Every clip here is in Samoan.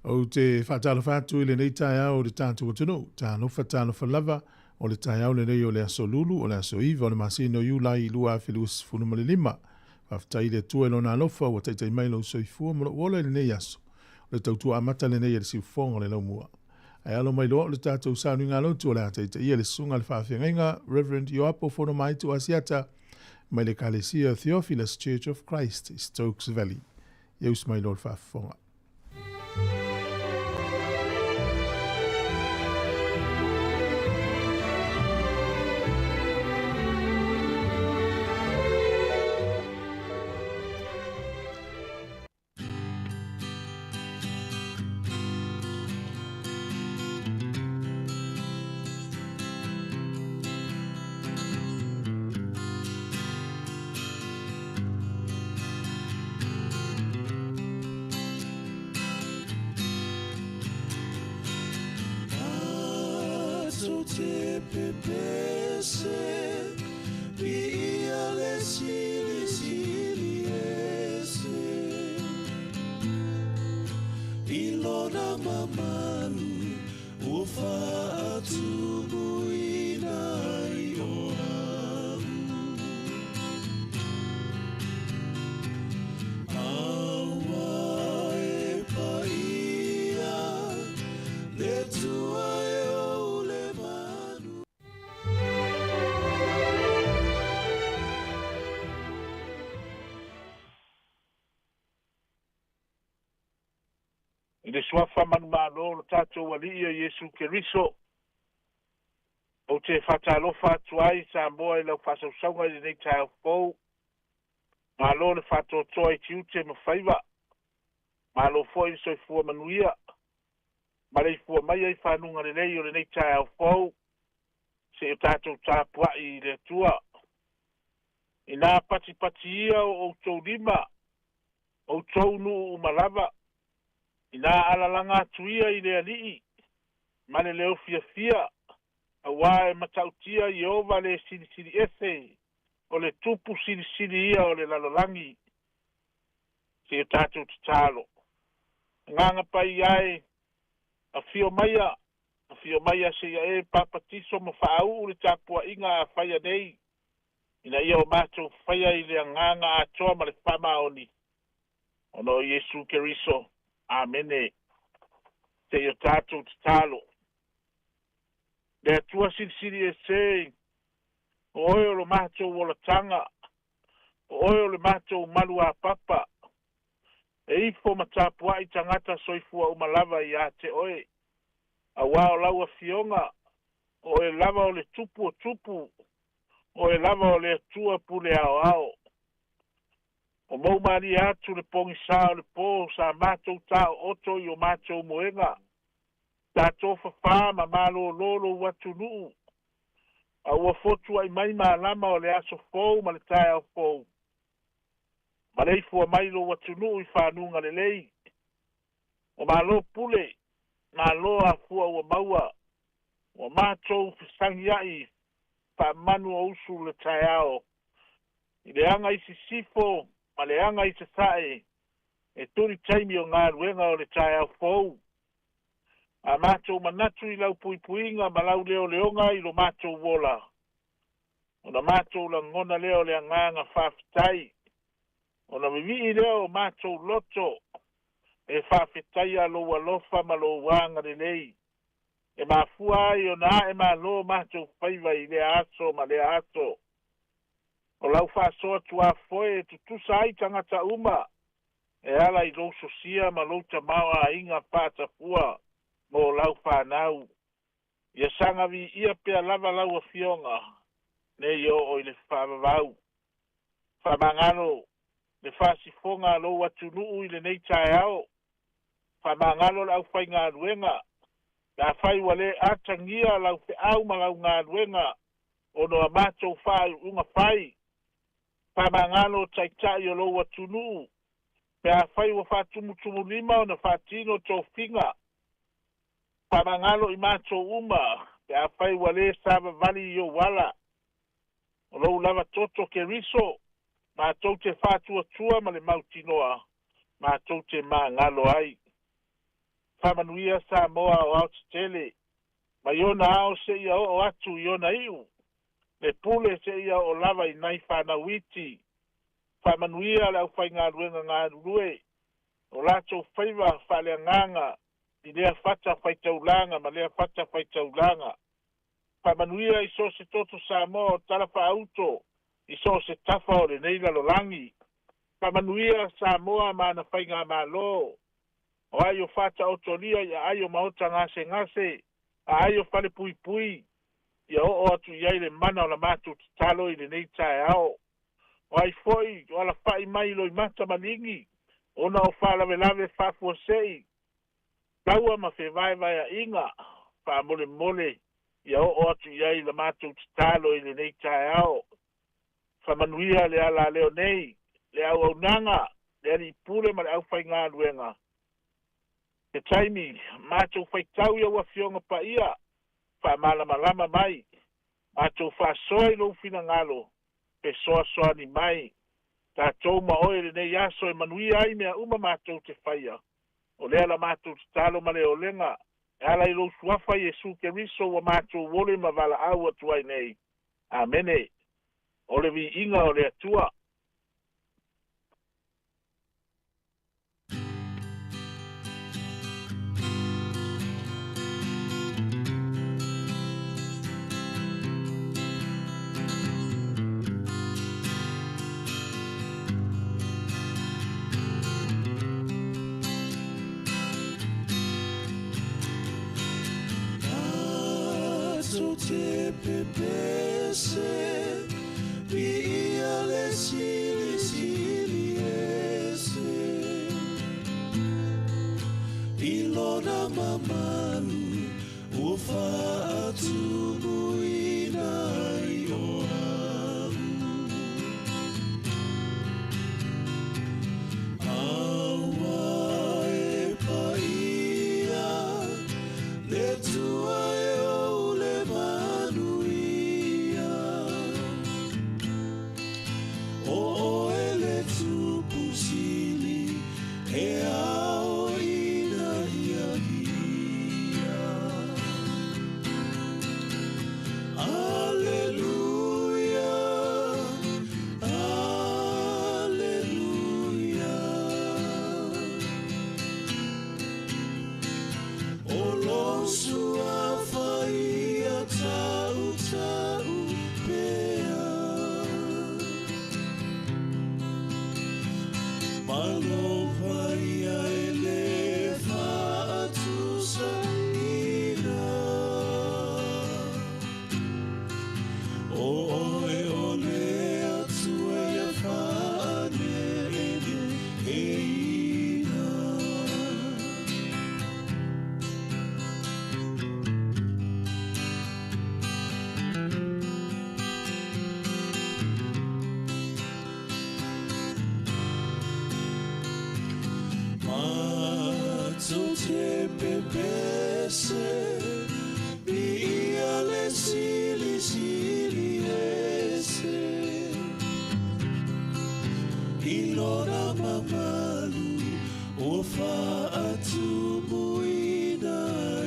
Ou te faatalofa atu i lenei taeao o le tatou atunuu. Talofa, talofa lava, o le taeao lenei o le aso Lulu, o le aso 9 o le masina o Iulai 2025. Faafetai i le Atua i Lona alofa ua taitai mai lou soifua ma lou ola i lenei aso. O le tautua amata lenei a le siufofoga o le laumua. Ae alo mai loa o le tatou sauniga lotu o le a taitaia le susuga i le faafeagaiga Reverend Ioapo Fonomaitu Asiata mai le Ekalesia Theophilus Church of Christ, Stokes Valley. Ia usu mai loa le faafofoga. I le Suafa manumalo o lo tatou Alii o Iesu Keriso, ou te faatalofa atu ai Samoa i lau faasausauga i lenei taeao fou. Malo le faatoatoa i tiute ma faiva. Malo foi le soifua manuia. Maleifua mai ai fanuga lelei o lenei taeao fou, seia o tatou tapuai i le Atua. Inā patipati ia o outou lima, outou nuu uma lava, inā alalaga atu ia i le Alii, ma le leo fiafia, auā e matautia Ieova le Silisili Ese, o le Tupu silisili ia o le lalolagi. Seia o tatou tatalo. Agaga Paia e, afio maia, afio maia seia e papatiso ma faauu le tapuaiga a faia nei, ina ia o matou faia i le agaga atoa ma le faamaoni, ona o Iesu Keriso. Amene. Seia o tatou tatalo. Le Atua Silisili Ese, o oe o lo matou olataga, o oe o le matou maluapapa, e ifo ma tapuai tagata soifua uma lava ia te oe, auā o lau Afioga, o oe lava o le Tupu o tupu, o oe lava o le Atua pule aoao. O mou malie atu le pogisā o le po sa matou taooto i o matou moega, sa tofafā ma malōlō lou atunuu, a ua fotuai mai malama o le aso fou ma le taeao fou. Maleifua mai lou atunuu i fanuga lelei. O malo pule, malo afua ua maua, ua matou fesagiai faamanu o usu le taeao, i le aga i sisifo ma le aga i sasae, e tuli taimi o galuega o le taeao fou. A matou manatu i lau puipuiga ma lau leoleoga i lo matou ola, ona matou lagona lea o le agaga faafetai, ona vivii lea o matou loto e faafetaia lou alofa ma lou agalelei, e mafua ai ona ae malo matou faiva i lea aso ma lea aso. O lau faasoa tuafoe e tutusa ai tagata uma, e ala i lou sosia ma lou tamaoaiga faatafua mo lau fanau. Ia saga viia pea lava lau Afioga, nei oo i le faavavau. Faamagalo le faasifoga a lou atunuu i lenei taeao. Faamagalo le aufaigaluega, pe afai ua le atagia lau feau ma lau galuega ona o a matou faaiuiuga fai. Faamagalo taitai o lou atunuu, pe afai ua faatumutumulima ona faatino tofiga. Faamagalo i matou uma, pe afai ua le savavali i ou ala. O lou lava toto Keriso, matou te faatuatua ma le mautinoa, matou te magalo ai. Faamanuia Samoa aoao tetele, mai ona ao seia oo atu i ona iu, le pule seia oo lava i nai fanau iti. Faamanuia le aufaigaluega galulue, o latou faiva faaleagaga i lea fata faitaulaga ma lea fata faitaulaga. Faamanuia i so o se toto Samoa o talafaauto i so o se tafa o lenei lalolagi. Faamanuia Samoa ma ana faigamalo, o ai o faataotolia i aai o maota gasegase, aai o falepuipui, ia oo atu i ai le mana o la matou tatalo i lenei taeao. O ai foi o alafai mai i loimata ma ligi, ona o faalavelave faafuasei, taua ma fevaevaeaʻiga, faamolemole ia oo atu i ai la matou tatalo i lenei taeao. Faamanuia le alaleo nei, le auaunaga, le alii pule ma le aufaigaluega. Se taimi matou faitau i au Afioga Paia, faamalamalama mai, matou faasoa i lou finagalo, fesoasoani mai. Tatou ma oe lenei aso e manuia ai mea uma matou te faia. O lea la matou tatalo ma le olega, e ala i lou suafa Iesu Keriso ua matou ole ma valaau atu ai nei. Amene. O le viiga o le Atua. Te pepese, via le sili sili ese. Ilona mamalu, ua faatumuina i o au. Aua e paia, le tua e o le manuia. O oe le tupu sili, e ao ina ia ia. Aleluia, aleluia. O lou suafa ia tau tau pea. Malo paia e le faatusaina. O oe o le Atua ia faaneneina. Matou te pepese, via le sili sili ese. I lona mamalu, ua faatumuina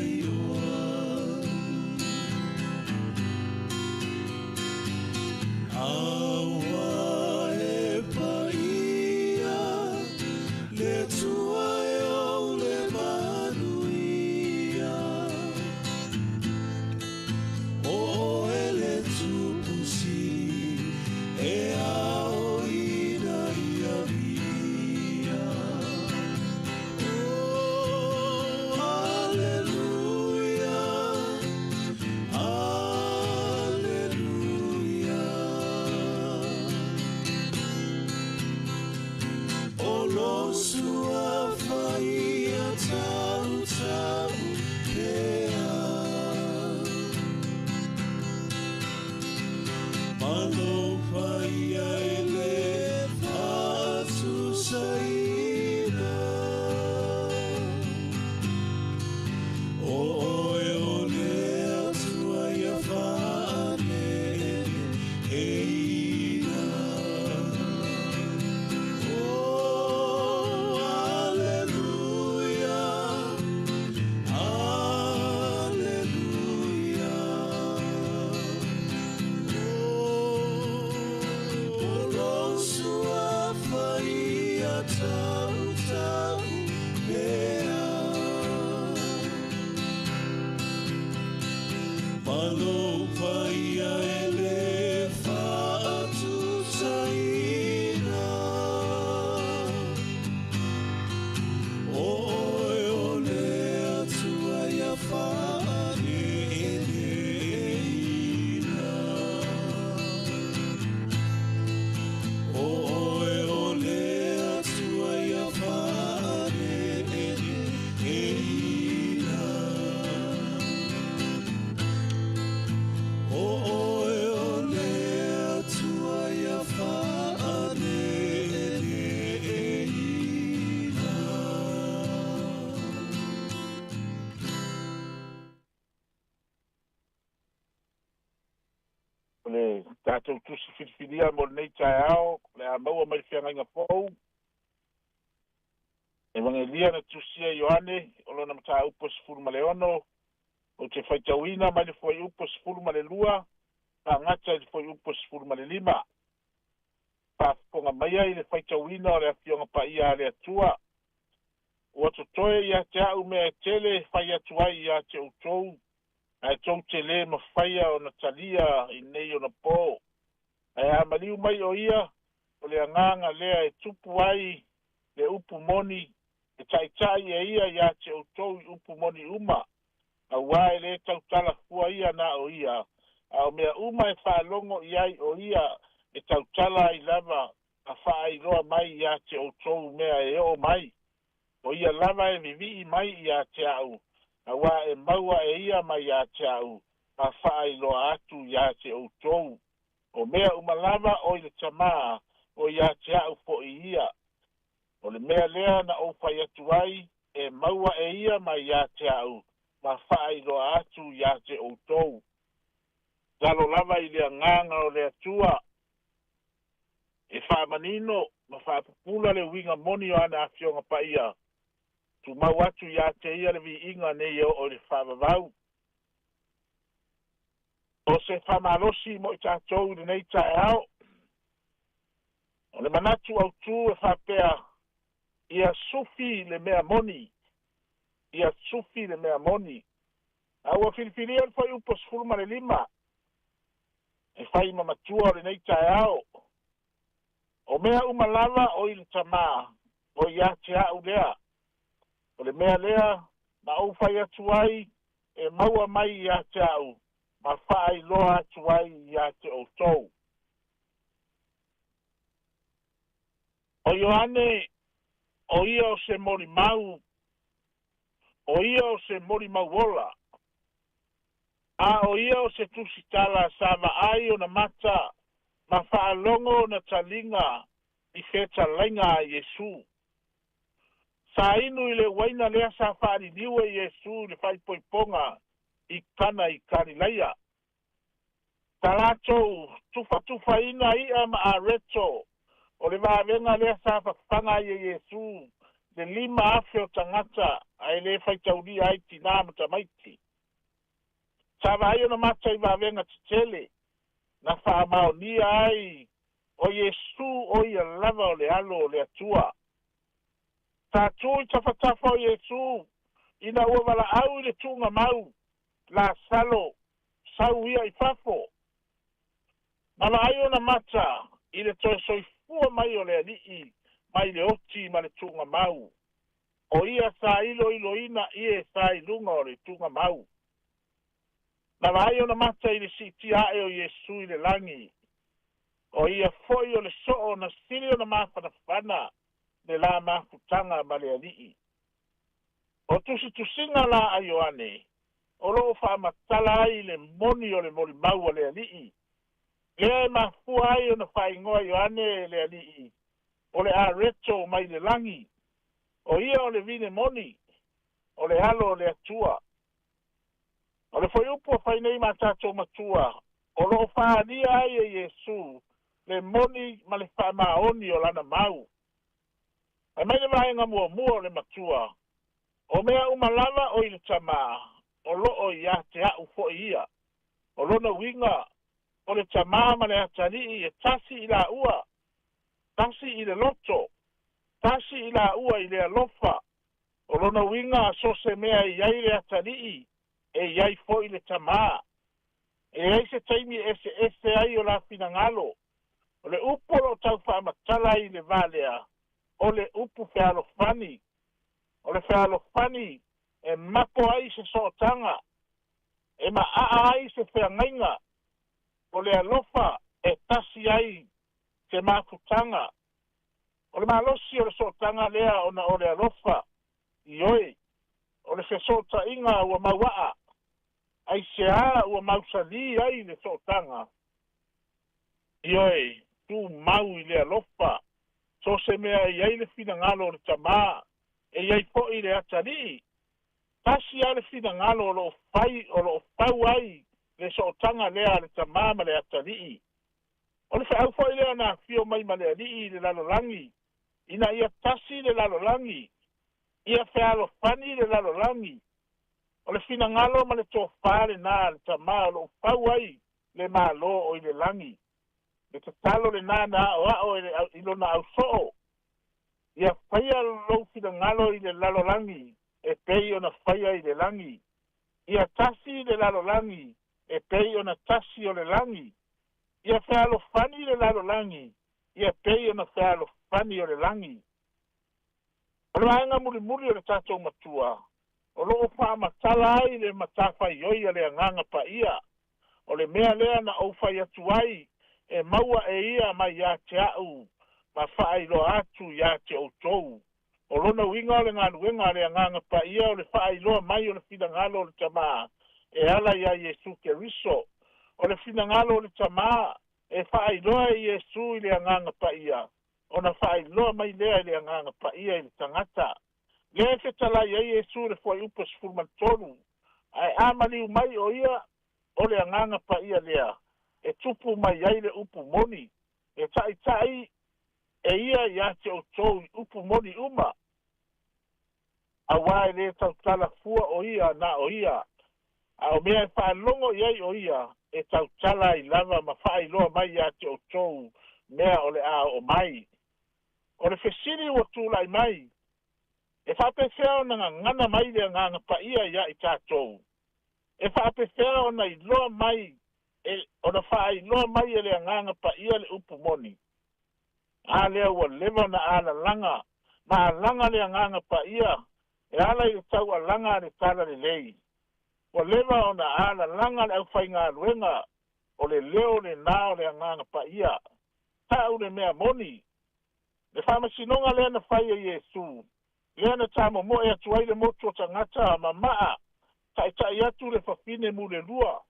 i o au. Aua e paia, le tua e o le manuia. O oe le tupu sili, e ao ina ia via. Oh, aleluia. tautau pea. Ma lou paia e lē faatusaina. O oe o le Atua ia faaneeneeina. O oe o le Atua ia faaneeneeina. O oe o le Atua ia faaneeneeina. O le tatou tusi filifilia mo lenei taeao o le a maua mai le feagaiga fou. Evagelia na tusia Ioane o lona mataupu 16, ou te faitauina mai le fuaiupu 12 faagata i le fuaiupu 15. Faafofoga mai ai le faitauina o le afioga paia a le Atua. Ua totoe ia te a'u mea e tele e fai atu ai ia te outou, ae tou te lē mafaia ona talia i nei ona pō. Ae a maliu mai o ia, o le agaga lea e tupu ai le upu moni, e taʻitaʻi e ia iā te outou i upu moni uma, auā e lē tautala fua ia na o ia, a o mea uma e faalogo i ai o ia e tautala ai lava a faailoa mai iā te outou mea e oo mai. O ia lava e vivii mai iā te a'u, auā e maua e ia mai iā te a'u, a faailoa atu iā te outou. O mea uma lava o i le Tamā, o iā te a'u fo'i ia. O le mea lea na ou fai atu ai, e maua e ia mai iā te a'u, ma faailoa atu iā te outou. Lalo lava i le agaga o le Atua, e faamanino ma faapupula le uiga moni o ana afioga paia. Tumau atu iā te ia le viiga nei e oo i le faavavau. O se faamalosi mo i tatou i lenei taeao. O le manatu autū e faapea, ia sufi le mea moni. Ia sufi le mea moni. A ua filifilia le fuaiupu 15 e fai ma matua o lenei taeao. O mea uma lava o i le Tamā, o iā te a'u lea. O le mea lea na ou fai atu ai, e maua mai iā te a'u, ma faailoa atu ai iā te outou. O Ioane, o ia o se molimau, o ia o se molimau ola, a o ia o se tusitala sa vaai ona mata, ma faalogo ona taliga i fetalaiga a Iesu. Sa inu i le uaina lea sa faaliliu e Iesu i le faaipoipoga i Kana i Kalilaia. Sa latou tufatufaina i'a ma areto o le vavega lea sa fafaga ai e Iesu le 5,000 o tagata ae lē faitaulia ai tinā ma tamaiti. Sa vaai ona mata i vavega tetele na faamaonia ai o Iesu o ia lava o le alo o le Atua. Sa tu i tafatafa o Iesu ina ua valaau i le tuugamau, Lasalo, sau ia i fafo. Na vaai ona mata i le toe soifua mai o le alii mai le oti ma le tuugamau. O ia sa iloiloina ie sa i luga o le tuugamau. Na vaai ona mata i le siitia ae o Iesu i le lagi. O ia foi o le soo na sili ona mafanafana le la mafutaga ma le alii. O tusitusiga la a Ioane, o loo faamatala ai le moni o le molimau a le alii. Lea e mafua ai ona faaigoa Ioane le alii, o le areto mai le lagi. O ia o le vine moni, o le alo o le Atua. O le fuaiupu a fai nei ma tatou matua, o loo faalia ai e Iesu le moni ma le faamaoni o lana mau. Ae mai le vaega muamua o le matua, o mea uma lava o i le Tamā, o loo iā te a'u fo'i ia. O lona uiga, o le Tamā ma le Atalii e tasi i laua, tasi i le loto, Tasi i laua i le alofa, o lona uiga so o se mea e i ai le atalii, e i ai foi le tamā. E leai se taimi e eseese ai o la finagalo. O le upu o lo o tau faamatala ai i le va lea, o le upu fealofani. O le fealofani e mapo ai se sootaga, e maaa ai se feagaiga, o le alofa e tasi ai se mafutaga. O le malosi o le sootaga lea ona o le alofa, ioe, o le fesootaiga ua mauaa, aisea ua mausali ai le sootaga? Ioe, tumau i le alofa. So o se mea e i ai le finagalo o le Tamā, e i ai foi le atalii. Tasi lava le finagalo o lo o fai, o lo o fau ai le sootaga lea a le Tamā ma le atalii. O le feau foi lea na afio mai ma le Alii i le lalolagi, ina ia tasi le lalolagi, ia fealofani le lalolagi. O le finagalo ma le tofa lenā a le Tamā o lo o fau ai le Malo o i le lagi. Le tatalo lenā na aoao e le, i lona ausoo, Ia faia lou finagalo i le lalolagi e pei ona faia i le lagi. Ia tasi le lalolagi e pei ona tasi o le lagi. Ia fealofani le lalolagi ia pei ona fealofani o le lagi. O le vaega mulimuli o le tatou Matua, o lo o faamatala ai le matafaioi a le Agaga Paia, o le mea lea na ou fai atu ai e maua e ia mai ia te a'u ma faailoa atu ia te outou. O lona uiga o le galuega a le Agaga Paia o le faailoa mai o le finagalo o le Tamā e ala iā Iesu Keriso. O le finagalo o le Tamā e faailoa e Iesu i le Agaga Paia, ona faailoa mai lea e le Agaga Paia i le tagata. Lea e fetalai ai Iesu i le Fuaiupu e 13, Ae a maliu mai o ia, o le Agaga Paia lea e tupu mai ai le upu moni, e taitai e ia ia te outou i upu moni uma, auā e lē tautala fua o ia na o ia, a o mea e faalogo i ai o ia, e tautala ai lava ma faailoa mai ia te outou mea o le a oo mai. O le fesili ua tulai mai, E faapefea ona gagana mai le Agaga Paia iā i tatou? E faapefea ona iloa mai e, ona faailoa mai e le Agaga Paia le upu moni? A lea ua leva ona alalaga ma alaga le Agaga Paia e ala i le taualaga a le Talalelei. Ua leva ona alalaga le aufaigaluega o le leo lenā o le Agaga Paia. Tau le mea moni, le faamasinoga lea na fai e Iesu, lea na tamomoe atu ai le motu o tagata ma maa, taitai atu le fafine mulelua.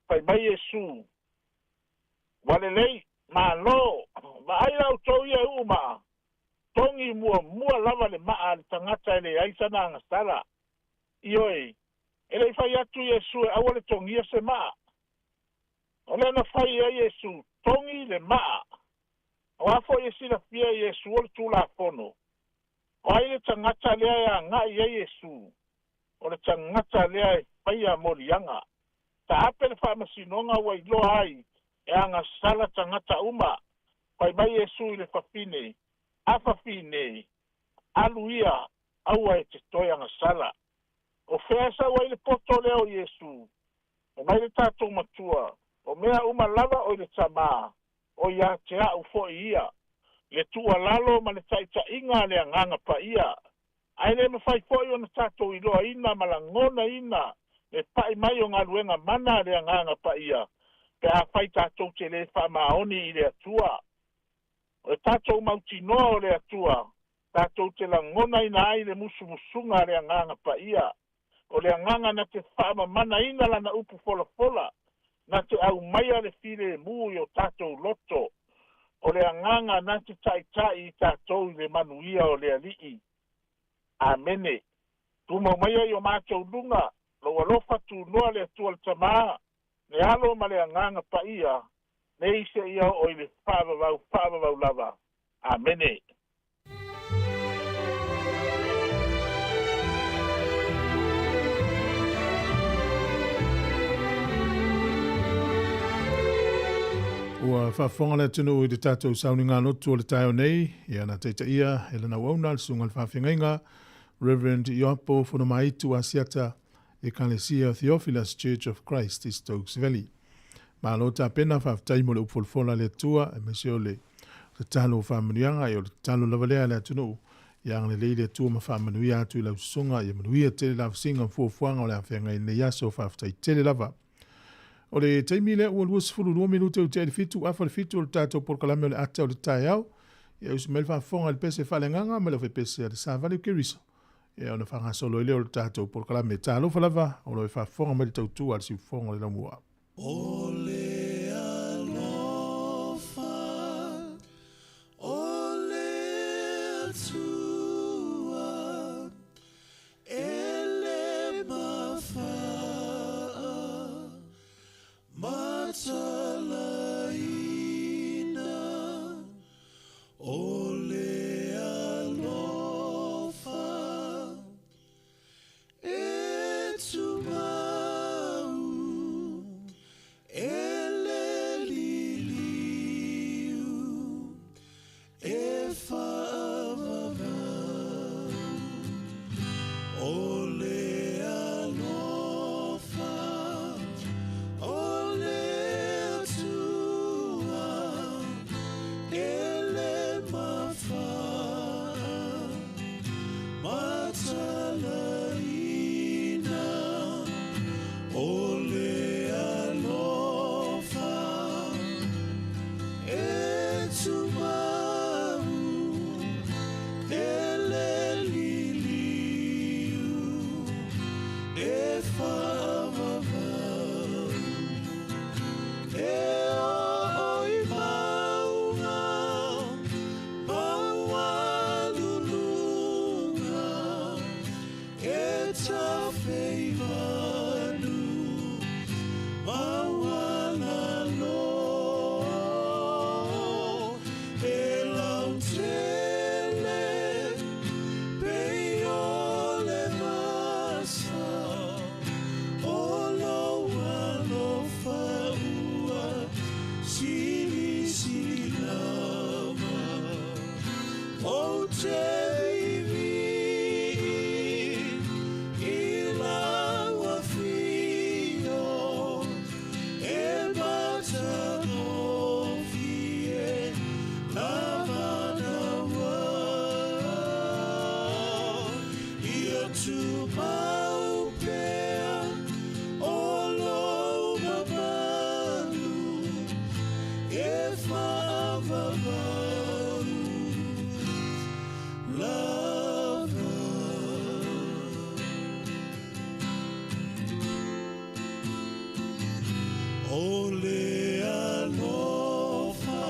Fai mai Iesu, Ua lelei, malo, vaai la outou ia e uu maa, togi muamua lava le maa a le tagata e leai sana agasala. Ioe, e le i fai atu Iesu e aua le togia se maa. O lea na fai ai Iesu, togi le maa. O a foi e silafia e Iesu o le Tulafono? O ai le tagata lea e agai i ai Iesu? O le tagata lea e faia moliaga. Taape le faamasinoga ua iloa ai e agasala tagata uma. Fai mai Iesu i le fafine, A fafine, alu ia, aua e te toe agasala. O fea e sau ai le poto lea o Iesu? Fai mai le tatou Matua, O mea uma lava o i le Tamā, o ia te a'u foi ia, le tuualalo ma le taitaiga a le Agaga Paia. Ae le mafai foi ona tatou iloaina ma lagonaina le pa'i mai o galuega mana a le Agaga Paia pe afai tatou te lē faamaoni i le Atua. O le tatou mautinoa o le Atua, tatou te lagonaina ai le musumusuga a le Agaga Paia. O le Agaga na te faamamanaina Lana upu folafola, na te aumaia le filemu i o tatou loto. O le Agaga na te taitai i tatou i le manuia o le Alii. Amene. Tumau maia i o matou luga Lou alofa tunoa le Atua le Tamā, le Alo ma le Agaga Paia, nei seia oo i le faavavau faavavau lava. Amene. Ua faafofoga le atunuu i le tatou sauniga lotu o le taeao nei, ia na taitaia e lana auauna le susuga i le faafeagaiga Reverend Ioapo Fonomaitu Asiata, Ekalesia Theophilus Church of Christ i Stokes Valley. Malo tapena, faafetai mo le upu folafola a le Atua, aemaise o le tatalo o faamanuiaga, ia o le tatalo lava lea a le atunuu, ia agalelei le Atua ma faamanuia atu i lau susuga, ia manuia tele lavasiga ma fuafuaga o le a feagai i lenei aso, faafetai tele lava. O le taimi lea ua 22 minute ua tea i le 7 afa le 7 o le tatou polokalame o le ata o le taeao. Ia usu mai le faafofoga i le pese faaleagaga ma le aufaipese a le Savali o Keriso. Ia ona faagasolo ai lea o le tatou polokalame. Talofa lava o lo o e faafofoga mai le tautua a le siufofoga o le laumua. O le alofa o le Atua e le mafaa matalaina, o le alofa e tumau e le liliu e faavavau, o le alofa o le Atua e le mafaa matalaina, o le alofa e tumau e le liliu e faavavau, e oo i mauga maualuluga e tafeivanu maualalo, e lautele pei o le masa o lou alofa ua silisili lava. Ou te vivi i lau afio e matagofie lava naua, ia tumau pea o lou mamalu e faavavau lava. O le alofa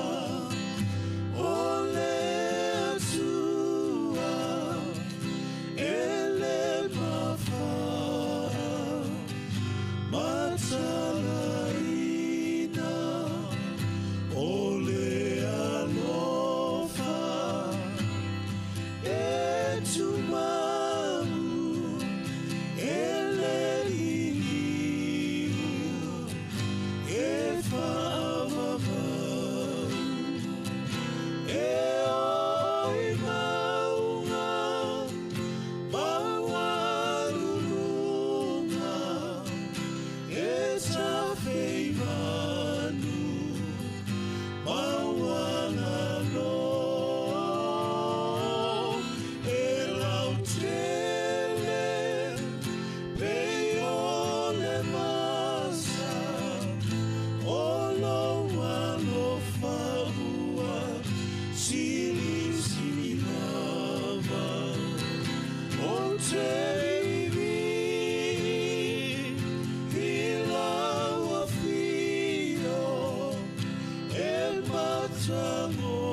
o le Atua e le mafaa matalaina, o le alofa e tumau e le liliu e faavavau, e oo i mauga maualuluga e tafeivanu maualalo, e lautele pei o le masa o lou alofa ua silisili lava. Ou te vivi i lau afio e matagofie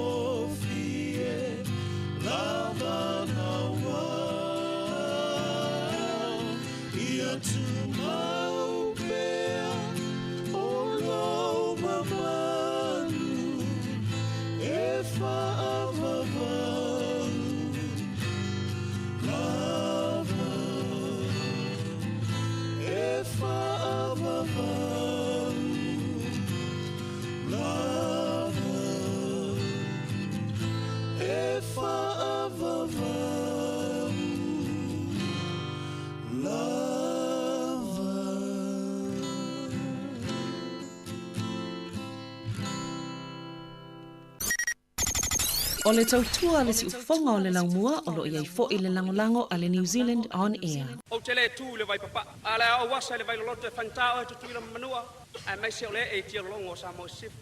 lava naua, ia tumau pea o lou mamalu e faavavau lava, e faavavau lava. O le tautua a le siufofoga o le laumua o lo o i ai foi le lagolago a le New Zealand On Air. Ou te le tu i le vai papa'a, a o le a ou asa i le vai loloto e faigata oe Tutuila ma Manua, aemaise o le ee i tialologo o Samoa i Sisifo.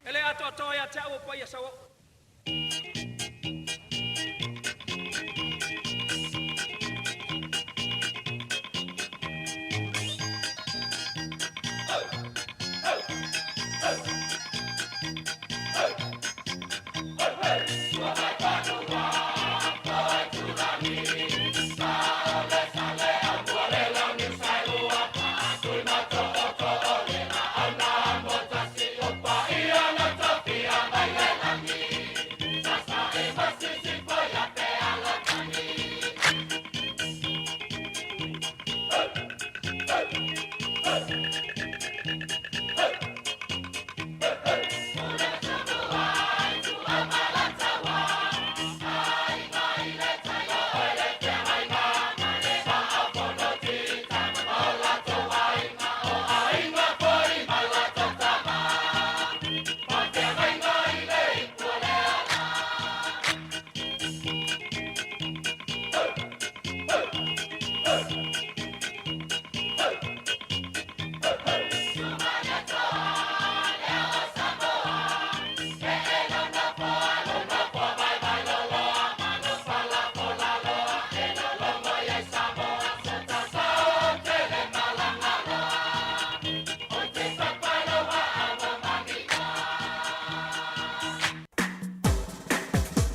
E le atoatoa ia te au o paia sauoo.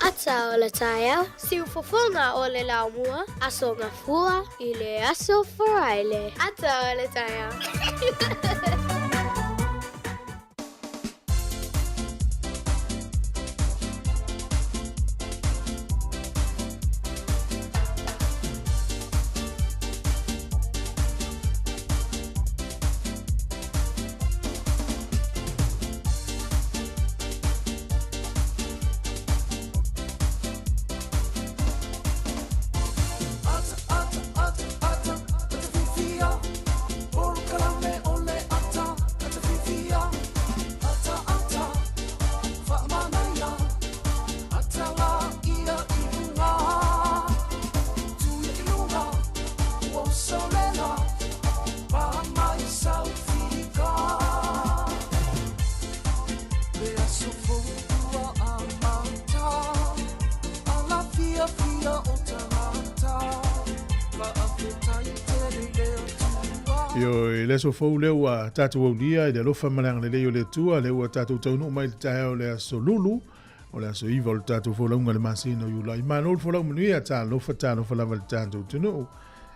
Ata o le taeao, siufofoga o le laumua, Aso Gafua i le Aso Faraile. Ata o le taeao. Ioe, le aso fou lea ua tatou aulia i le alofa ma le agalelei o le Atua, lea ua tatou taunuu mai i le taeao o le aso Lulu, o le aso 9 o le tatou folauga i le masina o Iulai. Malo le folau manuia, talofa, talofa lava i le tatou atunuu.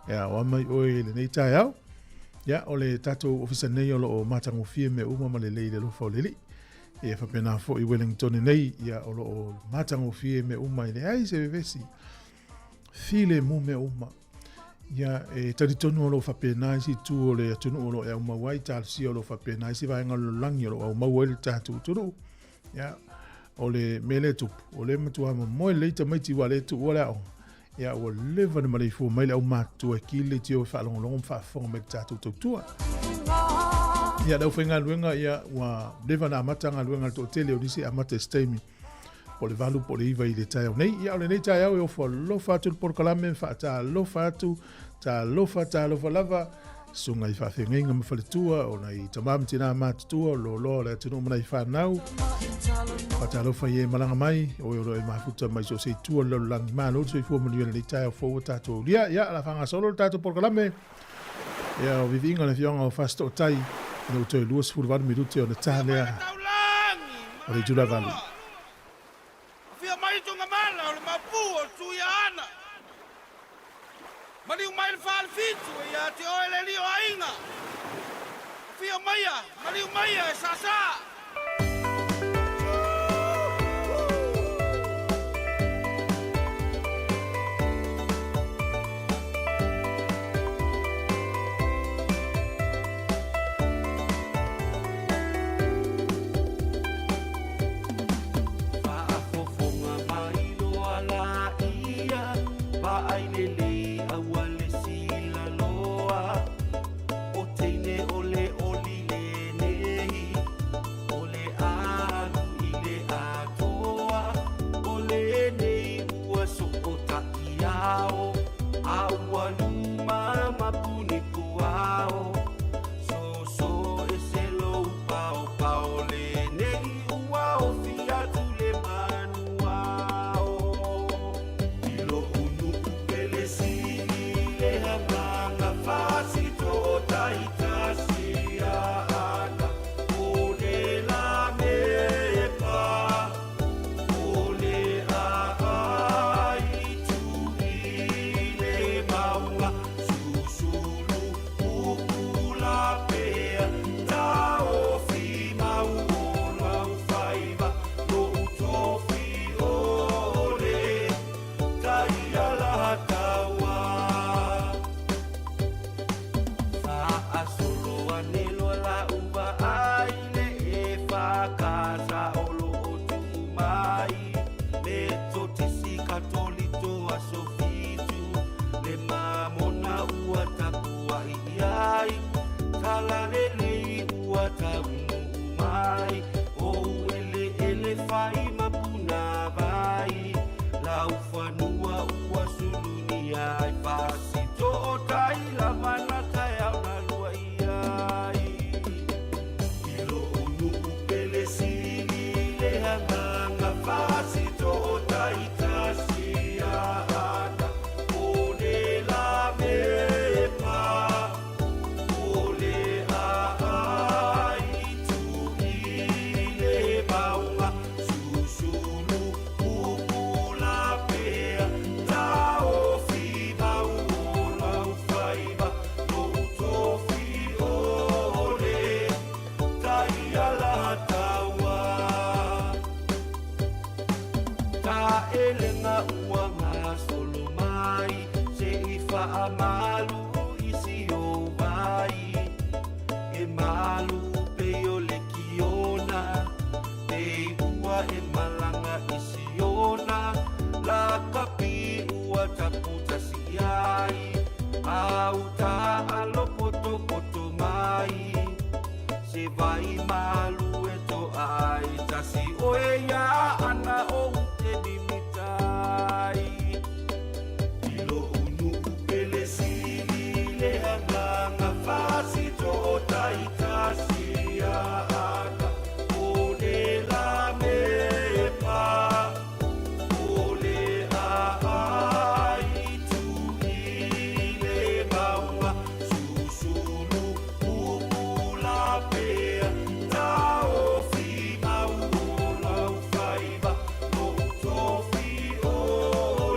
E aoa mai oe i lenei taeao. Ia, o le tatou ofisa nei o lo o matagofie mea uma ma lelei i le alofa o le Alii. Ia faapena foi Wellington nei, ia o lo o matagofie mea uma e leai se vevesi. Filemu mea uma. Ia, e talitonu o lo o faapena isi itu o le atunuu o lo o e aumau ai, talosia o lo o faapena isi vaega o le lalolagi o lo o aumau ai le tatou atunuu. Ia, o le mea lea e tupu, o lea e matua momoe lelei tamaiti ua le tuua le aoga. Ia, ua leva ona maleifua mai le aumatutua e kili leitio e faalogologo ma faafofoga mai i le tatou tautua. Ia, le aufaigaluega, ia, ua leva ona amata galuega a le toatele o nisi e amata i se taimi po o le 8 po o le 9 i le taeao nei. Ia, o lenei taeao e ofo alofa atu le polokalame, faatalofa atu, Talofa, talofa lava, susuga i faafeagaiga ma faletua, o nai tamā ma tinā matutua, o loaloa o le atunuu ma nai fanau. Faatalofa i e malaga mai, o e o lo o e mafuta mai so o se itu o le lalolagi. Malo le soifua manuia i lenei taeao fou ua tatou aulia. Ia, o le a faagasolo le tatou polokalame. Ia, o viviiga o le afioaga o Fasitootai, ina ua toe 28 minute ona ta lea o le itula e valu. Afio mai Tugamala o le maopu o le Tuiaana. Maliu mai le Falefitu e ia te oe le alii o aiga. Afio maia, maliu maia e Sasa. Faafofoga mai loa laia, vaai lelei aua le silaloa, o teine o le oli lenei, o le alu i le atoa, o lenei ua sootaʻiao, a ua luma ma puni puao. Soso ese lou paopao lenei ua ofi atu le manuao. I lo'u nuu pele sili le agaga fasito'otai tasi ana o le lamepa o le aai tu i le mauga susulu Le mamona ua tapuai ai, Talalelei ua taunuu mai, O ueleele fai ma punavai, Laufanua ua sulunia ai, Fasitootai lava na taeao na lua i ai. I lo'u nuu pele sili le agaga fasitootai tasi ana o le lamepa o le aai tu i le mauga susulu pupula pea taofi mau o lau faiva lou tofi ole Taialataua. Taelega ua gasolo mai, se i faamalu i si ou vai. E malu pei o le kiona, pei ua e malaga i Siona. Lakapi ua taputasi ai, a uta alopotopoto mai. Se vai malu e toa ai tasi oe ia ana o ute limitai. I lo'u nuu pele sili le agaga fasitootai tasi ana o le lamepa o le aai tu i le mauga susulu pupula pea taofi mau o lau faiva lou tofi ole.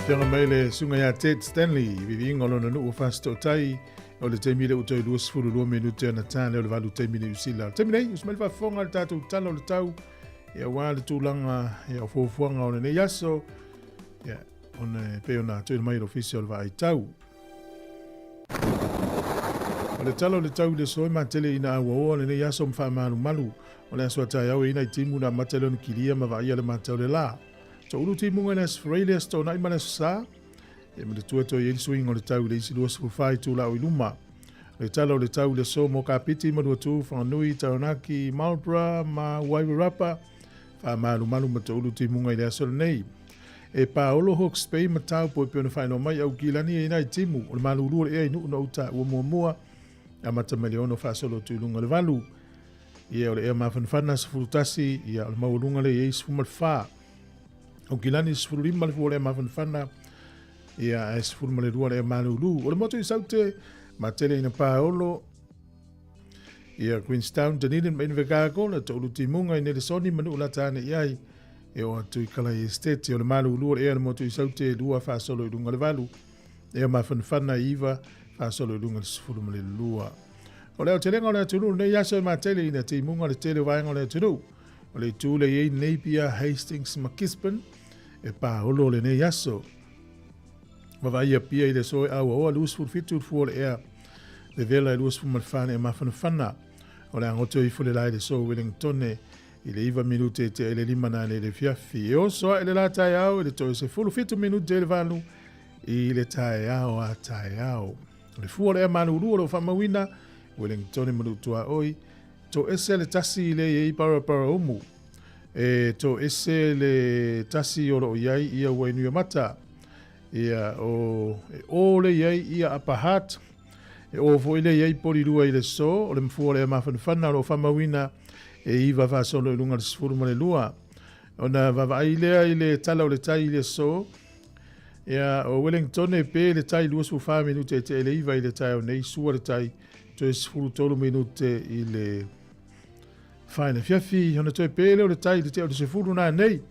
Afioga mai le susuga ia Ted Stanley, viviiga o lona nuu o Fasitootai, o le taimi lea ua toe 22 minute ona ta lea o le 8 taimi Niu Sila. O le taimi nei, usu mai le faafofoga i le tatou tala o le tau, ia aua le tulaga ia o fuafuaga o lenei aso, ia ona e pei ona tuuina mai e le Ofisa o le Vaai Tau. O le tala o le tau i le aso e matele ina auaoa lenei aso ma faamalumalu. O le aso a taeao e i ai nai timu na amata lea ona kilia ma vaaia le mata o le la. Toulu timuga i le Aso Faraile, Aso Toonai ma le Aso Sa. E manatua toe i ai le suiga o le tau i le isi 24 itula o i luma. O le tala o le tau i le aso mo Kapiti, Manuatu, Whanganui, Taranaki, Marlborough ma Wairarapa, faamalumalu ma toulu timuga i le aso lenei. E paolo Hawke's Bay ma Taupo e pei ona faailoa mai Aukilani e i nai timu o le malulu o le ea i Nuu na uta ua muamua amata mai le 6 faasolo atu i luga o le 8. Ia o le ea mafanafana 11, ia o le maualuga lea i ai 14. Aukilani 15 le fua o le ea mafanafana, ia ae 12 le ea malulu. O le motu i Saute, matele ina paolo, ia Queenstown, Dunedin ma Invercargill, toulu timuga i Nelesoni ma Nuu lata ane i ai. E oo atu i Kalai Estate, o le malulu o le ea le motu i Saute e 2 faasolo i luga o le 8. Ea mafanafana 9 faasolo i luga o le 12. O le aotelega o le atunuu lenei aso e matele ina timuga le tele o vaega o le atunuu. O le itu le i ai Napier, Hastings ma Gisborne e paolo lenei aso. Vavaia pia i le aso e auaoa 27 le fua o le ea le vela e 24 e mafanafana. O le agoto ifo le la i le aso Wellingtone i le 9 minute e tea i le 5 na le fiafi. E oso ae le la taeao i le toe 17 minute i le 8 i le taeao a taeao. O le fua o le ea malulu o lo faamauina Wellingtone ma Nuutuaoi, to ese le tasi i le i ai Paraparaumu. E to ese le tasi o loo iai ia Wainuiomata. Ia o e o le iai ia Upper Hutt. E o foi le iai Porirua i le so, o le mafua o le ea mafanafana o loo faamauina e 9 faasolo i luga le 12. Ona vaavaai lea i le tala o le tai i le so, ia o Wellington e pe le tai 24 minute e te le 9 i le taeao nei, sua le tai toe 13 minute i le whaina fiafi, ona toe pe leo le tai i le te o le 10 nā nei.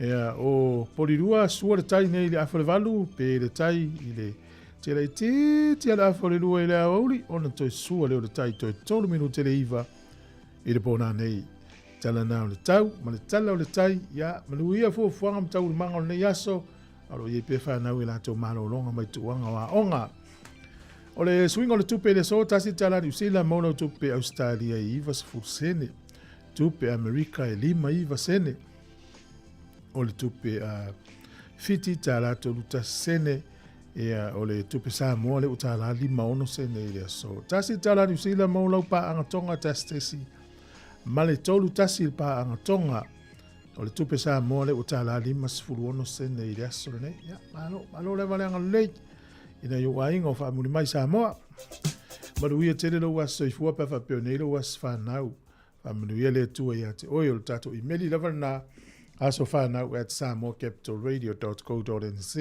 Ia o Porirua, sua le tai nei i le afa le 8, pe le tai i le te lei titi a le afa le 2 i le aoauli, ona toe sua leo le tai toe 3 minute le 9 i le pō nā nei. Tala nā o le tau, ma le tala o le tai, ia, manuia fuafuaga ma taualumaga o lenei aso, a o lo o i ai pea whanau i latou malologa mai tuuaga o aoga. O le suiga o le tupe i le aso, tasi tala Niu Sila, maua lau tupe Ausetalia i 90 sene. Tupe Amerika e 59 sene. O le tupe a Fiti tala 31 sene. Ia, o le tupe Samoa le ua tala 56 sene i le aso. Tasi tala Niu Sila, maua lau paaga Tonga tasi tesi ma le 3 tasi le paaga Tonga. O le tupe Samoa le ua tala 56 sene i le aso lenei. Ia, malo, malo le valeaga lelei. Ina i ou aiga o faamuli mai Samoa. Manuia tele lou aso soifua pe a faapea nei lou aso whanau. Faamanuia le Atua ia te oe. O le tatou imeli lava lena asofanau@samoacapitalradio.co.nz.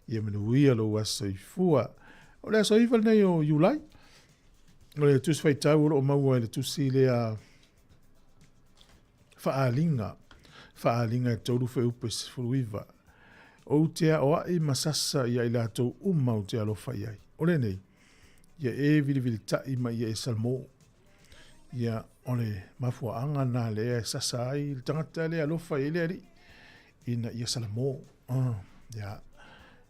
Ia manuia lou aso soifua. O le aso 9 lenei o Iulai. O le tusi faitau o loo maua i le tusi lea Faaaliga. Faaaliga e 3 fuaiupu e 19. Ou te aoai ma sasa ia i latou uma ou te alofa i ai. O lenei, ia e vilivilitaʻi ma ia e salamo. Ia, o le mafuaaga na lea e sasa ai le tagata lea alofa i ai le Alii, ina ia salamo. Ia.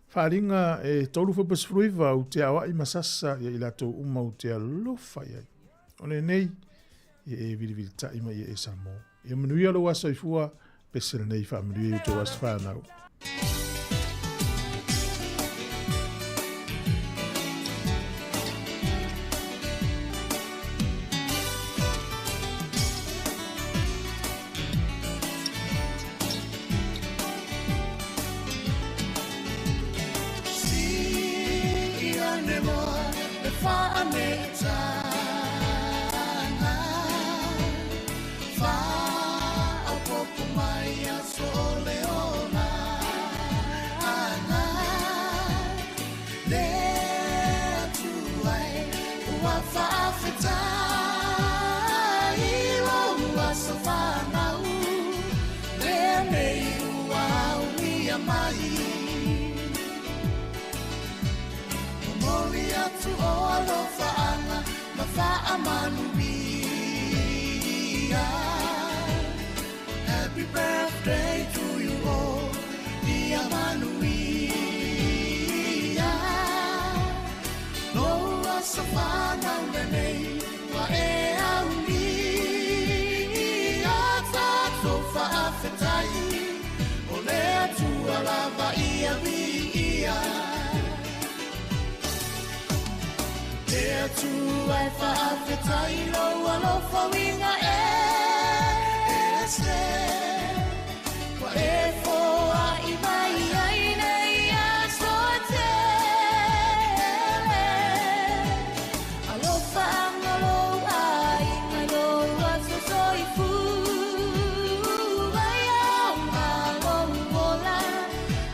Faaaliga e 3 fuaiupu e 19, ou te aoai ma sasa ia i latou uma ou te alofa i ai. O lenei, ia e vilivilitaʻi ma ia e salamo. Ia manuia lou aso soifua, pese lenei faamanuia i outou aso whanau. Mai. atu o alofaanga ma faamanuia. Happy birthday to you all, ia manuia. Lou aso fanau lenei ua e aulia. Tatou faafetai o le Atua lava ia viia. Le Atua e faafetai lou alofa uiga ese. Ua e foai mai ai nei aso e tele. Alofa anga lou aiga lou aso soifua. Ia lou ola,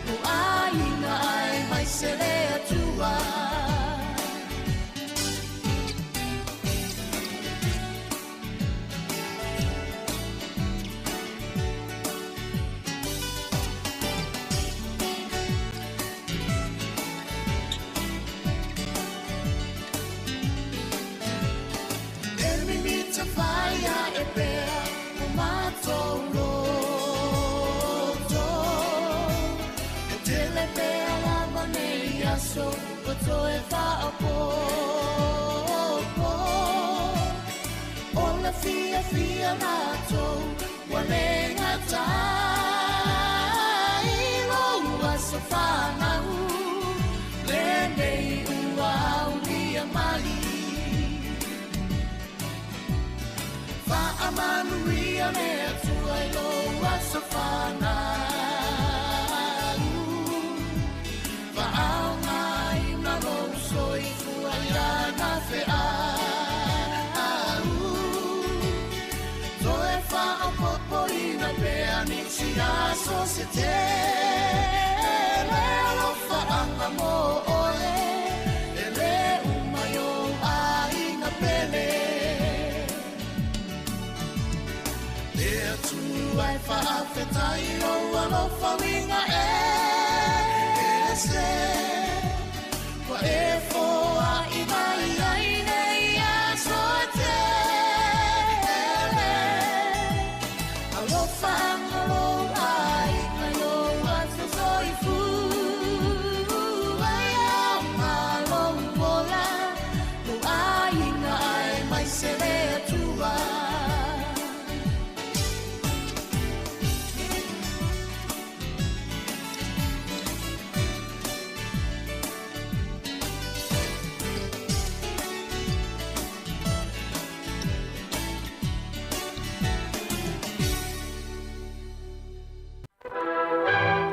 lou aiga aemaise le Atua. E mimita fai ae pea o matou loto. E tele pea lava nei aso ua toe faaopoopo. O le fiafia matou ua le gatai. Lou aso fanau lenei ua aulia mai. Faamanuia le Atua i lou aso fanau. Faaaogaina lou soifua i lana feau. Toe faaopoopoina pea nisi aso se tele. Alofaanga mo oe e le uma i ou aiga pele. Le Atua e faafetai lou alofa uiga ese. Ua e foai mai ai nei aso e tele. Alofaanga lou aiga lou aso soifua. Ia lou ola, lou aiga aemaise le Atua.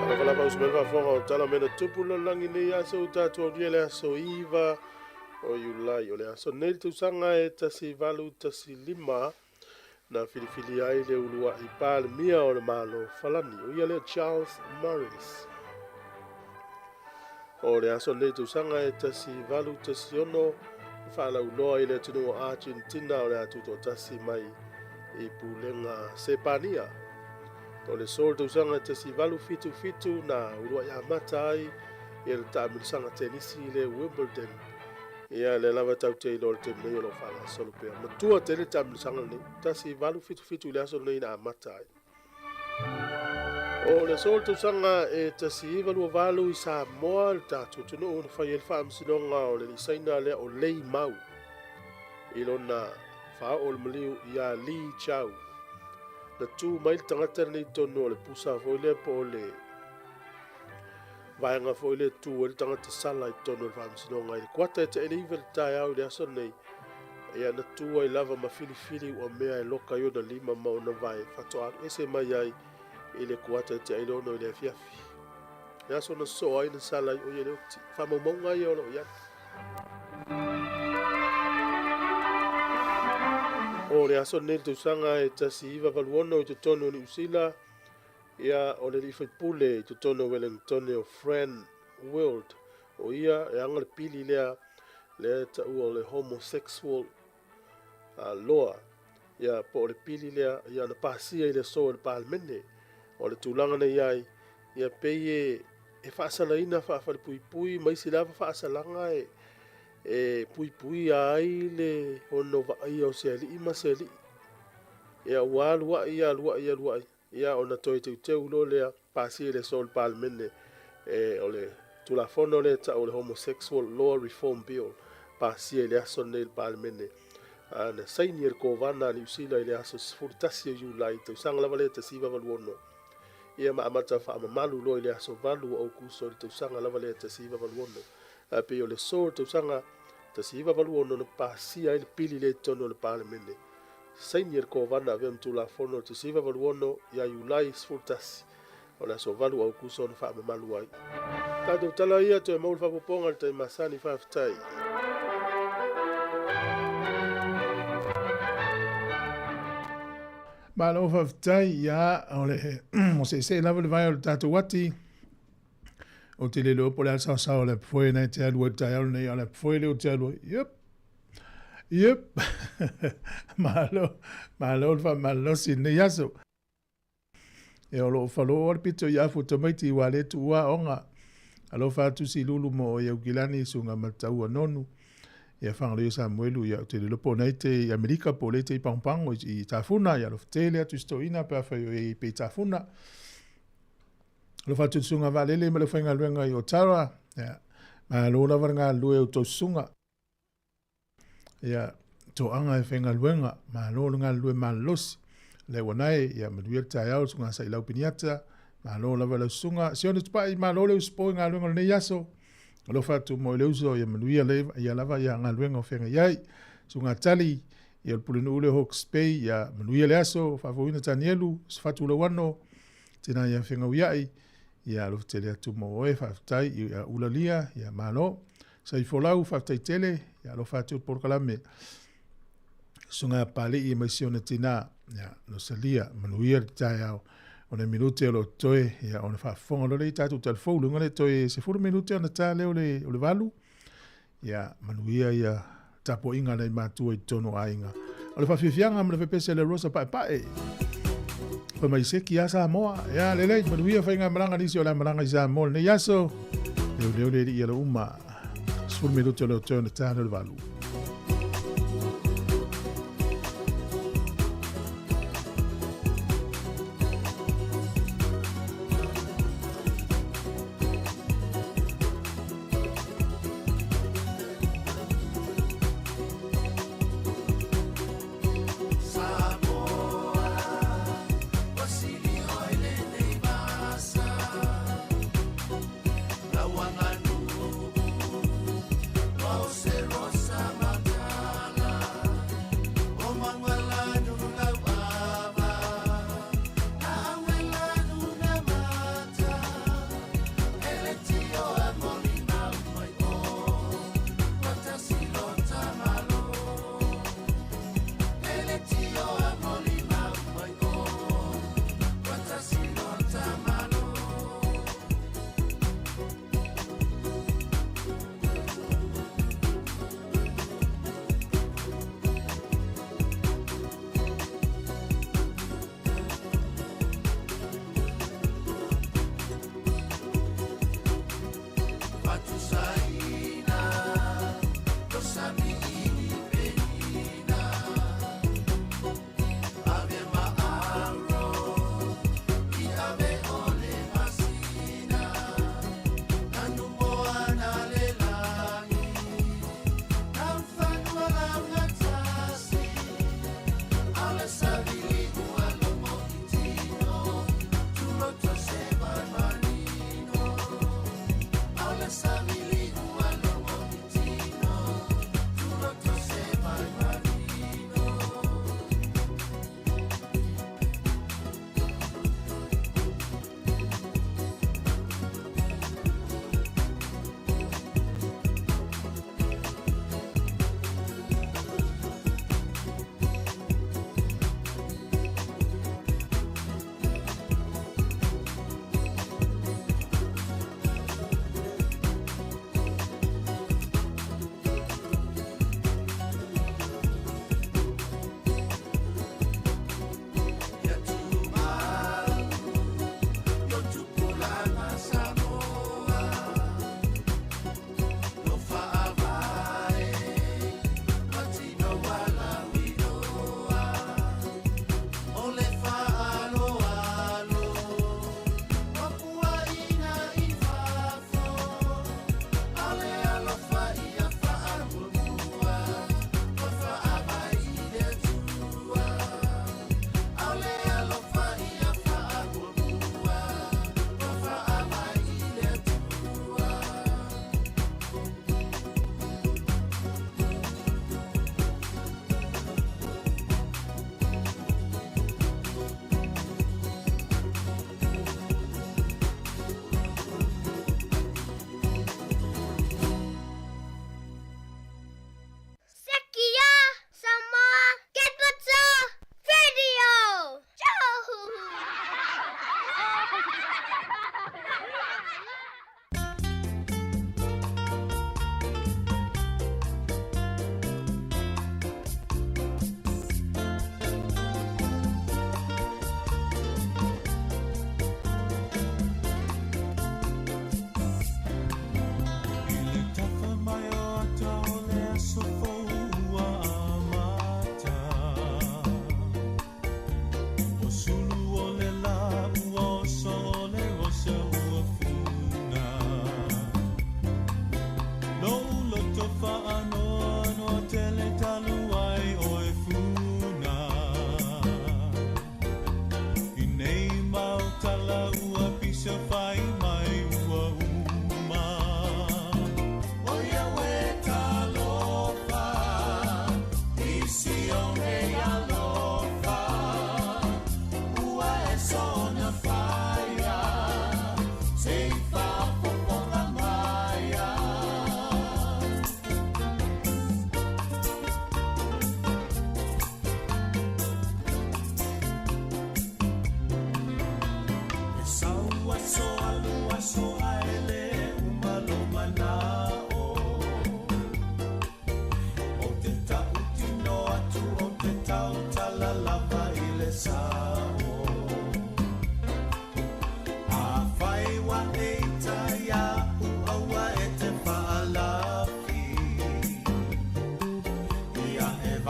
Talofa lava uso mai le faafofoga o tala mea na tupu lalolagi nei aso ua tatou aulia le aso 9 o Iulai. O le aso nei le tausaga e 1815 na filifilia ai le uluai Palemia o le Malo Falani, o ia lea Charles Maurice. O le aso nei tausaga e 1816 faalauloa i le atunuu o Argentina o le a tutoatasi mai i pulega Sepania. O le so le tausaga e 1877 na uluai amata ai ia le taamilosaga tenisi i le Wimbledon. Ia lea lava tatou te iloa i le taimi nei o lo o faagasolo pea. Matua tele le taamilosaga lenei, 1877 i le aso lenei na amata ai. O le aso le tausaga e 1928 i Samoa le tatou atunuu na fai ai le faamasinoga o le alii Saina lea o Lei Mau i lona faaoo o le maliu ia Li Chau. Na tu mai le tagata lenei i totonu o le pusa foi lea po o le vaega foi lea tu ai le tagata sala i totonu o le faamasinoga i le kuata e te 9 i le taeao i le aso lenei. Ia na tu ai lava ma filifili ua mea e loka i ona lima ma ona vae faatoa alu ese mai ai i le kuata e te 6 i le afiafi. Le aso na sosoo ai na sala ai o ia le oti. Faamaumauga ia o lo o i ai. O le aso lenei le tausaga e 1986 i totonu o Niu Sila, ia o le alii faipule i totonu o Wellingtone o Fran Wilde. O ia e aga le pili lea lea e taua o le homosexual loa. Ia po o le pili lea ia na pasia i le aso e le Palemene. O le tulaga na i ai, ia pei e faasalaina faafalepuipui ma isi lava faasalaga e e puipuia ai le ono vaaia o se alii ma se alii. Ia ua aluai aluai aluai, ia ona toe teuteu loa lea pasia i le aso o le Palemene e o le Tulafono lea e tau o le Homosexual Law Reform Bill, pasia i le aso lenei i le Palemene. Na saini e le Kovana a Niu Sila i le aso 11 o Iulai, tausaga lava lea 1986. Ia ma amata faamamalu loa i le aso 8 o Aokuso i le tausaga lava lea 1986. Ae pei o le aso o le tausaga 1986 na pasia ai le pili lea i totonu o le Palemene. Saini e le Kovana avea ma Tulafono 1986 ia Iulai 11, o le aso 8 o Aokuso na faamamalu ai. Tatou tala ia toe maua le faaopoopoga i le taimi masani. Faafetai. Malo faafetai, ia o le o seesee lava le vae o le tatou ati. Ou te le iloa po o le a le saosao o le apufoe na e te alu ai i le taeao lenei, a o le apufoe lea ou te alu ai. Yep. Yep. Malo, malo le faamalolosi i lenei aso. E o loo faloo le pito i afu tamaiti ua le tuua aoga. Alofa atu si lulu mo o Aukilani suga mataua nonu. Ia whangalio Samuelu ia te lelo po nei te i Amerika po le te i Pagopago i Tafuna ia alofa tele atu i stoina pe afai o e pe i Tafuna. Alofa atu i suga vaalele ma le faigaluega i Otara. Ia, malo lava le galulue o tou susuga. Ia, toaga e faigaluega, malo le galulue malolosi. Le ua nae, ia manuia le taeao le susuga sa i lau piniata. Malo lava lau susuga. Sione Tupai, malo le usupo i galuega o lenei aso. Alofa atu mo i le uso, ia manuia le, ia lava ia galuega o feagai ai. Susuga Tali, ia o le pulenuu lea o Hawke's Bay, ia manuia le aso, faafouina Tanielu, Sefatu Lauano, tēnā ia Fegauia'i, ia alofa tele atu mo oe, faafetai, ia ulalia, ia malo. Saifolau, faafetai tele, ia alofa atu le polokalame. Susuga Papali'i e mai si ona tinā, ia Losalia, manuia le taeao. O nai minute o lo o totoe, ia ona faafofoga loa lea i tatou talafou, luga le toe 10 minute ona ta lea o le, o le 8. Ia manuia ia tapuaiga a nai matua i totonu o aiga. O le faafiafiaga ma le pepese a le Rosa Paepae. Fai mai seki a Samoa. Ia lelei, manuia faigamalaga nisi o le a malaga i Samoa lenei aso. Leoleo le alii ala uma. 10 minute o le o toe ona ta lea o le 8.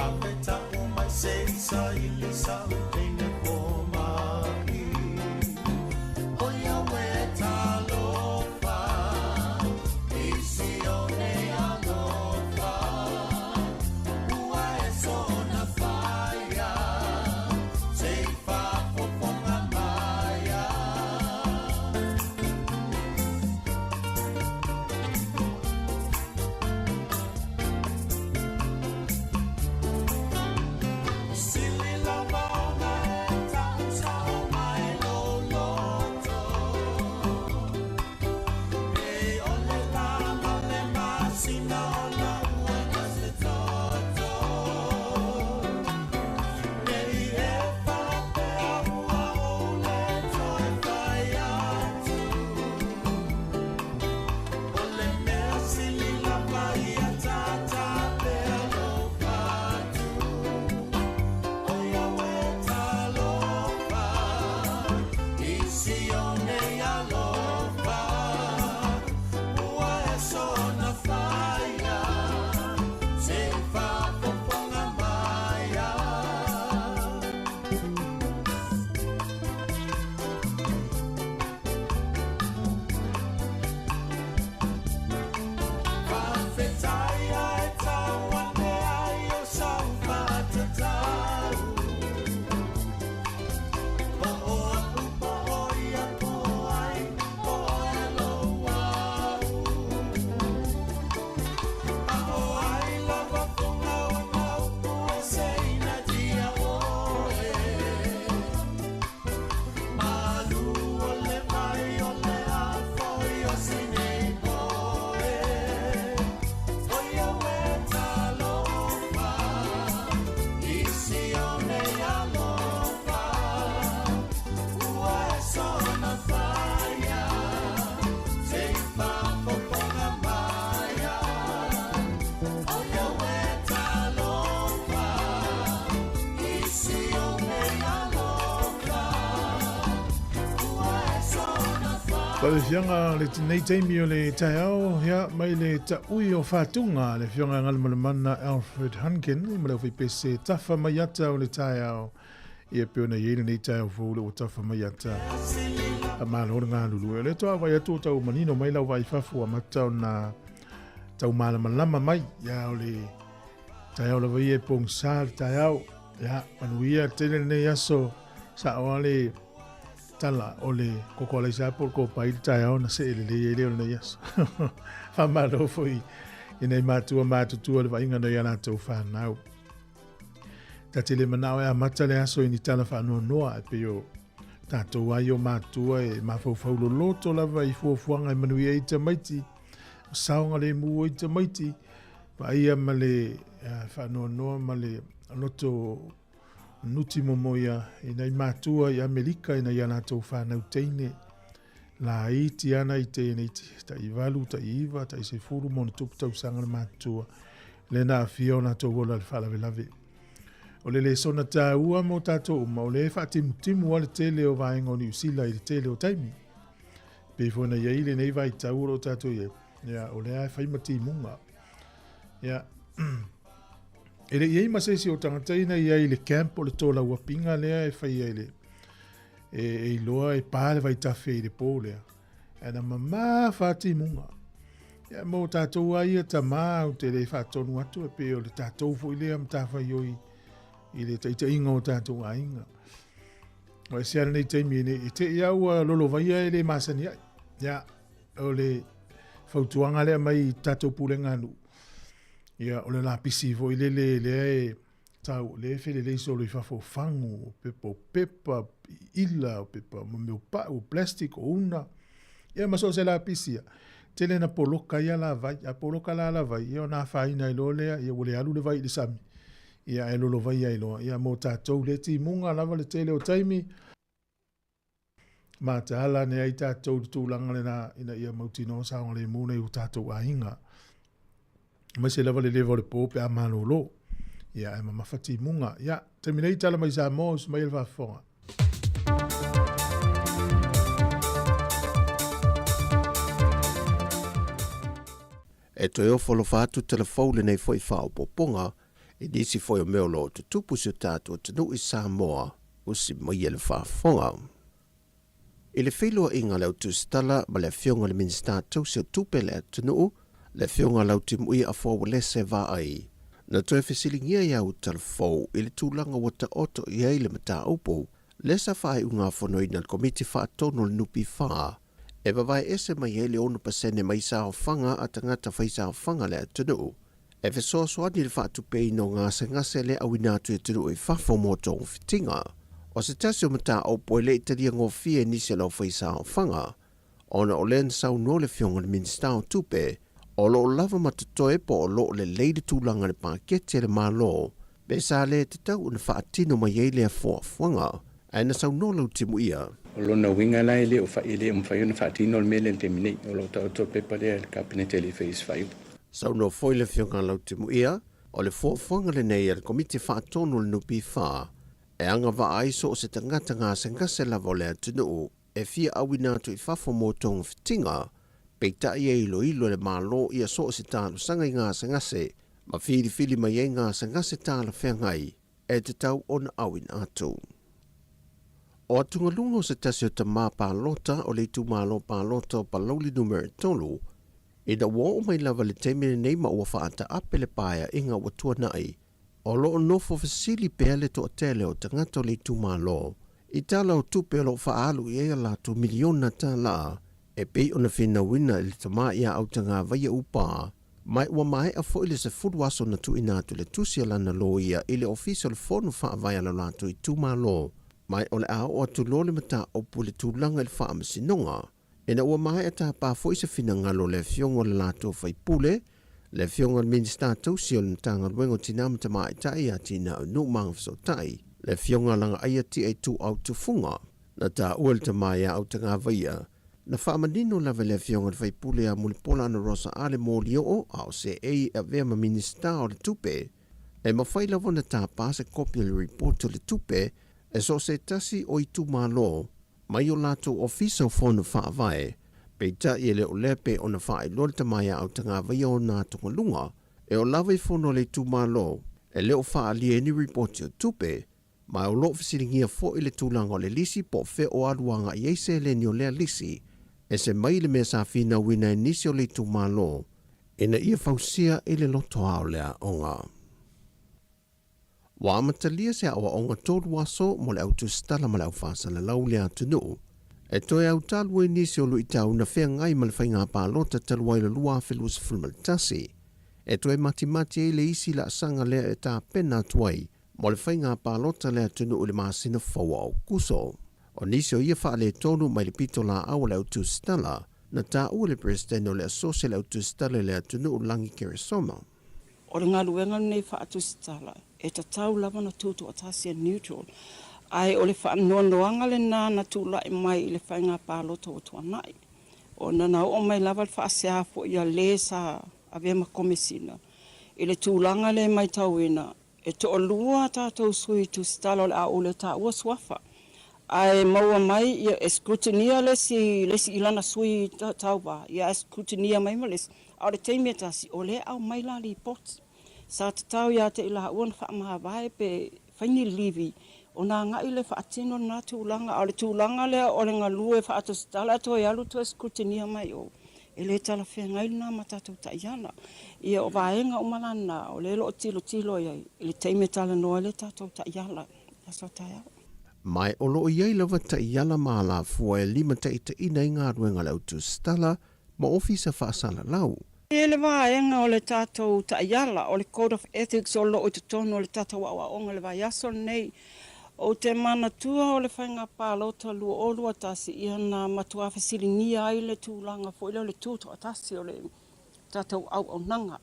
Fa'afeta'u mai se i saili sa'u teine foma'i. O Iawe talofa, i Sione alofa, ua e soona faia, se i faafofoga maia. Sili lava ona e ta'u sa'o mai lou loto, e o le lā ma le masina o lāua na se toto. Ne i e faapea ua ou le toe fai atu, o le mea sili lava ia tātā pea lou fatu. O Iawe talofa, i Sione alofa, ua e soona faia, se i faafofoga maia. Fa'afetai ae tau ane ai o sau fa'atatau. Po o a'u po o ia po o ai, po o e lou au. A o ai lava foga ona upu e seina dia oe. Malu o le vai o le afoi o sinei poe. O Iawe talofa, i Sione alofa, ua e soona faia, se i faafofoga maia. O Iawe talofa, i Sione alofa, ua e soona faia. Le fianga le tenei taimi o le taeao, ia mai le ta'ui o fatuga le Afioga Galumalemana Alfred Hunkin ma le aufaipese tafa mai ata o le taeao. Ia pe ona i ai lenei taeao fou le ua tafa mai ata. A malo le galulue. O lea toa vai atu o tau manino mai lau vai fafo amata ona tau malamalama mai. Ia o le taeao lava ia e pogisa le taeao. Ia manuia tele lenei aso sa'o le tala o le koko alaisa po o le kopai le taeao na se'e lelei ai lea o lenei aso. Faamalo foi i nei matua matutua le vaaiga nai a latou fanau. Ta te le manao e amata le aso i ni tala faanoanoa e pei o tatou ai o matua e mafaufau loloto lava i fuafuaga e manuia ai tamaiti, o saogalemu ai tamaiti, vaaia ma le faanoanoa ma le loto nuti momoia i nai matua i Amerika i nai a latou fanau teine. Laiti ana i tēnei taʻivalu, taʻiiva, taʻisefulu ma ona tupu tausaga le matutua. Le na aafia o latou ola i le faalavelave. O le lesona tāua mo tātou uma, o le faatimutimu a le tele o vaega o Niu Sila i le tele o taimi. Pei foi ona i ai lenei vaitau o lo o tātou i ai, ia, o lea e fai ma timuga. Ia, e le i ai ma se isi o tagata ina i ai i le camp o le tolauapiga lea e fai ai le, e iloa e pā le vaitafe i le pō lea. Ae na mamafa timuga. Ia, mo tātou a ia tamā, ou te le faatonu atu, e pei o le tātou foi lea matafaioi i le taitaiga o tātou aiga. O e sea lenei taimi e nei, e te i au a lolovaia e le masani ai. Ia, o le fautuaga lea mai i tātou pulega nuu. Ia, o le lapisi foi lele lea e tau, le felelei solo i fafo o fagu, o pepa o pepa, ila, o pepa ma mea o pau, o plastic, o una. Ia, ma so o se lapisi ia. Tele na poloka ia la vai. A poloka la la vai, ia ona afaina ai loa lea, ia ua le alu le vai i le sami. Ia, ae lolovaia ai loa. Ia, mo tātou le timuga lava le tele o taimi, mataala ane ai tātou i le tulaga lenā ina ia mautinoa saogalemu nai o tātou aiga. Aemaise lava le leva o le pō pe a malōlō. Ia, ae mamafa timuga. Ia, taimi nei tala mai Samoa, usu mai e le faafofoga. E toe ofo alofa atu telefou lenei foi faaopoopoga. I nisi foi o mea o lo o tutupu i si o tatou atunuu i Samoa, usi maia le faafofoga. I le feiloaiga a le Au Tusitala ma le Afioga i le Minisita Tausi o Tupe a le atunuu, le Afioga Lautimuia Afoa Uelese Vaai, na toe fesiligia ia Utalafou i le tulaga ua taoto i ai le mataupu lea sa faaiugafonoina e le Komiti Faatonu o le NPF e vavae ese mai ai le 6% mai saofaga a tagata faisaofaga a le atunuu e fesoasoani i le faatupeina o gasegase le auina atu i atunuu i fafo mo togafitiga. O se tasi o mataupu e le i talia gofie e nisi o le aufaisaofaga, ona o lea na saunoa le Afioga i le Minisita o Tupe, o lo o lava ma totoe po o lo o lelei le tulaga i le paketi a le Malo, pe sa le tatau ona faatino mai ai lea fuafuaga. Ae na saunoa Lautimuia. O lona uiga la e le o e le o mafai ona faatino le mea lea i le taimi nei. O lo o taoto le pepa lea i le Kapeneta e le i faia se faaiuga. Saunoa foi le Afioga Lautimuia, o le fuafuaga lenei a le Komiti Faatonu o le NPF e agavaa ai so o se tagata gasegase lava o le atunuu e fia auina atu i fafo mo togafitiga, peitai e iloilo e le Malo ia so o se talosaga i gasegase ma filifili mai ai gasegase talafeagai e tatau ona auina atu. O atugaluga o se tasi o tamā palota o le itumalo palota o Palauli Numera 3, ina ua oo mai lava le taimi lenei ma ua faataape le paeaiga ua tuanai, o lo o nofo fesili pea le toatele o tagata o le itumalo i tala o tupe o lo o faaalu i ai a latou miliona tālā e pei ona finauina i le tamā ia Autagavaia Upa ma ua maea foi le 10 aso na tuuina atu le tusi a lana loia i le Ofisa o le Fono Faavae a lo latou itumalo, ma o le a oo atu loa le mataupu i le tulaga i le faamasinoga. Ina ua maea tapā foi se finagalo o le afioga o le latou faipule, le afioga i le Minisita Tausi o le Matagaluega o Tina ma Tamaitai, Atinae o Nuu ma Agafesootai, le afioga Lagaaia Tia Ituau Tufuga, na taua e le tama ia Autagavaia, na faamanino lava e le afioga i le faipule ia Mulipola Anarosa Ale Molioo a o seei e avea ma Minisita o le Tupe, e mafai lava ona tapā se kopi o le ripoti o le tupe e so o se tasi o itumalo mai o latou ofisa o Fono Faavae, peitai e le o lea pei ona faailoa le tama ia Autagavaia ona atugaluga e oo lava i fono a le itumalo e le o faaalia ai ni ripoti o tupe, ma o lo o fesiligia foi le tulaga o le lisi po o fea o alu agai ai seleni o lea lisi, ese mai le mea sa finauina e nisi o le itumalo ina ia fausia i le lotoa o le aoga. Ua amatalia se aoaoga 3 aso mo le au tusitala ma le au faasalalau i le atunuu, e toe autalu ai nisi o luitau na feagai ma le faiga palota talu ai le 2021, e toe matimati ai le isi laasaga lea e tapena atu ai mo le faiga palota a le atunuu i le masina fou o Aokuso. O nisi o ia faaletonu mai le pitolaau a le au tusitala, na taua e le Peresetene o le Asosi a le Au Tusitala i le Atunuu Lagi Keresoma. O le galuega lenei faatusitala e tatau lava ona tutoatasi e neutral, ae o le faanoanoaga lena na tulai mai i le faiga palota ua tuanai, ona na oo mai lava le faasea foi a le sa avea ma Komesina i le tulaga lea e matauina e toalua a tatou sui tusitala o le a ou le taua suafa, ae maua mai ia e scrutineer le isi le isi i lana sui tauva ia ae scrutineer mai ma le isi, a o le taimi e tasi o lea e aumai la lipoti. Sa tatau ia te i laua ona faamavae pe fai ni livi ona agai lea e faatino lena tulaga, a o le tulaga lea o le galue faatusitala ae toe alu toe scrutineer mai o, e le talafeagai lena ma tatou taiala. Ia o vaega uma la na, o lea o lo o tilotilo i ai i le taimi e talanoa ai le tatou taiala i aso a taeao. Ma o lo o i ai lava taiala ma alafua e limataitaiina ai galuega a le au tusitala ma ofisa faasalalau. E i ai le vaega o le tatou taiala, o le Code of Ethics o lo o i totonu o le tatou aoaoga i le vaiaso lenei. Ou te manatua o le faiga palota 2021, ia na matua fesiligia ai le tulaga foi lea o le tutoatasi o le tatou auaunaga.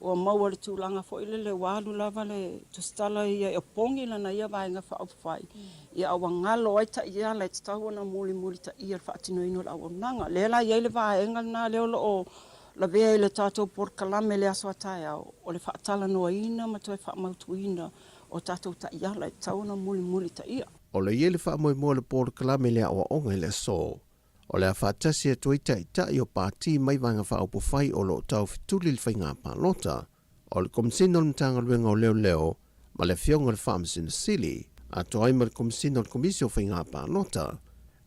Ua maua le tulaga foi lele ua alu lava le tusitala ia e opogi lana ia vaega faaupufai, ia a ua galo ai taiala e tatau ona mulimulitaia i le faatinoina o le auaunaga. Lea la e i ai le vaega lena lea o lo o lavea i le tatou polokalame i le aso a taeao, o le faatalanoaina ma toe faamautuina o tatou taiala e tatau ona mulimulitaia. O lo o i ai le faamoemoe o le polokalame i le aoaoga i le aso o le a faatasi atu ai taitai o pati mai Vaega Faaupufai o lo o taufetuli i le faiga palota. o le Komesina o le Matagaluega o Leoleo ma le Afioga i le Faamasino Sili, atoa ai ma le Komesina o le Komisi o Faiga Palota,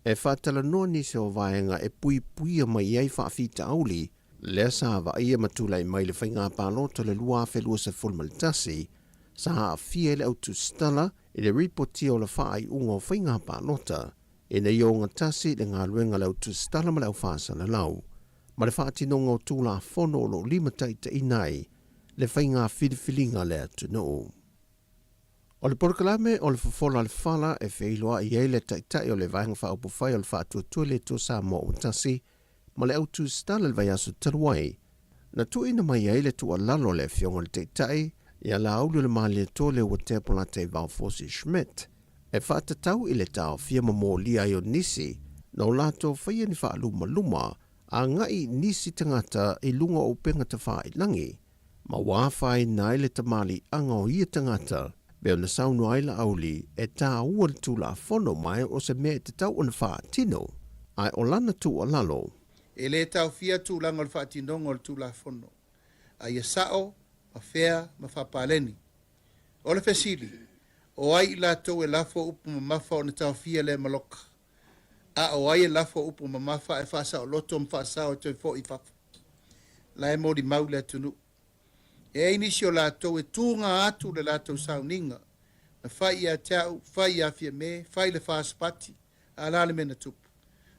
e faatalanoa nisi o vaega e puipuia mai ai faafitauli lea sa vaaia ma tulai mai i le faiga palota o le 2021, sa aafia ai le au tusitala i le ripotia o le faaiuga o faiga palota ina ia ogatasi le galuega a le au tusitala ma le au faasalalau ma le faatinoga o Tulafono o lo o limataitaiina ai le faiga filifiliga a le atunuu. O le polokalame o le Fofola o le Fala e feiloai ai le Taitai o le Vaega Faaupufai o le Faatuatua i le Atua Samoa ua Tasi ma le au tusitala i le vaiaso talu ai, na tuuina mai ai le tuualalo a le Afioga i le Taitai ia Laaulialemalietoa Leuatea Polataivao Fosi Schmidt e faatatau i le taofia ma molia ai o nisi na o latou faia ni faalumaluma agai i nisi tagata i luga o upega tafailagi ma ua afaina ai le tamaliiaga o ia tagata, pei ona saunoa ai Laauli e tāua le Tulafono ma o se mea e tatau ona faatino, ae o lana tuualalo. E lē taofia tulaga o le faatinoga o le Tulafono, a ia sa'o ma fea ma faapaleni. O le fesili, o ai i latou e lafo upu mamafa ona taofia lea maloka? A o ai e lafo upu mamafa ae faasaoloto ma faasao e toe fo'i i fafo? La e molimau le atunuu. E i ai nisi o latou e tuga atu le latou sauniga, na fai ia te au, fai ia Fiame, fai le First Party, a la le mea na tupu?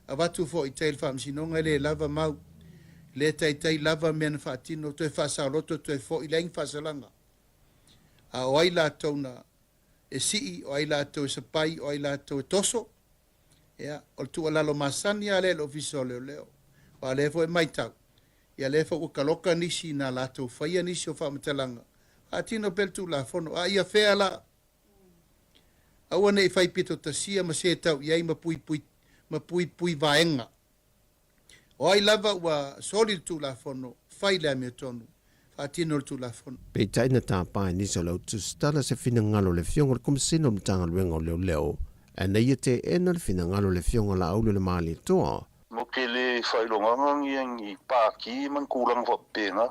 Avatu foi i tai i le Faamasinoga e le lava mau, le taitai lava mea na faatino, toe faasaoloto toe fo'i, leai ni faasalaga. A o ai latou na e sii, o ai latou e sapai, o ai latou e toso? Ia, o le tuualalo masani lava lea i le Ofisa o Leoleo, aua o lea foi e matau, ia lea foi ua taloka nisi na latou faia nisi o faamatalaga, faatino pea le Tulafono, a ia fea la? Aua ne i fai pito tasia ma setau i ai ma puipui, ma puipui vaega. O ai lava ua soli le Tulafono, fai le amiotonu, faatino le Tulafono. Peitai na tapa e nisi o le au tusitala se finagalo o le Afioga i le Komesina o le Matagaluega o Leoleo, ae na ia teena le finagalo o le Afioga Laauli-o-le-Malietoa. Mo ke le faailogaga ni ni pākī ma ni kūlanga faapena.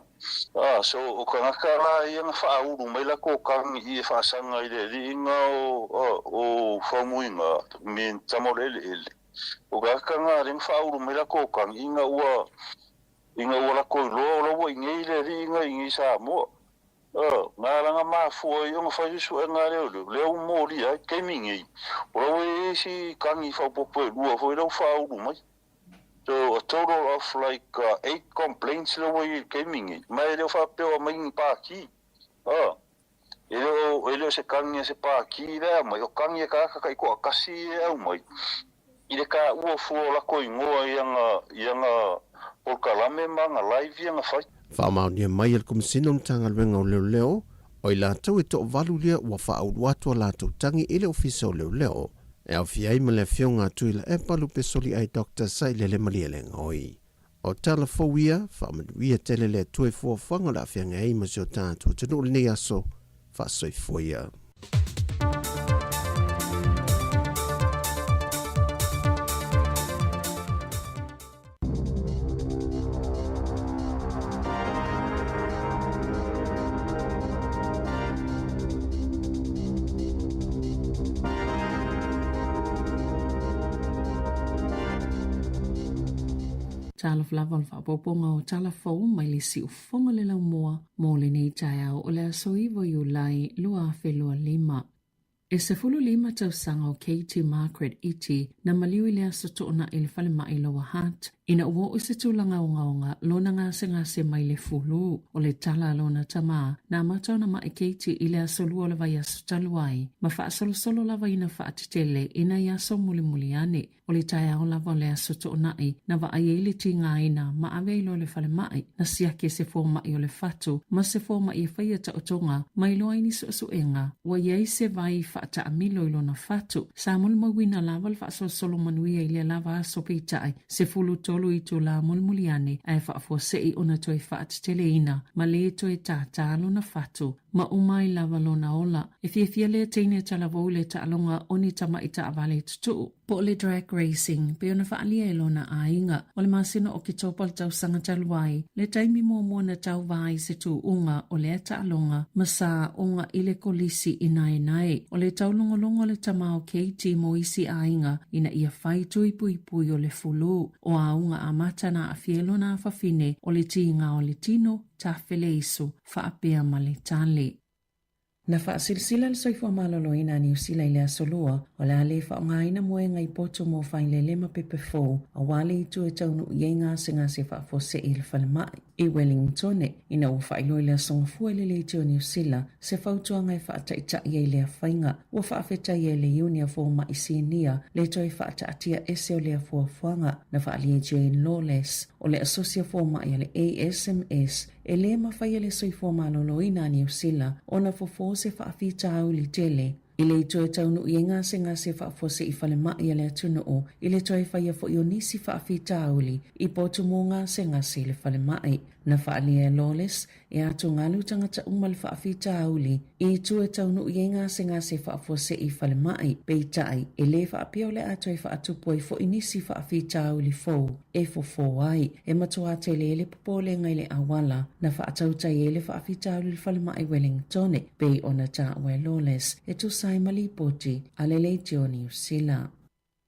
A, so o kangaka la ia na faaulu mai lako kagi i e faasaga i le aliiga o, a, o Faumuiga me ni tama o le eleele. O kangaka na lea na faaulu mai lako kagi ina ua, ina ua lako iloa o la ua inei le aliiga i inei Samoa. A, na ala na mafua ai ona fai suesuega a leoleo, lea ua molia ai, taimi nei, o la ua i ai isi kagi faaopoopo e lua foi la ua faaulu mai. So, a total of like 8 complaints la ua i ai i le taimi nei, ma e le o faapea o aumai ni pākī. A, e le o, e le o se kagi a se pākī la e aumai, o kagi a tagata taitoatasi e aumai i le taua fua o lako igoa i ana, i ana polokalame ma ana live ia na fai. Faamaonia mai e le Komesina o le Matagaluega o Leoleo, o i latou e toavalu lea ua faaulu atu a latou tagi i le Ofisa o Leoleo, e aofia ai ma le Afioga a Tuilaepa Lupesoliai Doctor Sailele Malielegaoi. O tala fou ia, faamanuia tele le Atua i fuafuaga o le a feagai ai ma si o tatou atunuu i lenei aso. Faasoifua ia. Talofa lava o le faaopoopoga o tala fou mai le siufofoga le laumua mo lenei taeao o le aso 9 Iulai 2025. E 15 tausaga o Katie Margaret Iti na maliu i le aso Toonai i le falemai Lower Hutt ina ua oo i se tulaga ogaoga lona gasegase mai le fulu. O le tala a lona tama, na amata ona mai Katie i le aso 2 o le vaiaso talu ai, ma faasolosolo lava ina faatetele i nai aso mulimuli ane. O le taeao lava o le aso Toonai na vaai ai le tigaina ma ave ai loa i le falemai, na siaki e se fomai o le fatu ma se fomai e faia taotoga ma iloa ai ni suesuega ua i ai se vai faataamilo i lona fatu. Sa molimauina lava le faasolosolo manuia i lea lava aso peitai, 13 itulā mulimuli ane ae faafuasei ona toe faateteleina ma lē toe tātā lona fatu ma uma ai lava lona ola. E fiafia lea teine talavou i le taaloga o ni tama'i taavale tutu'u. Po o le drag racing, pei ona faaalia e lona aiga. O le masina o Oketopa o le tausaga talu ai, le taimi muamua na tauva ai se tuuga o lea taaloga ma sa oga i le kolisi i naenae. O le taulogologo a le tama o Katie mo isi aiga ina ia fai tui puipui o le fulu. O auga amata na aafia ai lona afafine o le tiga o le tino, tafeleisu, faapea ma le tale. Na faasilasila le Soifua Maloloina a Niu Sila i le Aso Lua, o le a le faaaogaina moega i potu mo failele ma pepe fou, aua le itu e taunuu i ai gasegase faafuasei i le falemai i Wellingtone, ina ua faailoa i le Aso Gafua i le Leitio o Niu Sila se fautuaga e faataitai ai lea faiga. Ua faafetaia e le Iuni a Fomai Sinia le toe faataatia ese o lea fuafuaga na faaalia e Jane Lawless o le Asosi a Fomai a le ASMS E lē mafai e le soifua maloloina a Niu Sila ona fofo se faafitauli tele i le toe taunuu i ai gasegase faafuasei falemai a le atunuu i le toe faia foi o nisi faafitauli i potu mo gasegase i le falemai. Na faaalia e Lawless e atugalu tagata uma le faafitauli i itu e taunuu i ai gasegase faafuasei falemai, peitai e lē faapea o le a toe faatupu ai foi nisi faafitauli fou e fofo ai. E matuā tele le popolega i le auala na faatautai ai le faafitauli i le falemai Wellingtone, pei ona taua e Lawless e tusa ai ma lipoti a le Leitio Niu Sila.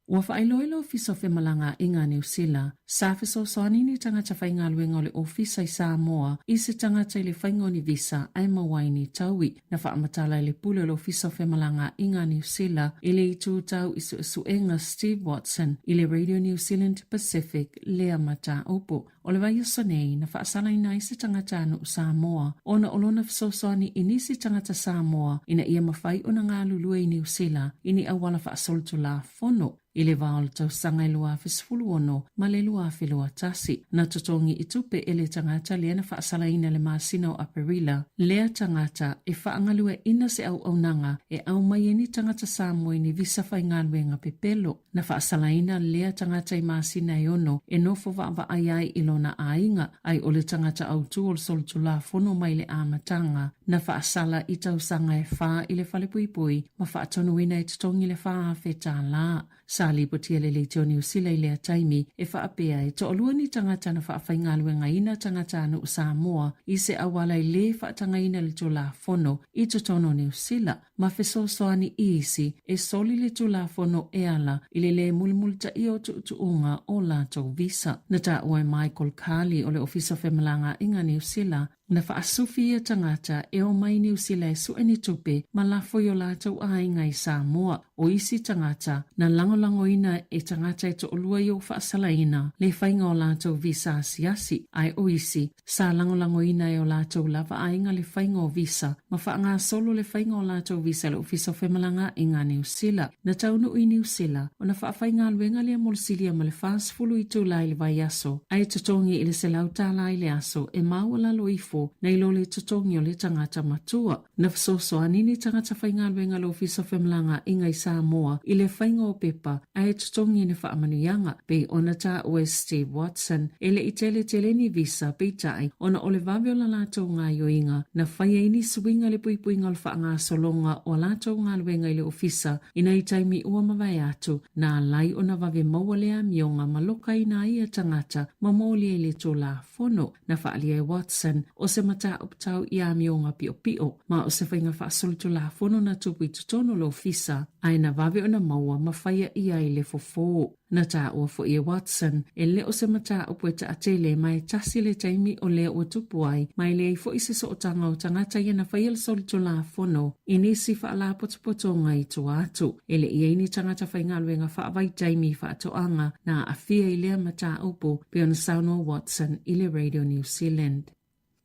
Ua faailoa e le Ofisa o Femalagaaiga a Niu Sila, sa fesoasoani ni tagata faigaluega o le Ofisa i Samoa i se tagata i le faiga o ni visa ae maua ai ni taui. Na faamatala e le Pule o le Ofisa o Femalagaaiga a Niu Sila i le itu tau i suesuega Steve Watson i le Radio New Zealand Pacific lea mataupu. O le vaiaso nei na faasalaina ai se tagatanuu Samoa ona o lona fesoasoani i nisi tagata Samoa ina ia mafai ona galulue i Niu Sila i ni auala faasolitulafono i le va o le tausaga e 2016 ma le 2021. Na totogi i tupe e le tagata lea na faasalaina i le masina o Aperila lea tagata e faagalueaiina se auaunaga e aumai ai ni tagata Samoa i ni visa faigaluega pepelo. Na faasalaina lea tagata i masina e ono e nofo vaavaai ai i lona aiga, ai o le tagata autū o le solitulafono mai le amataga. Na faasala i tausaga e fa i le falepuipui ma faatonuina e totogi le $4,000. Sa lipotia le Leitio Niu Sila i lea taimi e faapea e toalua ni tagata na faafaigaluegaina tagatanuu Samoa i se auala e lē faatagaina le Tulafono i totonu o Niu Sila ma fesoasoani i isi e soli le Tulafono e ala i le lē mulimulitaia o tuutuuga o latou visa. Na taua e Michael Carley o le Ofisa o Femalagaaiga Niu Sila, na faasufi ia tagata e omai i Niu Sila e sue ni tupe ma lafo i o latou aiga i Samoa. O isi tagata, na lagolagoina e tagata e toalua ia ua faasalaina le faiga o latou visa asiasi, ae o isi, Sa lagolagoina e o latou lava aiga le faiga o visa ma faagasolo le faiga o latou visa i le Ofisa o Femalagaaiga a Niu Sila. Na taunuu i Niu Sila, ona faafaigaluega lea mo le silia ma le 40 itula i le vaiaso, ae totogi i le $100 i le aso e maualalo ifo nai lo le totogi o le tagata matua. Na fesoasoani ni tagata faigaluega a le Ofisa o Femalagaaiga i Samoa i le faiga o pepa ae totogi ni faamanuiaga, pei ona taua e Steve Watson, e le i teletele ni visa, peitai, ona o le vave o la latou gaoioiga, na fai ai ni suiga i le puipuiga o le faagasologa o a latou galuega i le ofisa i nai taimi ua mavae atu, na alai ona vave maua le amioga ma lokaina ai ia tagata ma molia i le Tulafono. Na faaalia e Watson, o se mataupu tau i amioga piopio, ma o se faiga faasolitulafono na tupu i totonu o le ofisa, ae na vave ona maua ma faia i ai le fofo. Na taua foi e Watson, e le o se mataupu e taatele ma e tasi le taimi o lea ua tupu ai, ma e leai foi se sootaga o tagata ia na faia le solitulafono i nisi faalapotopotoga i tua atu. E le i i ai ni tagata faigaluega faavaitaimi i faatoaga na aafia i lea mataupu, pei ona saunoa Watson i le Radio New Zealand.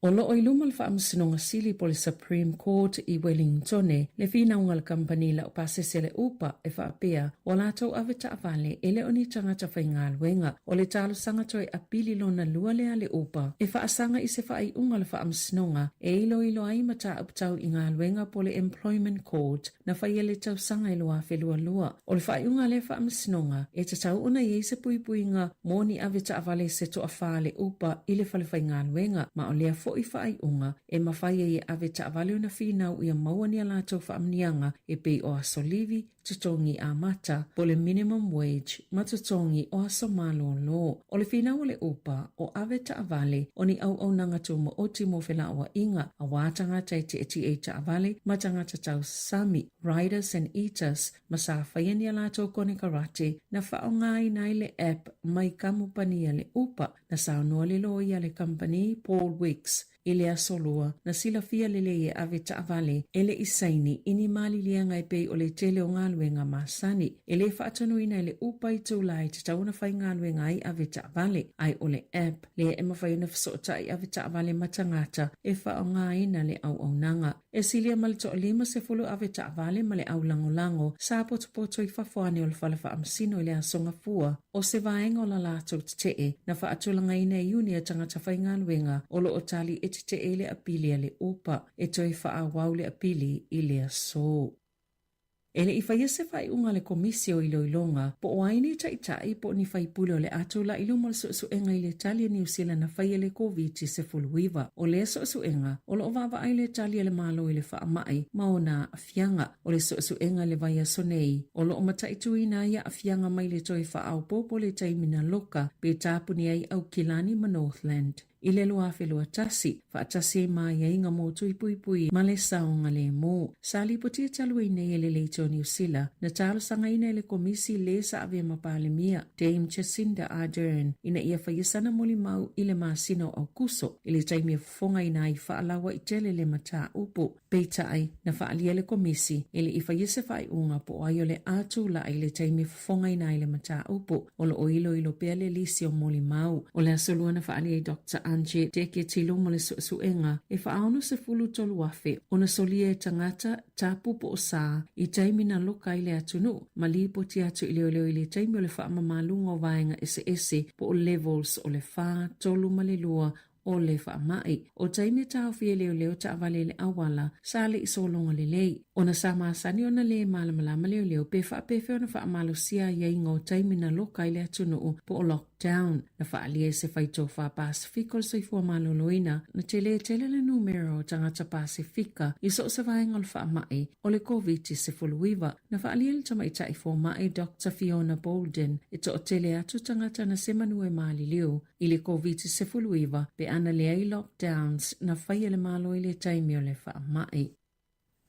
O loo i luma le Faamasinoga Sili po o le Supreme Court i Wellingtone le finauga a le kamupani laupasese a le Uber e faapea ua latou ave taavale e le o ni tagata faigaluega. O le talosaga toe apili lona lua lea a le Uber e faasaga i se faaiuga a le Faamasinoga e iloilo ai mataupu tau i galuega po o le Employment Court na faia i le tausaga e 2022. O le faaiuga a lea faamasinoga, e tatau ona i ai se puipuiga mo ni ave taavale se toafa a le Uber i le falefaigaluega, ma o lea foi faaiuga e mafai ai e ave taavale ona finau ia maua ni a latou faamanuiaga e pei o aso livi, totogi amata, po o le minimum wage, ma totogi o aso malōlō. O le finau a le Upa, o ave taavale, o ni auaunaga tūmaoti mo felauaiga, auā tagata e tietie i taavale ma tagata tausami, riders and eaters, ma sa faia ni a latou konekarate na faaaogaina ai le app mai kamupani a le Upa. Na saunoa le loia a le kamupani, Paul Wicks, i le Aso Lua, na silafia lelei e ave taavale e le i saini i ni maliliega e pei o le tele o galuega masani. E le faatonuina e le Upa itulā e tatau ona faigaluega ai ave taavale, ae o le app lea e mafai ona fesootai ave taavale ma tagata e faaaogaina le auaunaga. E silia ma le toalima sefulu ave taavale ma le au lagolago sa potopoto i fafo ane o le fale faamasino i le Aso Gafua o se vaega o la latou tetee na faatulagaina e Iuni a tagata faigaluega o lo o tali e tetee i le apili a le Upa e toe faaauau le apili i le aso. E le i faia se faaiuga a le Komisi o Iloiloga po o ai ni taitai po o ni faipule o le a tulai i luma o le suesuega i le tali a Niu Sila na faia i le Koviti-19. O lea suesuega, o lo o vaavaai le tali a le Malo i le faamai ma ona aafiaga. O le suesuega i le vaiaso nei, o lo o mataituina ai aafiaga mai le toe faaopoopo o le taimi na loka pe tapuni ai Aukilani ma Northland. I le 2021, faatasi ai ma aiaiga mo Tui Puipui ma le saogalemu. Sa lipotia talu ai nei e le Leitio Niu Sila, na talosagaina e le Komisi le sa avea ma Palemia, Dame Jacinda Ardern, ina ia faia sana molimau i le masina o Aokuso, i le taimi e fofogaina ai faalauaitele le mataupu. Peitai, na faaalia le Komisi e le i faia se faaiuga po o ai o le a tulai i le taimi e fofogaina ai le mataupu. O lo o iloilo pea le lisi o molimau. O le Aso Lua na faaalia ai Doctor Angie Deketi luma o le suesuega e faaono 13,000 ona solia e tagata tapu po o sa i taimi na loka ai le atunuu ma lipoti atu i leoleo i le taimi o le faamamaluga o vaega eseese po o levels o le 4, 3 ma le 2 o le faamai. O taimi e taofi e leoleo taavale i le auala, sa le i sologa lelei. Ona sa masani ona lē malamalama leoleo pe faapefea ona faamalosia aiaiga o taimi na loka ai le atunuu po o lockdown. Na faaalia e se faitofa Pasefika o le soifua maloloina, na tele tele le numera o tagata Pasefika i so o se vaega o le faamai o le Koviti-19. Na faaalia e le tamaitai fomai Doctor Fiona Bolden e toatele atu tagata na semanu e maliliu i le Koviti-19 pe ana leai lockdowns na faia e le Malo i le taimi o le faamai.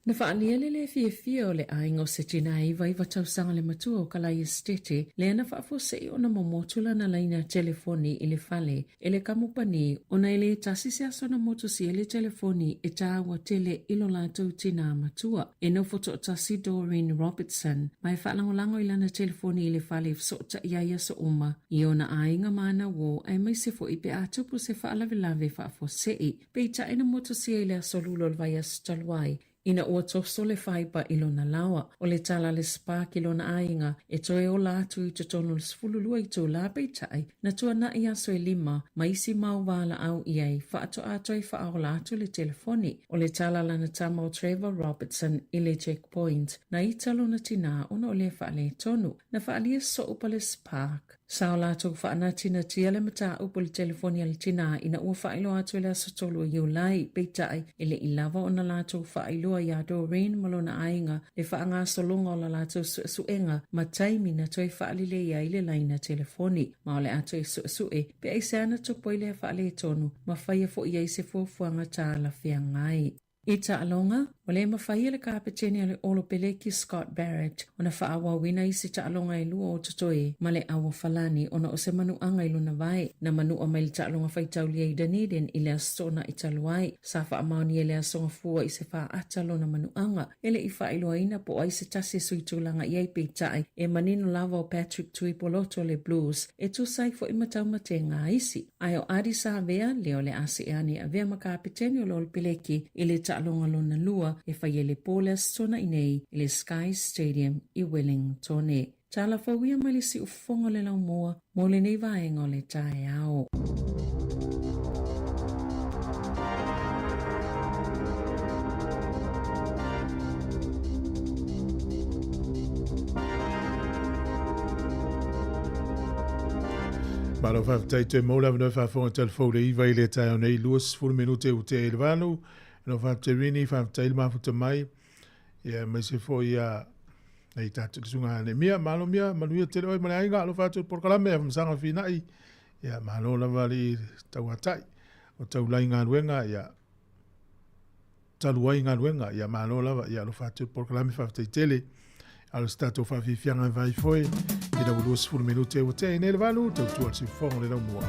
Na faaalia le lē fiafia o le aiga o se tinā e 99 tausaga le matua o Kalai Esetete lea na faafuasei ona momotu lana laina telefoni i le fale e le kamupani ona e lē tasi se aso na motusia ai le telefoni e tāua tele i lo latou tinā matua. E nofo toatasi Doreen Robertson ma e faalagolago i lana telefoni i le fale e fesootai ai aso uma i ona aiga ma ana uō aemaise foi pe a tupu se faalavelave faafuasei. Peitai na motusia i le aso Lula o le vaiaso talu ai, ina ua toso le faipa i lona laoa. O le tala a le Spark i lona aiga, e toe ola atu i totonu o le 12 itulā peitai, na tuanai aso e lima ma isi mau valaau i ai faatoa toe faaola atu le telefoni. O le tala a lana tama o Trevor Robertson i le Checkpoint, na ita lona tinā ona o lea faaletonu. Na faaalia soo pa le Spark. Sa o latou faanatinatia le mataupu i le telefoni a le tinā ina ua faailoa atu i le aso 3 o Iulai, peitai, e le i lava ona latou faailoa iā Doreen ma lona aiga le faagasologa o la latou suesuega ma taimi na toe faalelei ai le laina telefoni. Ma o le a toe suesue pe aisea na tupu ai lea faaletonu ma faia foi ai se fuafuaga talafeagai. I taaloga, ua le mafai e le kapetene o le Olo Peleki Scott Barrett ona faaauauina isi taaloga e lua o totoe ma le Auofalani ona o se manuaga i lona vae. Na manua mai le taaloga faitaulia i Dunedin i le Aso Toonai talu ai. Sa faamaonia i le Aso Gafua i se faata lona manuaga. E le i faailoaina po o ai se tasi e sui tulaga i ai peitai e manino lava o Patrick Tuipolotu o le Blues e tusa ai foi ma taumatega a isi. Ae o Ardie Savea, lea o le a see ane e avea ma kapetene o le Olopeleki i le taaloga lona lua e fai ai le po le Aso Toonai nei i le Sky Stadium i Wellingtone. Tala fou ia mai le siufofoga o le laumua mo lenei vaega o le taeao. Malo faafetai toe mau le avanoa faafofoga telefou le iva i le taeao nei 20 minute ua tea i le valu. No faafetai Rini, faafetai le mafuta mai. Ia aemaise foi ia Nei tātou le sunga le mia, malo mia, manuia tele oi ma le aiga, alofa atu i le polokalame, afamasaga finai, ia malo lava le tauatai, o taulai galuega, ia talu ai galuega, ia malo lava, ia alofa atu i le polokalame faafetai tele. A o se tatou faafiafiaga e vai foe, ina ua 20 minute ua tea i nei le 8, tautua le siufofoga o le laumua.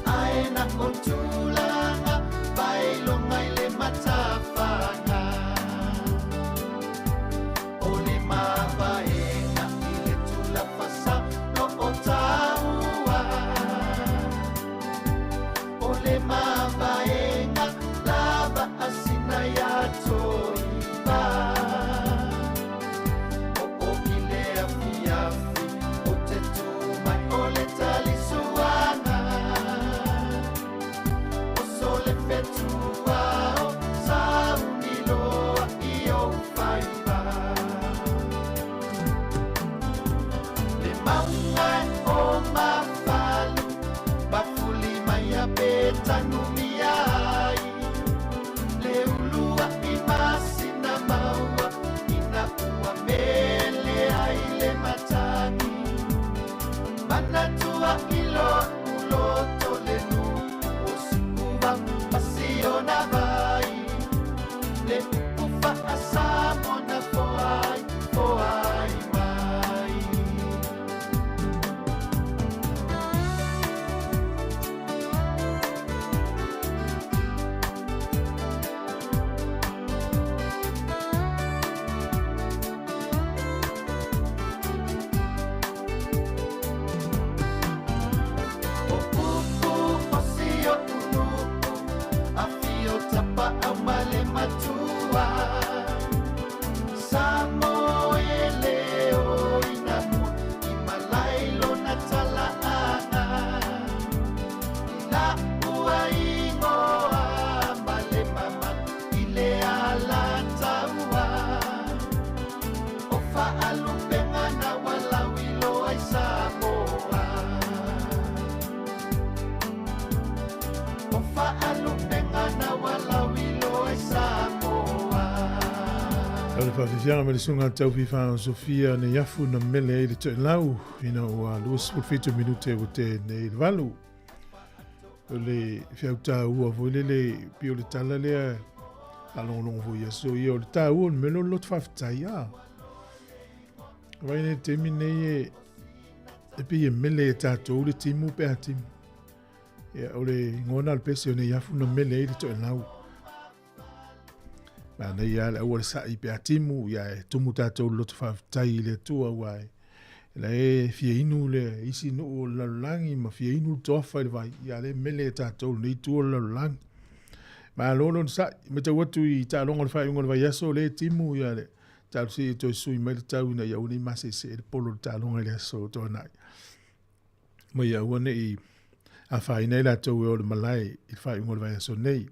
Ae na o tulaga, pailonga i matafaga O le mavaega i le tulafasa loo taua O le mavaega lava asina ia toiva O o i le afiafi o te tu mai o le talisuaga O so le fetua o sauni loa i ou faiva Le mauga o mafalu mafuli mai a pe tanumia ai Le uluai masina maua ina ua mele ai le matagi Manatua i lo'u loto le nuu o Siuvao ma siona vai Le upu faa-Samoa na foai, foai mai. O upu o si oʻu nuu afio Tapaau ma le Matua Samoa e leo ina mua i malae i lona talaaga I la'u igoa ma le mamalu i le Alataua O faalupega na ua lauiloa i Samoa O faalupega na ua lauiloa i Samoa. O le faafiafiaga mai le susuga Taufifa o Sofia Neiafu na mele ai le toelau ina ua 27 minute ua tea nei i le 8. O le feau taua foi lele pei o le tala lea faalogologo foi i aso ia o le taua o le mea lea o le loto faafetai a. Vai nei taimi nei e e pei e mele e tatou le timu pe a timu. Ia, o le igoa na o le pese o Neiafu na mele ai le toelau. Manaia lava le aua le sa'i pe a timu, ia e tumu tatou le loto faafetai i le Atua aua e la e fia inu le isi nuu o le lalolagi ma fia inu le toafa i le vai, ia lea e mele e tatou lenei itu o le lalolagi. Malo le onosai, matau atu i taaloga o le faaiuga o le vaiaso, lea e timu ia le talosia ia toe sui mai le tau ina ia aua ne i maseese le polo o le taaloga i le aso Toanai. Ma ia aua ne i afaina ai latou e o i le malae i le faaiuga o le vaiaso nei.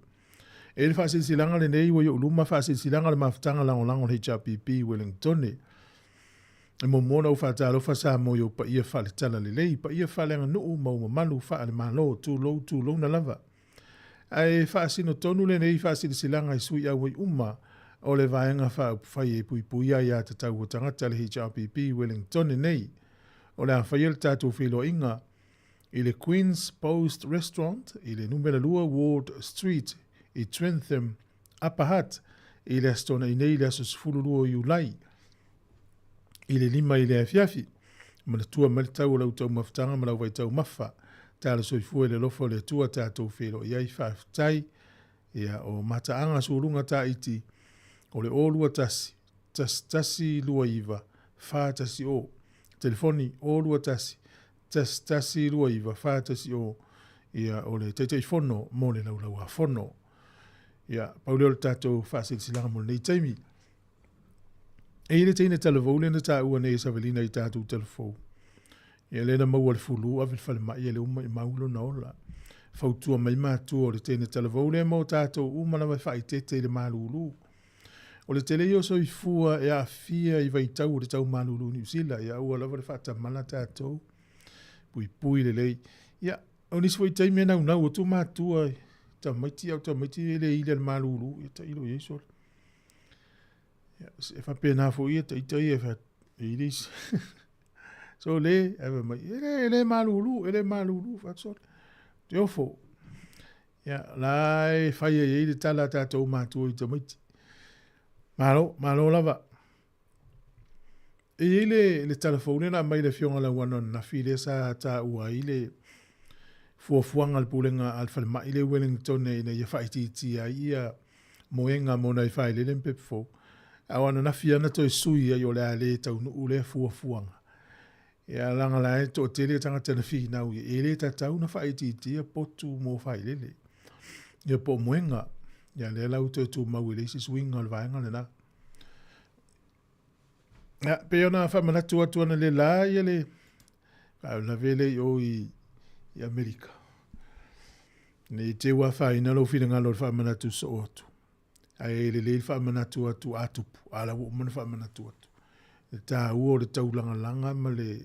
E le faasilasilaga lenei ua i ou luma faasilasilaga o le mafutaga lagolago a le HRPP i Wellingtone. E muamua ona ou faatalofa Samoa i ou paia faale-talalelei, paia faaleaganuu ma ou mamalu faale-Malo, tulou tulouna lava. Ae faasino tonu lenei faasilasilaga i sui auai uma o le Vaega Faaupufai e Puipuia Aia Tatau a Tagata le HRPP i Wellingtone nei. O le a faia le tatou feiloaiga i le Queen's Post Restaurant i le numera 2 Ward Street i Trentham, Upper Hutt i le Aso Toonai nei i le aso 12 o Iulai i le 5 i le afiafi. Manatua mai le tau o lau taumafataga ma lau vaitaumafa. Tala soifua i le alofa o le Atua tatou feiloai ai. Faafetai. Ia, o mataaga suluga taiti o le 021 1129 410. Telefoni 021 1129 410. Ia, o le Taitaifono mo le Laulau-a-Fono. Ia, pau lea o le tatou faasilasilaga mo lenei taimi. E i le teine talavou lea na taua nei e Savelina i tatou talafou. Ia lea na maua le fulu ave le falemai e le uma i mau lona ola. Fautua mai matua o le teine talavou lea mo tatou uma lava e faaeteete i le malulu. O le tele ia o soifua e aafia i vaitau o le tau malulu i Niu Sila, ia aua lava le faatamala tatou. Puipui lelei. Ia, o nisi foi taimi e naunau atu matua i tamaiti, a o tamaiti e le ili a le malulu, ia tailo i ai sole. Ia, e faapena foi ia taita ia e fa, e ili isi. So le, ae fai mai, e le, e le malulu, e le malulu, fai atu sole. Te ofo. Ia, la e fai ai ai le tala a tatou matua i tamaiti. Malo, malo lava. E i ai le, le tala fou lea na aumai e le Afioga Lauano ananafi lea sa taua ai le fuafuaga a le Pulega a le Falemai lea i Wellington ina ia faaitiitia ai ia moega mo nai failele ma pepa fou. A o ananafi lava na toe sui ai o le a le taunuu lea fuafuaga. Ia leaga la e toatele tagata na finau ia, e le tatau ona faaitiitia potu mo failele. Ia po o moega. Ia lea la ua toe tumau e leai se suiga o le vaega lena. Ia, pei ona faamanatu atu analeila ia le faalavelave lea i o i, i Amerika. Ne i te i ua afaina lou finagalo i le faamanatu soo atu. Ae lelei le faamanatu atu a tupu, a la ua uma ona faamanatu atu. Le taua o le taulagalaga ma le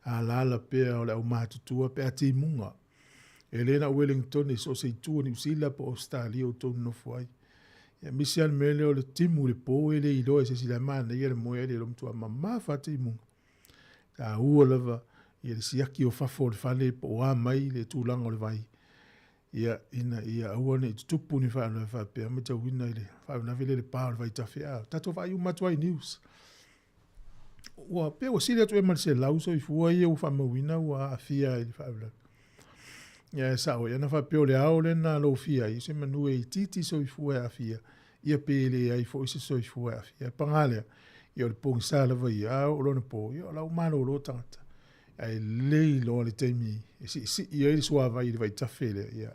alaala pea o le aumatutua pe a timuga. E le na o Wellington i so o se itu o Niu Sila po o Ausetalia o outou nonofo ai. Ia misi lava le mea lea o le timu i le po e le iloa e se isi la e manaia le moe ai le iloa matua mamafa lava timuga. Taua lava ia le siaki o fafo o le fale po o a mai le tulaga o le vai. Ia, ina ia aua ne i tutupu ni faalavelave faapea, matauina i le faalavelave lea i le pa o le vaitafe, a tatou vaai uma atu ai i news. Ua pei ua sili atu ea ma le 100 soifua ia ua faamauina ua aafia i le faalavelave. Ia e sao, ia na faapea o le ao lea na lofia ai, se manu e itiiti soifua e aafia, ia pe leai foi se soifua e aafia. E paga lea, ia o le pogisa lava ia, a oo loa ina po, ia o la ua malolo tagata. Ae lelei loa le taimi e siisii ai le suavai i le vaitafe lea, ia,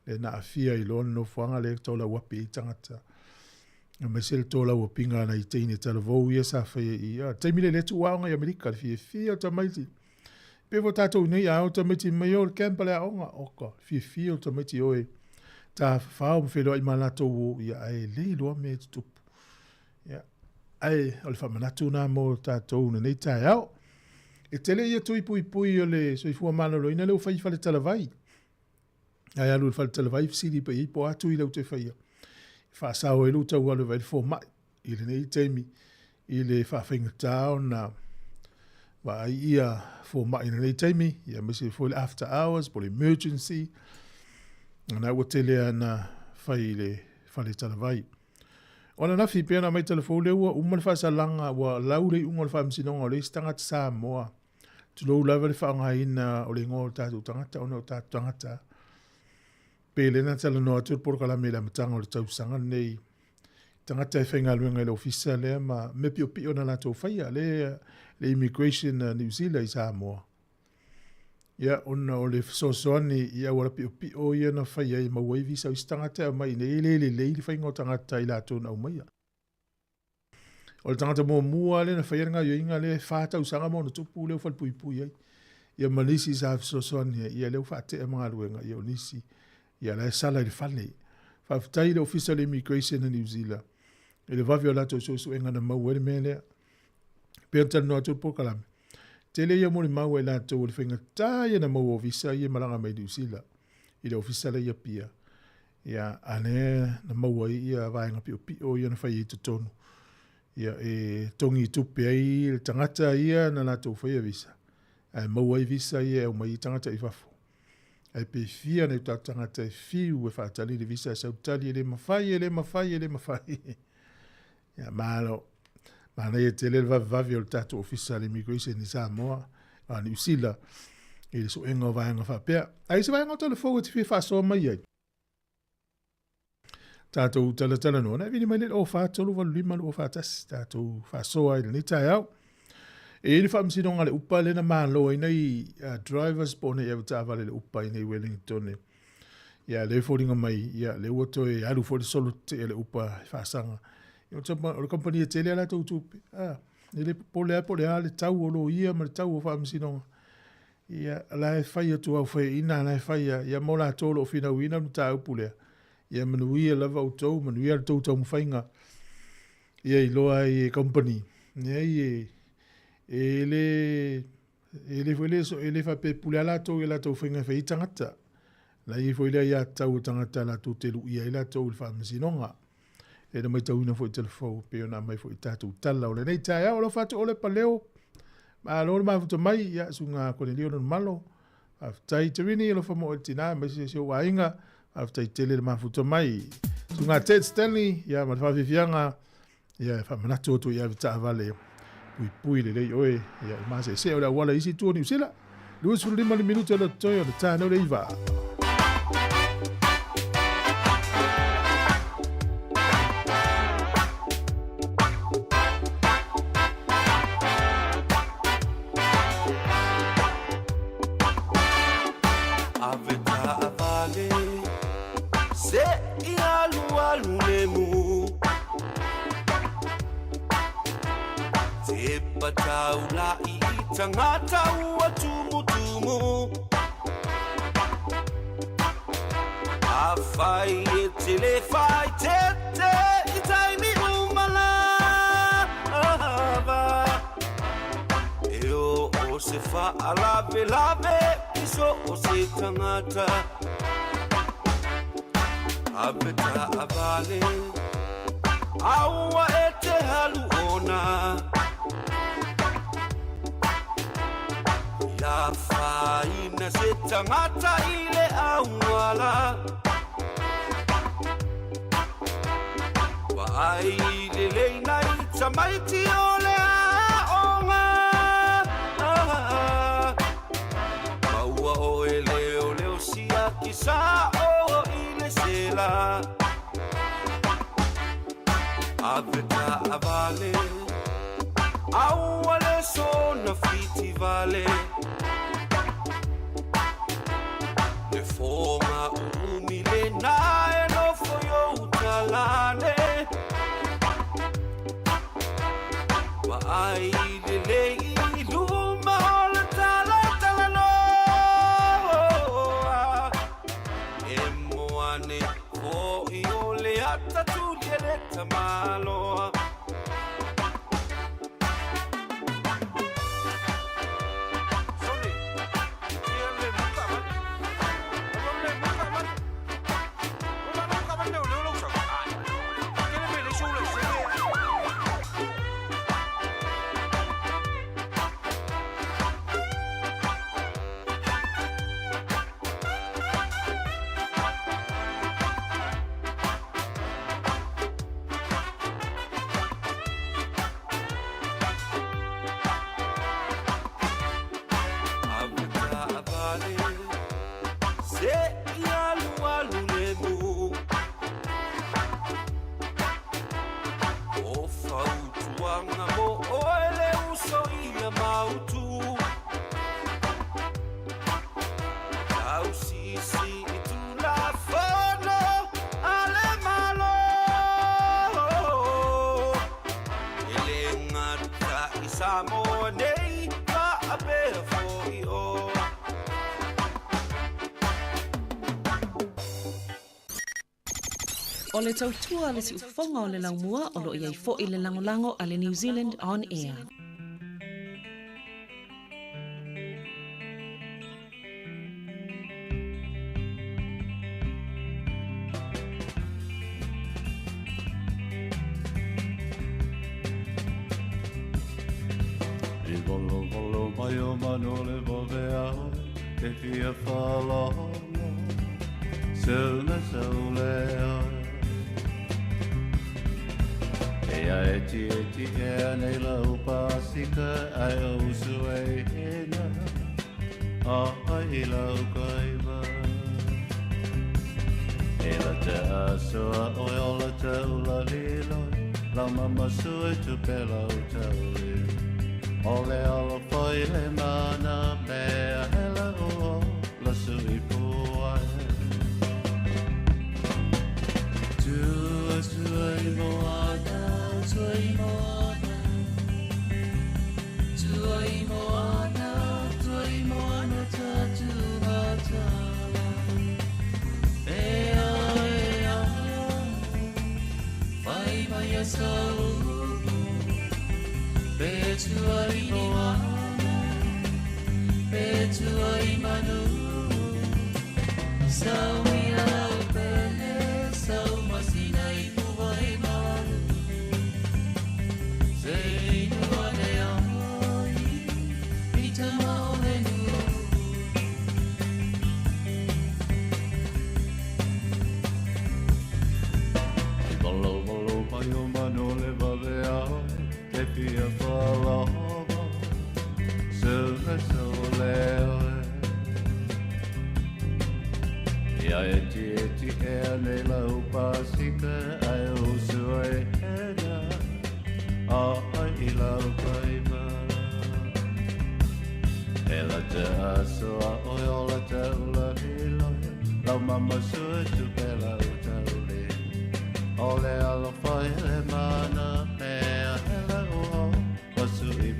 lea na aafia ai loa le nofoaga lea e tolauapi ai tagata. Aemaise le tolauapiga a nai teine talavou ia sa faia i i. A, taimi lea lea tuu aoga i Amerika, le fiafia o tamaiti. Pei foi tatou nei, a o tamaiti mai o le camp a le aoga, oka, fiafia o tamaiti o e tafafao ma feiloai ma latou o, ia, ae lelei loa mea e tutupu. Ia, ae o le faamanatu lena mo tatou i lenei taeao. E tele ia tui puipui o le soifua maloloina lea ua fai i Faletalavai. Ae alu i le Faletalavai fesili pe i ai po o a tui lea ua toe faia. E faasao ai lou tau alu e vaai le fomai i lenei taimi i le faafaigata ona vaai ia fomai i lenei taimi, ia aemaise foi le after hours po o le emergency. Na ua tele lava na fai i le Faletalavai. O ananafi, pei ona aumai telefou lea ua uma le faasalaga, ua lau le iuga o le faamasinoga o le isi tagata Samoa. Tulou lava le faaaogaina o le igoa o tatou tagata ona o tatou tagata. Pei lea na talanoa atu le polokalame i le amataga o le tausaga lenei. Tagata e faigaluega i le ofisa lea ma mea piopio na latou faia, le, le immigration a New Zealand i Samoa. Ia, ona o le fesoasoani i auala piopio ia na fai ai e maua ai visa o isi tagata e aumai iinei, e le lelei le faiga o tagata i latou na aumaia. O le tagata muamua lea na faia le gaoioiga lea e 4 tausaga ma ona tupu lea ua falepuipui ai. Ia ma nisi sa fesoasoani ai, ia lea ua faatea ma galuega, ia o nisi, ia la e sala i le fale. Faafetai i le Ofisa o le Immigration a New Zealand i le vave o latou suesuega na maua ai le mea lea. Pei ona talanoa atu le polokalame, tele ia molimau a i latou o le faigata ia na maua o visa ia e malaga mai Niu Sila i le ofisa lea i Apia. Ia, a lea na maua ai ia vaega piopio ia na fai ai i totonu. Ia, e togi tupe ai le tagata ia na latou faia visa, ae maua ai visa ia e aumai ai tagata i fafo. Ae pe fia nai o tatou tagata e fiu e faatali le visa e sau tali e le mafai, e le mafai, e le mafai. Ia, malo. Manaia tele le vavevave o le tatou Ofisa o le Immigration i Samoa, a Niu Sila, i le suega o vaega faapea. A i se vaega o telefou e te fia faasoa mai ai? Tatou talatalanoa, na e vili mai le 04 385 241, tatou faasoa ai lenei taeao. E i ai le faamasinoga a le upa lea na malo ai nai drivers po o nai avetaavale le upa i nei Wellington. Ia, lea e foliga mai, ia, lea ua toe alu foi le solo tetee a le upa i faasaga. Ia, o le kamupani e tele a latou tupe. Ah, e le popole lava po o le a le tau o loia ma le tau o faamasinoga. Ia, la e fai atu au faiaina, la e fai a, ia mo latou o lo o finauina le mataupu lea. Ia manuia lava outou, manuia le tou taumafaiga. Ia iloa ai e kamupani. Leai e, e le, E le foi le, e le faapea e pule lava latou i a latou faiga e fai ai tagata. La e i ai foi le aiatatau a tagata latou te luia ai latou i le faamasinoga. E na maitauina foi i telefou pei ona aumai foi i tatou tala o lenei taeao. Alofa atu Ole Paleo, malo le mafuta mai, ia susuga Konelio Lonimalo, faafetai Terini, alofa mo oe le tina aemaise si ou aiga, faafetai tele le mafuta mai. Susuga Ted Stanley, ia ma le faafiafiaga Ia e faamanatu atu i ave taavale puipui lelei oe ia i maseesee o le auala i isi itu o Niu Sila. 25 minute o le totoe o le ta nei o le 9. tepa taula'i i tagata ua tumutumu. Afai e te le faaeteete i taimi uma lava, e oo se faalavelave i so o se tagata. Ave taavale aua e te halu ona. Ia faina se tagata i le auala. Vaai lelei nai tamaiti o le aoga. Maua oe leoleo siaki sa'o i le sela. Ave taavale aua le sona fitivale. Le foga uumi lena e nofo i ou talane. Vaai lelei i luma o le talatalanoa. E moane fo'i o le ata tuli e le tamaloa. Ave taavale se'i alualu lemu. O fautuaga mo oe le uso ia mautu. Tausisi i tulafono a le Malo. E le gata i Samoa nei faapea fo'i o. O le tautua a le siufofoga o le laumua o lo o i ai fo'i le lagolago a le New Zealand On Air. I volovolo mai o manu le vavea oe, te fia faalogo, seu na saulea. E a e ti e ti e a nei lau pasika, ai o usu e hena, a ai lau kaiva. E la te asoa oe o la te ula liloi, lau mama sui tu pe lau tauli. O le alo foi le mana mea hela o la sui puai. Tua tua i moana, tua i moana. Tua i moana, tua i moana ta tu matala. E a e a, whai mai a sau. Pe tua i moana, pe tua i manu. Sau i au pele, sau masina i puwa e malu. Se inu ane ai, i tama o le nu. I valo valo mai o manu le vave ai, te fia faalogo, seu na saulea. Ia e ti e ti e a nei lau pasika, ai o sua e hena, a ai i lau kaima. E la te asoa oe o la te ula liloi, lau mama sua tu pe lau tauli. O le alo whai le mana mea hela o o, wasu i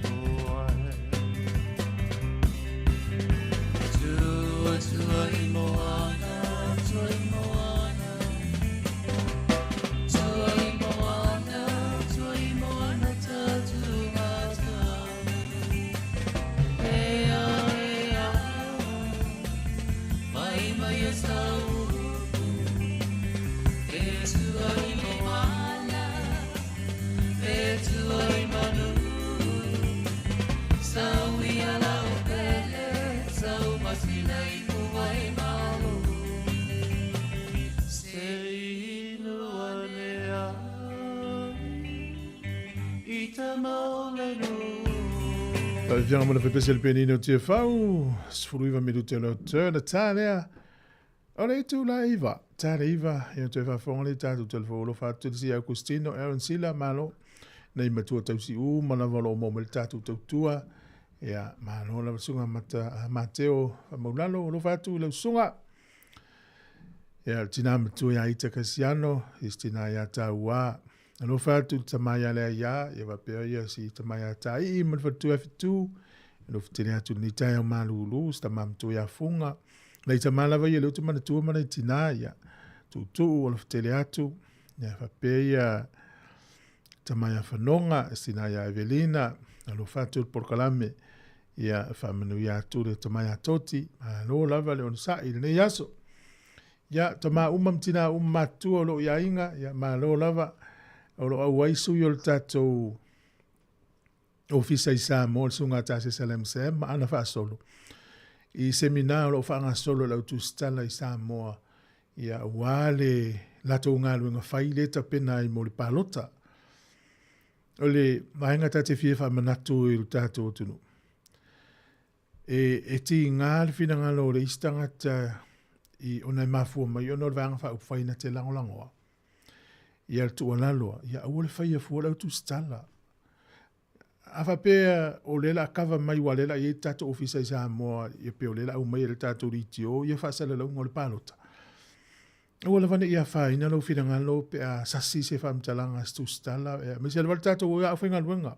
tama o le nuu. Lau Afioga mo le Fepese le Penina o Tiafau, 19 minute o le turn, ta lea, o le itu la iva, ta le iva, ia toe faafofoga le tatou telefo alofa atu le si Augustino, Aaron Sila, malo, nei matua tausi uma lava o lo o maua mai le tatou tautua, ia, malo lava suga mata, Mateo, faamaulalo, alofa atu i lau susuga. Ia, le tina matua ia Ita Kasiano, is tina ia Tauā. Alofa atu le tama ia Lea ia, ia faapea ia si tama ia Taii ma le faletua ia Fitu. Alofa tele atu lenei taeao malūlū, si tama matua ia Fuga. Nai tama lava ia lea ou te manatua ma nai tina ia. Tuutuu, alofa tele atu. Ia faapea ia tama ia Fanoga, si tina ia Evelina. Alofa atu le polokalame. Ia faamanuia atu le tama ia Toti, malo lava le onosai i lenei aso. Ia tama uma ma tina uma matutua o loo i aiga, ia malo lava o loo auai sui o le tatou ofisa i Samoa, le susuga a Tasesa Lamsam ma ana faasolo i semina o loo faagasolo e le au tusitala i Samoa, ia aua le latou galuega fai le tapena ai mo le palota. O le vaega ta te fia faamanatu i lo tatou atunuu, e tiga le finagalo o le isi tagata i ona e mafua mai ona o le Vaega Faaupufai na te lagolagoa ia le tuualalo, ia aua le faia fua le au tusitala. A faapea o lea o le a kava mai aua o lea o le a i ai le tatou ofisa i Samoa, ia pe o lea o le a aumai e le tatou DTO ia faasalalauga o le palota. Aua lava ne i afaina lou finagalo pe a sasi se faamatalaga a se tusitala, aemaise lava le tatou aufaigaluega,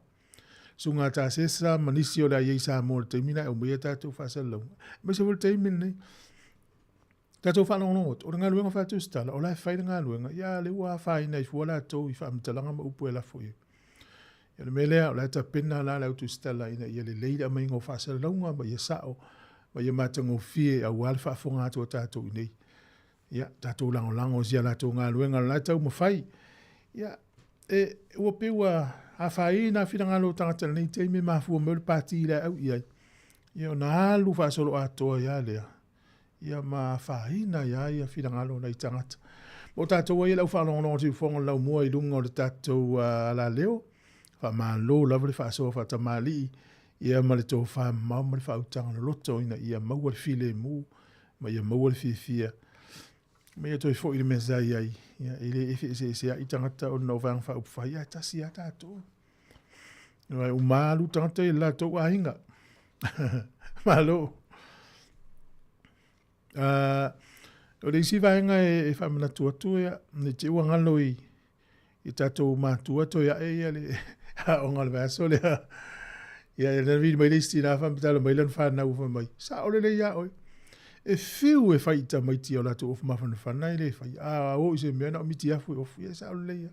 Susuga a Tasesa ma nisi o le a i ai i Samoa i le taimi lena e aumaia tatou faasalalauga, aemaise foi le taimi lenei. Tatou faalogologo atu, o le galuega faatusitala, o la e fai le galuega, ia a o lea ua afaina ai fua latou i faamatalaga ma upu e lafo i ai. Ia o le mea lea, o la e tapena la le au tusitala ina ia lelei le aumaiga o faasalalauga ma ia sao ma ia matagofie aua le faafofoga atu a tatou i inei. Ia, tatou lagolago i si a latou galuega o la e taumafai. Ia, e, ua pei ua afaina finagalo o tagata i lenei taimi e mafua mai o le pati lea e au i ai. Ia, ona alu faasoloatoa ai lava lea, ia ma afaina ai lava ia finagalo o nai tagata. Mo tatou ai e le au faalogologo siufofoga o le laumua i luga o le tatou alaleo, faamalo lava le faasoa faatamalii, ia ma le tofa mamao ma le faautaga loloto ina ia maua le filemu ma ia maua le fiafia ma ia toe foi i le mea sa i ai. Ia, e le eseeseai tagata ona o Vaega Faaupufai, ae tasi lava tatou. Aua e uma alu tagata i le latou aiga. Malo. O le isi vaega e faamanatu atu, ia, ne i te i ua galo i i tatou matua toe ae ia le aoga o le vaiaso lea. Ia, e vili mai le isi tina faamatala mai lana fanau fai mai, sao lelei ia oe. E fiu e fai i tamaiti o latou ofu mafanafana e le fai. A o i se mea na o mitiafu e ofu. Ia, sao lelei ia.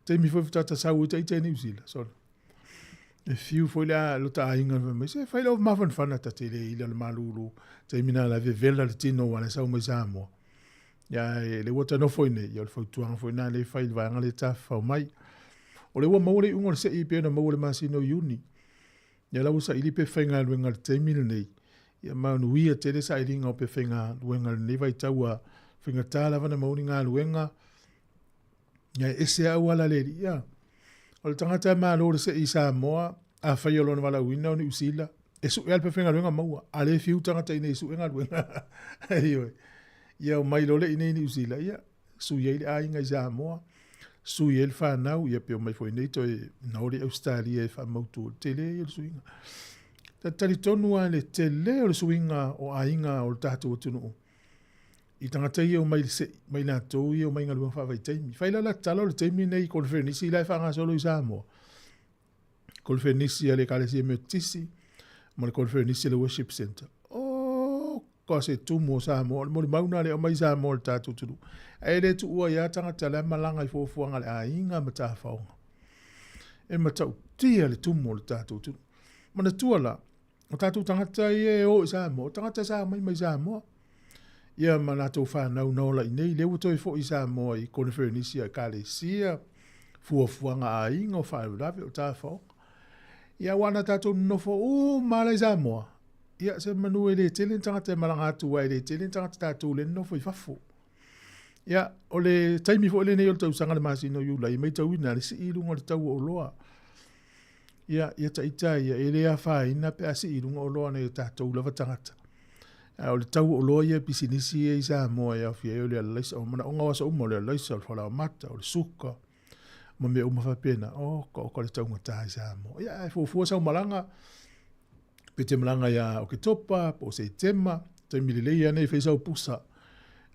Taimi foi faatoa sau ai ita i Niu Sila. Sole. E fiu foi le lota aiga fai mai, se fai le ofu mafanafana ta te le ila le malulu. Taimi na la vevela le tino wa le sau mai Samoa. Ia, e le ua ta nofo i nei, ia o le fautuaga foi na le fai i le vaega le tafafao mai. O le ua maua le iuga o le sei pei ona maua i le masina o Iuni. Ia la ua saili pe faigaluega i le taimi lenei. Ia manuia tele sailiga o pe faigaluega i lenei vaitau a faigata lava ona maua ni galuega. Ia e ese lava auala a le alii. Ia, o le tagata e malo i le sei i Samoa, afai o lona valaauina o Niu Sila, e sue lava le pepe galuega maua, a le fiu tagata i inei e sue galuega. Ioe. Ia omai loa le i inei i Niu Sila, ia, sui ai le aiga i Samoa, sui ai le fanau, ia pe omai foi i inei toe naoli i Ausetalia e faamautu. O le tele ia o le suiga. Ta te talitonu lava i le tele o le suiga o aiga o le tatou atunuu i tagata ia e omai i le sei, ma i latou ia e omai i galuega faavaitaimi. Fai la la tatalo le taimi lenei i koneferenisi la e faagasolo i Samoa, koneferenisi a le Ekalesia Metotisi ma le koneferenisi a le Worship Centre. Oka se tumu o Samoa, o le molimau lena lea e aumai i Samoa i le tatou atunuu. Ae le tuua ai lava tagata la e malaga i fuafuaga a le aiga ma tafaoga. E matautia le tumu o le tatou atunuu. Manatua la, o tatou tagata ia e o i Samoa, o tagata sa omai mai Samoa. Ia ma latou fanau na ola i inei, lea ua toe foi i Samoa i koneferenisi a Ekalesia, fuafuaga a aiga, o faalavelave, o tafaoga. Ia aua ana tatou nonofo uma lava la i Samoa, ia se manu e le tele ni tagata e malaga atu aua e le tele ni tagata tatou lea e nonofo i fafo. Ia, o le taimi foi lenei o le tausaga le masina o Iulai, e maitauina le sii i luga o le tau o oloa. Ia, ia taita ia, e le afaina pe a sii i luga oloa a nai o tatou lava tagata. A o le tau o oloa ia pisinisi ia i Samoa e aofia ai o le alaisa, o manaoga o aso uma, o le alaisa, o le falaoamata, o le suka, ma mea uma faapena. Oka oka le taugata i Samoa. Ia, ae fuafua sau malaga, pe te malaga ia Oketopa, po o Setema, taimi lelei lava nei e fai sau pusa,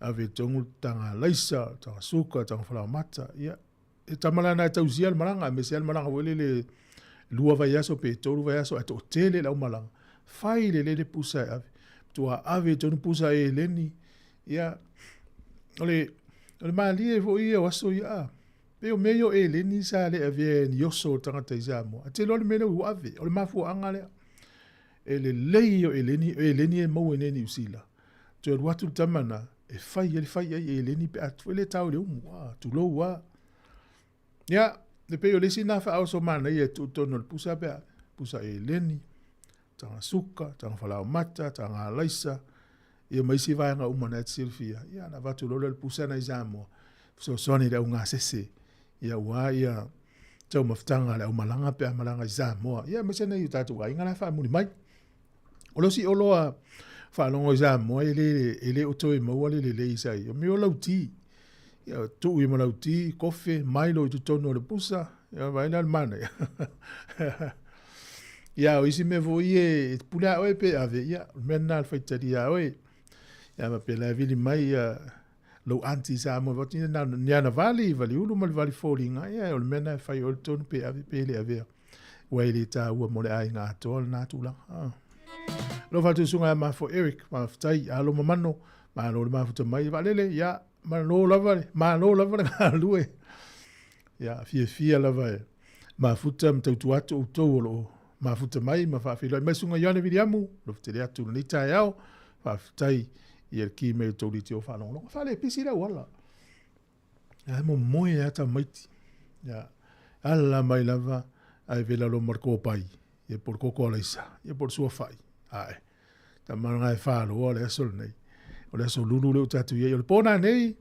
ave i totonu le taga alaisa, taga suka, taga falaoamata, ia, e tama la na e tausia le malaga, aemaise lava le malaga foi lele lua vaiaso pe tolu vaiaso ae toatele le aumalaga, fai lelei le pusa e ave. Matua ave i totonu pusa e eleni, ia, o le, o le malie foi ia o aso ia, a, pei o mea ia o eleni sa le avea e ni oso o tagata i Samoa. Ae te iloa le mea lea ua ave, o le mafuaaga lea. E lelei ia o eleni, o eleni e maua i inei i Niu Sila. Toe alu atu le tama na, e fai ai le fai ai eleni pe a foi le tao i le umu, a, tulou a. Ia, e pei o le isi na faaoso manaia e tuu totonu o le pusa pe a, pusa eleni, taga suka, taga falaomata, taga alaisa, ia ma isi vaega uma na e te silafia. Ia, na avatu loa lea o le pusa na i Samoa, fesoasoani i le augasese, ia ua ia taumafataga a le aumalaga pe a malaga i Samoa. Ia, aemaise nai o tatou aiga la e faamuli mai. O le isi oloa faalogo i Samoa e le, e le o toe maua le lelei sa i. O mea o lauti. Ia, tuu i ma lauti, kofe, mailo i totonu o le pusa. Ia, vaai la le manaia. Ia, o isi mea foi e pule a oe pe ave, ia, o le mea lena o le faitalia ia oe. Ia, faapea la e vili mai, ia, lou aunty Samoa, vati na, ni ana vali, valiulu ma le vali foliga, ia, o le mea lena e fai oe le tonu pe ave pe le avea. Ua e le taua mo le aiga atoa lena tulaga. Ah. Alofa atu susuga ia Mafo Eric, faafetai, alo mamano, malo le mafuta mai, vaalele, ia, malo lava, malo lava le galue. Ia, fiafia lava e mafuta ma tautua atu outou o loo mafuta mai ma faafeiloai mai susuga Ioane Viliamu, alofa tele atu lenei taeao, faafetai i le ki mai o tou leitio faalogologo. Faalepisi le auala. Ae momoe lava tamaiti. Ia, ala mai lava ae vela loa ma le kopai, ia po o le koko alaisa, ia po o le suafa'i. Ae, tama lena e faloa le aso lenei. O le aso lulu lea ua tatou i ai. O le po nanei,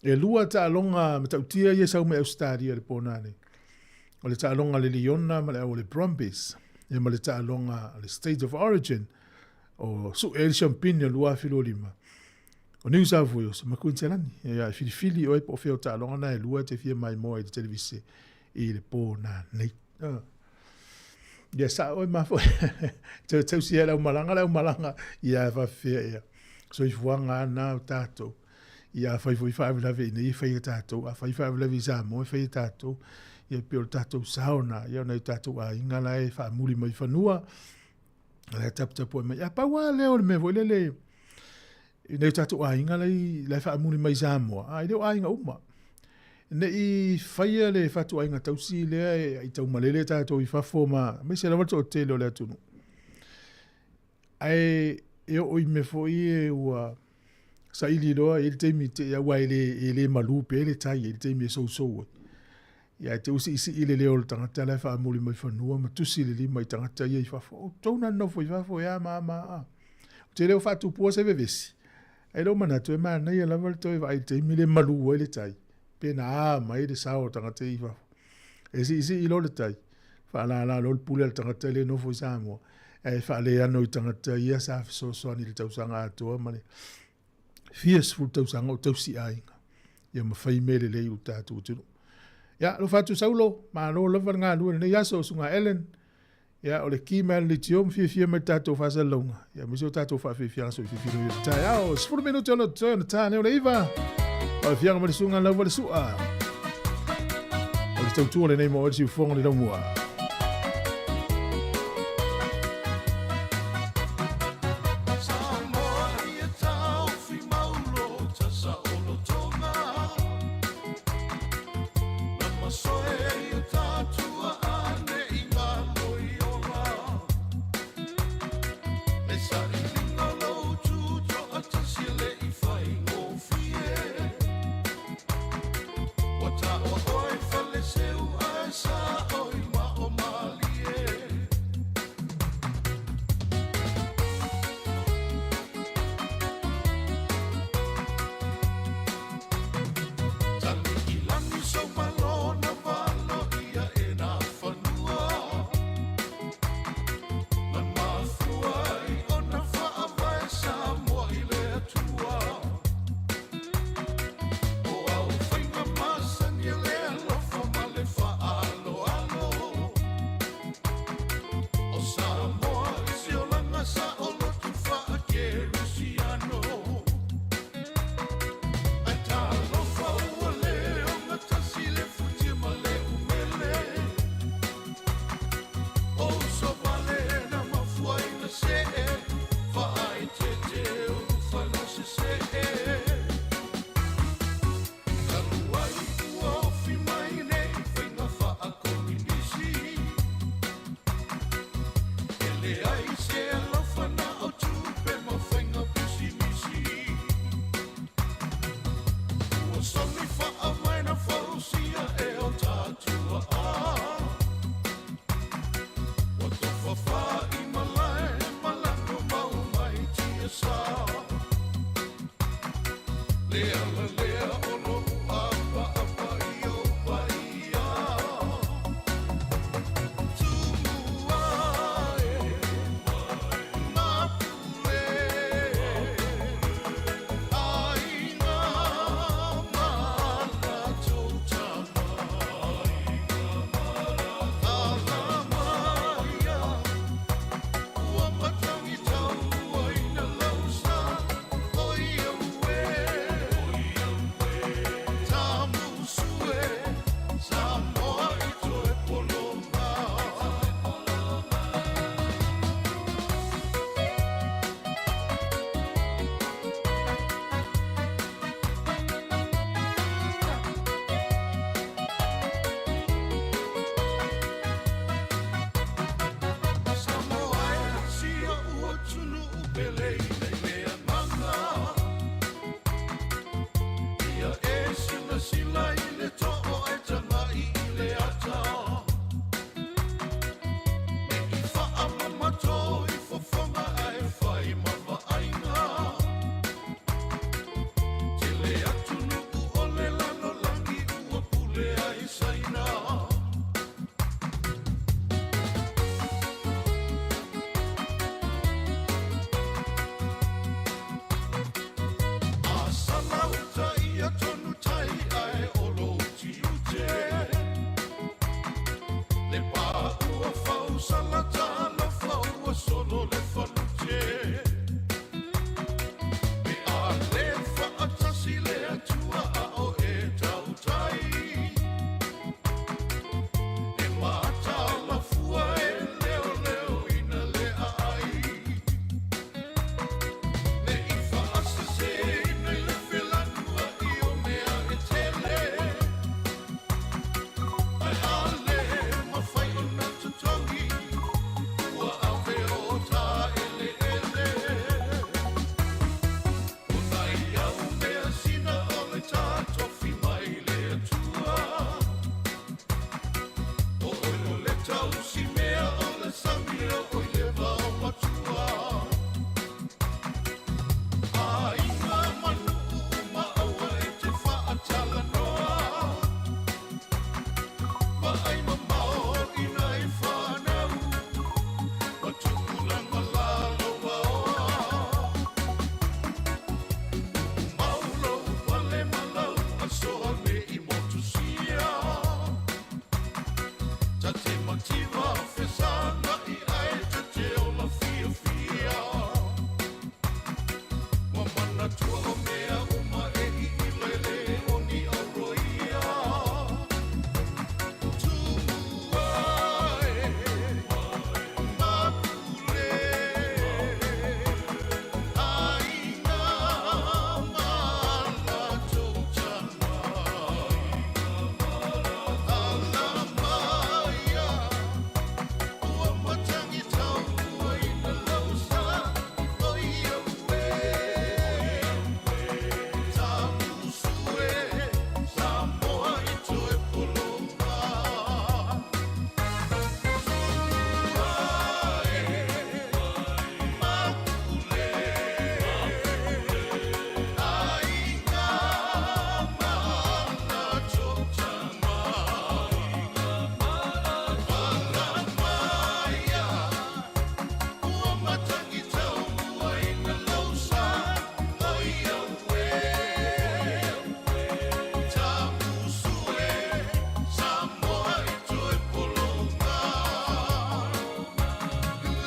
e lua taaloga matautia ia e sau mai Ausetalia i le po nanei. O le taaloga a le Liona ma le au o le Brumbies, ia ma le taaloga a le State of Origin, o sue ai le siampini o le 2025. O New South Wales ma Kuiniselani. Ia, e filifili oe po o fea o taaloga na e lua e te fia maimoa i le televise i le pō nanei. Ah. Ia sa oe mafua. Te tausi ai le aumalaga, le aumalaga. Ia e faafefea ea. Soifuaga lava na o tatou. Ia afai foi faalavelave i inei e fai e tatou. Afai faalavelave i Samoa e fai e tatou. Ia pei o le tatou sao na. Ia o nai o tatou aiga la e faamuli mai fanua. La e taputapuai mai. A pau lava lea o le mea foi lele i nai o tatou aiga la e faamuli mai i Samoa, a e le o aiga uma. Ne i faia le fatuaiga tausi lea e i taumalele tatou i fafo ma aemaise lava le toatele o le atunuu. Ae e oo i mea foi e ua saili loa e i ai le taimi te i aua e le, e le malu pea le tai, e i ai le taimi e sousou ai. Ia ae te usiisii le leo o le tagata la e faamuli mai fanua ma tusi le lima i tagata ia i fafo. O outou na nonofo i fafo e a ma a ma a. Ou te le o faatupua se vevesi. Ae lou manatu e manaia lava le toe vaai i le taimi le malu ai le tai, pe na a mai le sao o tagata ia i fafo. E siisii loa le tai, faalala loa le pule a le tagata lea e nofo i Samoa, ae faaleano i tagata ia sa fesoasoani i le tausaga atoa ma le fia sefulu tausaga o tausi aiga, ia ma fai mea lelei i lo tatou atunuu. Ia, alofa atu Saulo, malo lava le galue i lenei aso, Susuga Ellen, ia, o le ki mai a le leitio ma fiafia mai le tatou faasalalauga, ia, aemaise o tatou faafiafiaga soifiafia i le taeao. 10 minute o le totoe ona ta lea o le 9. O le fiaga ma le susuga Lauvalesua. O le tautua lenei mo oe le siufofoga o le laumua. soli faavae na fausia e o tatuaʻa. Ua tofafa i malae ma lano mau mai tiasa. Le ala lea o loʻu ʻapaʻapa i ou paia. Tumua e, mapule, aiga ma latou tama. Alamaia, ua matagitau aina lausa, o ia ue. Tamusue, Samoa i toe poloma. Samoa e sia ua tunu pele i le mea manga. Ia e sila sila i le to'o e taga'i i le ata. Me i faamamato i fofoga ae fai ma vaaiga. Tele atunuu o le lalolagi ua pule ai Saina. A salauta ia tonu tai ae o lou tiute. Le pā ua fausala talofa ua solo le falute. Pe a le faatasi le Atua a o e tautai. E matalafua e leoleoina le aai. Ne i faaseseina i le felanuai o mea e tele. Ae a le mafai ona totogi, ua ave o taeleele. O nai au mea sina o le tatofi mai le Atua. O oe o le tausi mea o le sami o i le vao matua. Aiga ma nuu ma aua e te faatalanoa. Vaai mamao i nai fanau, ma tupulaga lalovaoa. Mau lou pale ma lau asoa me i motusia. Ta te mativa fesaga'i ae ta te ola fiafia. Ua manatua o mea uma e iila e le oni auroia. Tumua e, mapule, aiga ma latou tama. Alamaia, ua matagitau aina lausa, o ia ue. Tamusue, Samoa i toe poloma. Tumua e, mapule, aiga ma latou tama. Alamaia, ua matagitau aina lausa, o ia ue. Tamusue, Samoa i toe poloma.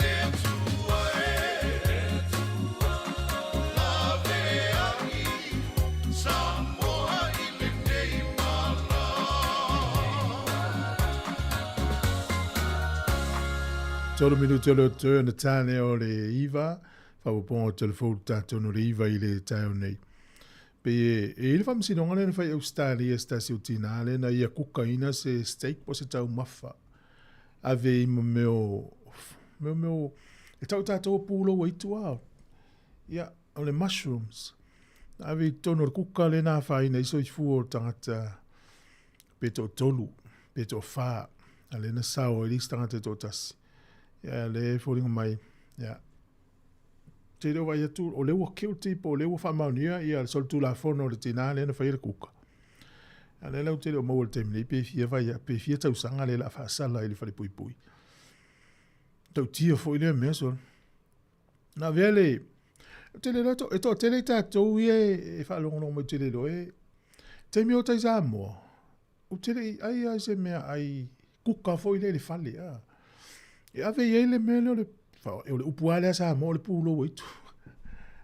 Le Atua e, laveai, Samoa i lenei mala. Tolu minute o le toe ona tā lea o le iva, faaopoopoga o telefou tatou no le iva i le taeao nei. Pe e i ai le faamasinoga lea na fai i Ausetalia se tasi o tinā lea na ia kukaina se steak po o se taumafa ave i ma mea o, mea mea o, e tau tatou o pulou ai tua. Ia, o le mushrooms. Na ave i totonu o le kuka lea na afaina ai soifua o le tagata pe toatolu, pe toafa, a lea na sao ai le isi tagata e toatasi. Ia, lea e foliga mai, ia, te le o vaai atu, o lea ua guilty po o lea ua faamaonia ia le solitulafono o le tinā lea na faia le kuka. A lea la ou te le o maua i le taimi nei pe fia vai, pe fia tausaga lea o le a faasala i le falepuipui. Tautia foi lea mea sole. Na avea le, ou te le iloa e toatele i tatou ia e faalogologo mai ou te le iloa e, taimi o tai Samoa, ou te le i ai lava i se mea ai kuka foi lea i le fale a. E ave i ai le mea lea o le, o le upu lava lea a Samoa o le pulou aitu.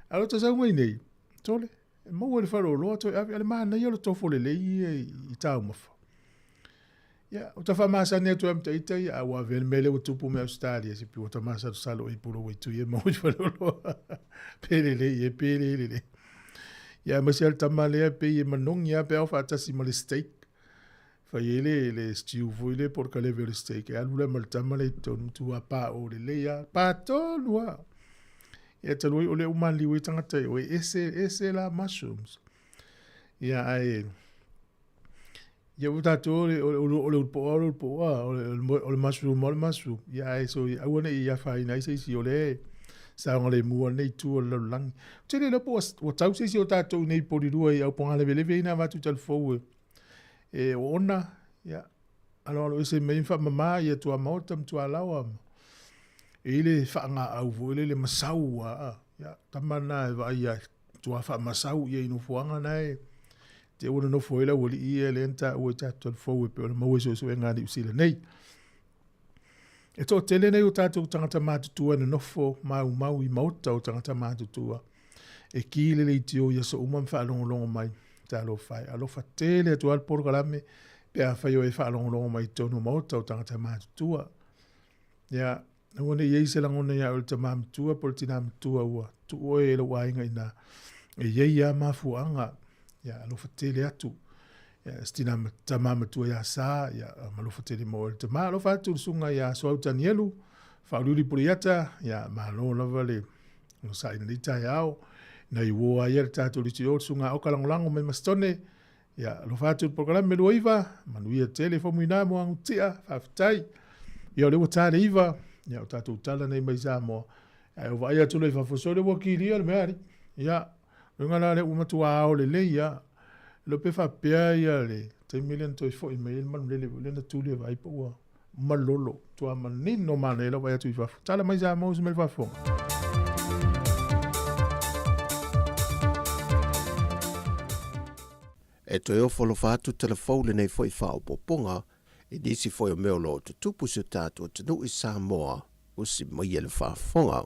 A o le sau mai nei, sole, e maua i le faleoloa toe ave, a le manaia o le tofo lelei ia i taumafa. Ia, ua ta faamasani atu ai ma ita ia, a ua avea le mea lea ua tupu mai Ausetalia, se pei ua ta masalosalo i pulou aitu ia e maua i faleoloa. Pe lelei ea, pe le lelei. Ia, aemaise lava le tama lea pei e manogi lava pe a oo faatasi ma le steak. Fai ai le, le stew foi lea po o le kaleve o le steak, e alu lea ma le tama lea i totonu, matua paʻo lelei lava, pa tonu lava. Ia, talu ai o lea ua maliu ai tagata i o, e ese, ese la mushrooms. Ia, ae, Ia ua tatou o le o le o le ulupoa o le ulupoa, o le o le mushroom o le mushroom. Ia ae so ia aua ne i afaina ai se isi o lea e saogalemu lava lenei itu o le lalolagi. Ou te le iloa po ua ua tau se isi o tatou i nei polilua i Aupogaleweleve ina avatu talifou e e oona, ia aloalo ese mai ma faamama ia tuamaota ma tualaoa ma e i ai le faagaau foi lele masau lava. Ia tama lena e vaai ai matua faamasau ia i nofoaga na e te ua nonofo ai le aualii ia lea na taua i tatou talifou e pei ona maua i suesuega a Niu Sila nei. E toatele nei o tatou tagata matutua e nonofo maumau i maota o tagata matutua e ki le leitio i aso uma ma faalogologo mai. Talofa e, alofa tele atu lava le polokalame pe afai o e faalogologo mai i totonu o maota o tagata matutua. Ia, Aua ne i i ai se lagona iā oe le tamā matua po o le tinā matua ua tuu oe e lou aiga inā. E i ai lava mafuaaga, ia alofa tele atu. Ia, si tinā tamā matua iā Sā, ia malofa tele mo oe le tamā. Alofa atu le susuga iā Soau Tanielu, Faauliuli Puleiata, ia malo lava le onosai i lenei taeao. Nai uō a ia le tatou leitio, le susuga Oka Lagolago mai Masitone, Ia, alofa atu i le polokalame 29, manuia tele Faumuina mo Agutia, faafetai. Ia, o lea ua ta le 9, ia, o tatou tala nei mai Samoa, ae o vaai atu loa i fafo, sole ua kilia le mea alii. Ia, luga la lea ua matua ao lelei ia. Iloa pe faapea ia le taimi lea na toe foi mai ai le manulele foi lea na tuli e vaai po ua malolo, matua manino manaia lau vaai atu i fafo. Tala mai Samoa, uso mai le faafofoga. E toe ofo alofa atu telefou lenei foi faaopoopoga i nisi foi o mea o lo o tutupu i si o tatou atunuu i Samoa, usi mai e le faafofoga.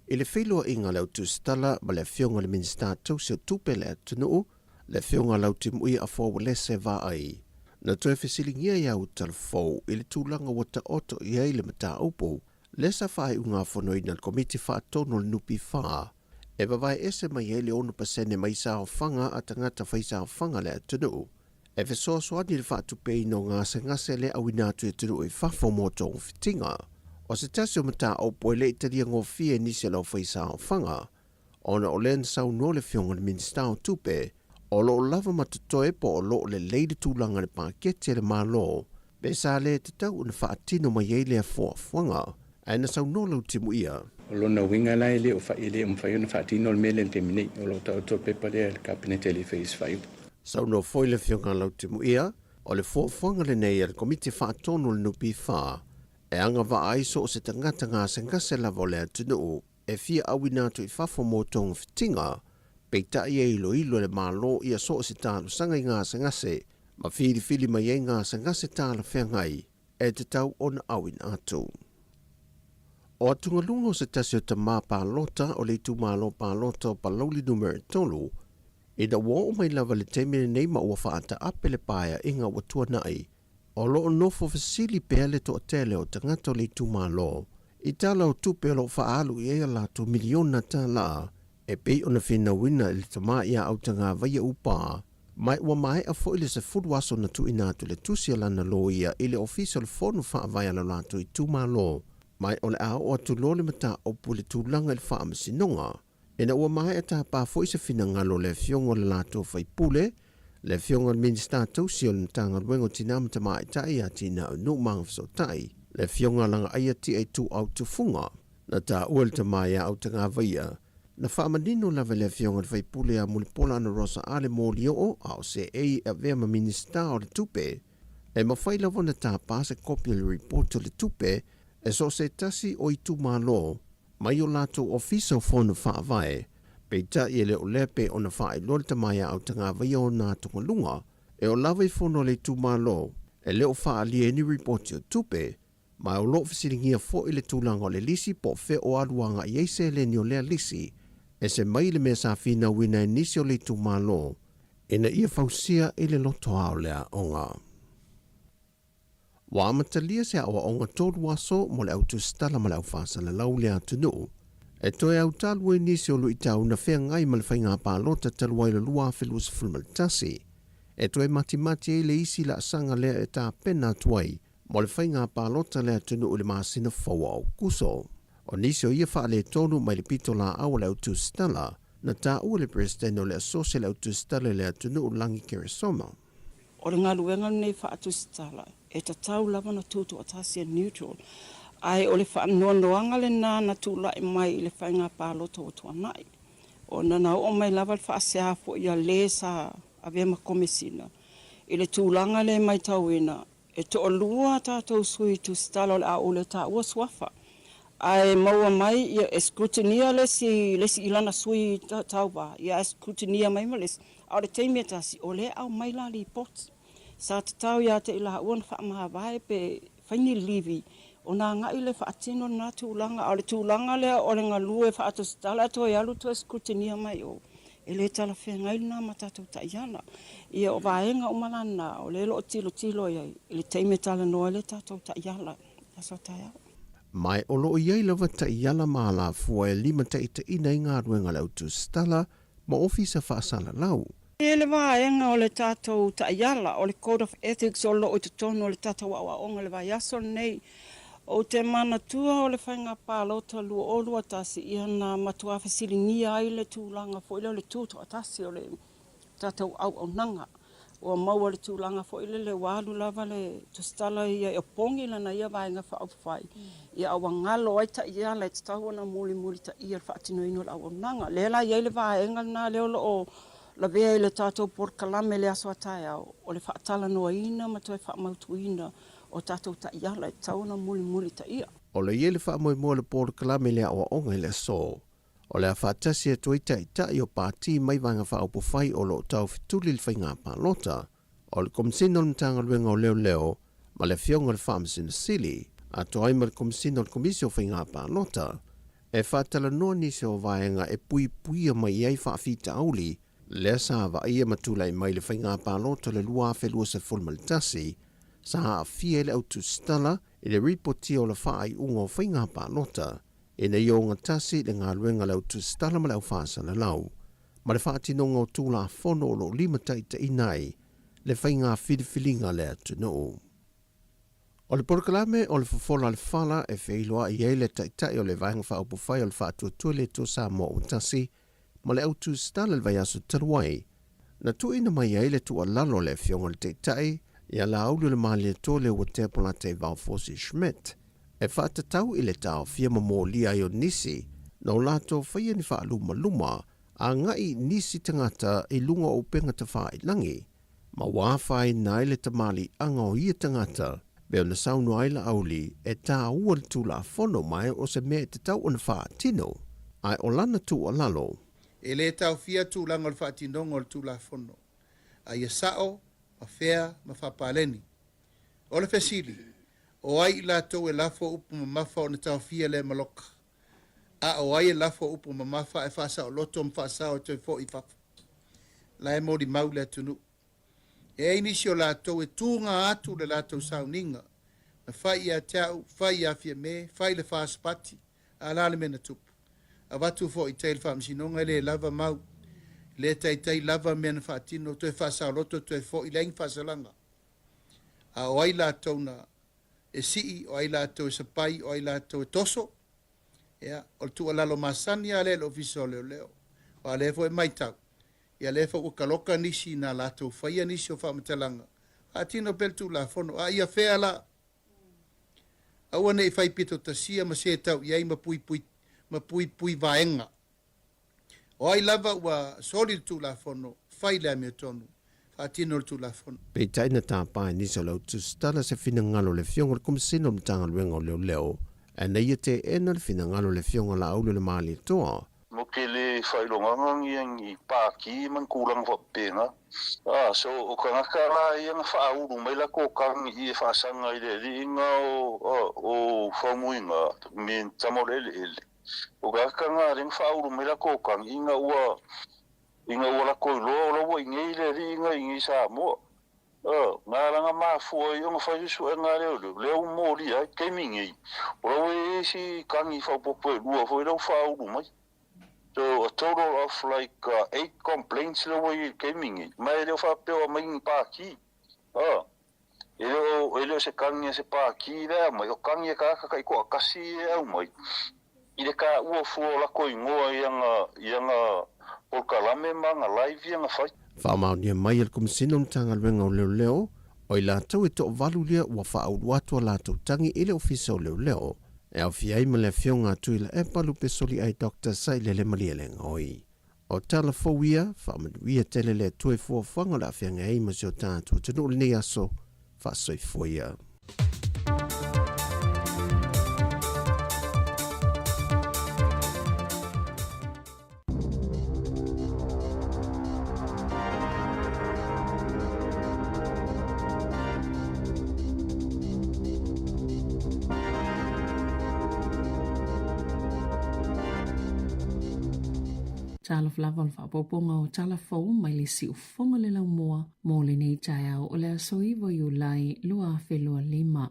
I le feiloaiga a le au tusitala ma le Afioga i le Minisita Tausi o Tupe a le atunuu, le Afioga Lautimuia Afoa Uelese Vaai, na toe fesiligia i au talafou i le tulaga ua taoto i ai le mataupu lea sa faaiugafonoina e le Komiti Faatonu o le NPF e vavae ese mai ai le 6% mai saofaga a tagata faisaofaga a le atunuu e fesoasoani i le faatupeina o gasegase le auina atu i atunuu i fafo mo togafitiga. O se tasi o mataupu e le i talia gofie e nisi o le aufaisaofaga, ona o lea na saunoa le Afioga i le Minisita o Tupe, o lo o lava ma totoe po o lo o lelei le tulaga i le paketi a le Malo, pe sa le tatau ona faatino mai ai lea fuafuaga. Ae na saunoa Lautimuia. O lona uiga la e le o e le o mafai ona faatino le mea lea i le taimi nei. O lo o taoto le pepa lea i le Kapeneta e le i faia se faaiuga. Saunoa foi le Afioga Lautimuia, o le fuafuaga lenei a le Komiti Faatonu o le NPF e agavaa ai so o se tagata gasegase lava o le atunuu e fia auina atu i fafo mo togafitiga, peitai e iloilo e le Malo ia so o se talosaga i gasegase ma filifili mai ai gasegase talafeagai e tatau ona auina atu. O atugaluga o se tasi o tamā palota o le itumalo palota o Palauli Numera 3, ina ua oo mai lava le taimi lenei ma ua faataape le paeaiga ua tuanai, o lo o nofo fesili pea le toatele o tagata o le itumalo i tala o tupe o lo o faaalu i ai a latou miliona tālā e pei ona finauina e le tamā ia Autagavaia Upā mai ua maea foi le 10 aso na tuuina atu le tusi a lana loia i le Ofisa o le Fono Faavae a lo latou itumalo mai o le a oo atu loa le mataupu i le tulaga i le faamasinoga. Ina ua maea tapā foi se finagalo o le Afioga o le latou faipule, le Afioga i le Minisita Tausi o le Matagaluega o Tina ma Tamaitai, Atinae o Nuu ma Agafesootai, le Afioga Lagaaia Tia Ituau Tufuga, na taua e le tama ia Autagavaia, na faamanino lava e le Afioga i le faipule ia Mulipola Anarosa Ale Molioo a o seei e avea ma Minisita o le Tupe, e mafai lava ona tapa se kopi o le ripoti o le tupe e so o se tasi o itumalo mai o latou ofisa o Fono Faavae, peitai e le o lea pei ona faailoa le tama ia Autagavaia ona atugaluga e oo lava i fono a le itumalo e le o faaalia ai ni ripoti o tupe, ma o lo o fesiligia foi le tulaga o le lisi po o fea o alu agai ai seleni o lea lisi, ese mai le mea sa finauina e nisi o le itumalo ina ia fausia i le lotoa o le aoga. Ua amatalia se aoaoga tolu aso mo le au tusitala ma le au faasalalau i le atunuu e toe autalu ai nisi o luitau na feagai ma le faiga palota talu ai le 2021 e toe matimati ai le isi laasaga lea e tapena atu ai mo le faiga palota a le atunuu i le masina fou o Aokuso. O nisi o ia faaletonu mai le pitolaau a le au tusitala na taua e le Peresetene o le Asosi a le Au Tusitala i le Atunuu Lagi Keresoma. O le galuega lenei faatusitala e tatau lava ona tutoatasi e neutral, ae o le faanoanoaga lena na tulai mai i le faiga palota ua tuanai, ona na oo mai lava le faasea foi a le sa avea ma Komesina i le tulaga lea e maitauina E toalua a tatou sui tusitala o le a ou le taua suafa, ae maua mai ia e scrutineer le isi le isi i lana sui tauva, ia ae scrutineer mai ma le isi, a o le taimi e tasi o lea e aumai la lipoti. Sa tatau ia te i laua ona faamavae pe fai ni livi ona agai lea e faatino lena tulaga, a o le tulaga lea o le galue faatusitala ae toe alu toe scrutineer mai o. E le talafeagai lena ma tatou taiala. Ia o vaega uma la na, o lea o lo o tilotilo i ai i le taimi e talanoa ai le tatou taiala i le aso a taeao. Ma o lo o i ai lava taiala ma alafua e limataitaiina ai galuega a le autusitala ma ofisa faasalalau. E i ai le vaega o le tatou taiala, o le Code of Ethics o lo o i totonu o le tatou aoaoga i le vaiaso lenei. Ou te manatua o le faiga palota 2021, ia na matuā fesiligia ai le tulaga foi lea o le tutoatasi o le tatou auaunaga. Ua maua le tulaga foi lele ua alu lava le tusitala ia e opogi lana ia Vaega Faaupufai, ia a ua galo ai taiala e tatau ona mulimulitaia i le faatinoina o le auaunaga. Lea la e i ai le vaega lena lea o lo o lavea i le tatou polokalame i le aso a taeao, o le faatalanoaina ma toe faamautuina o tatou taiala e tatau ona mulimulitaia. O lo o i ai le faamoemoe o le polokalame i le aoaoga i le aso o le a faatasi atu ai taitai o pati mai Vaega Faaupufai o lo o taufetuli i le faiga palota, o le Komesina o le Matagaluega o Leoleo ma le Afioga i le Faamasino Sili, atoa ai ma le Komesina o le Komisi o Faiga Palota, e faatalanoa nisi o vaega e puipuia mai ai faafitauli lea sa vaaia ma tulai mai i le faiga palota o le 2021, sa aafia ai le au tusitala i le ripotia o le faaiuga o faiga palota ina ia ogatasi le galuega a le au tusitala ma le au faasalalau ma le faatinoga o Tulafono o lo o limataitaiina ai le faiga filifiliga a le atunuu. O le polokalame o le Fofola o le Fala e feiloai ai le Taitai o le Vaega Faaupufai o le Faatuatua i le Atua Samoa ua Tasi ma le au tusitala i le vaiaso talu ai, na tuuina mai ai le tuualalo a le Afioga i le Taitai ia Laaulialemalietoa Leuatea Polataivao Fosi Schmidt e faatatau i le taofia ma molia ai o nisi na o latou faia ni faalumaluma agai i nisi tagata i luga o upega tafailagi ma ua afaina ai le tamaliiaga o ia tagata pei ona saunoa ai Laauli e taua le Tulafono ma o se mea e tatau ona faatino, ae o lana tuualalo. E le taofia tulaga o le faatinoga o le Tulafono, a ia sao ma fea ma faapaleni. O le fesili, o ai i latou e lafo upu mamafa ona taofia lea maloka? A o ai e lafo upu mamafa ae faasaoloto ma faasao e toe foi i fafo? La e molimau le atunuu. E ai nisi o latou e tuga atu le latou sauniga, na fai ia te au, fai ia Fiame, fai le First Party, a la le mea na tupu? Avatu foi i tai le Faamasinoga e le lava mau, le taitai lava mea na faatino, toe faasaoloto toe foi, leai ni faasalaga. A o ai latou na e sii, o ai latou e sapai, o ai latou e toso? Ia, o le tuualalo masani lava lea i le Ofisa o Leoleo, aua o lea foi e matau, ia lea foi ua taloka nisi na latou faia nisi o faamatalaga, faatino pea le Tulafono, a ia fea la? Aua ne i fai pito tasia ma setau i ai ma puipui, ma puipui vaega. O ai lava ua soli le Tulafono, fai le amiotonu, faatino le Tulafono. Peitai na tapa e nisi o le au tusitala se finagalo o le Afioga i le Komesina o le Matagaluega o Leoleo, ae na ia teena le finagalo o le Afioga Laauli-o-le-Malietoa. Mo ke le faailogaga ni ni pākī ma ni kūlanga faapena. A, so o kangaka la ia na faaulu mai lako kagi i e faasaga i le aliiga o, a, o Faumuiga me ni tama o le eleele. O kangaka na lea na faaulu mai lako kagi ina ua, ina ua lako iloa o la ua inei le aliiga inei Samoa. A, na ala na mafua ai ona fai le suega a leoleo, lea ua molia ai, taimi nei, o la ua i ai isi kagi faaopoopo e lua foi la ua faaulu mai. So, a total of like eight complaints la ua i ai i le taimi nei, ma e le o faapea o aumai ni pākī. A, e le o, e le o se kagi a se pākī la e aumai, o kagi a tagata taitoatasi e aumai i le taua fua o latou igoa i ana, i ana polokalame ma ana live ia na fai. Faamaonia mai e le Komesina o Matagaluega o Leoleo, o i latou e toavalu lea ua faaulu atu a latou tagi i le Ofisa o Leoleo, e aofia ai ma le Afioga a Tuilaepa Lupesoliai Doctor Sailele Malielegaoi. O tala fou ia, faamanuia tele le Atua i fuafuaga o le a feagai ai ma si o tatou atunuu i lenei aso, faasoifua ia. Talofa lava o le faaopoopoga o tala fou mai le siufofoga o le laumua mo lenei taeao o le aso 9 Iulai 2025.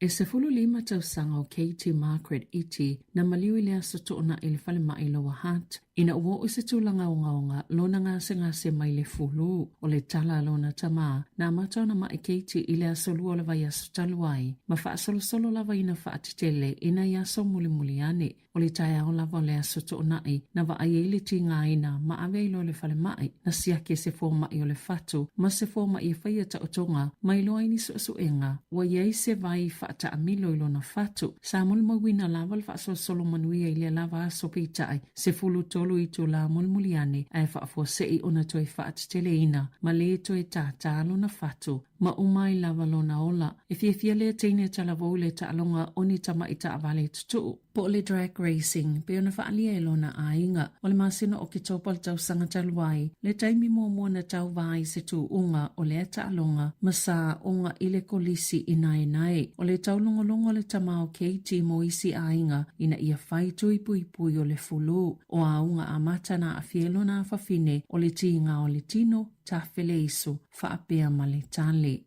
E 15 tausaga o Katie Margaret Iti na maliu i le aso Toonai i le falemai Lower Hutt ina ua oo i se tulaga ogaoga lona gasegase mai le fulu. O le tala a lona tamā, na amata ona ma'i Katie i le aso Lua o le vaiaso talu ai, ma faasolosolo lava ina faatetele i nai aso mulimuli ane. O le taeao lava o le aso Toonai na vaai ai le tigaina ma ave ai loa i le falemai, na siaki e se fomai o le fatu ma se fomai e faia taotoga ma iloa ai ni suesuega ua i ai se vai faataamilo i lona fatu. Sa molimauina lava le faasolosolo manuia i lea lava aso peitai, 13 itulā mulimuli ane ae faafuasei ona toe faateteleina ma le toe tātā lona fatu ma uma ai lava lona ola. E fiafia lea teine talavou i le taaloga o ni tama'i taavale tutu'u, po o le drag racing, pei ona faaalia e lona aiga. O le masina o Oketopa o le tausaga talu ai, le taimi muamua na tauva ai se tūʻuga o lea taaloga ma sa oga i le kolisi i naenae. O le taulogologo a le tama o Katie mo isi aiga ina ia fai tui puipui o le fulu. O auga amata na aafia ai lona afafine o le tiga o le tino, tafeleiso, faapea ma le tale.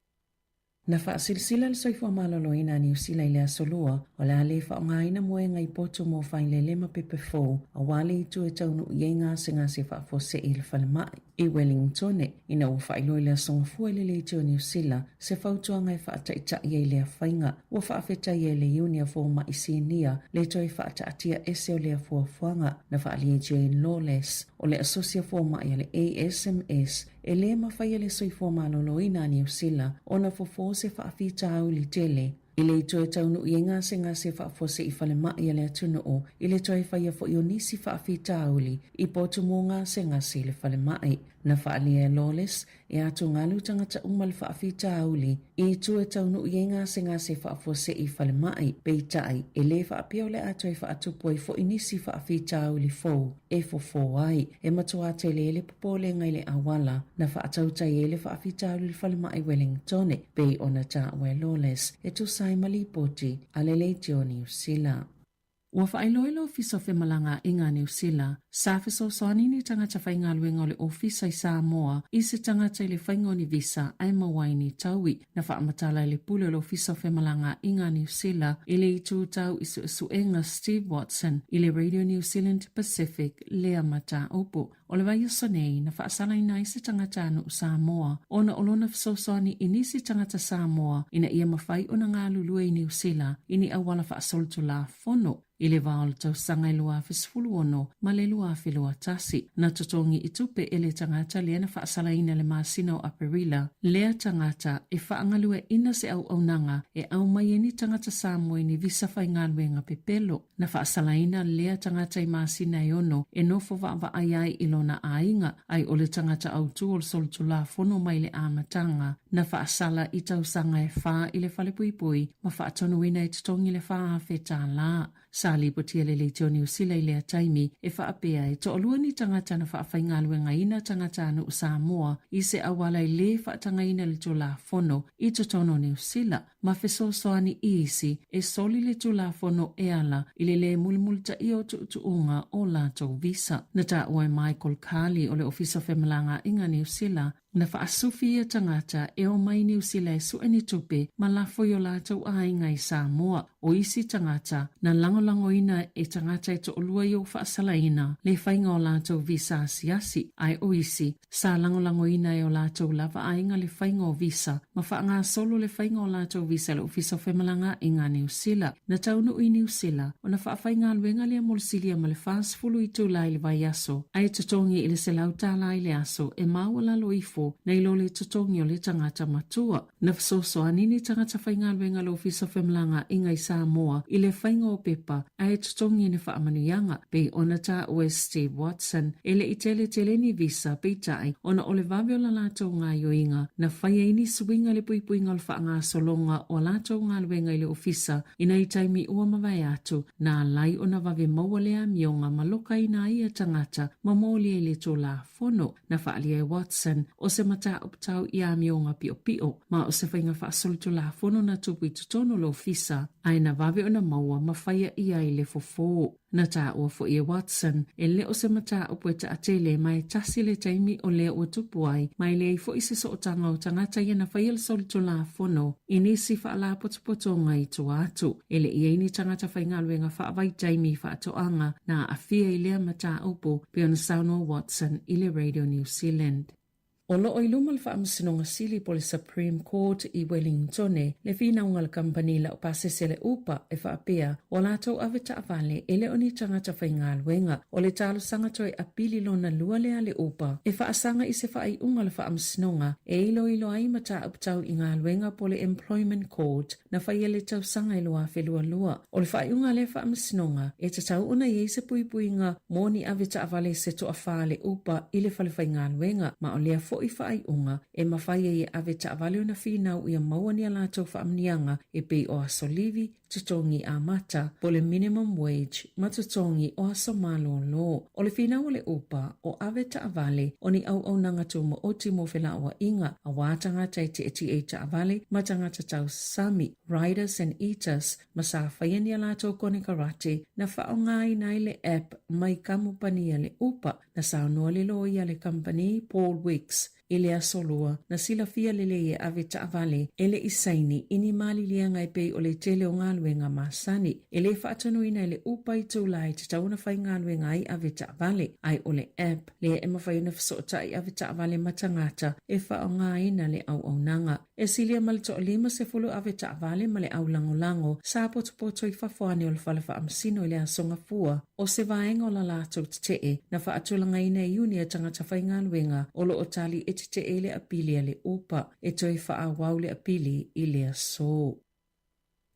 Na faasilasila le Soifua Maloloina a Niu Sila i le Aso Lua, o le a le faaaogaina moega i potu mo failele ma pepe fou, aua le itu e taunuu i ai gasegase faafuasei i le falemai i Wellingtone, ina ua faailoa i le Aso Gafua i le Leitio Niu Sila se fautuaga e faataitai ai lea faiga. Ua faafetaia e le Iuni a Fomai Sinia le toe faataatia ese o lea fuafuaga na faaalia e Jane Lawless o le Asosi a Fomai a le ASMS E le mafai e le soifua maloloina a Niu Sila ona fofo se faafitauli tele i le toe taunuu i ai gasegase faafuasei falemai a le atunuu i le toe faia foi o nisi faafitauli i potu mo gasegase i le falemai. Na faaalia e Lawless e atugalu tagata uma le faafitauli i toe taunuu i ai gasegase faafuasei falemai, peitai e le faapea o le a toe faatupu ai foi nisi faafitauli fou e fofo ai. E matua tele le popolega i le auala na faatautai ai le faafitauli i le falemai Wellingtone, pei ona taua e Lawless e tusa ai ma lipoti a le Leitio Niu Sila. Ua faailoa e le Ofisa o Femalagaaiga a Niu Sila, sa fesoasoani ni tagata faigaluega o le Ofisa i Samoa i se tagata i le faiga o ni visa ae maua ai ni taui. Na faamatala e le Pule o le Ofisa o Femalagaaiga a Niu Sila i le itu tau i suesuega Steve Watson i le Radio New Zealand Pacific lea mataupu. O le vaiaso nei, na faasalaina ai se tagatanuu Samoa ona o lona fesoasoani i nisi tagata Samoa ina ia mafai ona galulue i Niu Sila i ni auala faasolitulafono i le va o le tausaga e 2016 ma le 2021. Na totogi i tupe e le tagata lea na faasalaina i le masina o Aperila lea tagata e faagalueaiina se auaunaga e aumai ai ni tagata Samoa i ni visa faigaluega pepelo. Na faasalaina lea tagata i masina e ono e nofo vaavaai ai i lona aiga, ai o le tagata autū o le solitulafono mai le amataga. Na faasala i tausaga e fa i le falepuipui ma faatonuina e totogi le $4,000. Sa lipotia le Leitio Niu Sila i lea taimi e faapea e toalua ni tagata na faafaigaluegaina tagatanuu Samoa i se auala e lē faatagaina i le Tulafono i totonu o Niu Sila ma fesoasoani i isi e soli le Tulafono e ala i le lē mulimulitaia o tuutuuga o latou visa. Na taua e Michael Carley o le Ofisa o Femalagaaiga Niu Sila Na faasufi ia tagata e omai i Niu Sila e sue ni tupe ma lafo i o latou aiga i Samoa. O isi tagata, na lagolagoina e tagata e toalua i ou faasalaina le faiga o latou visa asiasi, ae o isi, sa lagolagoina e o latou lava aiga le faiga o visa ma faagasolo le faiga o latou visa i le Ofisa o Femalagaaiga a Niu Sila. Na taunuu i Niu Sila, ona faafaigaluega lea mo le silia ma le 40 itula i le vaiaso, ae totogi i le $100 i le aso e maualalo ifo nai lo le totogi o le tagata matua. Na fesoasoani ni tagata faigaluega a le Ofisa o Femalagaaiga i Samoa i le faiga o pepa ae totogi ni faamanuiaga, pei ona taua e Steve Watson, e le i teletele ni visa, peitai, ona o le vave o la latou gaoioiga, na fai ai ni suiga i le puipuiga o le faagasologa o a latou galuega i le ofisa i nai taimi ua mavae atu, na alai ona vave maua le amioga ma lokaina ai ia tagata ma molia i le Tulafono. Na faaalia e Watson, o se mataupu tau i amioga piopio, ma o se faiga faasolitulafono na tupu i totonu o le ofisa, ae na vave ona maua ma faia i ai le fofo. Na taua foi e Watson, e le o se mataupu e taatele ma e tasi le taimi o lea ua tupu ai, ma e leai foi se sootaga o tagata ia na faia le solitulafono i nisi faalapotopotoga i tua atu. E le i ai ni tagata faigaluega faavaitaimi i faatoaga na aafia i lea mataupu, pei ona saunoa Watson i le Radio New Zealand. O lo o i luma le Faamasinoga Sili po o le Supreme Court i Welingtone le finauga a le kamupani laupasese le Uber e faapea ua latou ave taavale e le o ni tagata faigaluega. O le talosaga toe apili lona lua lea a le Uber e faasaga i se faaiuga a le Faamasinoga e iloilo ai mataupu tau i galuega po o le Employment Court na faia le tausaga e 2022. O le faaiuga a lea faamasinoga, e tatau ona i ai se puipuiga mo ni ave taavale se toafa le Uber i le falefaigaluega, ma o lea foi faaiuga e mafai ai e ave taavale ona finau ia maua ni a latou faamanuiaga e pei o aso livi, totogi amata, po o le minimum wage ma totogi o aso malōlō. O le finau a le Uber, o ave taavale, o ni auaunaga tūmaoti mo felauaiga, auā tagata e tietie i taavale ma tagata tausasami, riders and eaters, ma sa faia ni a latou konekarate na faaaogaina ai le app mai kamupani a le Uber, na saunoa le loia a le kamupani, Paul Wicks, I le Aso Lua, na silafia lelei e ave taavale e le i saini i ni maliliaga e pei o le tele o galuega masani. E le faatonuina e le Uber i tula e tatau ona faigaluega ai ave taavale, ae o le app lea e mafai ona fesootai ave taavale ma tagata e faaaogaina le auaunaga. E silia ma le toa-50 ave taavale ma le au lagolago sa potopoto i fafo ane o le fale faamasino i le Aso Gafua. O se vaega o la latou tetee na faatulagaina e Iuni a tagata faigaluega o lo o tali e tetee i le apili a le Uber e toe faaauau le apili i le aso.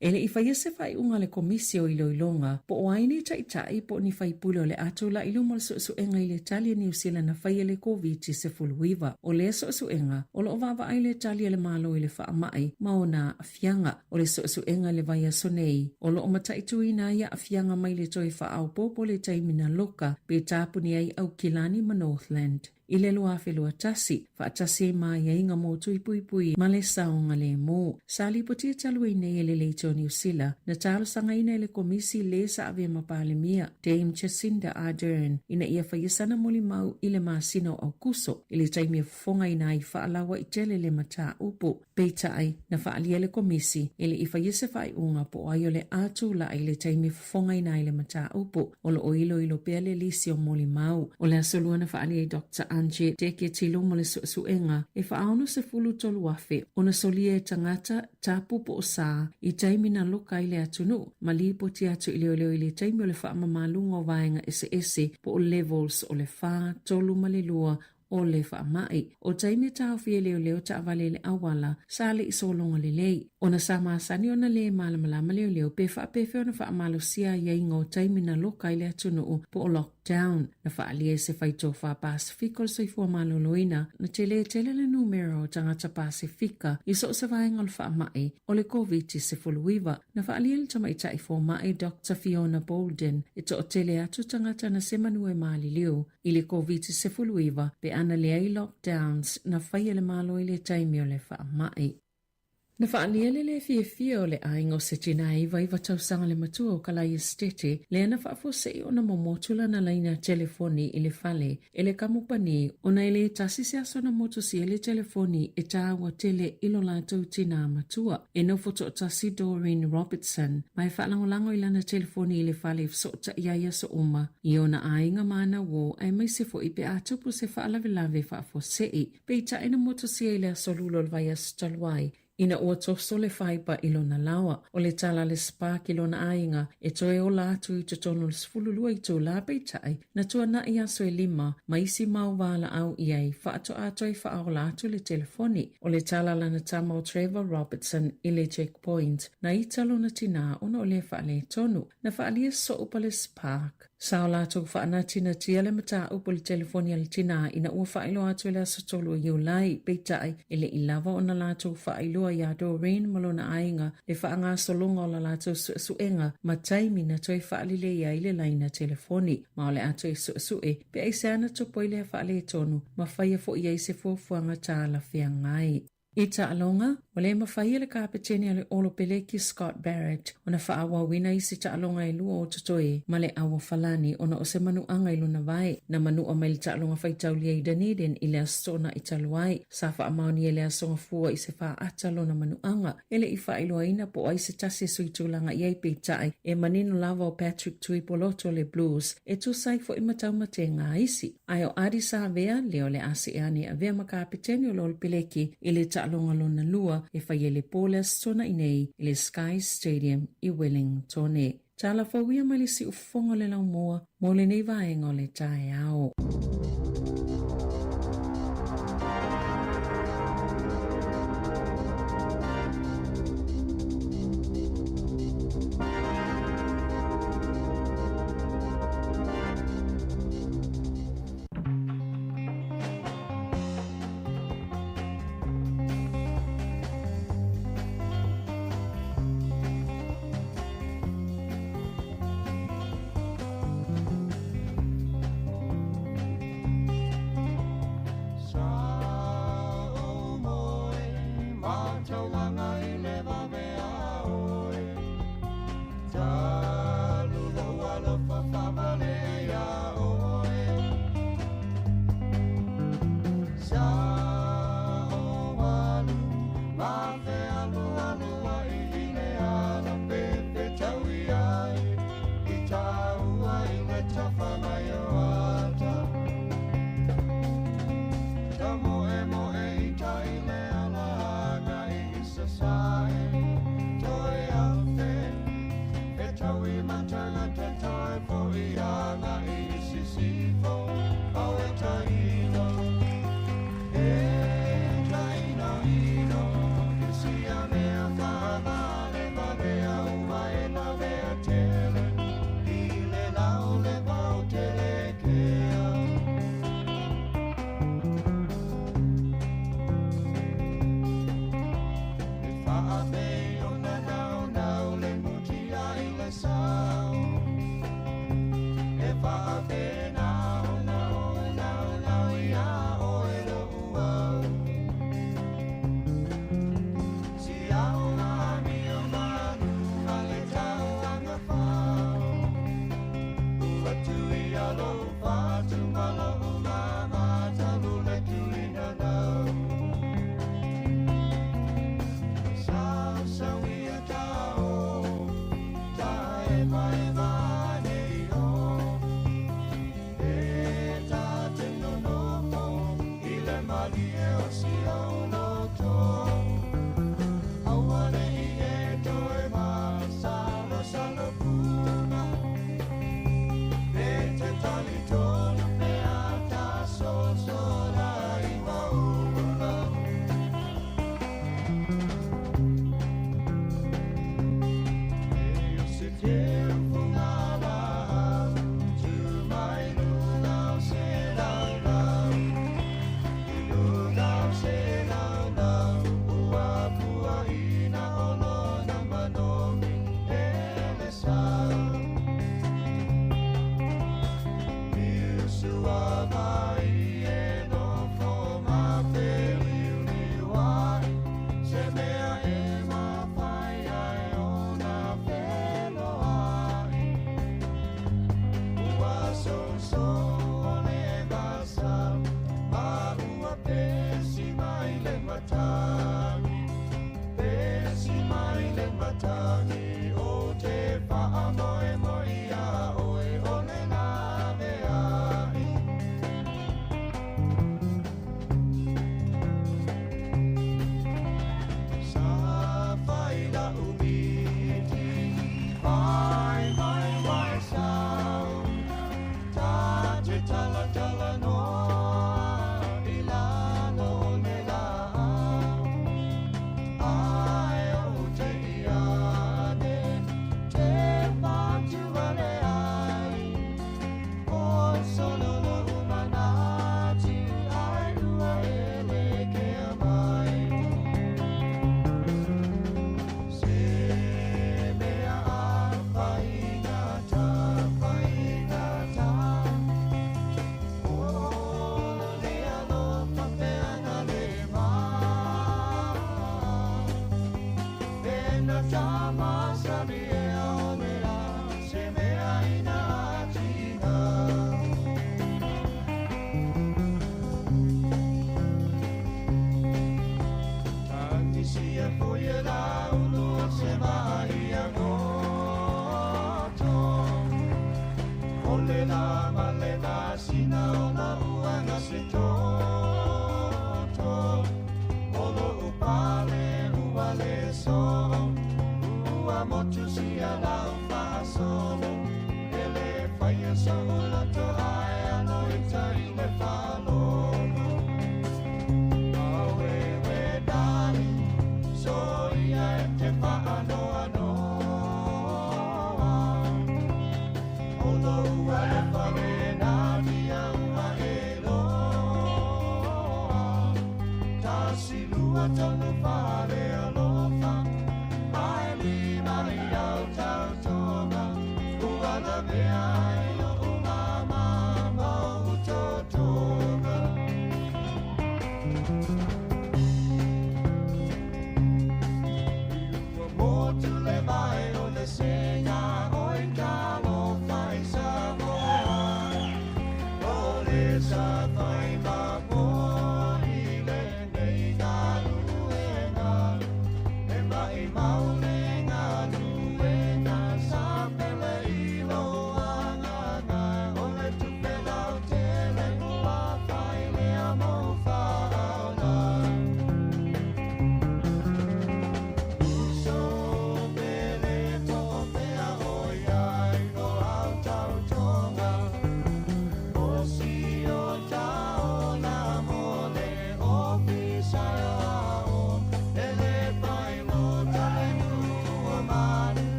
E le i faia se faaiuga a le Komisi o Iloiloga po o ai ni taitai po o ni faipule o le a tulai i luma o le suesuega i le tali a Niu Sila na faia i le Koviti-19. O lea suesuega, o lo o vaavaai le tali a le Malo i le faamai ma ona aafiaga. O le suesuega i le vaiaso nei, o lo o mataituina ai aafiaga mai le toe faaopoopo o le taimi na loka pe tapuni ai Aukilani ma Northland. i le 2021, faatasi ai ma aiaiga mo tui puipui ma le saogalemu. Sa lipotia talu ai nei e le Leitio Niu Sila, na talosagaina e le Komisi le sa avea ma Palemia, Dame Jacinda Ardern, ina ia faia sana molimau i le masina o Aokuso, i le taimi e fofogaina ai faalauaitele le mataupu. Peitai, na faaalia e le Komisi e le i faia se faaiuga po o ai o le a tulai i le taimi e fofogaina ai le mataupu. O lo o iloilo pea le lisi o molimau. O le Aso Lua na faaalia ai Doctor Angie Deketilo mo le suesuega e faaonosefulu tolu afe ona solia e tagata tapu po o sa i taimi na loka ai le atunuu ma lipoti atu i leoleo i le taimi o le faamamaluga o vaega eseese po o levels o le 4, 3 ma le 2 o le faamai. O taimi e taofi e leoleo taavale i le auala, sa le i sologa lelei. Ona sa masani ona lē malamalama leoleo pe faapefea ona faamalosia aiaiga o taimi na loka ai le atunuu po o lockdown. Na faaalia e se faitofa Pasefika o le soifua maloloina, na telē tele le numera o tagata Pasefika i so o se vaega o le faamai o le Koviti-19. Na faaalia e le tamaitai fomaʻi Doctor Fiona Bolden, e toatele atu tagata na semanu e maliliu i le Koviti-19 pe ana leai lockdowns na faia e le Malo i le taimi o le faamai. Na faaalia le lē fiafia o le aiga o se tinā e 99 tausaga le matua o Kalaia Setete, lea na faafuasei ona momotu lana laina telefoni i le fale e le kamupani ona e lē tasi se aso na motusia le telefoni e tāua tele i lo latou tinā matua. E nofo toatasi Doreen Robertson ma e faalagolago i lana telefoni i le fale e fesootai ai aso uma i ona aiga ma ana uō aemaise foi pe a tupu se faalavelave faafuasei. Peitai na motusia i le aso Lula o le vaiaso talu ai ina ua toso le faipa i lona laoa. O le tala a le Spark i lona aiga e toe ola atu i totonu o le 12 itulā peitai na tuanaʻi aso e lima ma isi mau valaau i ai faatoa toe faaola atu le telefoni. O le tala a lana tama o Trevor Robertson i le Checkpoint na ita lona tinā ona o lea faaletonu. Na faaalia soo pa le Spark. Sa o latou faanatinatia le mataupu i le telefoni a le tinā ina ua faailoa atu i le aso 3 o Iulai, peitai, e le i lava ona latou faailoa iā Doreen ma lona aiga le faagasologa o la latou suesuega ma taimi na toe faalelei ai le laina telefoni. Ma o le a toe suesue pe aisea na tupu ai lea faaletonu ma faia foi ai se fuafuaga talafeagai. I taaloga, ua le mafai e le kapetene a le Olopeleki Scott Barrett ona faaauauina isi taaloga e lua o totoe ma le Auofalani ona o se manuaga i lona vae. Na manua mai le taaloga faitaulia i Dunedin i le Aso Toonai talu ai. Sa faamaonia i le Aso Gafua i se faata lona manuaga. E le i faailoaina po o ai se tasi e sui tulaga i ai peitai e manino lava o Patrick Tuipolotu o le Blues e tusa ai foi ma taumatega a isi. Ae o Ardie Savea lea o le a see ane e avea ma kapetene o le Olopeleki i le taaloga lona lua e fai ai le po le Aso Toonai nei i le Sky Stadium i Wellingtone. Tala fou ia mai le siufofoga o le laumua mo lenei vaega o le taeao.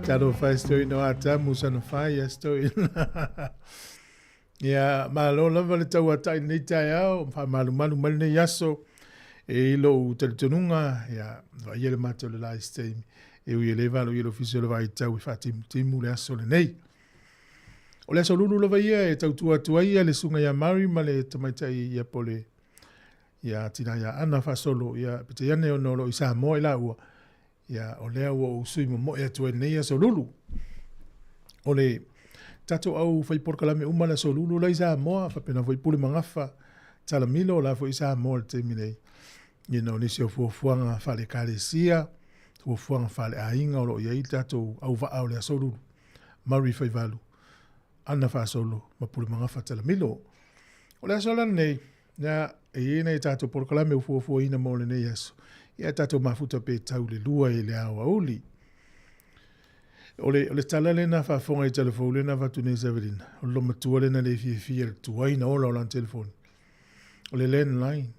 Talofa e stoina o Atamu sana fai a stoina. Ia, malo lava le tauatai lenei taeao, faamalumalu mai lenei aso, e i lou talitonuga, ia, vaaia le mata o le la i se taimi, e ui e le valo i le ofisa o le vaitau e faatimutimu le aso lenei. O le aso lulu lava ia e tautua atu ai ia le susuga ia Mary ma le tamaitai ia Pole ia Tina ia Ana faasolo ia peitai ane ona o lo o i Samoa i laua, Ia, o lea ua ou sui momoe atu ai lenei aso lulu. O le tatou au fai polokalame uma le aso lulu la i Samoa, faapena foi Pule Magafa, Talamilo la foi i Samoa le taimi nei. You know, nisi o fuafuaga faale-ekalesia, fuafuaga faale-aiga o lo o i ai le tatou auvaa o le aso lulu. Murray Faivalu, Ana Faasolo ma Pule Magafa Talamilo. O le aso la lenei, ia, e i ai nai tatou polokalame ua fuafuaina mo lenei aso. Ia, tatou mafuta pe tau le lua i le aoauli. O le, o le tala lena faafofoga i telefou lena avatu nei Savelina. O le lomatua lena le fiafia le tuai na ola o lana telefoni. O le landline.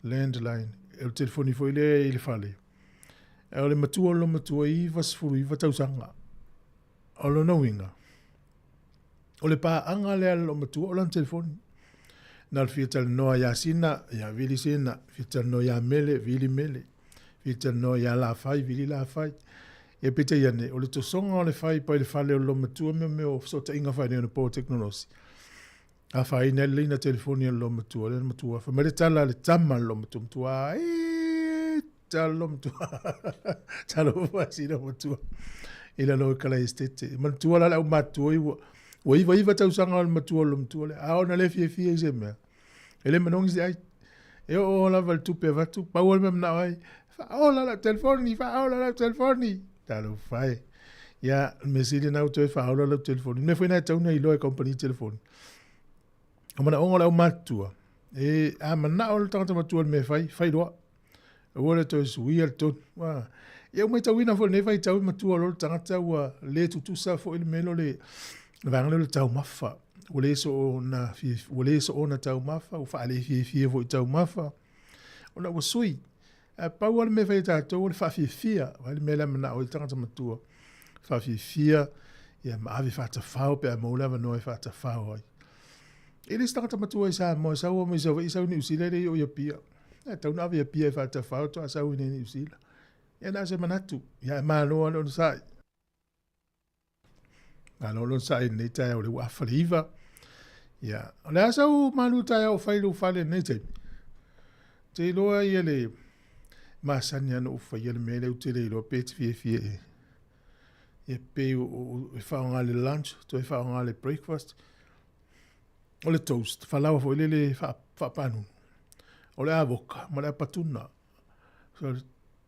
Landline, o le telefoni foi lea i le fale. Ae o le matua o le loomatua e 99 tausaga. O lona uiga, o le paaga lea a le loomatua o lana telefoni. Na o le fia talanoa ia Sina, ia vili Sina, fia talanoa ia Mele, vili Mele, fia talanoa ia Lafai, vili Lafai. Ia peitai ane, o le tosoga o le fai pai le fale o le loomatua mea mea o fesootaiga faaneionapo tekonolosi. Afaina ai le laina telefoni a le loomatua, lea na matua. Fai mai le tala a le tama a le loomatua, matua e tala loomatua. Talofa e si loomatua. I lalo o kala estete. E manatua la le aumatutua i ua, ua iva iva tausaga o le matua o le loomatua lea. A ona le fiafia i se mea. E le manogi se ai. E oo lava i le tupe avatu, pau o le mea manao ai, faaola lau telefoni, faaola lau telefoni. Talofa e. Ia, le mea sili lena ua toe faaola lau telefoni. Le mea foi lena e tatau ona iloa e kamupani telefoni. O manaoga o le aumatutua, e a manao le tagata matua i le mea e fai, fai loa. Aua le toe suia le tonu. Ua, ia ua matauina foi i lenei vaitau e matua loa le tagata ua le tutusa foi le mea lea o le vaega lea o le taumafa. Ua le soona ua le soona taumafa, ua faalefiafia foi i taumafa, ona ua sui. Ae pau lava le mea e fai e tatou o le faafiafia. Vaai le mea la e manao ai le tagata matua, faafiafia, ia ma ave faatafao pe a maua le avanoa e faatafao ai. E le o se tagata matua i Samoa e sau mai Savaii sau i Niu Sila e le i oo i Apia. E tatau ona ave i Apia e faatafao faatoa sau i inei i Niu Sila. Ia na o se manatu, ia e malo lava le onosai. Malo le onosai i lenei taeao o lea ua afa le 9. Ia, o le a sau malu taeao o fai i lou fale i lenei taimi? Ou te iloa ia le masani lava ona ou faia le mea lea ou te le iloa pe e te fiafia i ai. Ia pei e faaaoga i le lunch, toe faaaoga i le breakfast. O le toast, falaoa foi lele faapanunu. O le avoka ma le apatuna. So,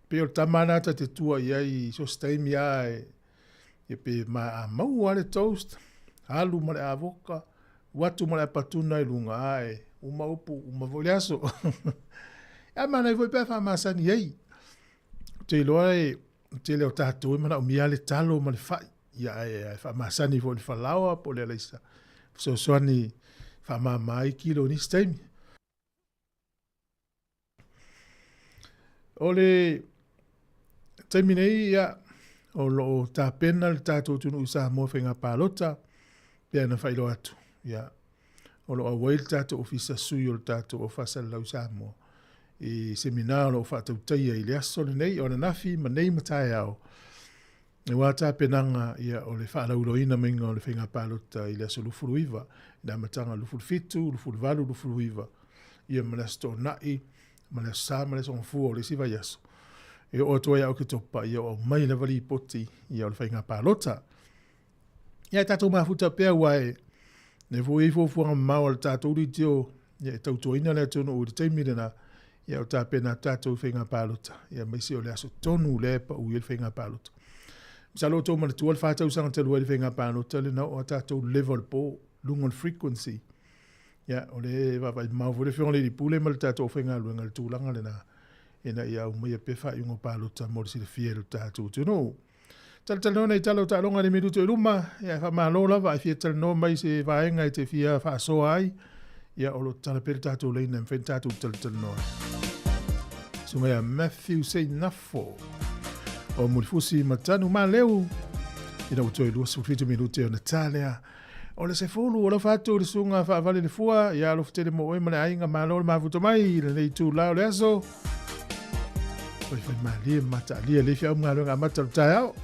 pei o le tama lena ta te tua i ai i so o se taimi lava e, ia pe ma, a maua lava le toast, alu ma le avoka, atu ma le apatuna i luga, ae uma upu, uma foi le aso. Ae manaia foi pe a faamasani ai. Ou te iloa e tele o tatou e manaomia le talo ma le fai, ia ae faamasani foi i le falaoa po o le alaisa, fesoasoani faamama ai kilo i nisi taimi. O le taimi nei, ia, o lo o tapena le tatou atunuu i Samoa i faiga palota, pei ona faailoa atu, ia, o lo o auai le tatou Ofisa Sui o le tatou Au Faasalalau i Samoa i semina o lo o faatautaia i le aso lenei o ananafi ma nei ma taeao, aua tapenaga ia o le faalauiloaina maiga o le faiga palota i le aso 29, i le amataga 27, 28, 29, ia ma le Aso Toonai, ma le Aso Sa ma le Aso Gafua o le isi vaiaso. E oo atu ai ia Oketopa, ia o aumai lava lipoti ia o le faiga palota. Ia e tatou mafuta pea aua e lea foi e i ai fuafuaga mamao a le tatou leitio ia e tautuaina le atunuu i le taimi lena, ia o tapena atu tatou i faiga palota, ia aemaise o le aso tonu lea e pau i ai le faiga palota. Masalo o outou manatua le 4 tausaga talu ai le faiga palota lena oo lava tatou i le level o le po, luga o le frequency. Ia, o lea e vaavaai mamao foi le Afioga i le Alii Pule ma le tatou aufaigaluega i le tulaga lena, ina ia aumaia pea faaiuga o palota mo le silafia e lo tatou atunuu. Talatalanoa nei tala o taaloga i le minuto i luma, ia e faamalo lava a e fia talanoa mai i se vaega e te fia faasoa ai, ia o lo o tatala pea le tatou laina e mafai ona tatou talatalanoa ai. Susuga ia Matthew Seinafo o Mulifusi ma Tanumaleu, ina ua toe 27 minute ona ta lea o le 10 o alofa atu i le susuga faavale le fua, ia alofa tele mo oe ma le aiga, malo le mafuta mai i lenei itula o le aso. Faifai malie ma mataalia le feau ma galuega amata o le taeao.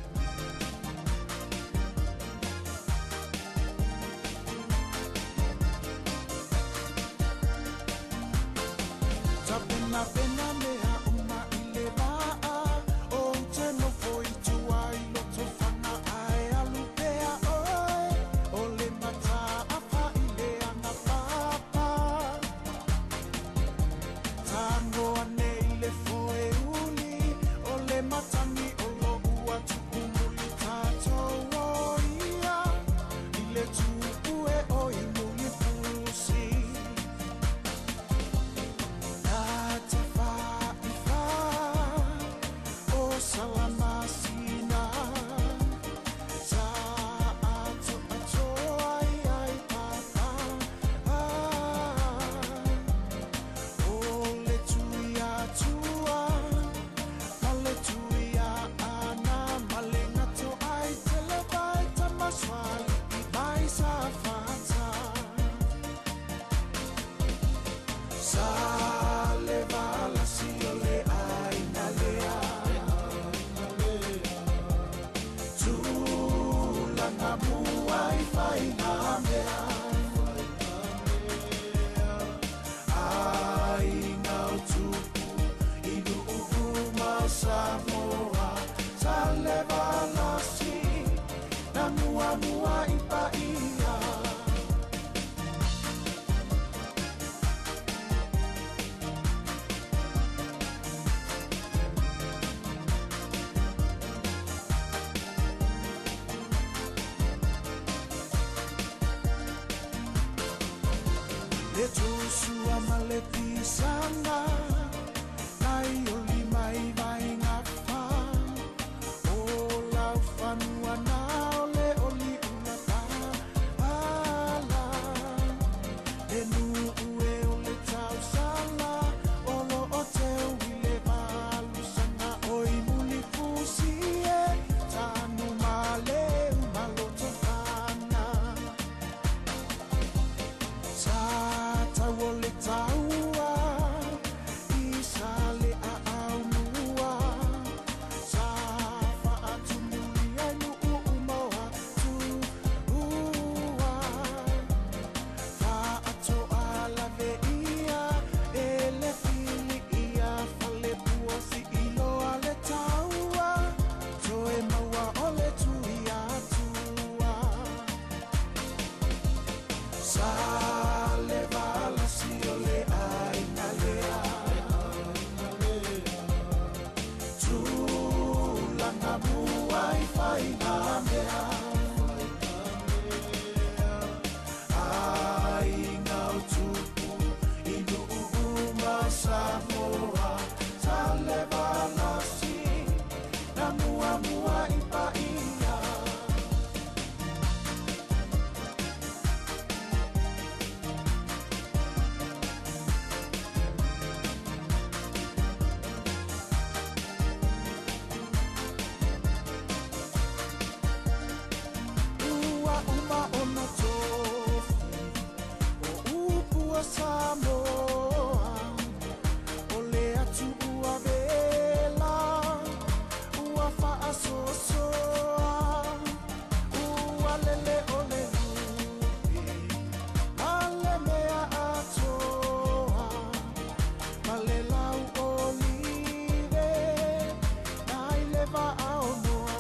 Le tusua ma le pisaga nai o lima i vaegafa o laufanua na o le oliula paala le nuu e o le tausala o loo teu i le valusaga oi mulifusi e tanu maleu malotofana sa tau o le taua i sa le aaumua sa faatumuli ai nuu uma o atua faatoalaveia e le filiia falepua siiloa le taua toe maua o le tui atua sa le valasi o le aiga lea tulaga mua i faiga mea aiga o tupu i nuu uma o Samoa sa le valasi na muamua i paia. Ua uma ona tofi o upu a Samoa o le atuua vela ua faasoasoa ua lele o le lupe ma le mea atoa ma le lau olive nai le vaaonoa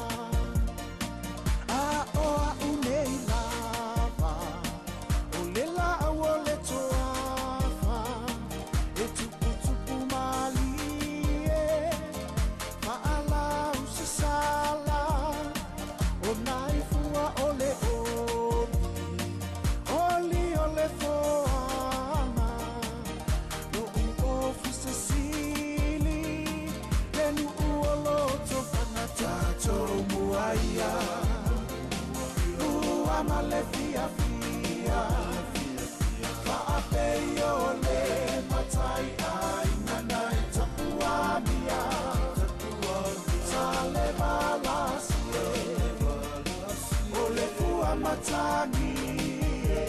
a o au nei lava o le laau o le toafa e tuputupu malie faalau sasala o nai fua o le oli oli o le foaga lou ofisa sili le nuu o lotofaga tatou muaia ua ma le fiafia faapei o le matai aiga nai tapuamia sa le valasi e o le fua matagi e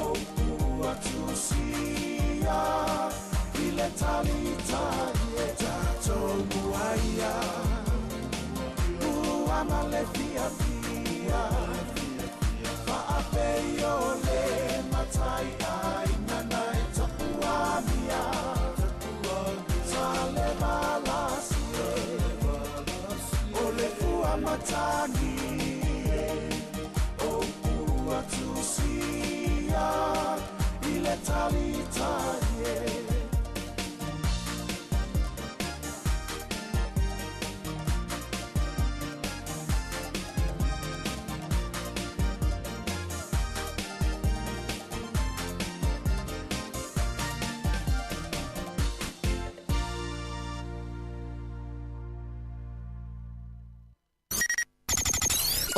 o ua tusia i le talitai e tatou muaia ua ma le fiafia faapei o le matai aiga nai tapuamia sa le valasi e o le fua matagi e o ua tusia i le talitai e.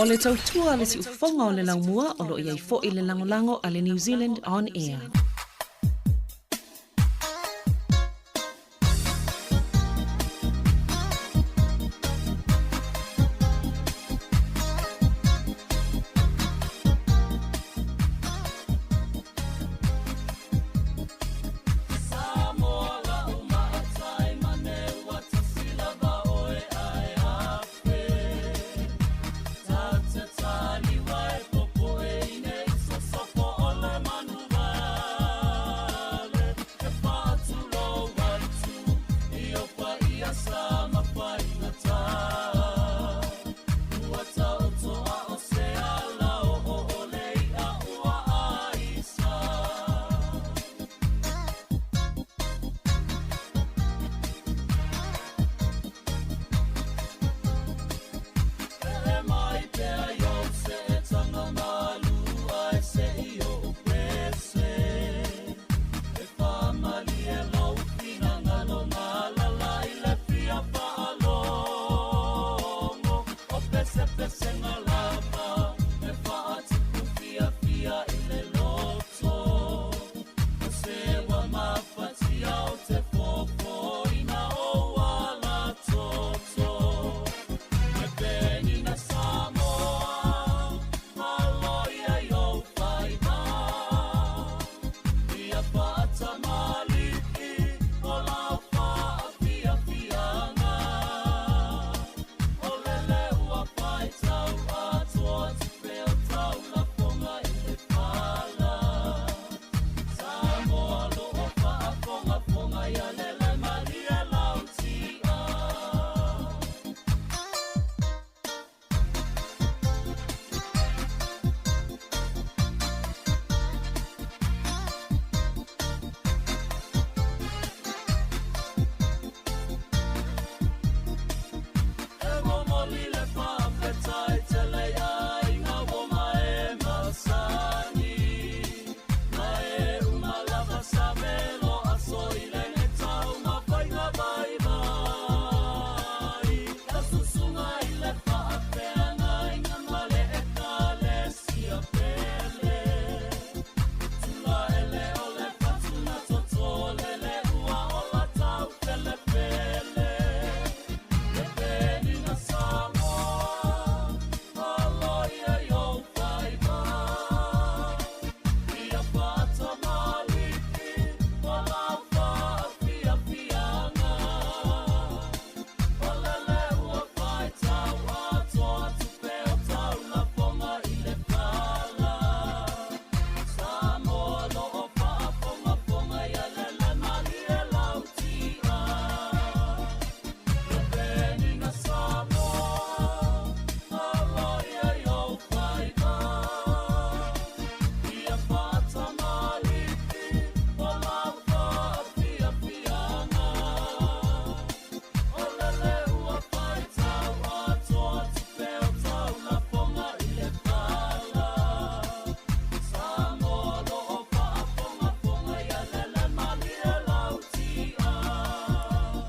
O le tautua le siufofoga o le laumua o loo iai foi le lagolago a le New Zealand On Air. Tata tali wai popo e ine so sopo o le manuva.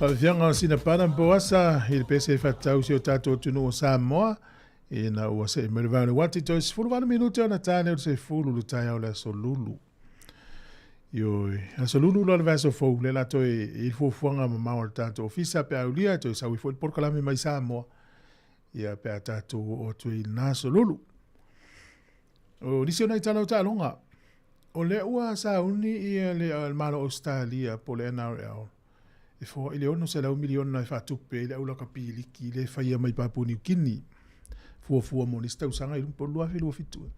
Faafiaga o sina pana poasa i le pese faatatau si o tatou atunuu o Samoa ina ua see mai le vao le uati toe 18 minute ona ta lea o le 10 le taeao o le aso Lulu. Ioe, aso Lulu loa le vaiaso fou, lea la toe i le fuafuaga mamao a le tatou ofisa pe a aulia toe sau ai foi le polokalame mai Samoa ia pe a tatou oo atu ai i lena aso Lulu. O nisi o nai tala o taaloga, o lea ua sauni ia le Malo o Ausetalia po o le NRL e foai le $600 miliona e faatupe ai le au lakapi liki lea e faia mai Papua Niu Kini, fuafua mo nisi tausaga i luma po o le 2027 ea.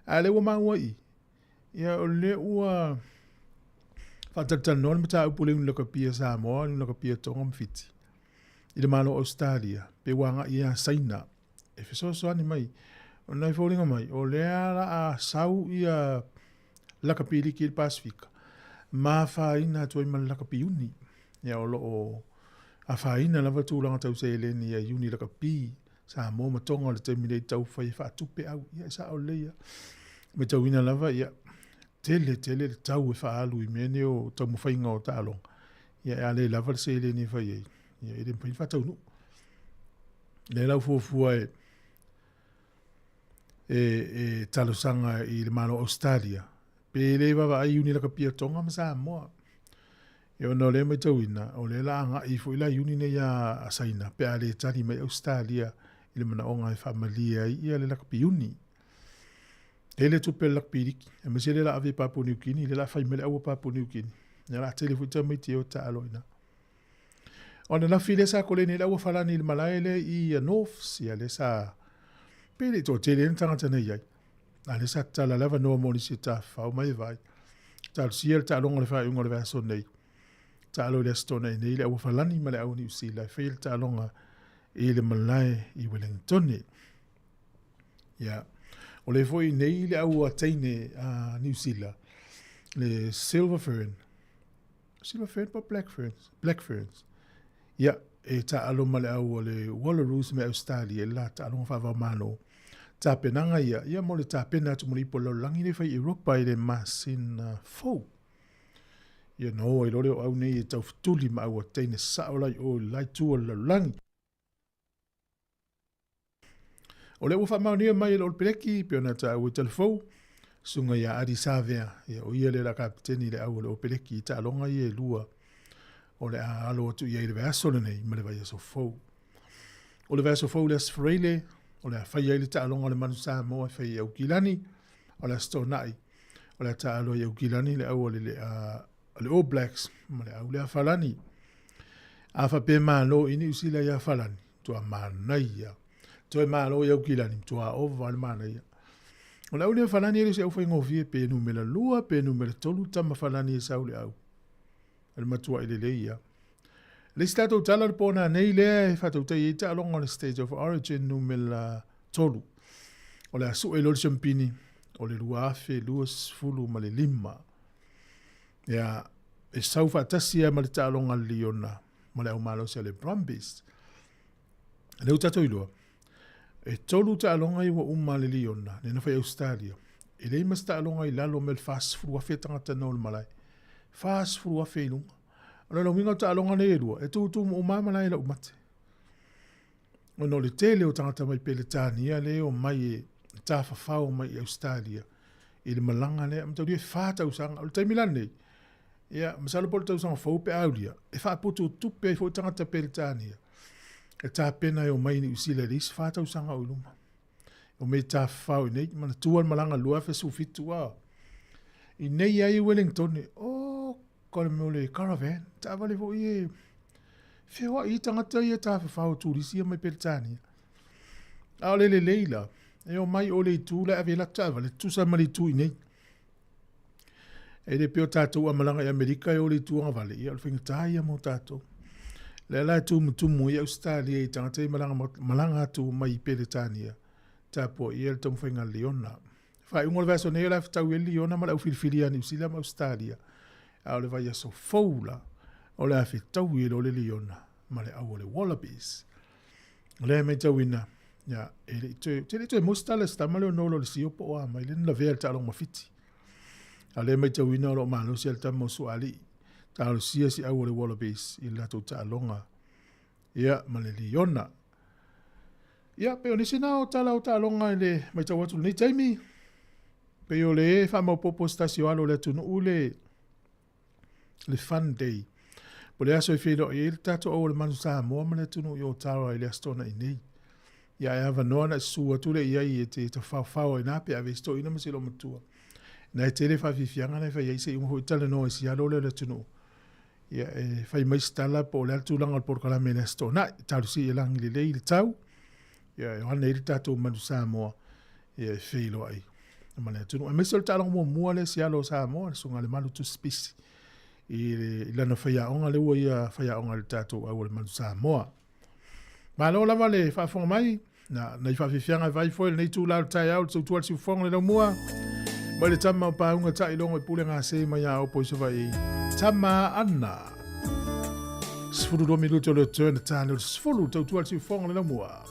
A o lea ua maua i i, ia o lea ua faatalatalanoa le mataupu i le Iuni Lakapi a Samoa, le Iuni Lakapi a Tonga ma Fiti i le Malo o Ausetalia pe ua agai ia Saina e fesoasoani mai. Ona e foliga mai, o lea la a sau ia lakapi liki i le Pasefika, ma afaina atu ai ma le lakapi iuni. Ia o lo o afaina lava tulaga tau seleni ia iuni lakapi Samoa ma Tonga o le taimi nei tau fai e faatupe au. Ia e sao lelei lava. Matauina lava ia tele tele le tau e faaalu i mea nei o taumafaiga o taaloga. Ia a le lava le seleni e fai ai, ia e le mafai ona faataunuu. Lea la ua fuafua e e, e talosaga i le Malo o Ausetalia, pe le vaavaai iuni lakapi a Tonga ma Samoa. Ia ona o lea e matauina, o lea la agai foi la iuni nei a Saina, pe a le tali mai Ausetalia i le manaoga e faamalie ai ia le lakapi iuni. Tele tupe a le lakapi liki, aemaise lea la ave i Papua Niu Kini, lea la fai mai le au a Papua Niu Kini. Ia la tele foi tamaiti e o taalo i ina. O ananafi lea sa koleni ai le auafalani i le malae lea i Norths, ia lea sa pe le i toatele ai ni tagata na i ai. A lea sa tatala le avanoa mo nisi e tafafao mai e vaai. Talosia le taaloga o le faaiuga o le vaiaso nei. Taalo i le Aso Toonai nei le auafalani ma le au Niu Sila e faia le taaloga i le malae i Wellingtone. Ia, o lea foi nei le au a teine a Niu Sila, le Silver Fern, Silver Fern po Black Ferns? Black Ferns. Ia, e taalo ma le au o le Wallaroos me Australia i le la taaloga faavao Malo. Tapenaga ia, ia mo le tapena atu mo le ipu o le lalolagi lea e fai i Europa i le masina fou. Ia na o ai loa lea o au nei e taufetuli ma au a teine sao la i o i le la itu o le lalolagi. O lea ua faamaonia mai e le Olopeleki pei ona taua i Talafou, susuga ia Adi Savea, ia o ia lea la kapeteni i le au o le Olopeleki i taaloga ia e lua o le a alo atu i ai i le vaiaso lenei ma le vaiaso fou. O le vaiaso fou le Aso Faraile, o le a fai ai le taaloga o le Manu Samoa e fai i Aukilani, o le Aso Toonai, o le a taalo ai i Aukilani le au o le, le All Blacks ma le au lea Falani. A faapea malo i Niu Sila ia Falani, matua manaia. Toe malo i Aukilani, matua ova le manaia. O le au lea Falani e le o se au faigofie, pe numera 2, pe numera 3 tama Falani e sau le au. O le matuai lelei ia. Le isi tatou tala o le pō nanei lea e faatautai ai taaloga o le State of Origin numera 3. O le a sue loa le siampini o le 2025. Ia, e sau faatasi lava ma le taaloga a le Liona ma le aumalosi a le Brumbies. Lea ua tatou iloa, e tolu taaloga ia ua uma a le Liona, lea na fai i Ausetalia. E leai ma se taaloga i lalo mai o le 40,000 tagata na o le malae. 40,000 i luga. O le uiga o taaloga nei e lua, e tutumu uma lava malae i lau mate. Ona o le tele o tagata mai Peretania lea e omai e tafafao mai i Ausetalia i le malaga lea. Mataulia e 4 tausaga. O le taimi la lenei, ia, masalo po o le tausaga fou pe a aulia, e faapututupe ai foi tagata Peretania e tapena e omai i Niu Sila i le isi 4 tausaga o i luma. O mea tafafao i nei, manatua le malaga 2017, a. I nei ai i Wellington, o, ko le mea o le caravan, taavale foi e feoai i tagata ia tafafao turisi ia mai Peretania. A o le lelei la, e omai o le itu la e ave ai latou taavale, tutusa ma le itu i nei. E le pei o tatou a malaga i Amerika e o le itu agavale, ia o le faigata ia mo tatou. Lea la e tumutumu ai Ausetalia i tagata ia malaga, malaga atu mai i Peretania, tapuaia le taumafaiga a le Liona. Faaiuga o le vaiaso nei o le a fetaui ai le Liona ma le au filifili ia Niu Sila ma Ausetalia. A o le vaiaso fou la, o le a fetaui ai loa le Liona ma le au o le Wallabies. O lea e matauina, ia, e le i toe, te le i toe maua se tala i se tama lea o Nola o le Sio po o a mai, lea na lavea i le taaloga ma Fiti. A o lea e matauina o lo o malosi lava le tama o Suaalii. Talosia siau o le Wallabies i le latou taaloga ia ma le Liona. Ia, pei o nisi na o tala o taaloga i le matau atu i lenei taimi. Pei o le faamaopoopo se tasi o alo o le atunuu le le Fun Day. Po le aso e feiloai ai le tatou au o le Manu Samoa ma le atunuu i Otawa i le Aso Toonai nei. Ia e avanoa na susu atu le i ai e te tafaofao ai na pe ave i se toeaina ma se loomatua. Na e tele faafiafiaga na e fai ai se i uma foi talanoa i si alo lea o le atunuu. Ia e fai mai se tala po o le a le tulaga o le polokalame i le Aso Toonai. Talosia ia lagi lelei le tau. Ia e oane ai le tatou Manu Samoa ia e feiloai ma le atunuu. Aemaise o le taaloga muamua lea si alo o Samoa, le Susuga ia Lemalu Tusipisi i lana faiaoga lea ua ia faiaoga i le tatou au o le Manu Samoa. Malo lava le faafofoga mai, na nai faafiafiaga e vaai foi i lenei itula o le taeao i le tautua a le siufofoga le laumua. Mai le tama o Pauga Tailogo i Pule Gase mai a Opo i Savaii. Tama Anna. 12 minuto le turn tane o le 10 tautua a le siufofoga le laumua.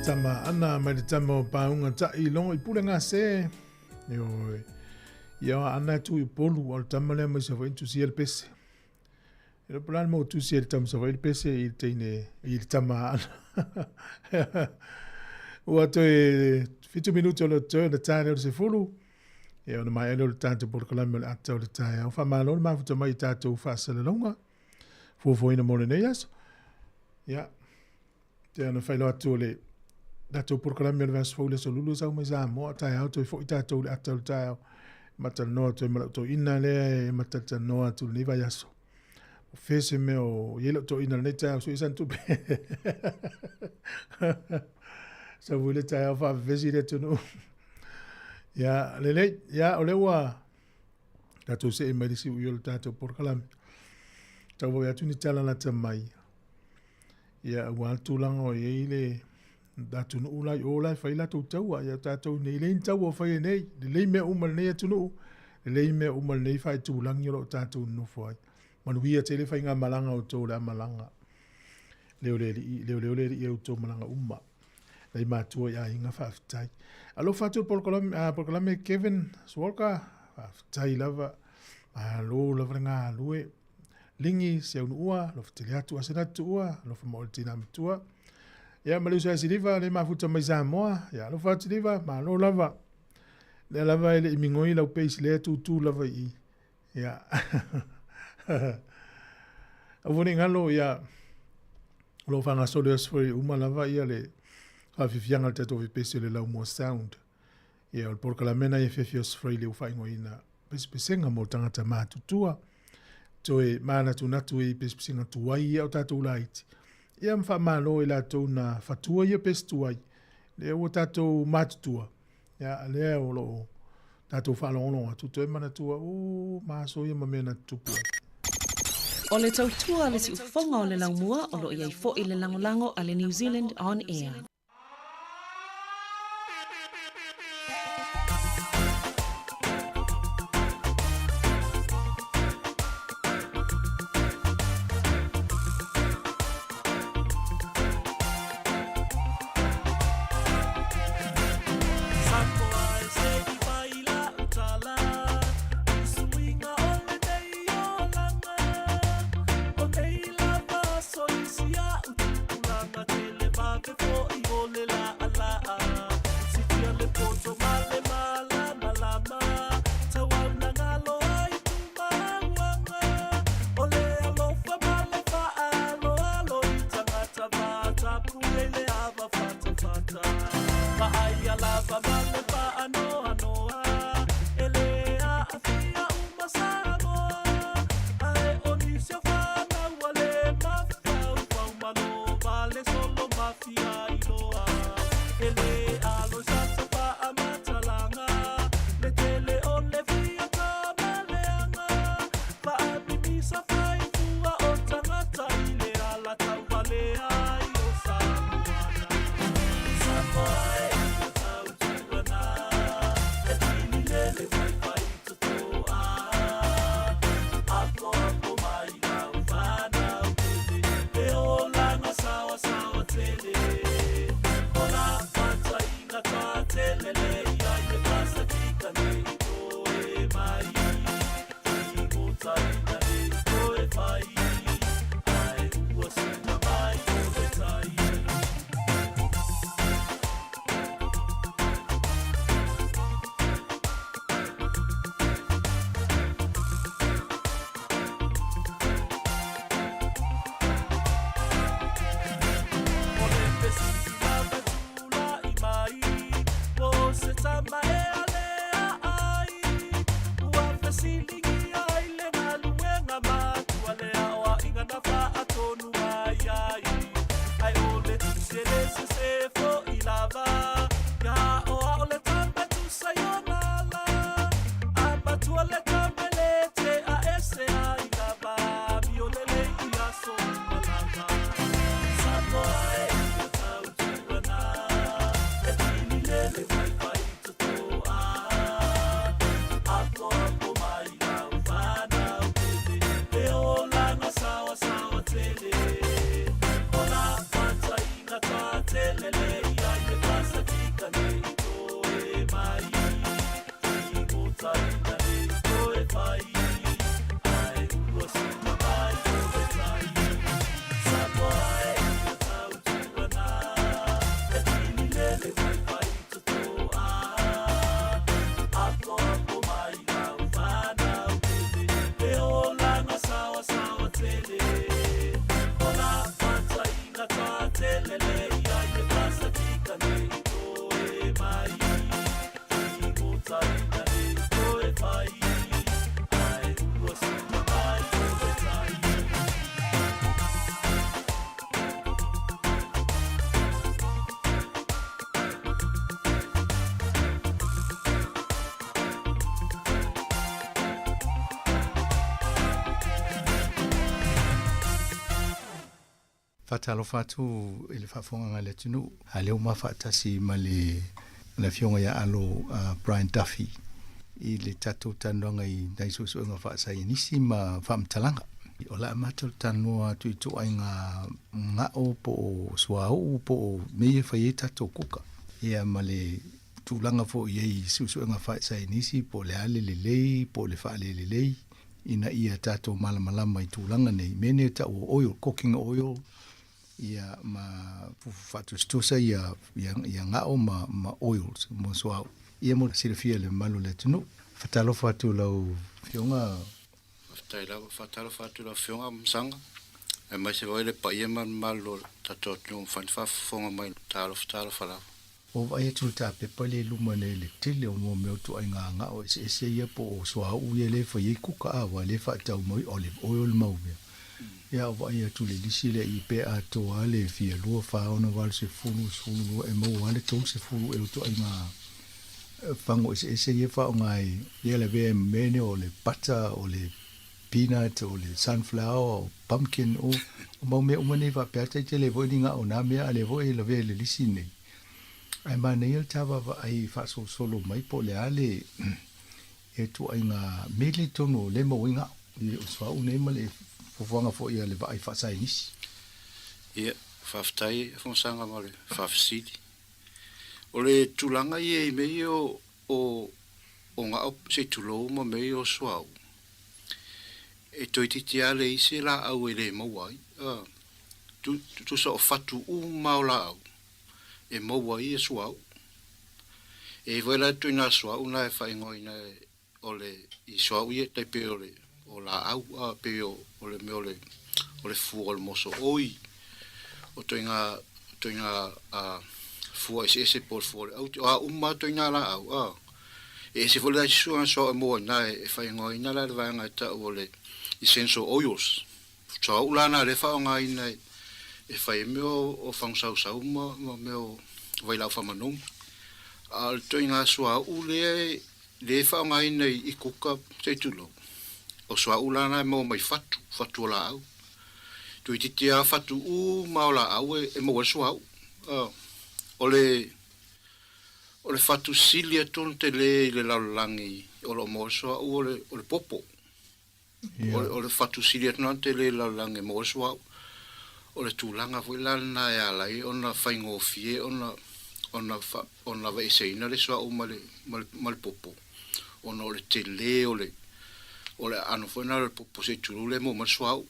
Tama ana mai le tama o Pāuga taʻi logo i pule gase. Ioe. Ia o Aana e tu i Upolu, a o le tama lea mai Savaii na tusia le pese. E le pulani mo tusi e le tama Savaii le pese i le teine, i le tama a Aana. Ua toe 7 minuti o le toe na tae lea o le 10. Ia ona maea lea o le tatou polokalame o le ata o le taeao. Faamalo le mafuta mai i tatou faasalalauga. Fuafuaina mo lenei aso. Ia, te ana whailoa atu o le tatou polokalame o le vaiaso fou le aso lulu sau mai Samoa taeao toe foi tatou le ata o le taeao matalanoa atu ai ma lau toeaina lea e matalatalanoa atu lenei vaiaso. O fea se mea o i ai lau toeaina lenei taeao sui sana tupe. Sau foi le taeao faavevesi le atunuu. Ia, lelei, ia, o lea ua tatou see mai le siui o le tatou polokalame. Tau vaai atu ni tala lata mai. Ia, aua le tulaga o i ai le atunuu la i o la e fai latou taua. Ia, tatou nei, leai ni taua o fai e nei. Lelei mea uma i lenei atunuu, lelei mea uma i lenei faaitulagi o lo o tatou nonofo ai. Manuia tele faigamalaga a outou o le a malaga. Leo le alii, leoleo le alii i a outou malaga uma. Nai matua i aiga faafetai. Alofa atu le polokalame, polokalame Kevin Swalka, faafetai lava. Malo lava le galue. Ligi Seaunuua, alofa tele atu Asenati Tuua, alofa ma oe le tina matua. Ia ma le uso ia Siliva, le mafuta mai Samoa. Ia alofa atu Siliva, malo lava. Lea lava e le i migoi lau pace lea tutu lava i i. Ia. Aua ne i galo, ia, o lo o faagasolo i aso foi uma lava ia le faafiafiaga o le tatou vepesi o le Laumua Sound. Ia, o le polokalame na i afiafi o aso Faraile ua faaigoaina pesepesega mo tagata matutua. Toe manatunatu i pesepesega tuai ia o tatou laiti. Ia ma faamalo i latou na fatua ia pese tuai. Lea ua tatou matutua. Ia, lea o lo o tatou faalogologo atu toe manatua, ū, ma aso ia ma mea na tutupu ai. O le tautua a le siufofoga o le laumua o lo o i ai foi le lagolago a le New Zealand On Air. Faatalofa atu i le faafofogaaga a le atunuu, a lea ua ma faatasi ma le le Afioga ia Alo Brian Duffy i le tatou talanoaga i nai suesuega faasaienisi ma faamatalaga. O le a matou talanoa atu i ituaiga gao po o suauu po o mea ia e fai ai tatou kuka, ia ma le tulaga foi i ai i suesuega faasaienisi po o le a le lelei po o le faalelelei ina ia tatou malamalama i tulaga nei, mea nei e tau o oil, cooking oil, ia ma fufu faatusatusa ia, ia, ia gao ma, ma oils mo suauu. Ia mo le silafia e le mamalu o le atunuu. Faatalofa atu lau Afioga. Faafetai lava. Faatalofa atu i lau Afioga Masaga, aemaise foi le paia ma le mamalu o le tatou atunuu o mafai ona faafofoga mai. Talofa, talofa lava. Ua vaai atu i le tapepa lea i luma nei i le tele o mea o ituaiga gao eseese ia po o suauu ia lea e fai ai kuka a aua lea e faatau mai olive oil ma mau mea. Ia ua vaai atu i le lisi lea i pe atoa le fia lua, fa, ono, valu, sefulu, sefulu lua e maua lava le 30 ea o ituaiga fago eseese ia e faaaoga ai ia lavea ai ma mea nei o le butter, o le peanut, o le sunflower, o pumpkin, o mau mea uma nei faapea taitele foi ni gao na mea a lea foi e lavea i le lisi nei. Ae manaia le ta vaavaai faasolosolo mai po o le a le ituaiga mea lea i totonu o lea e maua ai gao i o suauu nei ma le fuafuaga foi a le vaai faasaienisi. Ia, faafetai Afamasaga ma le faafesili. O le tulaga ia i mea ia o o gao se i tulou ma mea ia o suauu, e toeitiiti lava leai se laau e le maua ai. Tusa o fatu uma o laau e maua ai ia suauu. E i ai foi la ituaiga suauu na e faaigoaina o le i suauu ia tai pei o le o laau a pei o o le mea o le o le fua o le moso oi o ituaiga ituaiga a fua eseese po o le fua o le aute o a uma lava ituaiga laau a e ese foi la isi suaga suauu e maua i ina e faaigoaina la le vaega e tau o le essential oils. Suauu la na lea e faaaogaina e fai ai mea o fagusausau ma mea o vailaau faamanogi. A o le ituaiga suauu lea e faaaogaina i kuka se i tulou, o suauu la na e maua mai fatu, fatu o laau. Toeitiiti lava fatu uma o laau e maua ai le suauu. O le o le fatu sili atu ona tele i le lalolagi o lo o maua ai le suauu o le popo. O le fatu sili atu lena tele i le lalolagi e maua ai le suauu. O le tulaga foi la lena e ala ai ona faigofie ona ona ona aveeseina le suauu ma le ma le popo ona o le tele o le o le aano foi lena o le popo se i tulou lea e maua mai le suauu.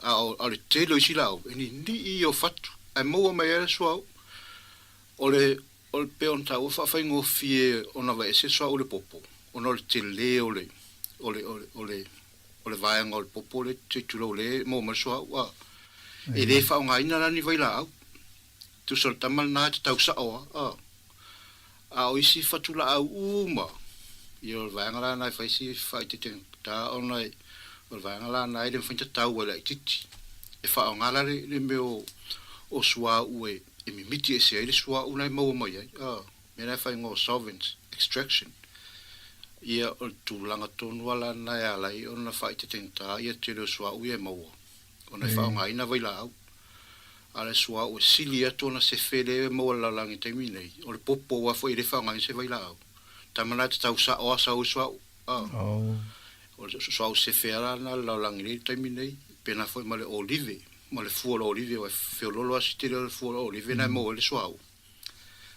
A o le tele o isi laau e niinii ia o fatu ae maua mai ai le suauu. O le O le pei ona taua faafaigofie ona aveese suauu i le popo ona o le tele o le o le o le o le vaega o le popo lea se i tulou lea e maua mai le suauu a e le faaaogaina la ni vailaau. Tusa o le tama lena e te tau sao a a a o isi fatulaau uma ia o le vaega la lena e fai si faaeteetega ona e o le vaega la lena e le mafai ona tatau ai le laitiiti e faaaoga la le mea o suauu e e mimiti ese ai le suauu la e maua mai ai, a, mea la e faaigoa o solvent extraction. Ia, o le tulaga tonu lava la lena e ala ai ona faaeteetega ia tele o suauu ia e maua, ona e faaaogaina vailaau. A o le suauu e sili atu ona sefe lea e maua i le lalolagi i le taimi nei, o le popo aua foi e le faaaogaina se vailaau. Tama la e tatau sao lava sau ai suauu, a. O le suauu sefe lava la lena i le lalolagi nei i le taimi nei, pena foi ma le olive. ma le fua o le olive aua e feoloolo lava si tele o le fua o le olive na e maua ai le suauu.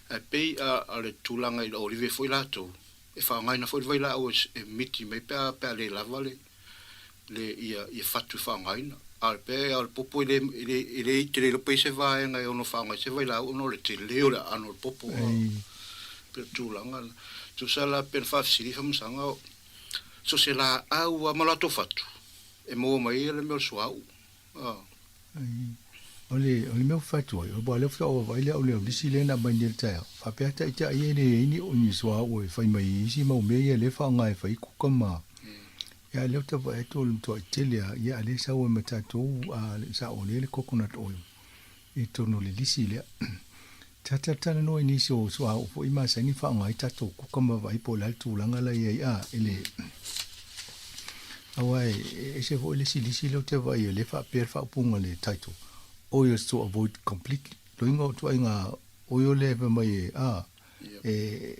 Ae pei a le tulaga i le olive foi latou, e faaaogaina foi le vailaau e miti mai pe a pe a le lava le le ia ia fatu e faaaogaina. A o le pe a o le popo e le e le e le te le iloa pe i ai se vaega e ono faaaoga ai se vailaau ona o le tele o le aano o le popo a pei o le tulaga lena. Tusa la pe na faafesili Famasaga so se laau lava ma latou fatu e maua mai ai le mea o le suauu. O le, o le mea ua fai atu ai, aua o lea faatoa ou vaavaai lea o le lisi lea na aumai nei i le taeao, faapea taitai e leai ni, ni suauu e fai mai i isi mau mea ia lea e faaaoga e fai kuka ma, ia lea ou te vaai atu o le matuai tele lava, ia a lea e sau ai ma tatou, a sao lea le coconut oil i totonu o le lisi lea. Ta talatalanoa i nisi o suauu foi masani faaaoga ai tatou kuka ma vaai po o le a le tulaga la i ai a i le aua e ese foi le isi lisi lea ou te vaai ai lea e faapea le faaupuga o le title. oils to avoid completely. Loiga o ituaiga oil lea e fai mai e, a, e,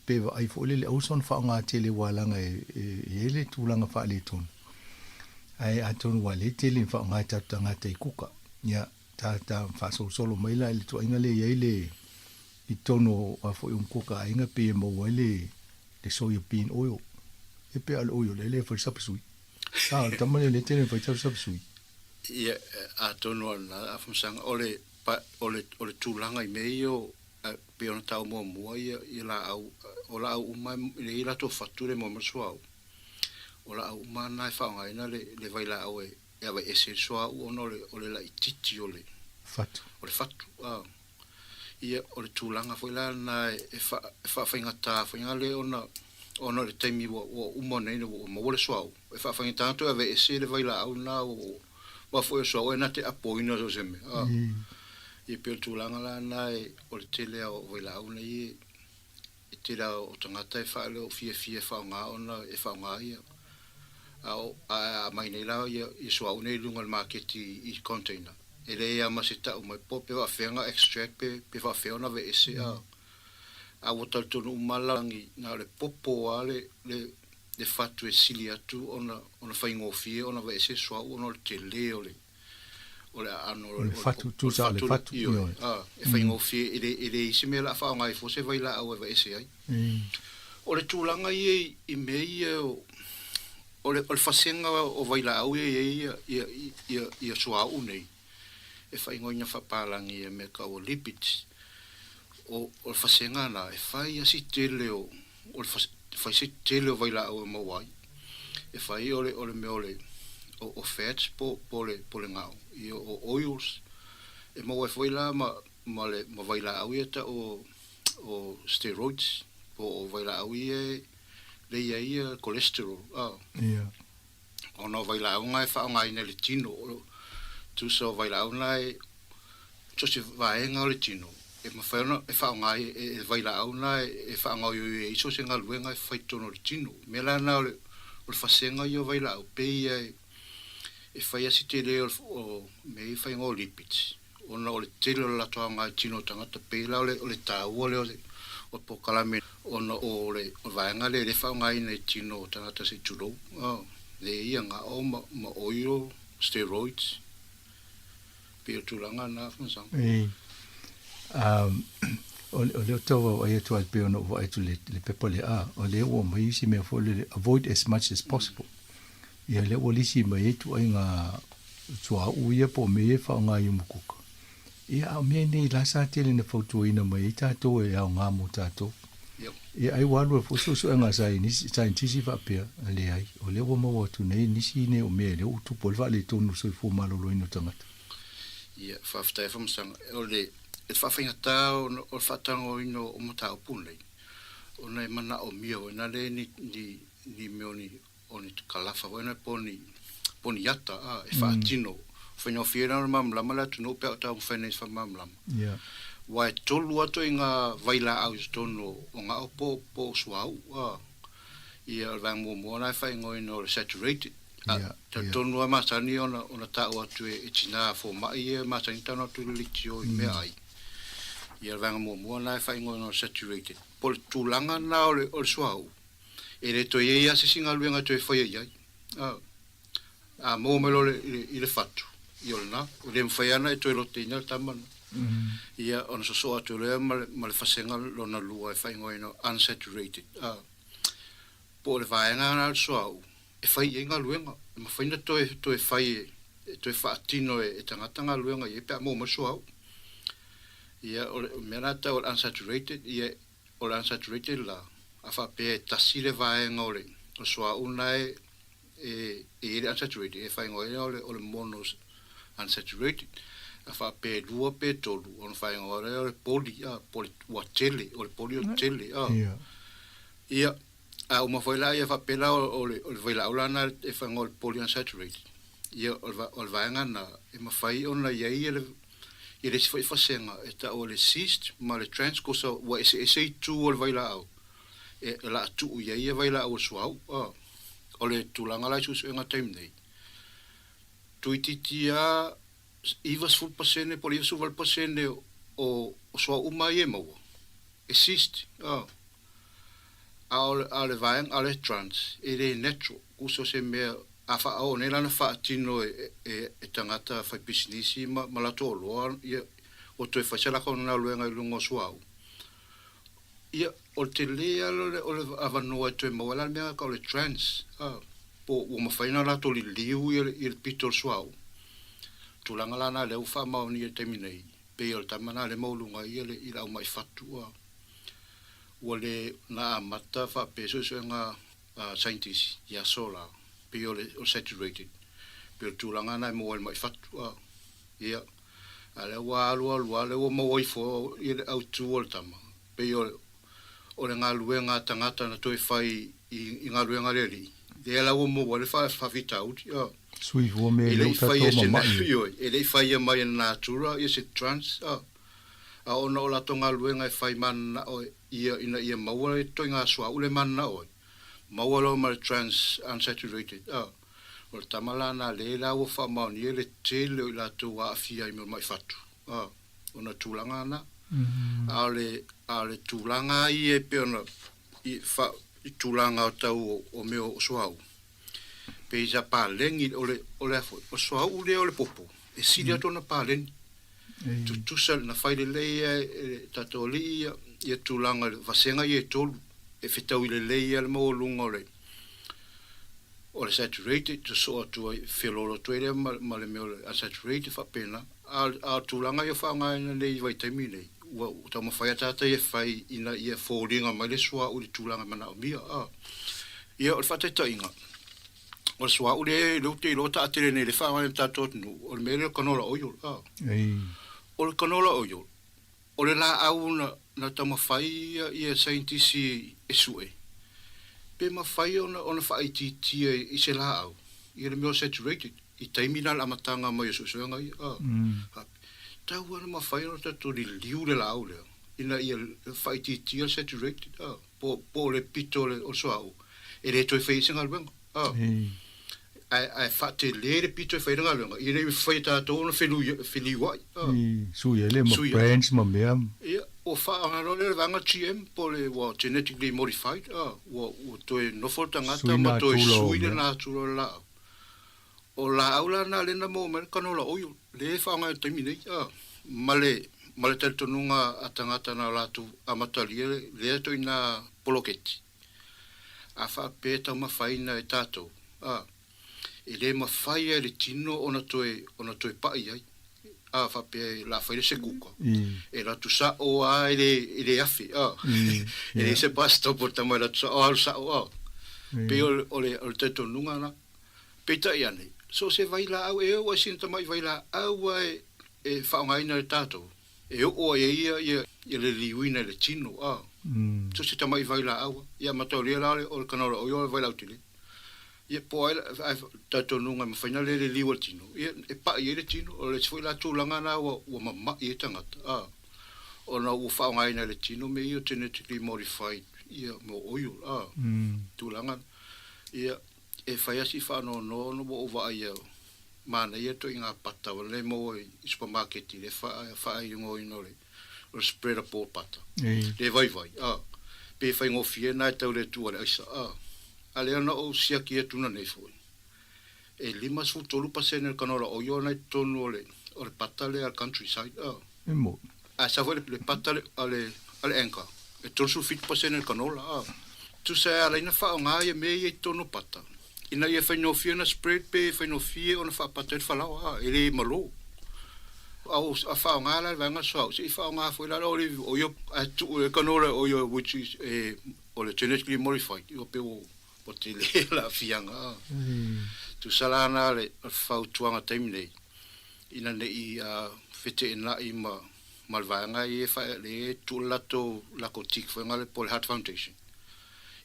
pe vaai foi lele aua soona faaaoga tele aua leaga e, e i ai le tulaga faaletonu. Ae atonu ua le tele ni faaaoga e tatou tagata i kuka. Ia, ta, ta faasolosolo mai la i le ituaiga lea e i ai le, i totonu o a foi o mukuka aiga pei e maua ai le, le soya bean oil. E pei lava o le oil lea e fai le sapasui. A, o le tama lea o lea e tele ina fai sapasui. Ia, atonu o lena faamasanga, o le, o le, o le tulaga i mea ia o, pei ona tau muamua ia, ia laau, o laau uma e leai latou fatu le moe ma le suauu. O laau uma na e faaaogaina le, le vailaau e, e aveese ai le suauu ona o le, o le laitiiti o le, Fatu. o le fatu. A. Ia, o le tulaga foi la lena e, fa, e faafaigata foi lea ona, ona o le taimi ua, ua uma nei ua maua le suauu. E faafaigata toe aveese le vailaau lena ua aua foi o le suauu e na te apoina so o se mea. A. Ia pei o le tulaga la lena e, o le tele lava o vailaau nei e, e tele lava o tagata e faaleo fiafia e faaaoga ona e faaaoga ia. A o, a aumai nei la ia, ia suauu nei i luga o le maketi i container, e leai lava ma se tau mai po pe faafefea ona extract pe, pe faafefea ona aveese a. A ua talitonu uma lava na o le popo lava le, le, le fatu e sili atu ona ona faigofie ona aveese le suauu ona o le tele o le o le aano o le fatu, tusa o le fatu, ioe, a, e faigofie e le e leai se mea o le a faaaoga ai fua se vailaau e aveese ai. O le tulaga ia i mea ia o o le o le fasega o vailaau ia e i ai ia ia ia suauu nei e faaigoaina faapalagi ia mea tau o lipids. O o le fasega na e fai lava si tele o o le fai se tele o vailaau e maua ai. E fai o le, o le mea o le, o, o fats po, po le, po le gao, ia o oils. E maua ai foi la ma, ma le, ma vailaau ia tau o, o steroids, po o vailaau ia e lei ai ia cholesterol, a. Ia. Ona o vailaau na e faaaogaina i le tino, o, tusa o vailaau na e, so o se vaega o le tino e mafai ona e faaaoga ai e le vailaau lena e faagaoioi ai so o se galuega e fai i totonu o le tino. O le mea la lena o le o le fasega ia o vailaau pei ia e fai lava si tele o mea ia e fai igoa o lipids ona o le tele o le latou aoga i tino o tagata pei la o le o le taua lea o le o le polokalame ona o le vaega lea lea e faaaogaina i tino o tagata se i tulou lea ia gao ma oil steroids. Pei o tulaga na Fonsang. Ei. Um, o, o lea tau vaavaai atu ai pei ona ou vaai atu le, le pepa lea, a, o lea ua aumai isi mea foi lele, avoid as much as possible. Ia lea ua lisi mai ai ituaiga suauu ia po o mea ia e faaaoga i umukuka. Ia, a o mea nei la sa tele na fautuaina mai ai tatou e aoga mo tatou. Ia, ai ua alu ai foi suesuega a saienitisi faapea, leai, o lea ua maua atu nei nisi nei o mea e le o tupu ai le faaletonu o le soifua maloloina o tagata. Ia, faafetai Afamasaga. O le faafaigata o le faatanoina o mataupu nei, ona e manaomia foi nale ni, ni, ni mea o ni, o ni kalafa foi na po o ni, po o ni ata, a, e faatino. Faigofie la ona malamalama le atunuu pe a o taumafai nei i se faamalamalama. Ia. Aua e tolu atu i ngā vailaau i totonu o ngao po, po o suauu, a. Ia, o le vaega muamua la e faaigoaina o le saturated. A, Ia, ia. talitonu lava e masani ona, ona taua atu e, e tinā fomai ia e masani ona tago atu i le leitio i meaai. Ia, o le vaega muamua la e faaigoaina o le saturated. Po o le tulaga lena o le, o le suauu, E le toe i ai lava se isi galuega e toe faia i ai. A, a maua mai loa le, i le, i le fatu, ia o lena. E le mafai lava ona e toe loteina le tama lena. Ia, ona sosoo atu lea ma le, ma le fasega lona lua e faaigoaina o unsaturated. A, po o le vaega lena o le suauu e fai i ai galuega. E mafai ona toe, toe fai e, e toe faatino e, e tagata galuega i ai pe a maua mai le suauu. Ia, o le mea la tau o le unsaturated, ia, O le unsaturated la, a faapea e tasi le vaega o le suauu lena e e i ai le unsaturated, e faaigoa ai o le mono unsaturated. A faapea e lua pe tolu, ona faaigoa lea o le poly, a, po le ua tele, o le poly o le tele, a. Ia, a uma foi la, ia faapea la o le o le vailaau la lena e faaigoa o le poly unsaturated. Ia, o le vaega lena e mafai ona i ai le I le isi foi fasega e tau o le cyst ma le trans kosa ua eseese itu o le vailaau e laa tuu i ai ia vailaau o le suauu. A o le tulaga la i suesuega taimi nei, tuititi a 90% po o le 98% o o suauu uma ia e maua e cyst a. A o le a o le vaega a o le trans e le natural kusa o se mea a faaoo nei lana faatino e e e tagata fai pisinisi ma ma latou oloa ia ua toe fai se lako galuega i luga o suauu. Ia, o le telē lava o le, o le avanoa e toe maua ai la le mea o le trans, a, po ua mafai ona latou liliu ia le, ia le pito o le suauu. Tulaga la na lea ua faamaonia i le taimi nei, pei o le tama na lea e maualuga ai ia le, i le au mai fatu, a, ua le na amata faapea suesuega a scientist i aso la, pei o le, o le saturated, pei o le tulaga na e maua ai le mai fatu, a. Ia, a lea ua alu alu lava, lea ua maua ifo i le autu o le tama, pei o, o le galuega a tagata na toe fai i, i galuega a le alii, lea la ua maua ai le faafitauli. A. Sui fua mea E e le le i faia tatou e se, mama'i. ioe, e le i faia mai e le natura ia se trans, a, a ona o latou galuega e fai mananao ia ina ia maua le ituaiga suauu lea e mananao ai, maua loa ma le trans unsaturated, a. O le tama la na lea la ua faamaonia le tele o i latou ua aafia ai ma le mai fatu, a, ona tulaga na. A o le, a o le tulaga ia e pei ona i, fa, i tulaga o tau o, o mea o suauu, pei sa paleni, o le, o le a foi, o le suauu lea o le popo, e sili atu ona paleni. Tutusa na fai lelei e, e le tatou alii ia, ia tulaga i le vasega ia e tolu, e fetaui lelei lava le maualuga o le, o le saturated sosoo atu ai, feoloolo atu ai lea ma, ma le mea o le unsaturated faapena. A, a o tulaga ia o faaaogaina nei i vaitaimi nei, ua, ua taumafai lava tagata ia e fai ina ia foliga mai le suauu i le tulaga e manaomia. A. Ia, o le faataitaiga, o le suauu lea, lea ou te iloa taatele nei i le faaaoga e le tatou atunuu, o le mea lea o le canola oil. A. O le canola oil, o le laau na, na taumafai ia, ia saienitisi e sue, pe mafai ona, ona faaitiitia i se laau, ia le mea o saturated, i taimi na le amataga mai o suesuega ia. A. Faapea, tau lava ona mafai ona tatou liliu le laau lea, ina ia faaitiitia le saturated, a, po, po o le pito o le, o le suauu, e le toe faia ai se galuega. A. Ae, ae faatele le pito e fai ai le galuega, ia le mafai e tatou ona feliuai. Sui ai le ma branch ma mea. Ia, ua faaaoga loa lea le vaega GM po o le ua genetically modified, a, ua, ua toe nofo le tagata ma toe sui le natura o le laau. O laau la na lea na maua mai le canola oil, lea e faaaoga i le taimi nei, a, ma le, ma le talitonuga a tagata na latou amatalia lea ituaiga poloketi. A faapea e taumafaina e tatou, a, e le mafai lava e le tino ona toe, ona toe paʻi ai. A faapea e la fai le se kuka, e alu atu sa'o lava e le, e le afe, a. E leai se bus stop o le tama e alu atu sa'o, alu sa'o, a. Pei o le, o le, o le talitonuga lena. Peitai ane, so o se vailaau, e oo ai sina tamaʻi vailaau lava e, e faaaogaina e tatou, E oo ai e ia ia ia le liuina i le tino, a. So se tamaʻi vailaau a. Ia mataulia la o le canola oil o le vailaau tele. Ia po o ai ae talitonuga e mafai na le le liu o le tino, ia e paʻi ai le tino. O le isi foi la tulaga na ua ua mamaʻi ai tagata, a, ona ua faaaogaina e le tino mea ia o genetically modified ia mo oil, a. Tulaga na. Ia e fai lava si faanoanoa ona ua ou vaai au Manaia ituaiga pata ua lelei maua i supamaketi le faaigoaina o le spreadable pata. Le vaivai, a. Pe faigofie na e tau le atu a le aisa, a. A lea na ou siaki atu nanei foi, e 53% o le canola oil na i totonu o le o le pata lea a le Countryside, a. E moni. Ae sa foi le pata a le a le Anchor, e 37% le canola, a. Tusa e ala ai na faaaoga ia mea ia i totonu o pata. Ina ia faigofie ona spread pe faigofie ona faapata ai le falaoa, a, e le malo. A o a faaaoga la le vaega suauu, se i faaaoga foi la le olive oil ae tuu le canola oil which is e, o le genetically modified, ua pei ua tele le aafiaga, a. Tusa la na le fautuaga taimi nei, ina ne i feteenai ma ma le vaega ia e fa, le tuu le latou lako tick foi ngale po o le Heart Foundation.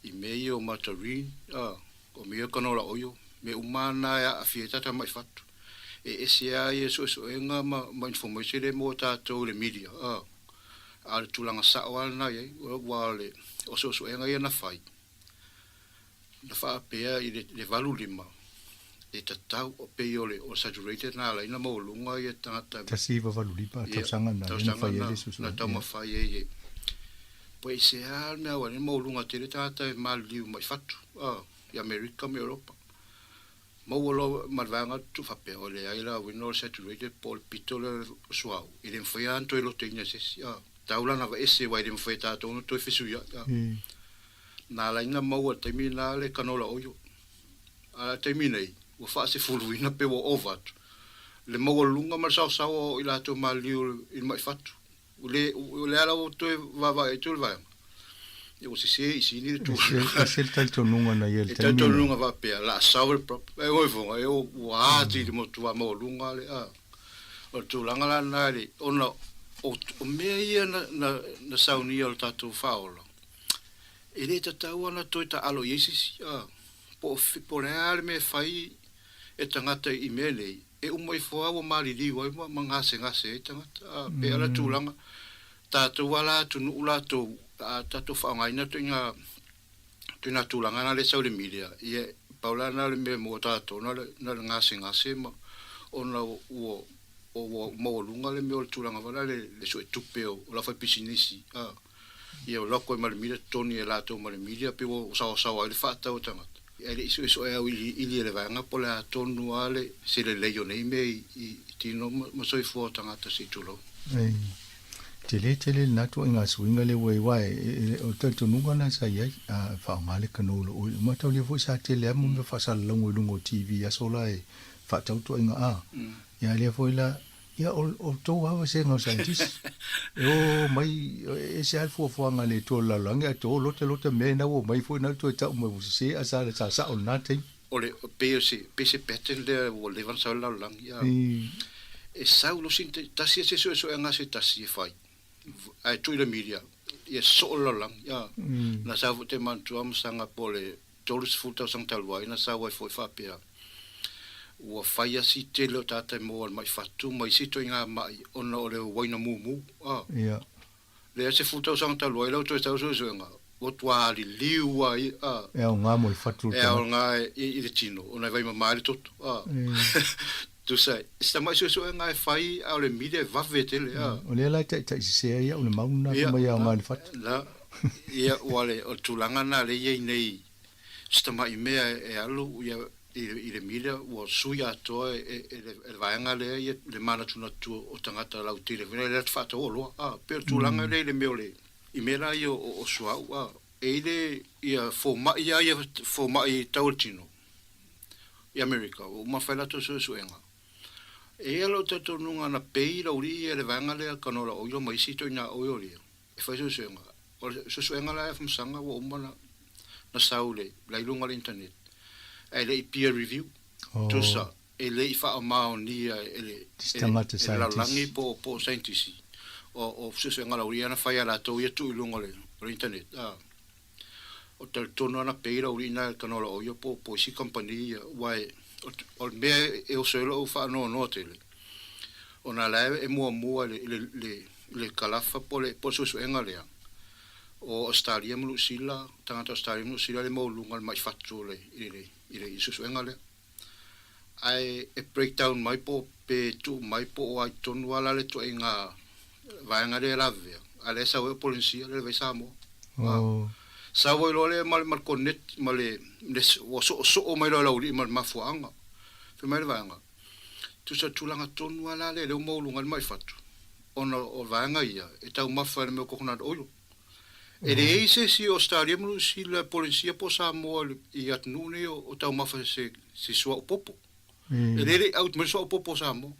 I mea ia o margarine, a, o mea ia o canola oil, mea uma lava na e aafia ai tagata mai fatu. E ese lava ia suesuega ma, ma information lea e maua e tatou i le media, a, a o le tulaga sao lava lena e i ai, aua o le, o suesuega ia na fai, na faapea i le, le 85, E tatau, o pei o le o saturated na ala ai ona maualuga ia tagata. 1985 Ia, tausaga na lea na tausaga fai ai na le na suesuega. Ia. taumafai ai e. Po e aisea le mea ua ala ai ona maualuga tele tagata e maliliu mai fatu, a, i Amerika ma Europa. Maua loa ma le vaega tuufaapea, o leai la uiga o le saturated po o le pito lea o le suauu, e le mafai lava ona toe loteina e se isi, a. Tau la ona aveese aua e le mafai e tatou ona toe fesuiai, a. Na ala ai ona maua i le taimi lena le canola oil. A o le taimi nei, ua faasefuluina pe ua ova atu le maualuluga ma le saosaoa o i latou maliliu i le mai fatu. O le, o le a la ua toe vaavaai atu le vaega, ia ua sese i sini le tulaga. E ese le talitonuga na ia i le E taimi lena. talitonuga faapea, o le a solve le problem. E oi fofoga, e ua atili matua maualuga le, a. O le tulaga la lena i le, ona o, o mea ia na, na, na saunia o le tatou faaola, e le tatau ona toe taalo i ai se isi, a. Po o, po o le a le mea e fai e tagata i mea nei, e uma ifo lava ua maliliu ai ma gasegase ai tagata. A pei o le tulaga, tatou lava la atunuu latou, a tatou faaaogaina ituaiga, ituaiga tulaga na lea e sau i le media, ia, pau la lena o le mea mo tatou, na o le, na o le gasegase ma, ona ua, ua maualuga le mea o le tulaga foi lea le suetupe o le aufaipisinisi, a. Ia ua lako ai ma le mila totogi e latou ma le mili a pei ua saosaoa ai le faatau a tagata. Ae le i suesuea auiliili e le vaega po o le a tonu lava le se lelei o nei mea i tino ma soifua o tagata se i tulou. Ei, tele tele lena tuaiga suiga lea ua i aua e, o le talitonuga lena sa i ai, a faaaoga le canola oil uma. Taulia foi sa tele lava mea faasalalauga i luga o TV i aso la e faatau tuaiga a. Ia lea foi la, Ia, o outou lava vasega o scientist. E o mai, e ese lava le fuafuaga a le Atua o le lalolagi, ae to lota lota mea ina ua omai foi na toe tau mai ua sese ae sa, sa sao i lena taimi. O le, pei o se, pei se pattern lea ua leva ona sau i le lalolagi, a. E sau loa sina tasi lava se suesuega a se tasi e fai, ae tuu i le media, ia soo le lalolagi, a. Na sau foi te manatua ma saga po o le 30 tausaga talu ai na sau ai foi faapea, ua fai asi tele o tagata e maua i le mai fatu ma isi ituaiga mai ona o le uaina mumu, a. Ia. Lea 10 tausaga talu ai lau toe sau suesuega, ua tuā liliu ai, a. E aoga mo le fatu o le E tagata. aoga i le tino ona e vaimama ai le toto, a. Tusa, si tamai suesuega e fai a o le mili e vave tele, a. O lea la e taitaisese ai au i le mau lena fai mai e aoga i le fatu. La, ia, ua le, o le tulaga lena lea e i ai nei, si tamai mea e alu ia i le mili ua sui atoa e le vaega lea ia le manatunatu o tagata lautele foi lea e alu atu faatau oloa, a. Pei o le tulaga lea i le mea o le, i mea la ia o suauu, a. E i le ia fomai lava ia fomai tau o le tino i Amerika, ua uma ona fai latou suesuega. E i ai lou talitonuga na pei laulii ia le vaega lea canola oil ma isi ituaiga oil ia e fai suesuega. O le suesuega la e famasaga ua uma na sau i le la i luga o le internet ae le i peer review. Tusa e le i faamaonia e le e le lalolagi po o saienitisi o suesuega laulii na fai e latou ia tuu i luga o le internet. O talitonu ana pei laulii na e le canola oil po o isi kamupani ia aua o le mea e oso ai lou faanoanoa tele ona la e muamua i le kalafa po o le suesuega lea o Ausetalia ma Niu Sila, tagata Ausetalia ma Niu Sila le maualuga o le mai fatu i le suesuega lea. Ae e break down mai po pe tuu mai po o ai tonu lava la le ituaiga vaega lea e lavevea, a o lea e sau ai o Polenisia lea e vaai Samoa. Oh. Sau ai loa lea ma le ma le connect ma le ua soosoo mai loa e Laulii ma le mafuaaga. Fai mai le vaega, tusa tulaga tonu lava la lea lea ua maualuga ai le mai fatu, ona o vaega ia e taumafa i le mea o coconut oil. E leai se isi o Ausetalia ma Niu Sila, Polenisia po o Samoa i atunuu nei o taumafa i se suauu popo. E le le i out mai le suauu popo o Samoa.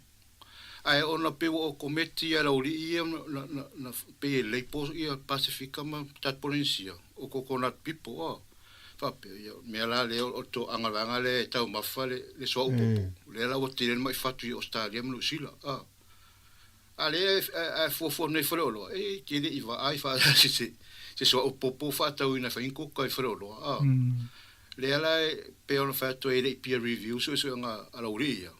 Ae ona pei ua o kometi ia laulii ia na pei e label ia Pasefika ma tatou Polenisia o coconut people a. Faapea, ia o le mea la lea o le toaga o le vaega lea e taumafa le suauu popo. Lea la ua tele le mai fatu i Ausetalia ma Niu Sila a. A lea e fuafua nei faleoloa, e te le i vaai faatasi se se suauu popo faatauina e fai ni kuka i faleoloa, a. Lea la e pei ona fai atu ai e le i peer review suesuega a laulii ia.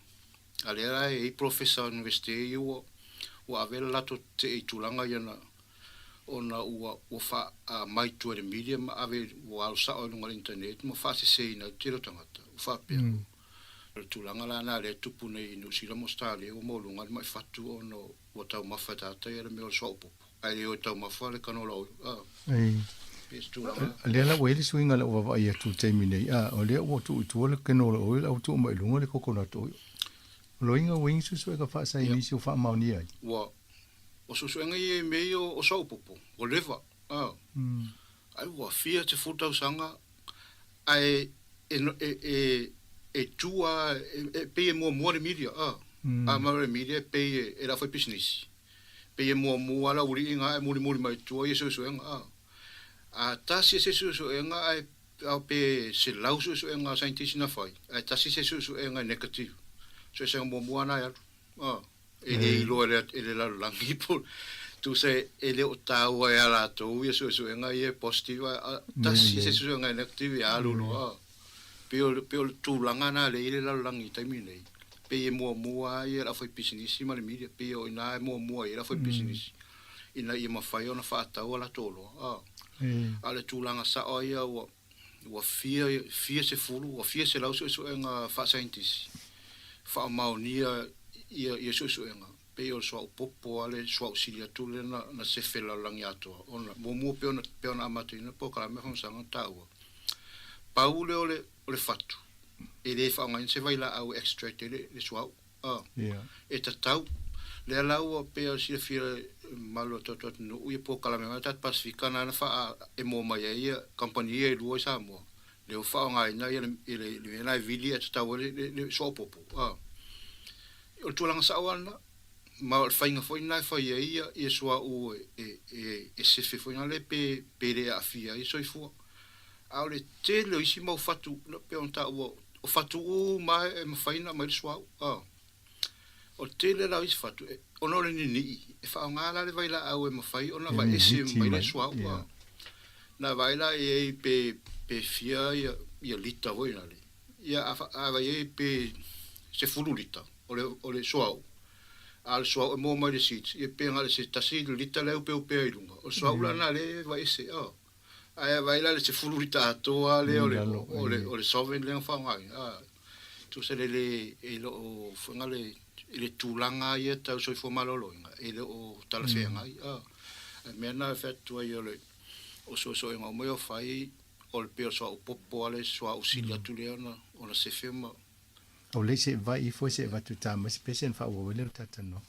A lea la e i ai polofesa o le Universite ia ua ua ave le latou tetee i tulaga ia na ona ua ua faa mai tua i le media ma ave ua alo sao i luga o le internet ma faaseseina ai le tele o tagata. Ua faapea. O le tulaga la lena lea e tupu nei i Niu Sila ma Ausetalia ua maualuga le mai fatu ona ua taumafa e tagata ia le mea o le suauu popo ae le o e taumafa le canola oil a. Ei. Pei o se tulaga. Lea la ua i ai le suiga lau vaavaai atu i le taimi nei, a o lea ua tuu i tua le canola oil a ua tuu mai i luga le coconut oil. O loiga ua i ai ni suesuega faasaienisi ua faamaonia ai? Ua, o suesuega ia i mea ia o suauu popo, ua leva, a. Ai ua fia 10 tausaga ae e e e e tu lava e pei e muamua le media a. A ma o le media e pei e e le aufaipisinisi. Pei e muamua lava le auiliiga ae mulimuli mai tua ia suesuega a. A tasi se suesuega ae a pe 100 suesuega a scientist na fai ae tasi se suesuega e negative, suesuega muamua lava na e alu a. E le iloa e le, e le lalolagi po tusa e le o taua ia latou ia suesuega ia e positive a, a tasi se suesuega e negative ia alu loa. Pei o, pei o le tulaga na lea i le lalolagi i taimi nei. Pei e muamua lava ia le aufaipisinisi ma le media, pei o i ina e muamua ai le aufaipisinisi ina ia mafai ona faatau a latou oloa. A, a o le tulaga sao lava ia ua, ua fia, fia sefulu, ua fia selau suesuega faasaienitisi faamaonia ia, ia suesuega, pei o le suauu popo a le suauu sili atu lea na, na sefe i le lalolagi atoa, ona, muamua pei ona, pei ona amataina polokalame faamasanga na taua, pau lea o le, o le fatu, e le faaaogaina se vailaau e extract ai le, le suauu. A, e tatau. Lea la ua pei ona silafia e le mamalu o le tatou atunuu ia polokalame mai o tatou Pasefika na na faaemo mai ai ia kamupani ia e lua i Samoa, lea ua faaaogaina ia le le mea la e vili ae tatau ai le le suauu popo. A, o le tulaga sao lava lena, ma o le faiga foi lena e fai ai ia ia suauu e e e sefe foi lena pe pe le aafia ai le soifua. A o le tele o isi mau fatu pei ona taua o fatu uma lava e mafai ona aumai le suauu. A o le tele la o isi fatu, ona o le ninii, e faaaoga la le vailaau e mafai ona vaese mai le suauu. A na vaai la i ai pe, pe fia ia, ia lita foi lale, ia a, a vaai ai pe 10 lita o le, o le suauu, a o le suauu e maua mai le seeds, ia pe na o le se tasi lita la e upeupea i luga, o le suauu la lena lea e vaese. A Ae vaai la le 10 lita atoa lea o le, o le, o le solvent lea na faaaogaina, a, tusa le le, e le o fuega le, i le tulaga ia tau soifua maloloina, e le o talafeagai, a. A mea na e fai atu ai o le, o suesuega uma ia o fai, o le pei o le suauu popo a le suauu sili atu lea ona, ona sefe ma. O le se vai ifo se vatu tā mai se pese na whaua wele o tātano.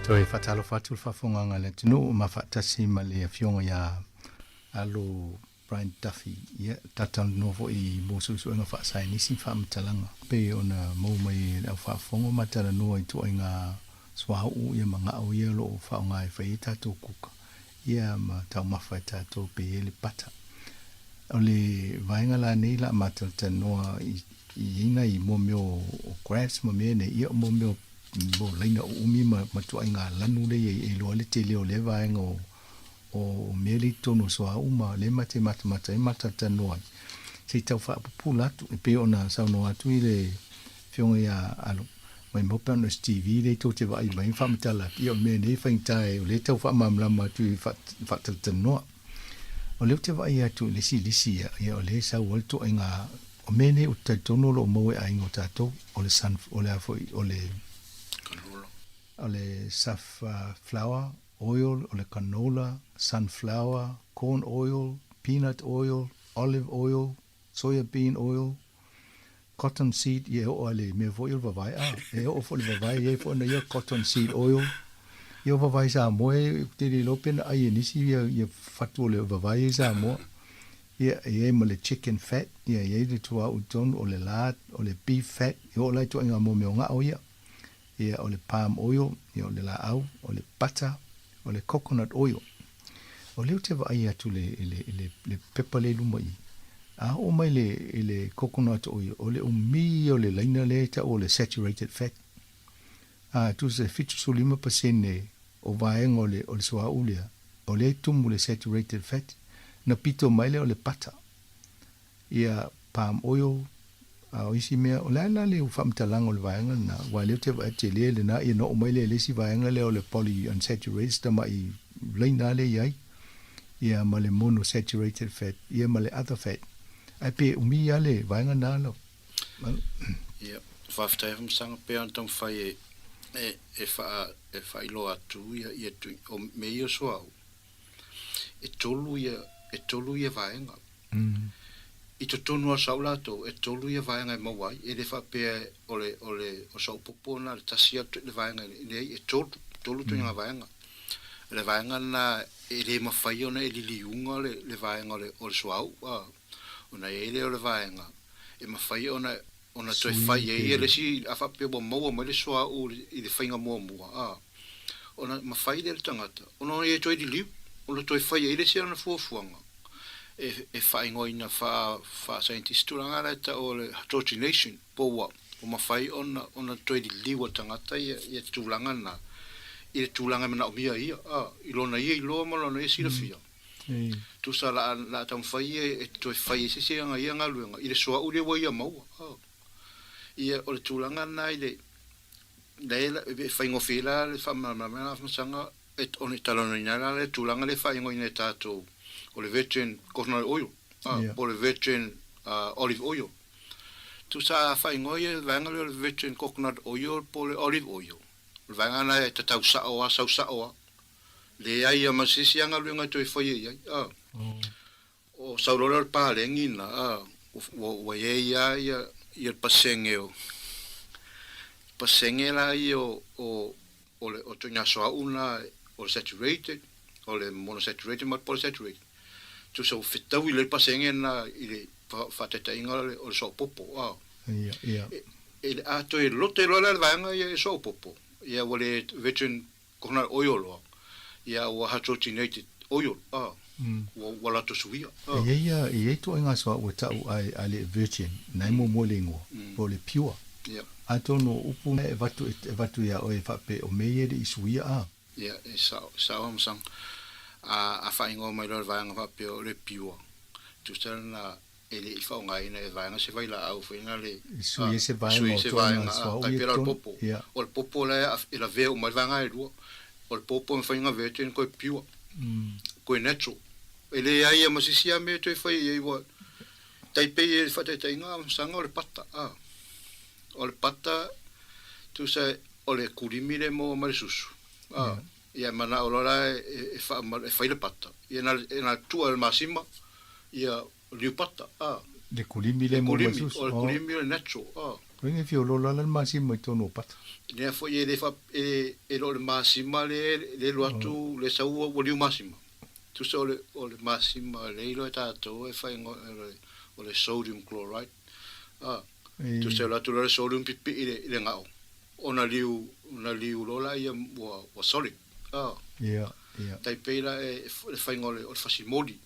Toe faatalofa atu le faafofogaaga a le atunuu ma faatasi ma le Afioga ia Alo Brian Duffy, ia, talatalanoa foi mo suesuega faasaienisi ma faamatalaga pei ona maua mai e le au faafofoga ma talanoa i ituaiga suauu ia ma gao ia o lo o faaaoga e fai ai tatou kuka ia ma taumafa e tatou pei ai le pata. O le vaega la nei la matalatalanoa i i nai mo mea o graphs ma mea nei, ia mo mea o laina uumi ma ituaiga lanu lea e iloa ai le tele o lea vaega o o mea lea i totonu o suauu ma lea ma te matamata ai ma talatalanoa ai, se i tau faapupula atu. E pei ona saunoa atu i le Afioga ia Alo, maimau pe ana o se TV lea tou te vaai mai ma faamatala atu, ia o le mea nei e faigata o lea e tau faamalamalama atu i faatalatalanoa. O lea ou te vaai atu i le isi lisi ia, ia o lea e sau ai le ituaiga, o mea nei ou te talitonu o lo o maua e aiga o tatou, o le sun, o le a foi, o le, o le safflower oil, o le canola, sunflower, corn oil, peanut oil, olive oil, soya bean oil, cotton seed, ia e oo lava i le mea foi o le vavae, a, e oo foi i le vavae, e i ai foi ona ia cotton seed oil. Ia o vavae Samoa e, ou te le iloa pe na ai e nisi ia, ia fatu o le vavae ia i Samoa. Ia, e i ai ma le chicken fat, ia e i ai le suauu i totonu, o le lard, o le beef fat, e oo la i ituaiga mo mea o gao ia. Ia, o le palm oil, ia o le laau, o le butter, o le coconut oil. O lea ou te vaai atu i le, i le, i le, le pepa lea i luma i i, a oo mai le, i le coconut oil, o le umi ia o le laina lea e tau o le saturated fat. A, tusa e 75% o vaega o le, o le suauu lea, o lea e tumu le saturated fat, na pito mai lea o le butter. Ia palm oil, a o isi mea, o le a la le faamatalaga o le vaega lena, aua o lea ou te vaai atu tele lena, ia ona oo mai lea i le isi vaega lea o le polyunsaturated tamai laina lea e i ai, ia ma le monosaturated fat, ia ma le other fat. Ae pe umi lava le vaega lena lau. Ia, faafetai Afamasaga, pei ona taumafai e, e, e faa, e faailoa atu ia, ia tui, o mea ia o suauu, e tolu ia, e tolu ia vaega. I totonu lava o sau latou, e tolu ia vaega e maua ai, e le faapea o le, o le, o sau popo na o le tasi atu le vaega, leai, e tolu, tolu ituaiga vaega. O le vaega lena e le mafai ona e liliuga le, le vaega o le, o le suauu, a, ona i ai lea o le vaega e mafai ona, ona toe fai ai ia le isi, a faapea ua maua mai le suauu i le faiga muamua, a, ona mafai lea e le tagata ona ia toe liliu, ona toe fai ai le isi ana fuafuaga e, e faaigoaina faa, faa-scientist tulaga la e tau o le hydrogenation, po ua, ua mafai ona, ona toe liliu e le tagata ia, ia tulaga na i le tulaga e manaomia ai ia, a, i lona ia iloa ma lona ia silafia. Tusa la a, la a taumafai ia e toe fai ai se isi ana ia galuega i le suauu lea ua ia maua, a. Ia, o le tulaga lena i le, lea e faigofie ai la le faamalamalamaga o faamasinoga e ona talanoaina ai la le tulaga lea e faaigoaina e tatou o le virgin coconut oil po o le virgin olive oil. Tusa a faaigoa ia le vaega lea o le virgin coconut oil po o le olive oil, o le vaega lena e tatau sao lava, sau sao lava. Leai lava ma se isi lava galuega e toe faia i ai. O sau loa lea o le paleni lena, ua i ai lava ia le pasene o, pasene la ia o, o le o ituaiga suauu lena o le saturated, o le monosaturated ma le polysaturated. Tusa ua fetaui lelei le pasene lena i le faataitaiga o le suauu popo. E a toe lote loa la le vaega ia e suauu popo, ia ua le virgin Coconut oil loa, ia ua hydrogenated oil, a, ua, ua latou suia, a. E i ai, e i ai ituaiga suauu e tau ai a le virgin, na e muamua le igoa, po o le pure. Atonu o upu e avatu, e avatu iā oe e faapea o mea ia e le i suia, a. Ia, e sao, sao Amasanga. A, a faaigoa mai loa le vaega faapea o le pure, tusa na e le i faaaogaina e vaega se vailaau foi na le E sui ai se vaega o ituaiga suauu ia i totonu. Popo. O le popo la e lavea uma ai le vaega e lua. O le popo e mafai ona virgin koe pure, koe natural. E leai lava ma se isi lava mea e toe fai i ai ua tai pei e faataitaiga saga o le pata. O le pata tusa o le kulimi lea e maua mai le susu. Ia e manao loa la e fai le pata. Ia na tua e le masima ia liu pata, a. Le kulimi lea e maua mai susu. O le kulimi o le natural, a. Loiga e fia oloolo lava la le masima i totonu o pata. Lea foi e le fa e e le o le masima le le alu atu le sau ua liu masima. Tusa o le o le masima le iloa e tatou e fai o le sodium chloride. A tusa e alu atu loa le sodium pipii i le i le gao ona liu ona liu loa laia ua ua solid. A Ia, ia. Tai pei la e le faiga o le o le fasimoli.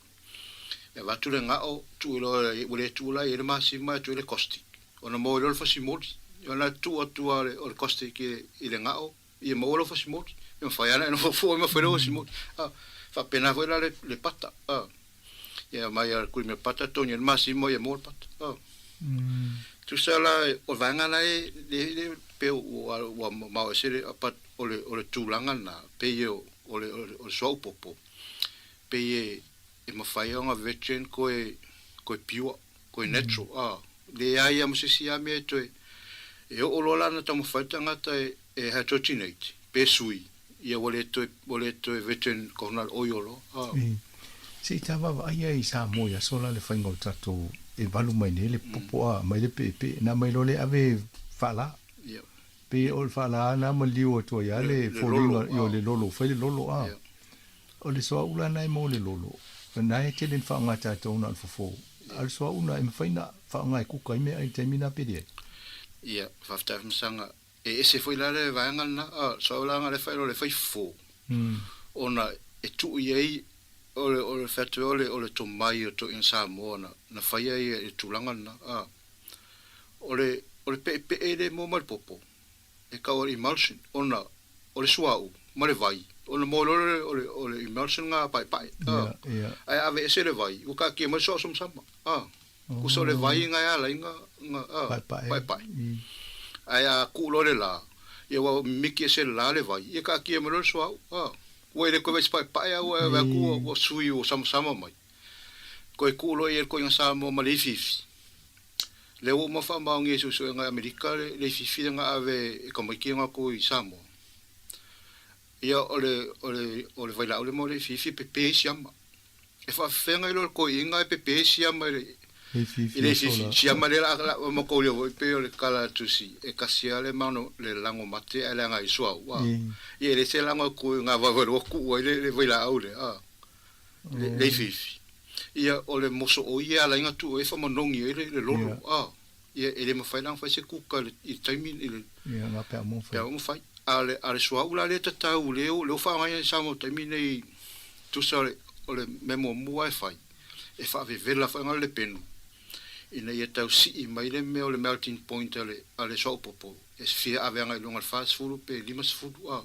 E avatu le gao, tuu loa ua le tuu la i ai le masima e tuu i ai le caustic. Ona maua ai loa le fasimoli. Ona tuu atu lava o le caustic i le gao, ia maua lau fasimoli. E mafai lava ona e nofo fua ma fai lau fasimoli. A, faapena foi la le pata. A, ia aumai lava le kulimea pata, togi ai le masima ia maua le pata. A, tusa la o le vaega la e le pei ua mamao ese le, but o le tulaga lena, pei o le suauu popo, pei e e mafai ona virgin koe koe pure koe natural a leai a ma se isi a mea e toe e oo loa la na taumafai le tagata e e hydrogenate pe sui ia ua le toe ua le toe virgin coconut oil loa a. E se i ta vaavaai ai i Samoa i aso la le faiga o le tatou e valu mai nei le popo a mai le peepee na mai loa le ave faala. Pei o le faala na maliu atu ai a le foliga i le lolo fai le lolo a. O le suauu la na e maua le lolo, na e tele na faaaoga e tatou na o le fofo, a o le suauu na e mafai na faaaoga e kuka ai meaai i le taimi na pe leai? Ia, faafetai Famasaga. E ese foi la le vaega lena, a o le suauu la na le fai o le fai fofo, ona e tuu i ai o le o le fai atu ai o le tomai o toeaiina Samoa na na faia ia le tulaga lena, a. O le o le peepee le maua mai le popo, e tau o le emulsion ona o le suauu ma le vai ona maua loa lea o le o le emulsion nga paepae a ae ave ese le vai ua taatia mai le suauu samasama a kusa o le vai nga e ala ai nga nga a paepae ae a kuu loa le la ia ua mimiti ese le la le vai ia taatia mai loa le suauu a ua le toe vaai i se paepae a ua vaai atu ua sui ua samasama mai toe tuu loa i ai le toeaina Samoa ma le ifiifi. Lea ua uma faamaonia i suesuega i Amerika le ifiifi lea na ave e tamaiti na atu i Samoa. Ia o le, o le, o le vailaau lea ma o le ifiifi e pepe ai siama. E faafefea iloa le toeaina e pepe ai siama i le, i le ifiifi. Siama lea la, la, matou iloa foi pei o le tala a le tusi, e tasi lava le mano, le lago mate ae leaga ai suauu, a. Ia e le se lago atu i na vaevaelua tuu ai le, le vailaau lea, a. Le ifiifi. Ia, o le moso o ia e ala ai ona tuu ai e faamanogi ai le lolo, a. Ia, e le mafai la ona fai se kuka i le taimi, i le. Ia, na pe a uma fai. Pe a uma fai. A o le, a o le suauu la lea e tatau, lea ua, lea ua faaaogaina i Samoa i le taimi lenei, tusa o le, o le mea muamua e fai, e faavevela foi le penu, ina ia tau sii mai le mea o le melting point a le, a le suauu popo, e fia ave agai i luga i le 40 pe 50, a.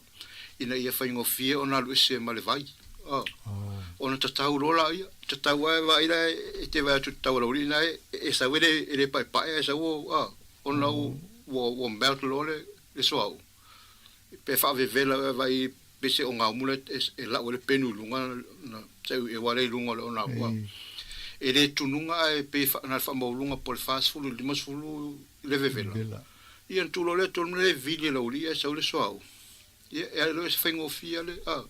ina ia faigofie ona alu ese ma le vai. A. Ona tatau loa laia, tatau lava e vaai la e te vaai atu i le tatau a le aualii lena e sau e le e le paepae ae sau a ona ua ua melt loa le le suauu. Pe faavevela e vaai pe se ogaumu la e lau ai le penu i luga na e ua lea i luga o le ogaumu. E le tunuga ae pei na o le faamaualuga po o le 40 i le 50 le vevela. Ia ona tuu loa lea tonu lea e vili e le aualii ae sau le suauu. Ia, e ala loa se faigofie le, a.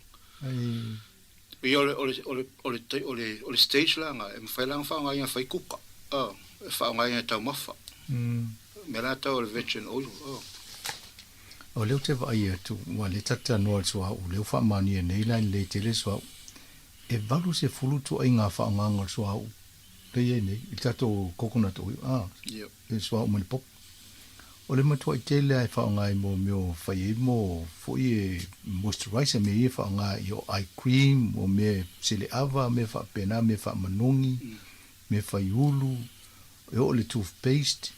Ia, o le, o le, o le, o le, o le, o le stage la na, e mafai la ona faaaogaina e fai kuka, a, e faaaogaina e taumafa. Mea la tau o le virgin oil, a. O lea ou te vaai atu, ua le talanoa i le suauu, lea ua faamaonia nei la e lelei tele le suauu. E 80 ituaiga faaaogaga o le suauu lea e i ai nei, i le tatou coconut oil, a, le suauu mai le popo. O le matuai tele lava e faaaoga i mo mea o fai ai mo foi e moisturizer mea ia e faaaoga i o eye cream o mea seleava mea faapena mea faamanogi mea fai ulu e oo i le toothpaste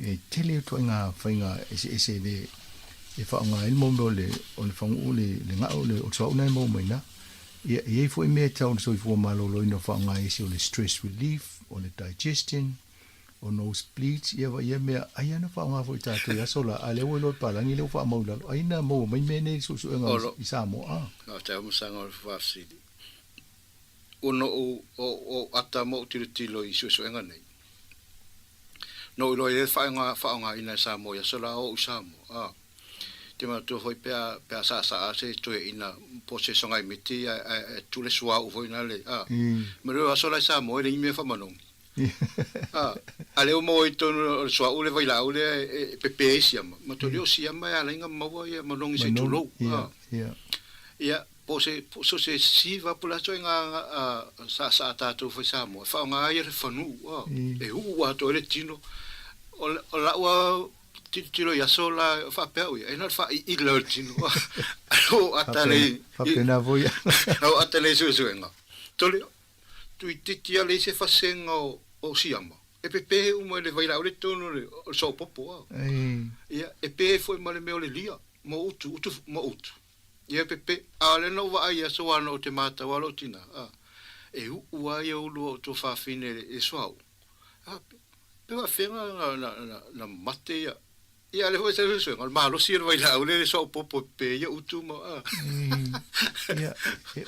e tele ituaiga faiga eseese le e faaaoga ai le mo mea o le o le faguu le le gao le o le suauu lena e maua mai i ina. Ia e i ai foi mea e tau i le soifua maloloina o faaaoga ai isi o le stress relief o le digestion o nose bleach, ia va ia mea, ai ana faaaoga foi tatou i aso la, a lea ua iloa e palagi lea ua faamau i lalo, ai na maua mai mea nei i suesuega Olo. i Samoa, a. Faafetai o Masaga o le faafesili. Ua ou ou ata ma ou tilotilo i suesuega nei. Na ou iloa i le faaiga faaaogaina e Samoa i aso la o ou i Samoa, a. Te manatua foi pe a pe a saasaa se toeaina po o se sogaimiti ae ae tu le suauu foi na le, a. Ma le aso la i Samoa e leai ni mea faamanogi. A, a lea ua maua i totonu o le suauu le vailaau lea e pepe ai siama, ma toli o siama e ala ai ona maua ia manogi se i tulou. A. Ia, po o se, po o se siva po o le a ituaiga saasaa tatou fai Samoa, e faaaoga ai le fanuu, a, e uu atoa ai le tino. O, o lau lava tilotilo i aso la, faapea au ia, e na o le faaiiila o le tino. Ae ua ou ata lea i, Faapena foi. Ua ou ata lea i suesuega. Tole, Tuititi a leai se fasega o siama, e pepe uma i le vailaau le totonu o le soopopo a. Ia, e pe foi ma le mea o le lia, ma utu, utu ma utu. Ia e pepe, a o lea na ou vaai i aso ana ou te matau a lou tina, a, e uu a ia ulu o outou fafine i le suauu. A, pe faafefea na mate ia Ia, a lea foi sa suesuega, o le malosi o le vailaau lea e soaopopo pe ia utu ma, a. Ia,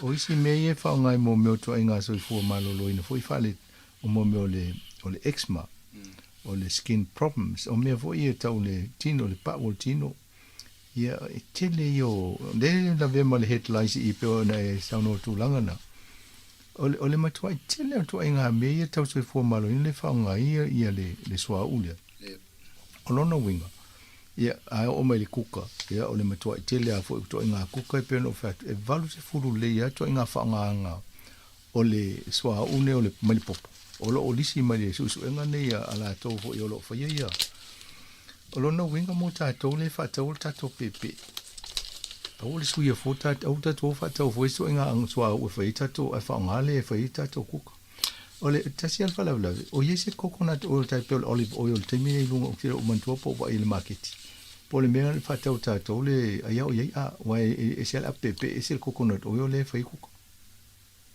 o isi mea ia e faaaoga i mo mea o ituaiga soifua maloloina foi faale, o mo mea o le, o le eczema, o le skin problems, o mea foi ia e tau le tino, le pau o le tino. Ia, e tele ia o, lea e lavea ma le head lice i pei ona e saunoa tulaga na. O le, o le matuai tele o ituaiga mea ia tau soifua maloloina lea e faaaoga ai ia, ia le, le suauu lea. O lona uiga, ia, a oo mai i le kuka, ia, o le matuai tele lava foi o ituaiga kuka e pei ona ou fai atu, e 80 lelei lava ituaiga faaaogaga o le suauu nei o le, mai le popo. O lo o lisi mai le suesuega nei a latou foi o lo o faia ia. O lona uiga mo tatou lea e faataua le tatou peepee, aua le suia fua tatou, aua tatou o faatau fua isi ituaiga suauu e fai ai tatou, ae faaaoga lea e fai ai tatou kuka. O le tasi lava le faalavelave, o i ai se coconut oil tai pei o le olive oil i le taimi nei i luga, ou te le o manatua po o vaai i le maketi. Po o le mea na faatau e tatou le ai a o i ai, a, aua e ese lava le apu peepee, ese le coconut oil lea e fai ai kuka.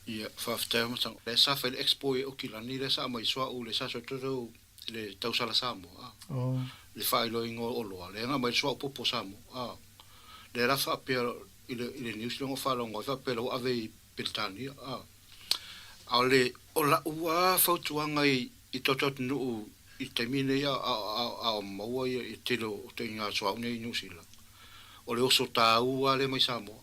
Ia, faafetai lava Masango. Lea sa fai le expo i Okilani lea sa aumai suauu lea sa soitotau i le tausala Samoa, a. Le faailoaina o oloa, lea na aumai le suauu popo Samoa, a. Lea la faapea i le, i le news lea na ou faalogo ai faapea la ua ave i Peretania, a. A o le, o la'u lava fautuaga i, i tatou atunuu i le taimi lenei a, a, a, a o maua ia, ia tele o ituaiga suauu nei i Niu Sila, o le oso tāu lava lea mai Samoa.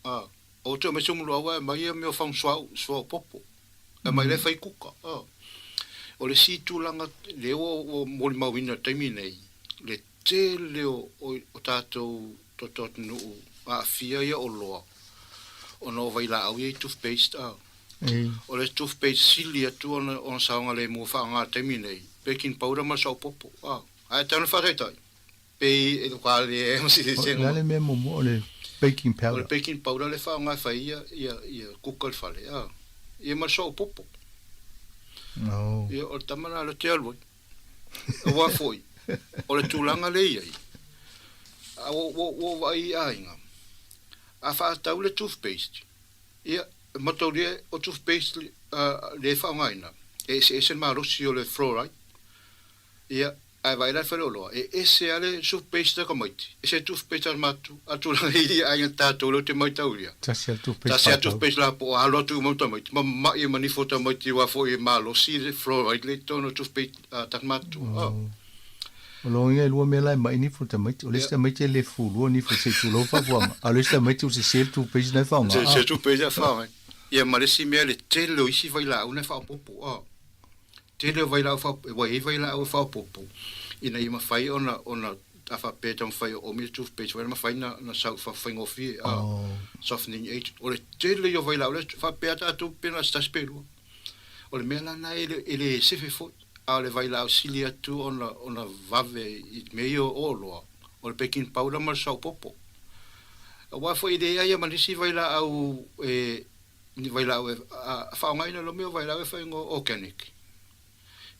A, o te aumai se umuloau ae aumai ia mea o fagu suauu, suauu popo. E aumai la e fai kuka. A, o le isi tulaga lea ua, ua molimauina i le taimi lenei, le tele o, o, o tatou, tatou atunuu aafia ia oloa ona o vailaau ia i toothpaste a. O le toothpaste sili atu ona ona saogalemu e faaaoga i le taimi nei, baking powder ma le saopopo a. Ae tau ina faataitai, pei e ka le ma se O le a le mea muamua, o le baking powder. O le baking powder le faaaoga e fai ia ia ia kuka i le fale a. Ia ma le saopopo. Ia o le tama lena lea ou te alu ai. Aua foi, o le tulaga lea e i ai, a ua, ua, ua ou vaai i aiga, a faatau le toothpaste, ia, e mataulia o toothpaste lea e faaaogaina, e eseese le malosi o le fluoride, ia, ae vaai la i le faleoloa, e ese lava le toothpaste a tamaiti, ese le toothpaste a le matua, a o le tulaga i aiga tatou lea ou te mataulia, Tasi lava le toothpaste tasi lava le toothpaste la po o alo atu uma ma tamaiti, ma ma'i ma nifo tamaiti aua foi e malosi le fluoride lea i totonu o toothpaste a tatou matua. Oh. O lona uiga e lua mea la e ma'i nifo tamaiti. O le isi tamaiti e le fulua nifo se i tulou faafuaga, a o le isi tamaiti ua sese le toothpaste na e faaaoga. Sese le toothpaste na e faaaoga. Ia ma le isi mea le tele o isi vailaau na e faaopoopo. Oh. Tele o vailaau faaopoopo, ua i ai vailaau e faaopoopo ina ia mafai ona, ona a faapea e taumafai e oomi le toothpaste foi lea, mafai ona, ona sau faigofie, a, softening agent. O le tele ia o vailaau lea, faapea tatou pe na o se tasi pe lua. O le mea la lena e le, e le sefe foi, a o le vailaau sili atu ona, ona vave i mea ia o oloa, o le baking powder ma le saopopo. Aua foi e leai lava ma nisi vailaau e, Ni vailaau e faaaogaina lo mea o vailaau e faaigoa organic.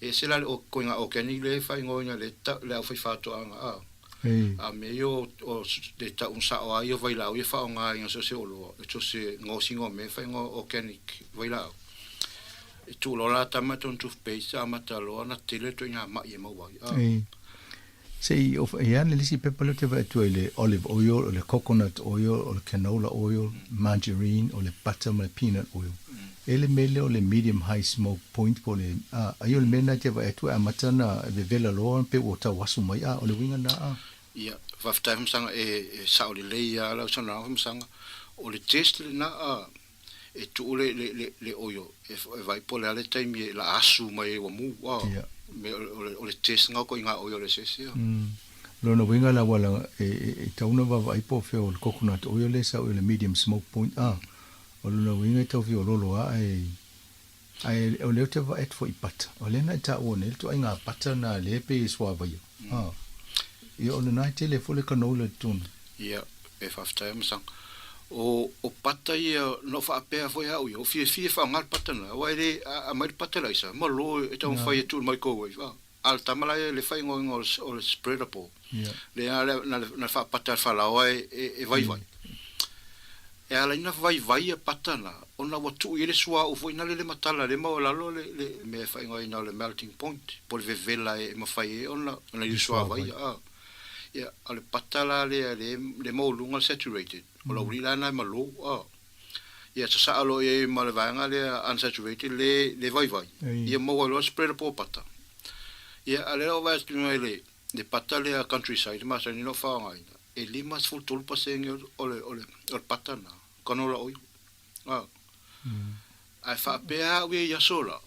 E ese la le koiga organic lea e faaigoaina le le aufaifaatoaga a a mea ia o o le tau sao ai o vailaau ia faaaogaina so o se oloa so o se gaosiga o mea e faaigoa organic vailaau. E tuu loa la tama tonu toothpaste amata loa ona tele ituaiga ma'i e maua ai a. Se i ofa i ana le isi pepa lea ou te vaai atu ai i le olive oil, o le coconut oil, o le canola oil, margarine, o le butter ma le peanut oil. E le mea lea o le medium high smoke point po o le, a, ai o le mea lena e te vaai atu e amata ona vevela loa pe ua tau asu mai, a, o le uiga lena, a. Ia, faafetai Famasaga, e, e sao lelei lava lau saunoaga Famasaga. O le test lena, a. E tuu le le le le oio e e vaai po o le a le taimi e la asu mai ai ua mu a me o le o le test nga ko i nga oio o le eseese a. Lona uiga la ua la e e tau ona vaavaai po o fea o le coconut oil lea e sau i le medium smoke point a. O lona uiga e tau fiololo a ae ae o lea ou te vaai atu foi i pata. O lea na e taua nei le ituaiga pata na lea e pei e suavaia. A. Ia o lena e tele foi le canola i totonu. Ia, e faafetai lava Masaga. O, o pata ia, na ou faapea foi au ia, o fiafia e faaaoga le pata lena, aua e le, a aumai le pata le aisa, malo e taumafai e tuu i le microwave, a. A o le tama la ia i le faaigoaina o le, o le spreadable, lea na, na, na faapata e le falaoa e, e, e vaivai. E ala ai ona vaivai ia pata na, ona ua tuu i ai le suauu foi na le le matala lea maualalo le, le mea e faaigoaina o le melting point, po o le vevela e mafai ai ona, ona i le suavai, a. Ia, o le pata la lea le, le maualuga le saturated, o le aualii la lena e malo, a. Ia, sasaa loa i ai ma le vaega lea unsaturated le, le vaivai, ia maua ai loa le spreadable o pata. Ia, a o lea la ua vaai atu i le, le pata lea countryside e masani ona ou faaaogaina, e 53 pasene o le, o le, o le pata lena, canola oil. A. Ae faapea au ia i aso la,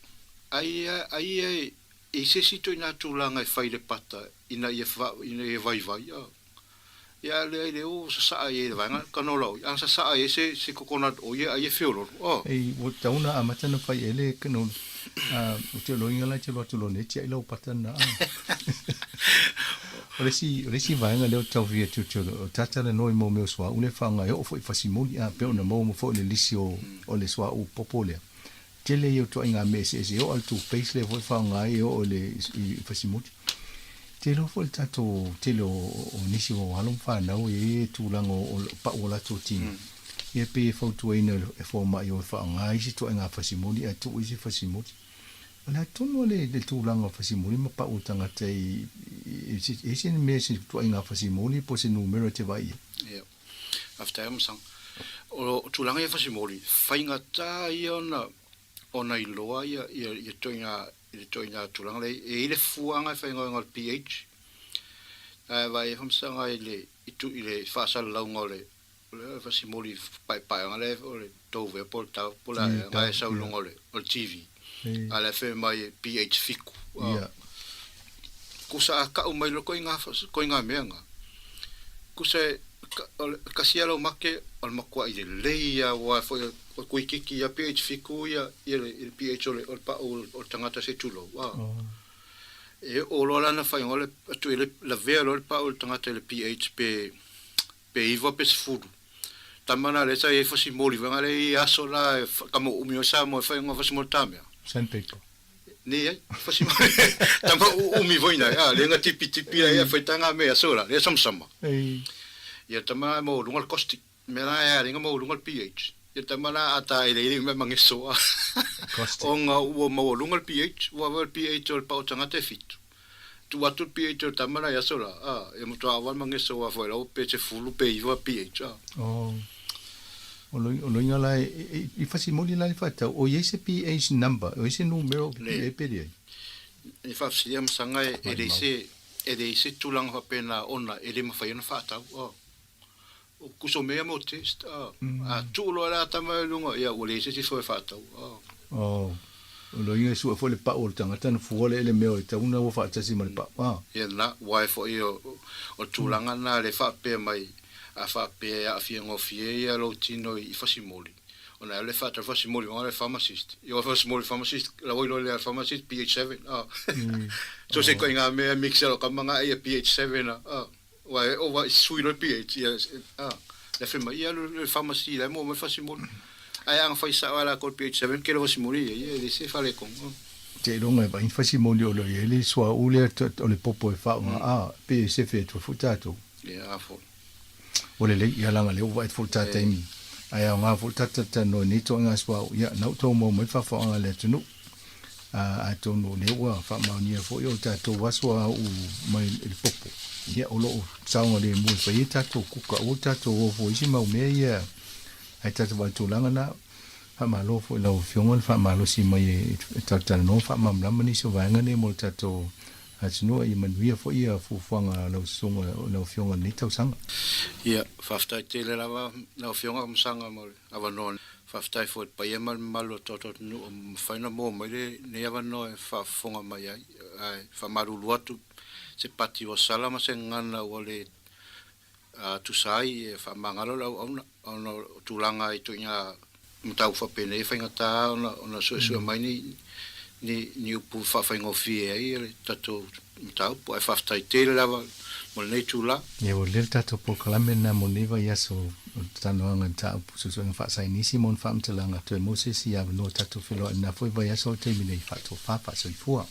ai ai ia i se isi ituaiga tulaga e fai i le pata ina ia fa, ina ia vaivai. A. Ia a leai lea ua sasaa i ai i le vaega canola oil, a na sasaa i ai se, se coconut oil ai e feololo. A. Ei, ua tatau ona amata ona fai e le canola. A, ou te iloa la e te alu atu loa nei tiai lau pata lena. O le isi, o le isi vaega lea ou te tau fia tilotilo, o talatalanoa i mau mea o suauu lea e faaaoga ai, oo foi i fasimoli, a pei ona maua mai foi le lisi o, o le suauu popo lea. Tele ia o ituaiga mea eseese, e oo lava i le toothpaste lea foi e faaaoga ai, e oo i le i fasimoli. Te iloa foi le tatou tele o, o nisi o alo ma fanau e i ai le tulaga o, o pau o latou tino. Ia pei e fautuaina e fomai o e faaaoga isi ituaiga fasimoli ae tuu isi fasimoli. O le a tonu le le tulaga o fasimoli ma pau o tagata i i e i ai se mea se ituaiga fasimoli po o se numera e te vaai i ai? Ia. Faafetai lava Masaga. O tulaga ia fasimoli, faigata ia ona ona iloa ia ia ia ituaiga i le ituaiga tulaga lea e i ai le fuaga e faigaluega o le pH. Ae vaai ai Masaga i le i tu i le faasalalauga o le O le fasimoli paepaeaga lea o le tou ea po o le tau po o le a ea na e sau i luga o le o le TV. A o lea e fai mai e PH 7. Kusa a kau mai loa koiga koiga mea na. Kusa e o le kasi a lou make o le makuaʻi lelei a aua foi o kuikiki ia PH 7 ia ia le PH o le o le paʻu o le tagata se tulou a. E oo loa la na faiga o le atu i le lavea loa le paʻu o le tagata i le PH pe pe iva pe sefulu. Tama la lea sa iai fasimoli vaega lea i aso la e kama umi ai Samoa e fai nga fasimoli tamea. Sandpaper. Ne ai fasimoli tama umi foi nai a le nga tipi tipi ai a fai tanga me aso la lea samasama. Ei. Ia tama la maualuga le caustic. Mea la e alinga maualuga le pH. Ia tama la a ta ele ele me mangeso a. Caustic. Onga ua maualuga le pH, ua le pH o le pao tagata e fitu. Tuu atu le pH o le tama la i aso la, a, e matua awa le mageso a foi lau pe sefulu pe iva pH, a. Oh. O lo, o loiga la e, e, i fasimoli la le faatau, o i ai se pH number, o i ai se numera o Le, e pele ai? e faafesilia masaga e, e leai se, e leai se tulaga faapena ona e le mafai ona faatau, a. O kuso mea mo test, a. A tuu loa la tama i luga, ia ua leai se isi foe faatau, a. Oh. O loiga e sue foi le pau o le tagata na fua le ele mea o le tau na ua faatasi ma le pau, a. Ia na, uae foi o, o le tulaga na le faapea mai, a faapea e aafia gofie ia lou tino i fasimoli, ona e alu e faatau fasimoli ona le pharmacist. Ia o fasimoli pharmacist, la ua iloa lea pharmacist pH 7, a. So se ituaiga mea e mix e lou kama na ia pH 7, a. Ua e ova i sui loa le pH ia a le fai mai ia alu i le pharmacy la e maua mai le fasimoli. Ae a na fai sao lava latou i le pH 7 kele fasimoli ia ia e le se faaletonu. Seiloga e vaai ni fasimoli o lo o i ai le suauu lea o le popo e faaaoga a pei e sefe atu ai foi tatou. Ia a foi. Ua lelei ia leaga lea ua vaai atu foi i le ta taimi ae aoga foi le ta talatalanoa i nei ituaiga suauu ia na ua tou maua mai le faafofooga a le atunuu. Atonu o lea ua faamaonia foi o tatou aso a uu mai i le popo, ia o lo o saogalemu e fai ai tatou kuka, aua tatou o fua isi mau mea ia ae tatou vaai tulaga na. Faamalo foi i lau Afioga le faamalosi mai e talatalanoa ma faamalamalama nisi o vaega nei mo le tatou atunuu. Ia manuia foi ia fuafuaga a lau susuga lau Afioga i lenei tausaga. Ia, faafetai tele lava lau Afioga Masaga mo le avanoa. Faafetai foi i le paia ma le mamalu o le tatou atunuu ua mafai ona maua mai lenei avanoa e faafofoga mai ai. Ae faamalulu atu se pati ua sala ma se gagana ua le tusa ai e faamagalo le auauna ona o tulaga i ituaiga mataupu faapenei e faigata ona suesue mai ni ni upu e faafaigofie ai le tatou mataupu. Ae faafetai tele lava mo lenei itula. Ia, ua lelei le tatou polokalame lena mo lenei vaiaso o le talanoaga i mataupu suesuega faasaienisi ma ona faamatalaga. Toe maua se isi avanoa tatou feiloai i lena foi vaiaso o le taimi nei. Faatofa, faasoifua.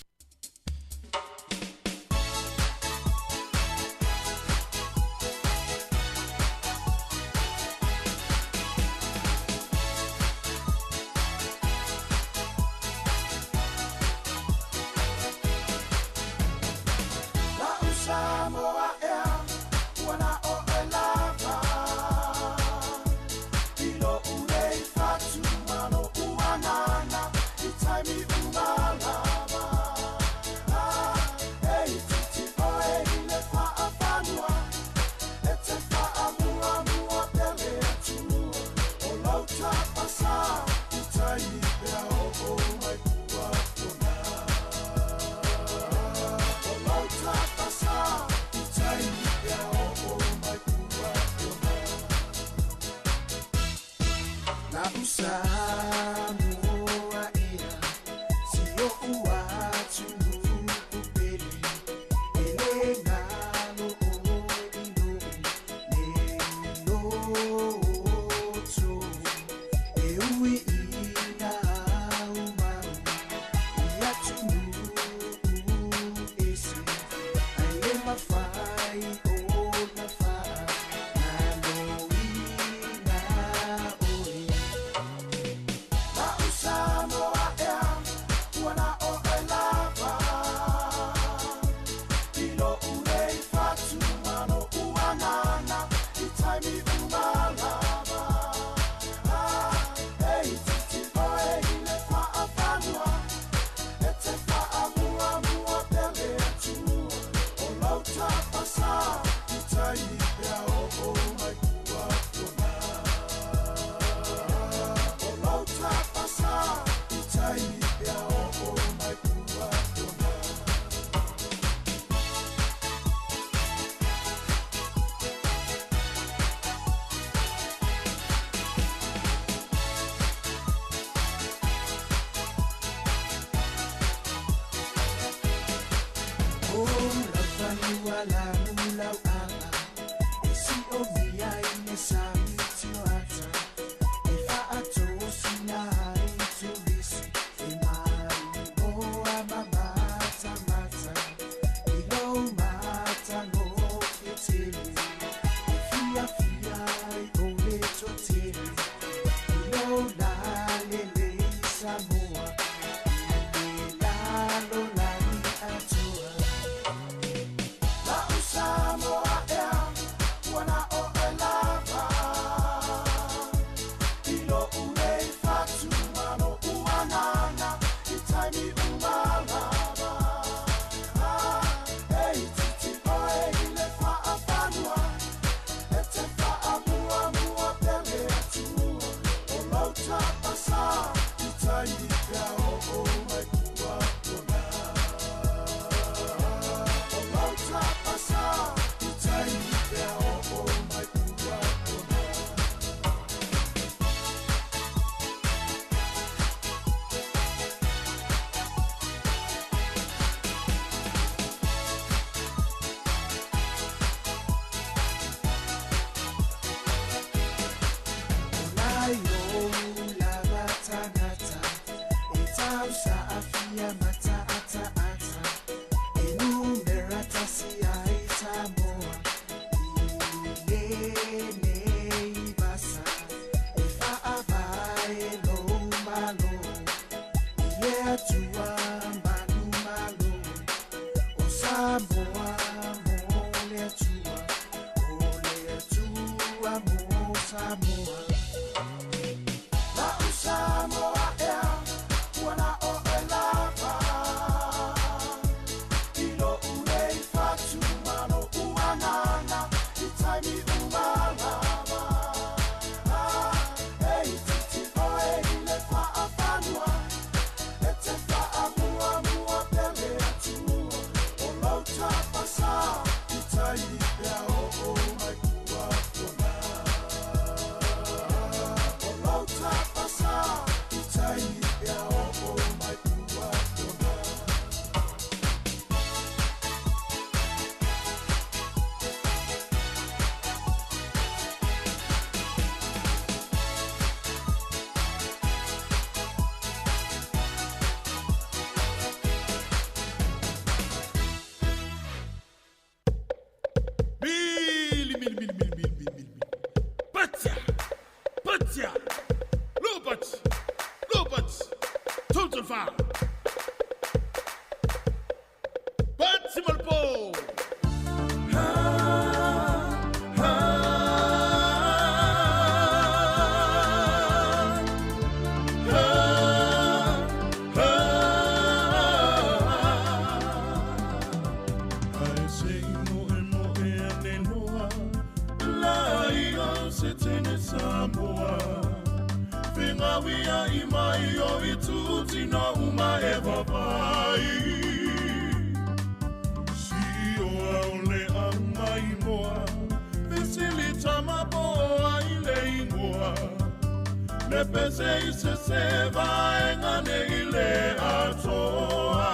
Le pese i se se vaenga nei le atoa.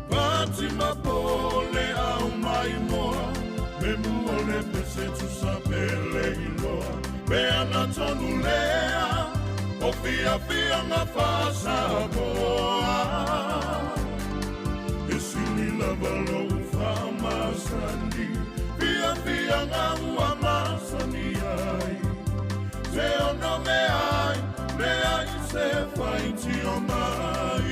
Pati mapole au mai moa, me mua le pese tusa pele iloa. Pe ana tonu lea, o fia fia ngā whasamoa. E sili lava lou whamasani, fia fia ngā ua masani ai. Te ono me ai, me ai se whaiti o mai.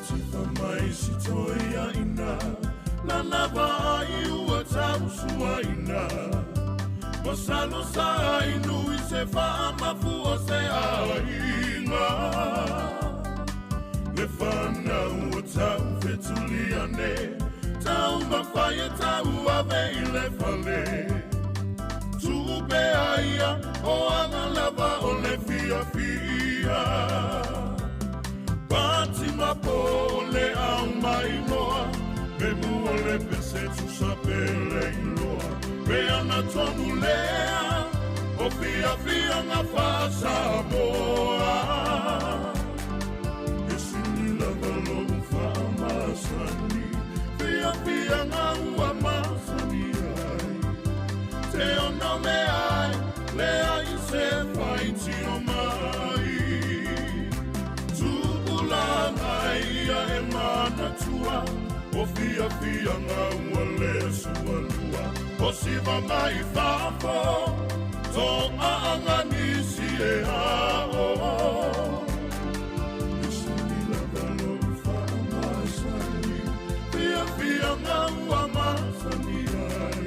Tifa mai si toi ina, lana vai ua tausua ina. Masalo sa inu i se whaamafu o se ainga. Le whanau o tau fetuliane, tau mawhaia tau ave i le fale. Tupe aia o anga lava o le fia fia. Pati mapole au mai moa, me mua le pese tusa pele iloa. Pe ana tonu lea, o fia fia ngā whasamoa. E sili lava lou whaamasani, fia fia ngā ua masani ai. Te ono me ai, le ai se whaiti o mai. Tupulanga ia e manatua, o fia fia ngā ua le sualua. O siva mai fafo, tō aanga nisi e ao. E sili lava lou whaamasani, fia fia ngā ua masani ai.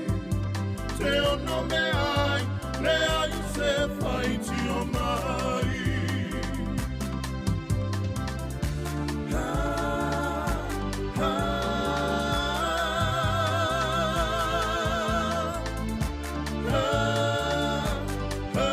Te ono me ai, le ai se whaiti o mai. Ha, ha, ha, ha.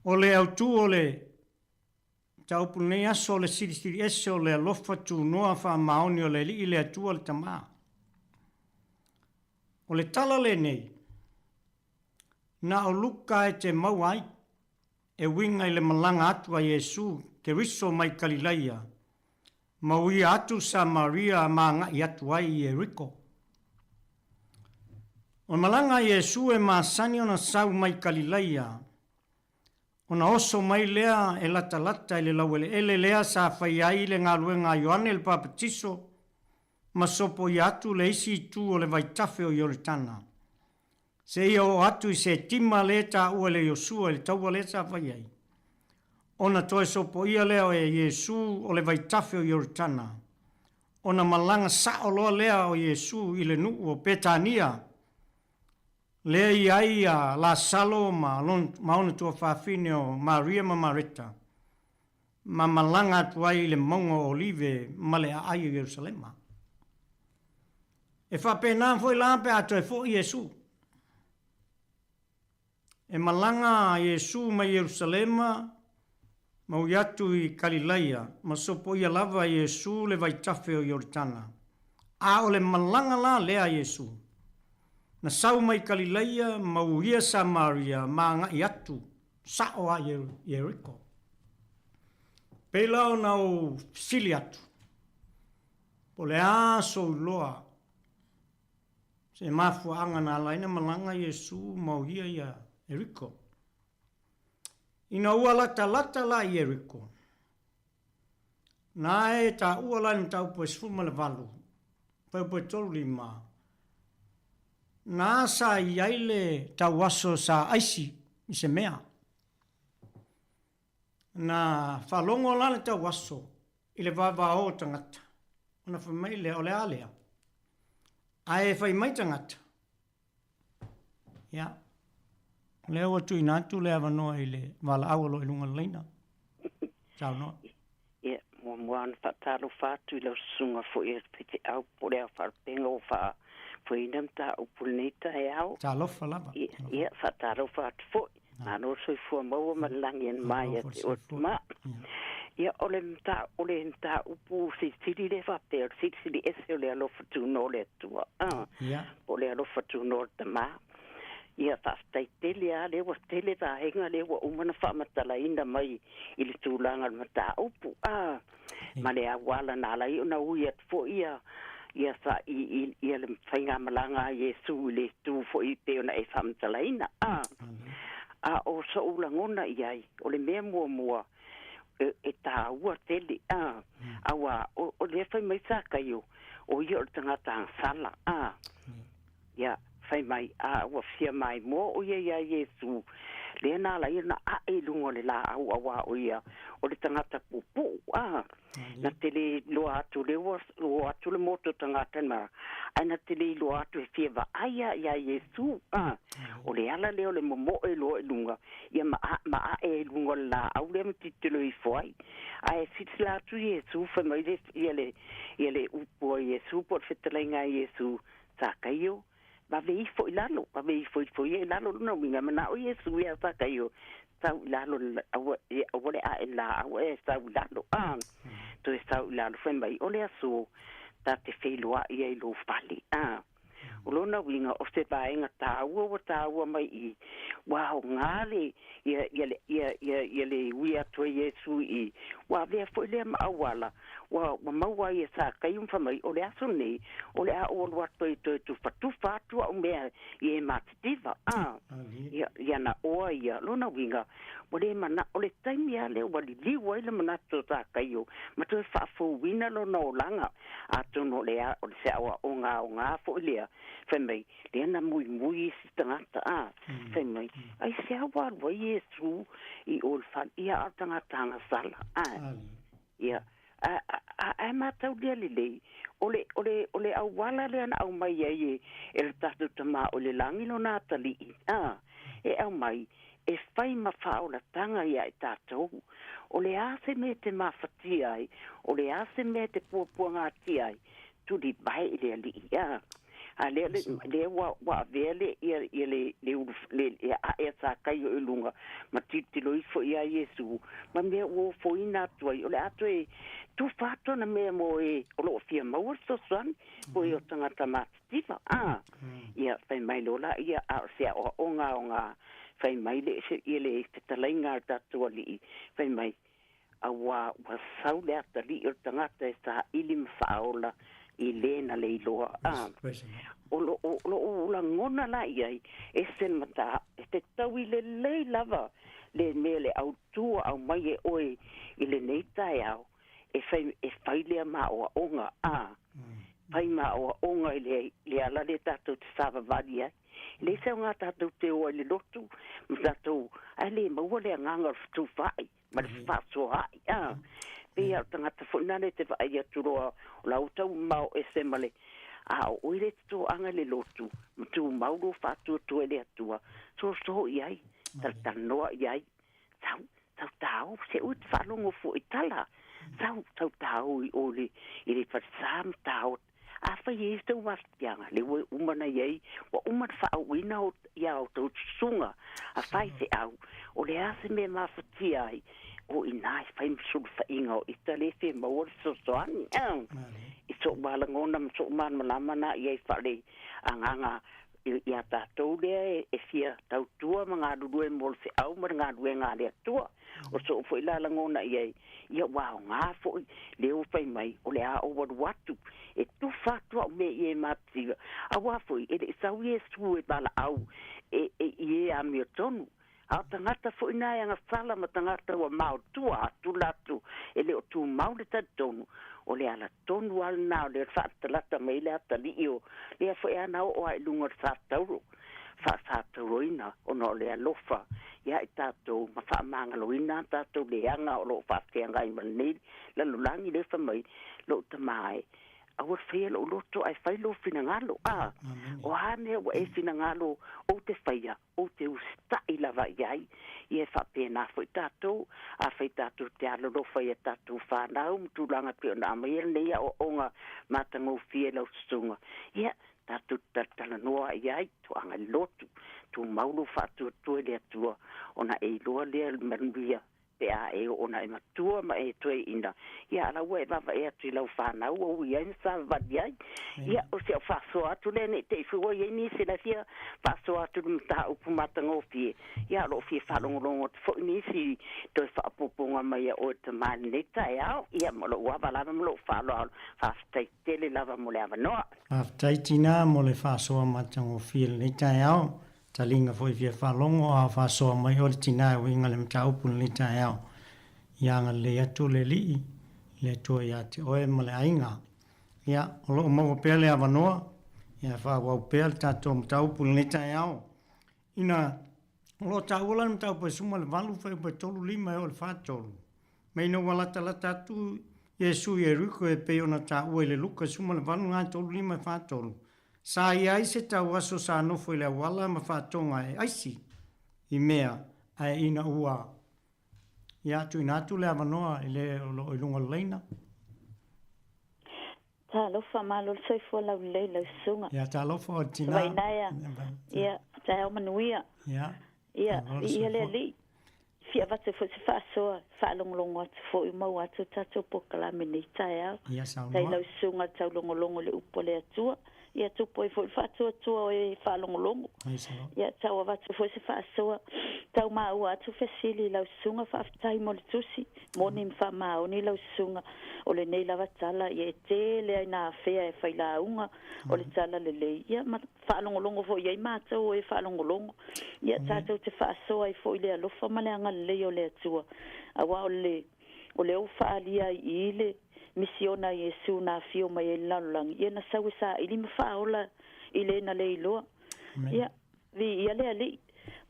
O le autū o le mataupu lenei aso o le silisili ese o le alofa tunoa faamaoni o le Alii le Atua le Tama. O le tala lenei, na o Luka e te maua ai, e uiga i le malaga atu a Iesu Keriso mai Kalilaia, ma uia atu Samaria ma agai atu ai i Ieriko. O le malaga a Iesu e masani ona sau mai Kalilaia, ona oso mai lea e latalata i le laueleele lea sa faia ai le galuega a Ioane le Papatiso ma sopoia atu le isi itu o le vaitafe o Ioritana, seia oo atu i Setima lea e taua e le Iosua i le taua lea sa fai ai. Ona toe sopoia lea e Iesu o le vaitafe o Ioritana, ona malaga sao loa lea o Iesu i le nuu o Petania, lea i ai a Lasalo ma ona tuafafine o Maria ma Mareta, ma malaga atu ai i le mauga o Olive ma le aai o Ierusalema. E faapena foi la pe a toe foi Iesu. E malaga a Iesu mai Ierusalema ma ui atu i Kalilaia, ma sopoia lava e Iesu le vaitafe o Ioritana. A o le malaga la lea a Iesu, na sau mai Kalilaia ma uia Samaria ma agai atu sao a i Ieriko. Pei la ona ou fesili atu, po o le a sou iloa se mafuaaga na ala ai ona malaga Iesu ma uia ia Ieriko? Ina ua latalata la i Ieriko, na e taua la i le mataupu e 18, fuaiupu e 35, na sa i ai le tauaso sa aisi i se mea. Na faalogo la le tauaso i le vavao o tagata, ona fai mai lea, o le a lea? Ae fai mai tagata, ia, o lea ua tuuina atu le avanoa i le valaau o lo o i luga o le laina. Saunoa. Ia, muamua ona faatalofa atu i lau susuga foi e Feteau po o le Ao Faalupega ua faafoeina mataupu i lenei taeao. Talofa lava. Ia, ia faatalofa atu foi. Malo le soifua maua ma le lagi e mama ia te oe tama. Ia, o le o le mataupu silisili lea faapea, o le silisili ese o le alofa tunoa o le Atua, po o le alofa tunoa o le Tama. Ia, faafetai tele lava, lea ua tele vaega lea ua uma ona faamatalaina mai i le tulaga o le mataupu, ma le auala na ala ai ona ui atu foi ia ia sa i i ia le faigamalaga a Iesu i le itu foi pei ona e faamatalaina. A a o soʻu lagona i ai, o le mea muamua e, e tāua tele, a auā o, o lea fai mai Sakaio, o ia o le tagata agasala, a Ia, fai mai, a ua fia maimoa ʻo ia iā Iesū, lea na ala ai ona aʻe i luga o le lāʻau auā ʻo ia o le tagata puupuu, a na te lē iloa atu lea ua o atu le moto tagata ma, ae na te lē iloa atu e fia vaai a iā Iesū, a o le ala lea o le momoe loa i luga, ia ma, ma aʻe ai i luga o le lāʻau lea ma tilotilo ifo ai. Ae silasila atu Iesū, fai mai le, ia le, ia le upu a Iesū po o le fetalaiga a Iesū, Sakaio, vave ifo i lalo, vave ifo ifo ia i lalo lona uiga, manao Iesu iā Sakaio, sau i lalo, aua, aua le ae la, aua e sau i lalo, a, toe sau i lalo, fai mai, o le aso, ta te feiloai ai i lou fale, a. O lona uiga, o se vaega tāua ua tāua mai i, ua aoga le, ia, ia le, ia, ia, ia le ui atu ai Iesu i, ua avea foi lea ma auala, Ua, ua maua ai e Sakaio ma fai mai, O le aso lenei, o le a ou alu atu ai e toe tufatufa atu au mea i e matitiva, a. Ia, ia na oa ia, lona uiga, ua le mana, o le taimi lava lea ua liliu ai le manatu o Sakaio ma toe faafouina lona olaga, atonu o le a, o le se aoaoga aoga foi lea, fai mai, lea na muimui isi tagata, a. Fai mai, aisea ua alu ai Iesu i o i le fale, ia a o le tagata agasala, a. Ia, a, a, a mataulia lelei, o le, o le, o le auala lea na aumai ai e, e le tatou Tama o i le Lagi lona atalii, a, e aumai e fai ma faaolataga ia i tatou. O le a se mea e te mafatia ai, o le a se mea e te puapuagatia ai, tulivae i le Alii, a. A lea lea ua avea le ia ia le le ulu le ae a Sakaio i luga ma tilotilo ifo iā Iesu ma mea ua ofoina atu ai o le a toe tufa atu ana mea mo e o loo fia maua le fesoasoani po o e o tagata matitiva a. Ia fai mai loa laia a o se aoaoga aoga fai mai le ia le fetalaiga a le tatou alii fai mai auā ua sau le atalii o le tagata e saili ma faaola i lē na le iloa a. O loo lagona la i ai e se le matā e te taui lelei lava le mea le autū aumai e oe i lenei taeao e fai e fai lea maoaoga a. Fai maoaoga i le le ala lea tatou te savavali ai. E leai se aoga tatou te o ai i le lotu ma tatou ae le maua le agaga o le fetufaai ma le fefaasoaai a. Pei lava o le tagata foi lena e te vaai atu loa o la ua taumamao ese ma le a o oe le te toaga i le lotu ma tumau lou faatuatua i le Atua, soso i ai, talatalanoa i ai, sau, sau tāo, se ui te faalogo foi i tala, sau, sau tāo i o le, i le falesa ma tāo. Afai e i ai se tou mafatiaga, lea ua uma ona i ai, ua uma ona faaauina o, ia outou susuga a faifeau, o le a se mea e mafatia ai, o i ina e fai ma sulufaiga o ita lea e fia maua le fesoasoani. I so'u malagona ma so'u malamalama na i ai faale-agaga iā tatou lea e fia tautua ma galulue mo le feau ma le galuega a le Atua. O so'u foi la lagona i ai, ia ua aoga foi lea ua fai mai o le a ou alu atu e tufa atu a'u mea i e matitiva, auā foi e le i sau Iesu e valaau e i e amiotonu. A o tagata foi na e agasala ma tagata ua maotua atu latou e le o tumau le talitonu, o le ala tonu lava lena o le faalatalata mai ai le atalii o lea foi a na oo lava i luga o le satauro, faasatauroina ona o le alofa ia i tatou ma faamagaloina a tatou leaga o lo o faafeagai ma lenei lalolagi lea fai mai lou tama e aua le faia lou loto ae fai lou finagalo. A o a mea ua e finagalo ou te faia, ou te usitai lava i ai. Ia e faapena foi tatou, afai tatou te alolofa i a tatou fanau ma tulaga e pei ona aumaia lenei aoaoga matagofie i lau susuga, ia, tatou te talatalanoa i ai, toaga i le lotu, tumau lou faatuatua i le Atua, ona e iloa lea le manuia pe a e oo ona e matua ma e toeaina, ia ala ua e vaavaai atu i lau fanau ua ui ai ma savavali ai. Ia, o si au faasoa atu lea ne i te i fua i ai nisi la fia faasoa atu i le mataupu matagofie, ia o lo o fia faalogologo atu foi nisi toe faaopoopoga mai a oe tama i lenei taeao. Ia, ma lou ava lava ma lou faaaloalo, faafetai tele lava mo le avanoa. Faafetai tinā mo le faasoa matagofie i lenei taeao. Taliga foi fia faalogo a o faasoa mai oe le tinā e uiga le mataupu i lenei taeao. Ia agalelei atu le Alii, le Atua ia te oe ma le aiga. Ia, o lo o maua pea le avanoa, ia e faaauau pea le tatou mataupu i lenei taeao. Ina, o lo o taua la le mataupu e 18 fuaiupu e 35 e oo i le 43. Ma ina ua latalata atu Iesu i Ieriko e pei ona taua i le Luka 18 9 3 5 e 43, Sa i ai se tauaso sa nofo i le auala ma faatoga e aisi i mea ae ina ua ia tuuina atu le avanoa i le o lo o i luga o le laina. Talofa, malo le soifua laulelei lau susuga. Ia, talofa o le tina. Vainaea. Ia, taeao manuia. Ia. Ia, viia le Alii. Fia avatu foi se faasoa, faalogologo atu foi, maua atu tatou polokalame i lenei taeao. Ia, saunoa. Tai lau susuga le taulogologo i le upu a le Atua. Ia, tupu ai foi le faatuatua o e faalogologo. Ia, tau avatu foi se faasoa, tau maua atu fesili i lau susuga, faafetai mo le tusi, moni ma faamaoni lau susuga, o lenei lava tala, ia e tele ai na afea e failauga o le tala lelei. Ia, ma faalogologo foi i ai matou o e faalogologo. Ia, tatou te faasoa ai foi i le alofa ma le agalelei o le Atua, auā o le, o lea ua faaalia ai i i le misiona a Iesu na afio mai ai i le lalolagi, ia na sau e saili ma faaola i le na le iloa. Ia, viia le Alii,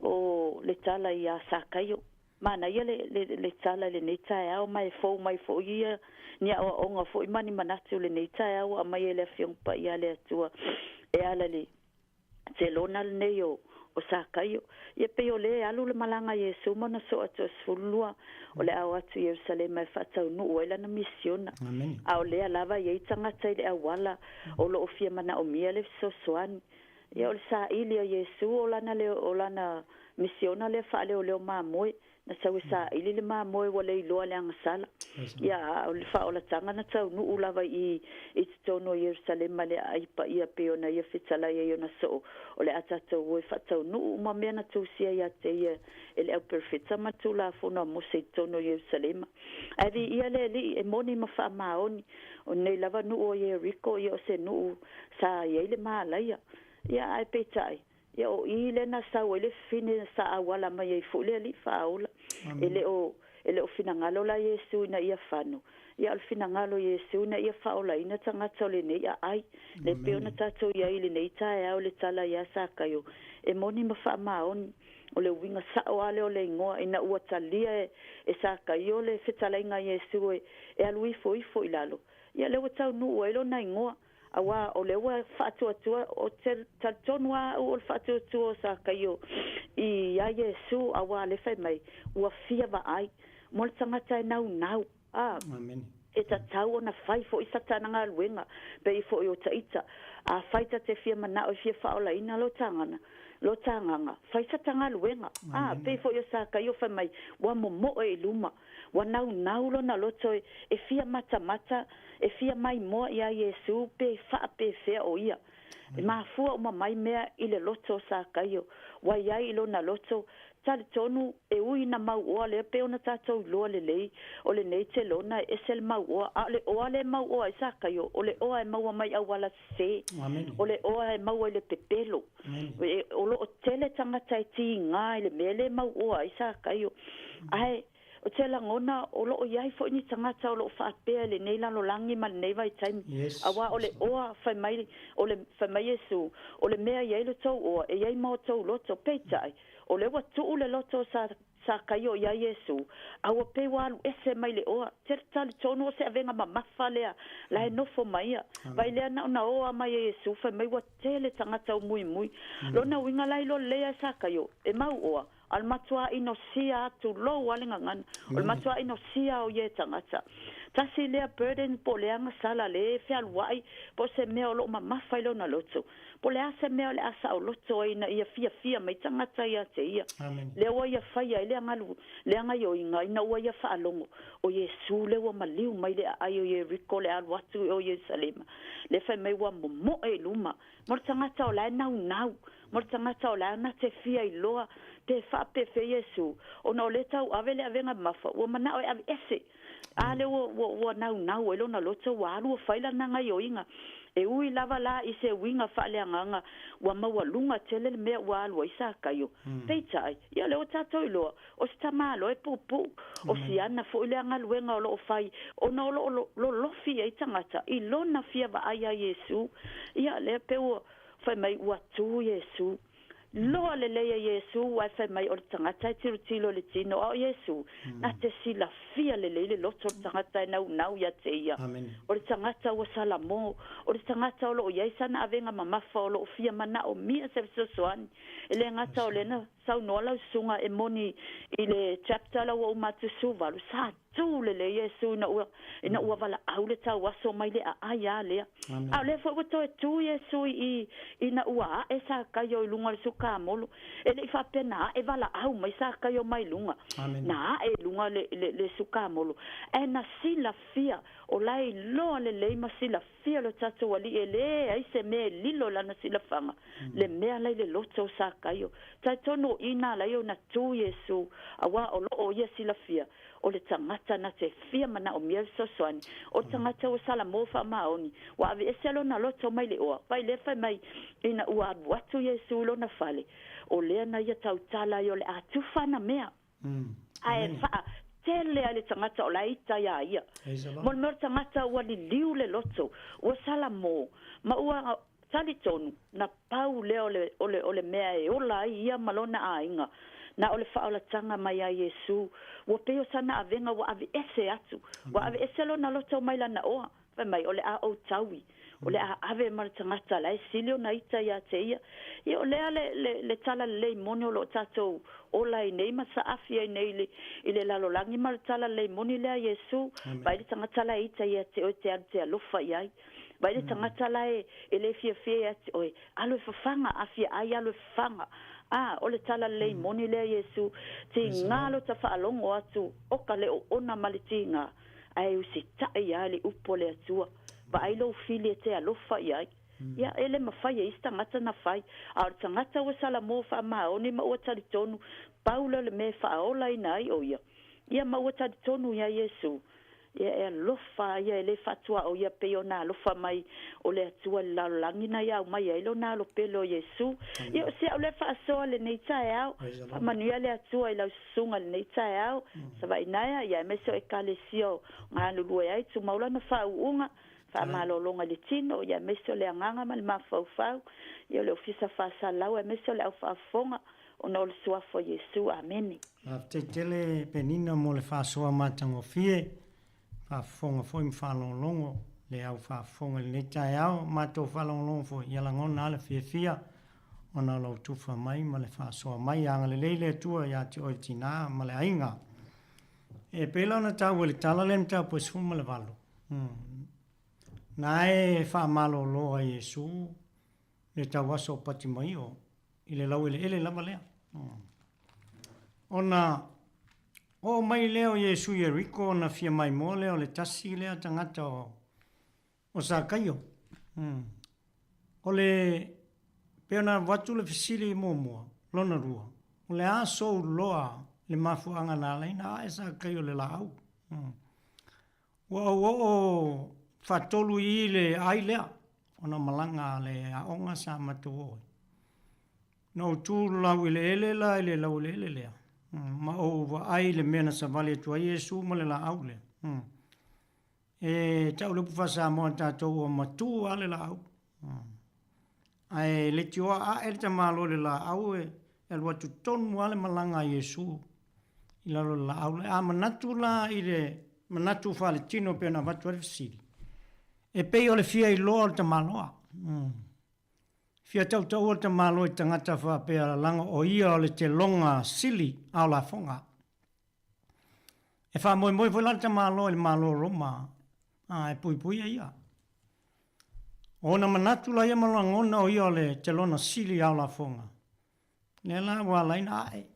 o le tala iā Sakaio. Manaia le, le, le tala i lenei taeao, ma e fou mai foi ia ni aoaoga foi ma ni manatu i lenei taeao ua aumai e le Afioga Paia a le Atua e ala i le telona lenei o, o Sakaio. Ia pei o lē alu le malaga a Iesu ma ona so'a toasefululua o le a o atu i Ierusalema e faataunuu ai lana misiona. A o lea lava i ai tagata i le auala o loo fia manaomia le fesoasoani. Ia o le saili a Iesu o lana leo o lana misiona lea faaleoleo mamoe. Na sau e saili le mamoe ua le iloa le agasala. Ia a o le faaolataga na taunuu lava i i totonu o Ierusalema le aai paia pei ona ia fetalai ai ona soo o le a tatou o e faataunuu uma mea na tusia ia te ia e le auperofeta ma le Tulafono a Mose i totonu o Ierusalema. Ae viia le Alii e moni ma faamaoni o lenei lava nuu o Ieriko ia o se nuu sa i ai le malaia. Ia ae peitai ia o i lea na sau ai le fafine sa auala mai ai foi le Alii faaola. E le o e le o finagalo la Iesu ina ia fano, ia o le finagalo o Iesu ina ia faaolaina tagata o lenei aai. Le pei ona tatou i ai i lenei taeao i le tala ia Sakaio, e moni ma faamaoni, o le uiga sao lava lea o le igoa, ina ua talia e, e Sakaio le fetalaiga a Iesu e, e alu ifo ifo i lalo, ia lea ua taunuu ai lona igoa. Auā o lea ua faatuatua, ou te talitonu lava au o le faatuatua o Sakaio iā Iesu, auā lea fai mai, ua fia vaai mo le tagata e naunau, a, e tatau ona fai foi sa tana galuega, pei foi o taita. Afai ta te fia manao e fia faaolaina lo tagana, lo ta agaga, fai sa ta galuega, a, pei foi o Sakaio fai mai, ua momoe i luma, ua naunau lona loto e, e fia matamata, e fia maimoa iā Iesu pe faapefea o ia. E mafua uma mai mea i le loto o Sakaio, ua i ai i lona loto, talitonu e ui ina mauoa lea pei ona tatou iloa lelei, o lenei telona e ese le mauoa, a o le oa lea e mauoa ai Sakaio, o le oa e maua mai auala sese, o le oa e maua i le pepelo. E, o loo tele tagata e tiga i le mea lea e mauoa ai Sakaio. Ae ou te lagona o loo i ai foi ni tagata o loo faapea i lenei lalolagi ma lenei vaitaimi. Yes. Auā o le oa fai mai o le fai mai Iesu, o le mea e i ai lo tou oa, e i ai ma o tou loto. Peitai, o lea ua tuu le loto o sa Sakaio iā Iesu, a ua pei ua alu ese mai le oa. Te talitonu o se avega mamafa lea la e nofo mai ia. Vai lea na ona oa mai e Iesu, fai mai ua tele tagata o muimui. Lona uiga la iloa lelei a e Sakaio, e mau oa, a o le matuā inosia atu lou a le gagana. O le matuā inosia o ia e tagata. Tasi lea burden po o le agasala le fealuai po o se mea o loo mamafa i lona loto. Po o le a se mea o le a saoloto ai ina ia fiafia mai tagata ia te ia. Lea ua ia faia ai le agalu, le agaioiga ina ua ia faalogo, o Iesu lea ua maliu mai le aai o Ieriko le alu atu i o Ierusalema. Lea fai mai ua momoe i luma mo le tagata o la e naunau, mo le tagata o la e na te fia iloa pe faapefea Iesu, ona o lea tau ave le avega mamafa, ua manao e aveese. A lea ua, ua, ua naunau ai lona loto, ua alu ua fai lana gaioiga. E ui lava la i se uiga faaleagaga ua maualuga tele le mea ua alu ai Sakaio. Peitai, ia o lea ua tatou iloa, o se tamāloa e puupuu, o siana foi lea galuega o loo fai, ona o loo lolofi i ai tagata i lona fia vaai iā Iesu. Ia, lea pei ua fai mai ua tu Iesu. Loa lelei e Iesu ae fai mai o le tagata e tilotilo i le tino, a o Iesu na te silafia lelei le loto o le tagata e naunau ia te ia. O le tagata ua salamo, o le tagata o loo i ai sana avega mamafa o loo fia manaomia se fesoasoani. E le gata o lea na saunoa lau susuga e moni i le chapter la ua uma atu 18, sa tu lelei Iesu ina ua, ina ua valaau le tauaso mai le aai a lea. A o lea foi ua toe tu Iesu i, ina ua ae Sakaio i luga o le sukamolo. E le i faapea na ae valaau mai Sakaio mai luga. Na ae i luga le, le, le sukamolo. Ae na silafia, o la e iloa lelei ma silafia lo tatou Alii e leai se mea e lilo i lana silafaga, le mea la i le loto o Sakaio. Talitonu o i na ala ai ona tu Iesu, auā o loo ia silafia, o le tagata na te fia manaomia le fesoasoani, o le tagata ua salamo faamaoni, ua aveese lona loto mai le oa, vai lea fai mai, ina ua alu atu Iesu i lona fale, o lea na ia tautala ai o le a tufa ana mea. Ae faatele ai le tagata o la e ita iā ia. Mo le mea o le tagata ua liliu le loto, ua salamo, ma ua talitonu, na pau lea o le, o le, o le mea e ola ai ia ma lona aiga, na o le faaolataga mai a Iesu, ua pei o sana avega ua aveese atu, ua aveese lona loto mai lana oa, fai mai, o le a ou taui. O le a ave ma le tagata la e sili ona ita ia te ia. Ia o lea le, le, le tala lelei moni o lo o tatou ola ai nei ma saafi ai nei i le, i le lalolagi ma le tala lelei moni lea Iesu. Vaai le tagata la e ita ia te oe te alu te alofa i ai. Vaai le tagata la e, e le fiafia ia te oe, alu e fafaga, a fia ai alu e fafaga. A, o le tala lelei moni lea Iesu, tiga lo ta faalogo atu oka le oona ma le tiga, ae usitai lava i le upu a le Atua. Vaai lou fili e te alofa i ai. Ia, e le mafai e isi tagata na fai, a o le tagata ua salamo faamaoni ma ua talitonu, pau lea o le mea e faaolaina ai o ia, ia ma ua talitonu iā Iesu, ia e alofa ia e le faatuaoia pei ona alofa mai o le Atua i le lalolagi na ia aumai ai lona Alo pele o Iesu. Ia o si au lea faasoa lenei taeao, faamanuia le Atua i lau susuga lenei taeao, Savaii naea, ia aemaise o Ekalesia o galulue ai, tumau lana faauuga, faamalologa i le tino, ia aemaise o le agaga ma le mafaufau, ia o le Ofisa Faasalalau, aemaise o le au faafofoga, ona o le Suafa o Iesu. Amene. Faafetai tele Penina mo le faasoa matagofie, faafofoga foi ma faalogologo le au faafofoga i lenei taeao. Matou faalogologo foi, ia lagona lava le fiafia ona o lou tufa mai ma le faasoa mai. Ia agalelei le Atua ia te oe le tina ma le aiga. E pei la ona taua i le tala lea na mataupu e 18, na e faamalolo ai Iesu le tauaso o Patimaio i le laueleele lava lea. Ona oo mai lea o Iesu i Ieriko ona fia maimoa lea o le tasi lea tagata o o Sakaio. O le pei ona avatu le fesili muamua, lona lua, o le a sou loa le mafuaaga na ala ai ona ae Sakaio i le laau? Ua ou oo faatolu i i le aai lea ona o malaga a le aoga sa matou oo ai. Na ou tu laueleele la i le laueleele lea, ma ou vaai i le mea na savali atu ai Iesu ma le laau lea. E tau le upu faa-Samoa tatou ua matu lava le laau. Ae leitioa ae le tamaloa i le laau e alu atu tonu lava le malaga a Iesu i lalo o le laau lea. A manatu la i le manatu faaletino pei ona avatu ai le fesili, e pei o le fia iloa o le tamaloa. Fia tautaua le tamaloa i tagata faapea leaga o ia o le teloga sili a o lafoga. E faamoemoe foi la le tamaloa i le Malo o Roma a e puipuia ia. O ona manatu la ia ma lagona o ia o le telona sili ao lafoga, lea la ua ala ai ona ae.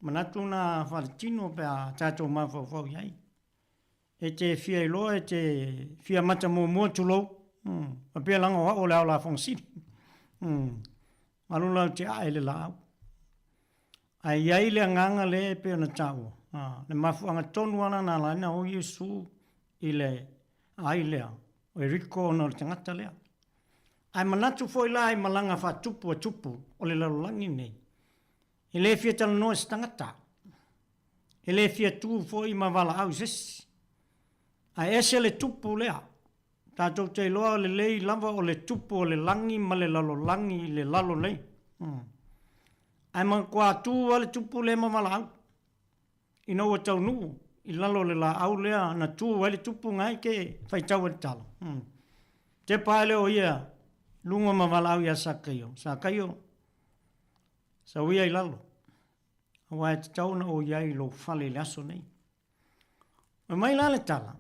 Manatu na faaletino pe a tatou mafaufau i ai. E te fia iloa, e te fia mata muamua tulou, faapea leaga o au o le ao lafoga sili. Alu la ou te ae i le laau. Ae i ai le agaga lea e pei ona taua, le mafuaaga tonu lava na ala ai ona o Iesu i le aai lea o Ieriko ona o le tagata lea. Ae manatu foi la i malaga faatupu a tupu o le lalolagi lenei, e le fia talanoa i se tagata, e le fia tu foi ma valaau i se isi. Ae ese le tupu lea, tatou te iloa lelei lava o le tupu o le lagi ma le lalolagi i le lalo nei. Ae matua tu lava le tupu lea ma valaau. Ina ua taunuu i lalo o le laau lea na tu ai le tupu na e ke faitau ai le tala. Tepa ae lea o ia luga ma valaau ia Sakaio, Sakaio, sau ia i lalo, aua e tatau ona ou i ai i lou fale i le aso nei. Fai mai la le tala,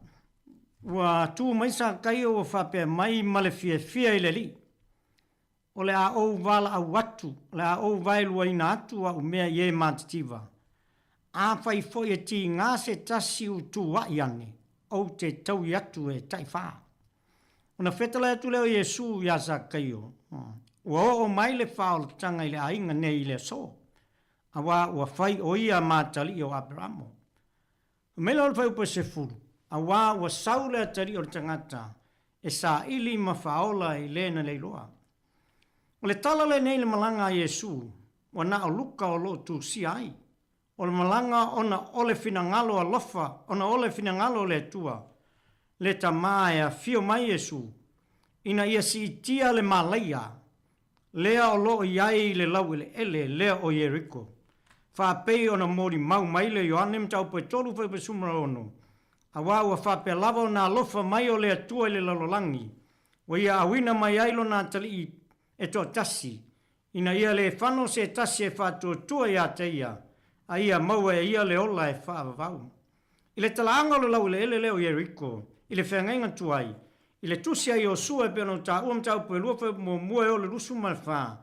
ua tu mai Sakaio ua faapea mai ma le fiafia i le Alii, O le a ou valaau atu, o le a ou vaeluaina atu au mea i e matitiva. Afai foi e tiga se tasi u tuuaʻi ane, ou te taui atu e taifa. Ona fetalai atu lea o Iesu iā Sakaio, Ua oo mai le faaolataga i le aiga nei i le aso, auā ua fai o ia ma atalii o Aperamo. Fai mai la o le fuaiupu e 10, auā ua sau le atalii o le tagata e saili ma faaola i le na le iloa. O le tala lenei i le malaga a Iesu, ua na o Luka o lo o tusia ai. O le malaga ona o le finagalo alofa, ona o le finagalo o le Atua, le Tama e afio mai Iesu, ina ia siitia le malaia lea o lo o i ai i le laueleele lea o Ieriko, faapei ona molimau mai le Ioane mataupu e 3 fuaiupu 16, auā ua faapea lava ona alofa mai o le Atua i le lalolagi, Ua ia auina mai ai lona atalii e toatasi, ina ia le fano se tasi e faatuatua ia te ia, a ia maua e ia le ola e faavavau. I le talaaga o le laueleele lea o Ieriko, i le feagaiga tuai, i le tusi a Iosua e pei ona ou taua mataupu e lua fuaiupu muamua e oo i le 24,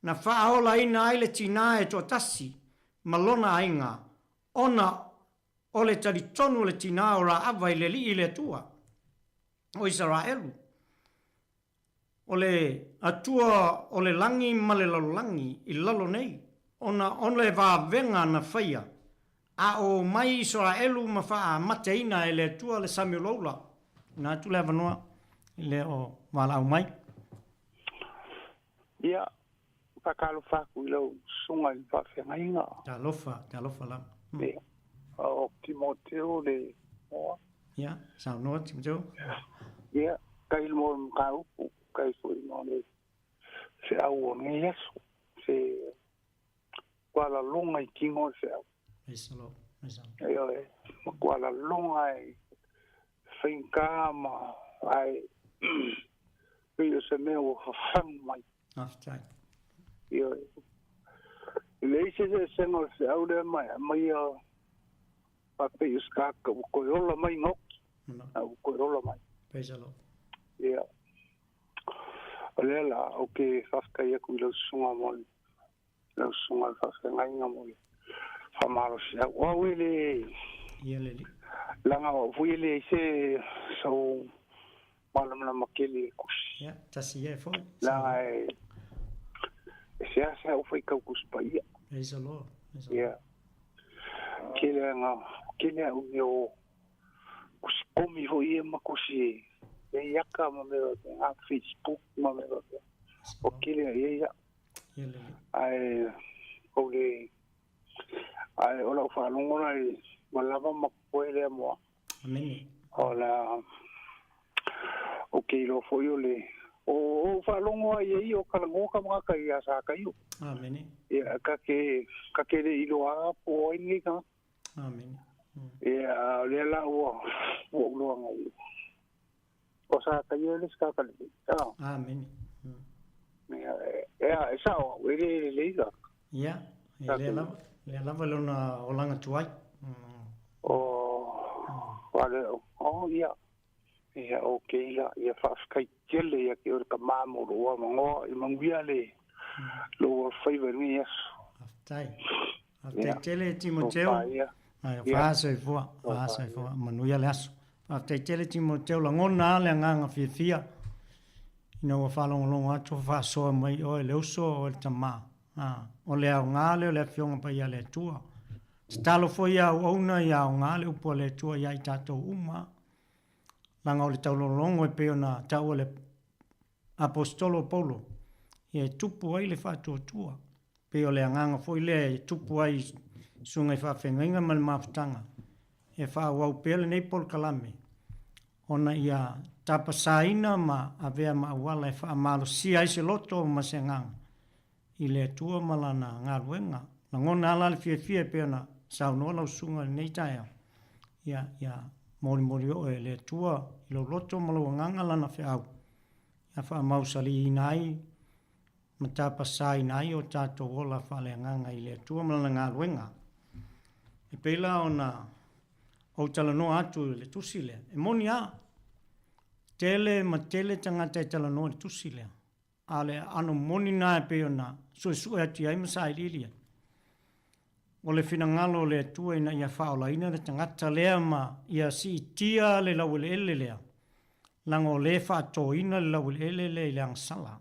na faaolaina ai le tinā e toatasi ma lona aiga, ona o le talitonu o le tinā o Raava i le Alii le Atua o Isaraelu. O le Atua o le lagi ma le lalolagi i lalo nei, ona o le vavega na faia, a o omai Isaraelu ma faamateina e le Atua le sami o loula. Tuuina atu le avanoa i le o valaau mai. Ia, faatalofa atu i lau susuga i le faafeagaiga. Talofa, talofa lava. Ia, o Timoteo le igoa. Ia, saunoa Timoteo. Ia, kai mo le mataupu, kai foi mo le feau o lenei aso. Se kualaloga i tino le feau. Praise the Lord. Praise the Lord. Ioe, ma kualaloga e faigata ma ae pei o se mea ua fafagu mai. Faafetai. Ioe. E leai se eseesega o le feau lea ma e aumaia faapei o se tagata ua toe ola mai na oti. A ua toe ola mai. Praise the Lord. Ia. O lea la, ou te faafetai atu i lau susuga mo le lau susuga i le faafeagaiga mo le faamalosiau. O au e le Ia le alii. Leaga o au foi e leai se sau malamalama tele i le tusi. Ia, tasi ia e foi. Leaga e e seasea ou faitau Tusi Paia. Praise the Lord. Praise the Lord. Ia. Tele aga, tele au mea o tusi komi foi ia ma tusi e i aka ma mea faapena, Facebook ma mea faapena. O tele ia ia. Ia le alii. Ae o le ae o lau faalogo la i ua lava ma koe lea moa. Amene. O la ou te iloa foi o le o ou faalogo lava i ai o talanoa ka tagata ia Sakaio. Amene. Ia ka te ka te le iloa lava po o ai lenei tagata. Amene. Ia a o lea la ua ua ou iloa nei o Sakaio le isi tagata lelei. Amene. Ia e sao au e le lelei la. Ia, e lea lava, lea lava lona olaga tuai. O, wale, o, ia, ia, okay la, ia faafetai tele ia te oe le tama mo lou avanoa, ia manuia le lou alofaiva i lenei aso. Faafetai. Faafetai tele Timoteo. Ai, faasoifua, faasoifua, manuia le aso. Faafetai tele Timoteo, lagona lava le agaga fiafia ina ua faalogologo atu faasoa mai oe le uso oe le tama. A, o le aoga lea o le Afioga Paia a le Atua. Tatalo foi ia auauna ia aoga le upu a le Atua ia i tatou uma. Leaga o le taulogologo e pei ona taua e le Aposetolo o Paulo, ia e tupu ai le faatuatua. Pei o le agaga foi lea e tupu ai i susuga i faafeagaiga ma le mafutaga e faaauau pea lenei polokalame ona ia tapasaina ma avea ma auala e faamalosia ai se loto ma se agaga i le Atua ma Lana galuega. Lagona lava la le fiafia e pei ona saunoa lau susuga i lenei taeao, ia, ia molimoli oo e le Atua i lou loto ma lou agaga Lana feau, ia faamausaliina ai ma tapasaina ai o tatou ola faaleagaga i le Atua ma Lana galuega. E pei la ona ou talanoa atu i le tusi lea, e moni lava, tele ma tele tagata e talanoa i le tusi lea, a o le aano moni lena e pei ona suesue atu i ai ma sailiili ai. O le finagalo o le Atua ina ia faaolaina le tagata lea ma ia siitia le laueleele lea, leaga o lea e faatoina le laueleele lea i le agasala.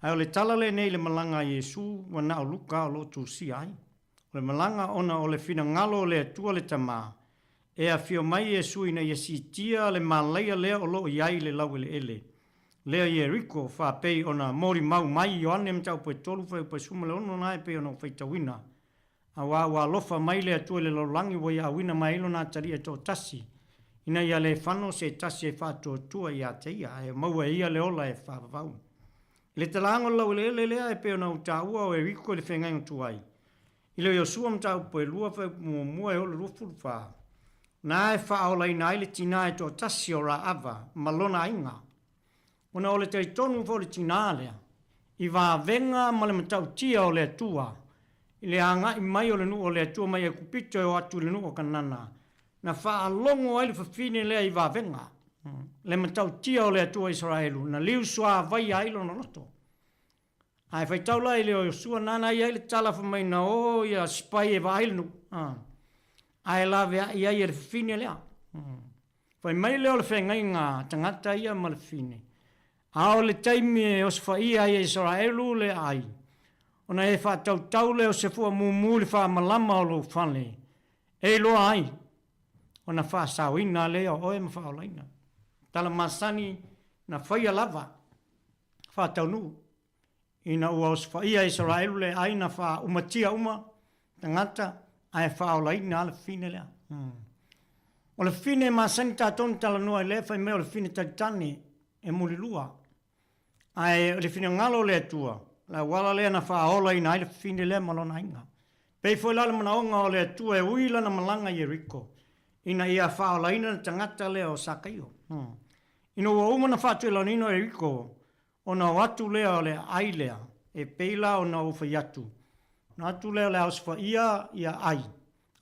Ae o le tala lenei i le malaga a Iesu ua na o Luka o lo o tusia ai. O le malaga ona o le finagalo o le Atua le Tama, e afio mai Iesu ina ia siitia le malaia lea o lo o i ai i le laueleele lea i Ieriko, faapei ona molimau mai Ioane mataupu e 3 fuaiupu e 16 na e pei ona ou faitauina, Auā ua alofa mai le Atua i le lalolagi ua ia auina mai ai Lona Atalii e toatasi, ina ia le fano se tasi e faatuatua ia te Ia, ae maua e Ia le ola e faavavau. I le talaaga o le laueleele lea e pei ona ou taua o Eriko i le feagaiga tuai, i le Iosua mataupu e 2 fuaiupu muamua e oo i le 24, na e faaolaina ai le tinā e toatasi o Raava ma lona aiga. Ona o le talitonu foi o le tinā lea, i vavega ma le matautia o le Atua, i le agai mai o le nuu o le Atua mai Aikupito e o atu i le nuu o Kanana, na faalogo ai le fafine lea i vavega, le matautia o le Atua o Isaraelu, na liusuavaia ai lona loto. Ae faitau la i le o Iosua nana ai ai le tala fai mai na o ia sipai e vaai le nuu, ae laveai ai e le fafine lea. Fai mai lea o le feagaiga a tagata ia ma le fafine, a o le taimi e osofaia ai e Isaraelu le aai, ona e faatautau lea o se fua mumu i le faamalama o lou fale, e iloa ai, ona faasaoina lea o oe ma faaolaina. Tala masani na faia lava, faataunuu, ina ua osofaia e Isaraelu le aai na faaumatia uma tagata ae faaolaina lava le fafine lea. O le fafine e masani tatou ona talanoa i lea fai mai o le fafine talitane e mulilua. Ae o le finagalo o le Atua, le auala lea na faaolaina ai le fafine lea ma lona aiga. Pei foi la le manaoga o le Atua e ui lana malaga i Ieriko, ina ia faaolaina le tagata lea o Sakaio. Ina ua uma ona faatuelaniina o Ieriko, Ona o atu lea o le aai lea, e pei la ona ou fai atu, ona atu lea o le a osofaia ia ai,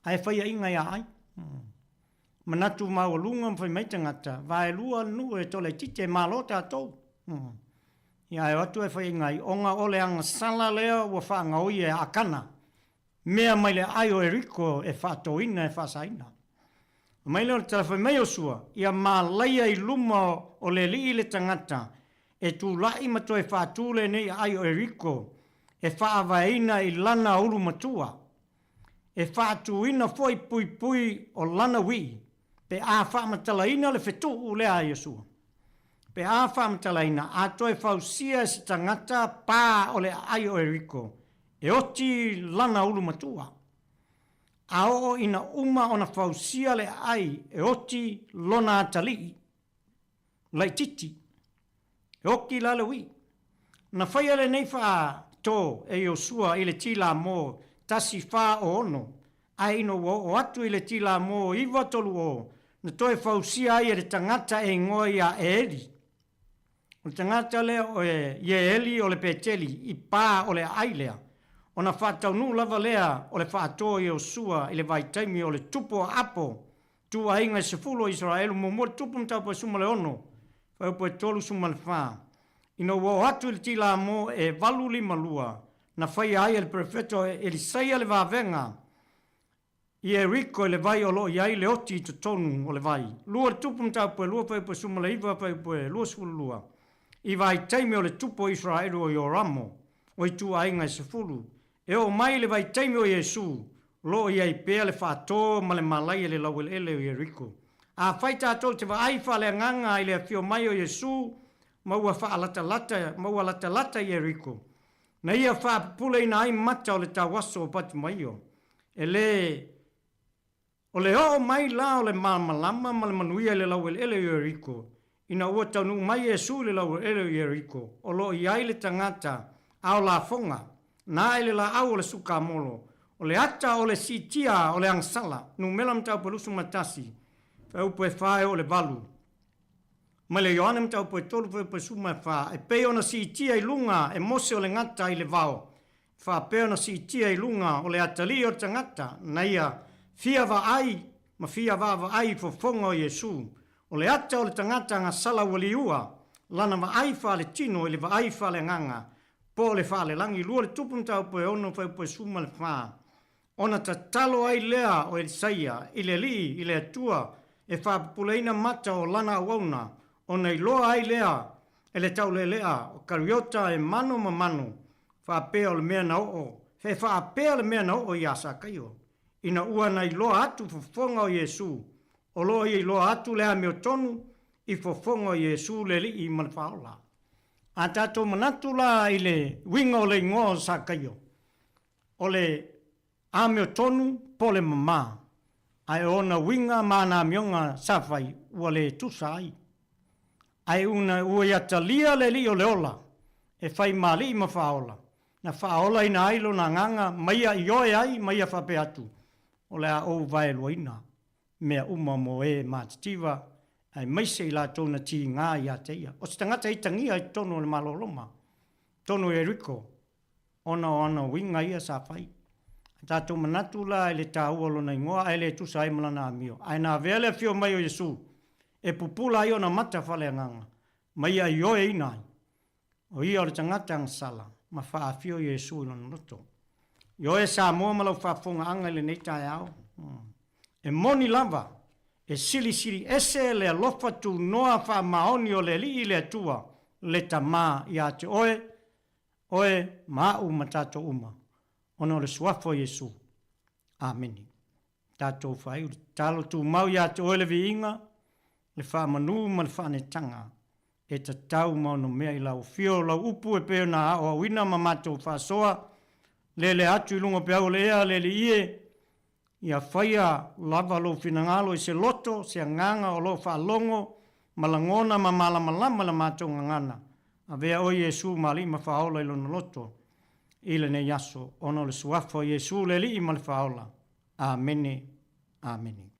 ae faiaina ia ai. Manatu maualuga ma fai mai tagata, vaelua le nuu e toalaitiiti e malo tatou. Ia ae o atu e faiaina ai, ona o le agasala lea ua faagaoi e Akana, mea mai le aai o Eriko e faatoina e faasaina. Mai lea o le tala fai mai o Sua, ia malaia i luma o le alii le tagata e tulai ma toe faatu lenei aai o Eriko e faavaeina i lana ulu matua, e faatuina foi puipui o lana wii pe a faamatalaina le fetuu lea a Iosua. Pe a faamatalaina, a toe fausia e se tagata pa o le aai o Eriko, e oti lana ulu matua. A oo ina uma ona fausia le aai e oti lona atalii laititi, e oti la le uii. Na faia lenei faato e Iosua i le tila mo 146, ae ina ua oo atu i le tila mo 930, na toe fausia ai e le tagata e igoa ia Eeli. O le tagata lea o Ieeli o le Peteli i pa o le aai lea, ona faataunuu lava lea o le faatoa o Iosua i le vaitaimi o le tupu o Apo, ituaiga e sefulu o Isaraelu, muamua le tupu mataupu e 16, fuaiupu e 34. Ina ua oo atu i le tilamo e 852, na faia ai e le perofeta o Elisaia le vavega i Ieriko i le vai o lo o i ai le oti i totonu o le vai. Lua le tupu mataupu e lua fuaiupu e 19 fuaiupu e 22. I vaitaimi o le tupu o Isaraelu o Ioramo, o ituaiga e sefulu, e oo mai i le vaitaimi o Iesu, o lo o i ai pea le faato ma le malaia i le laueleele o Ieriko. Afai tatou te vaai faaleagaga i le afio mai o Iesu ma ua faalatalata ma ua latalata i Ieriko, na ia faapupuleina ai mata o le tauaso o Patimaio, E lē o le oo mai la o le malamalama ma le manuia i le laueleele o Ieriko, ina ua taunuu mai Iesu i le laueleele o Ieriko, o lo o i ai le tagata ao lafoga, na ae le laau o le sukamolo, o le ata o le siitia o le agasala, numera mataupu e 21, fuaiupu e fa e oo i le valu. Mai le Ioane mataupu e tolu fuaiupu e 14, e pei ona siitia i luga e Mose o le gata i le vao, faapea ona siitia i luga o le atalii o le tagata na ia fia vaai ma fia vaavaai i fofoga o Iesu, o le ata o le tagata gasala ua liua lana vaai faaletino i le vaai faaleagaga po o le faalelagi lua le tupu mataupu e ono fuaiupu e 14. Ona tatalo ai lea o Elisaia i le Alii i le Atua e faapupuleina mata o lana auauna, ona iloa ai lea e le taulealea o Kariota e mano ma mano, faapea o le mea na oo, e faapea le mea na oo iā Sakaio, ina ua na iloa atu fofoga o Iesu, o lo o ia iloa atu le amiotonu i fofoga o Iesu le Alii ma le Faaola. A tatou manatu la i le uiga o le igoa o Sakaio, O le amiotonu po o le mamā, ae o ona uiga ma ana amioga sa fai ua le tusa ai. Ae una ua ia talia le Alii o le ola, e fai ma alii ma faaola, na faaolaina ai lona agaga ma ia ioe ai ma ia faapea atu, O le a ou vaeluaina mea uma mo e matitiva. aemaise i latou na tiga ia te ia. O se tagata e itagia i totonu o le Malo o Roma, totonu o Ieriko, ona o ana uiga ia sa fai. A tatou manatu la i le taua o lona igoa ae le tusa ai ma lana amio, ae na avea le afio mai o Iesu e pupula ai ona mata faaleagaga ma ia ioeina ai, o ia o le tagata agasala ma faaafio Iesu i lona loto. Ioe Samoa ma lau faafofogaaga i lenei taeao, e moni lava e silisili ese le alofa tunoa faamaoni o le Alii le Atua le Tama ia te oe, oe ma a'u ma tatou uma, ona o le Suafa o Iesu. Amene. Tatou faaiu le tatalo tumau ia te oe le viiga, le faamanu ma le faanetaga, e tatau ma ono mea i lau afio o lau upu e pei ona aoaoina ma matou faasoa, lelea atu i luga o peau o le ea, le Alii e, Ia faia lava lou finagalo i se loto, se agaga o lo o faalogo ma lagona ma malamalama i la matou gagana. Avea oe Iesu ma Alii ma Faaola i lona loto i lenei aso, ona o le Suafa o Iesu le Alii ma le Faaola. Amene. Amene.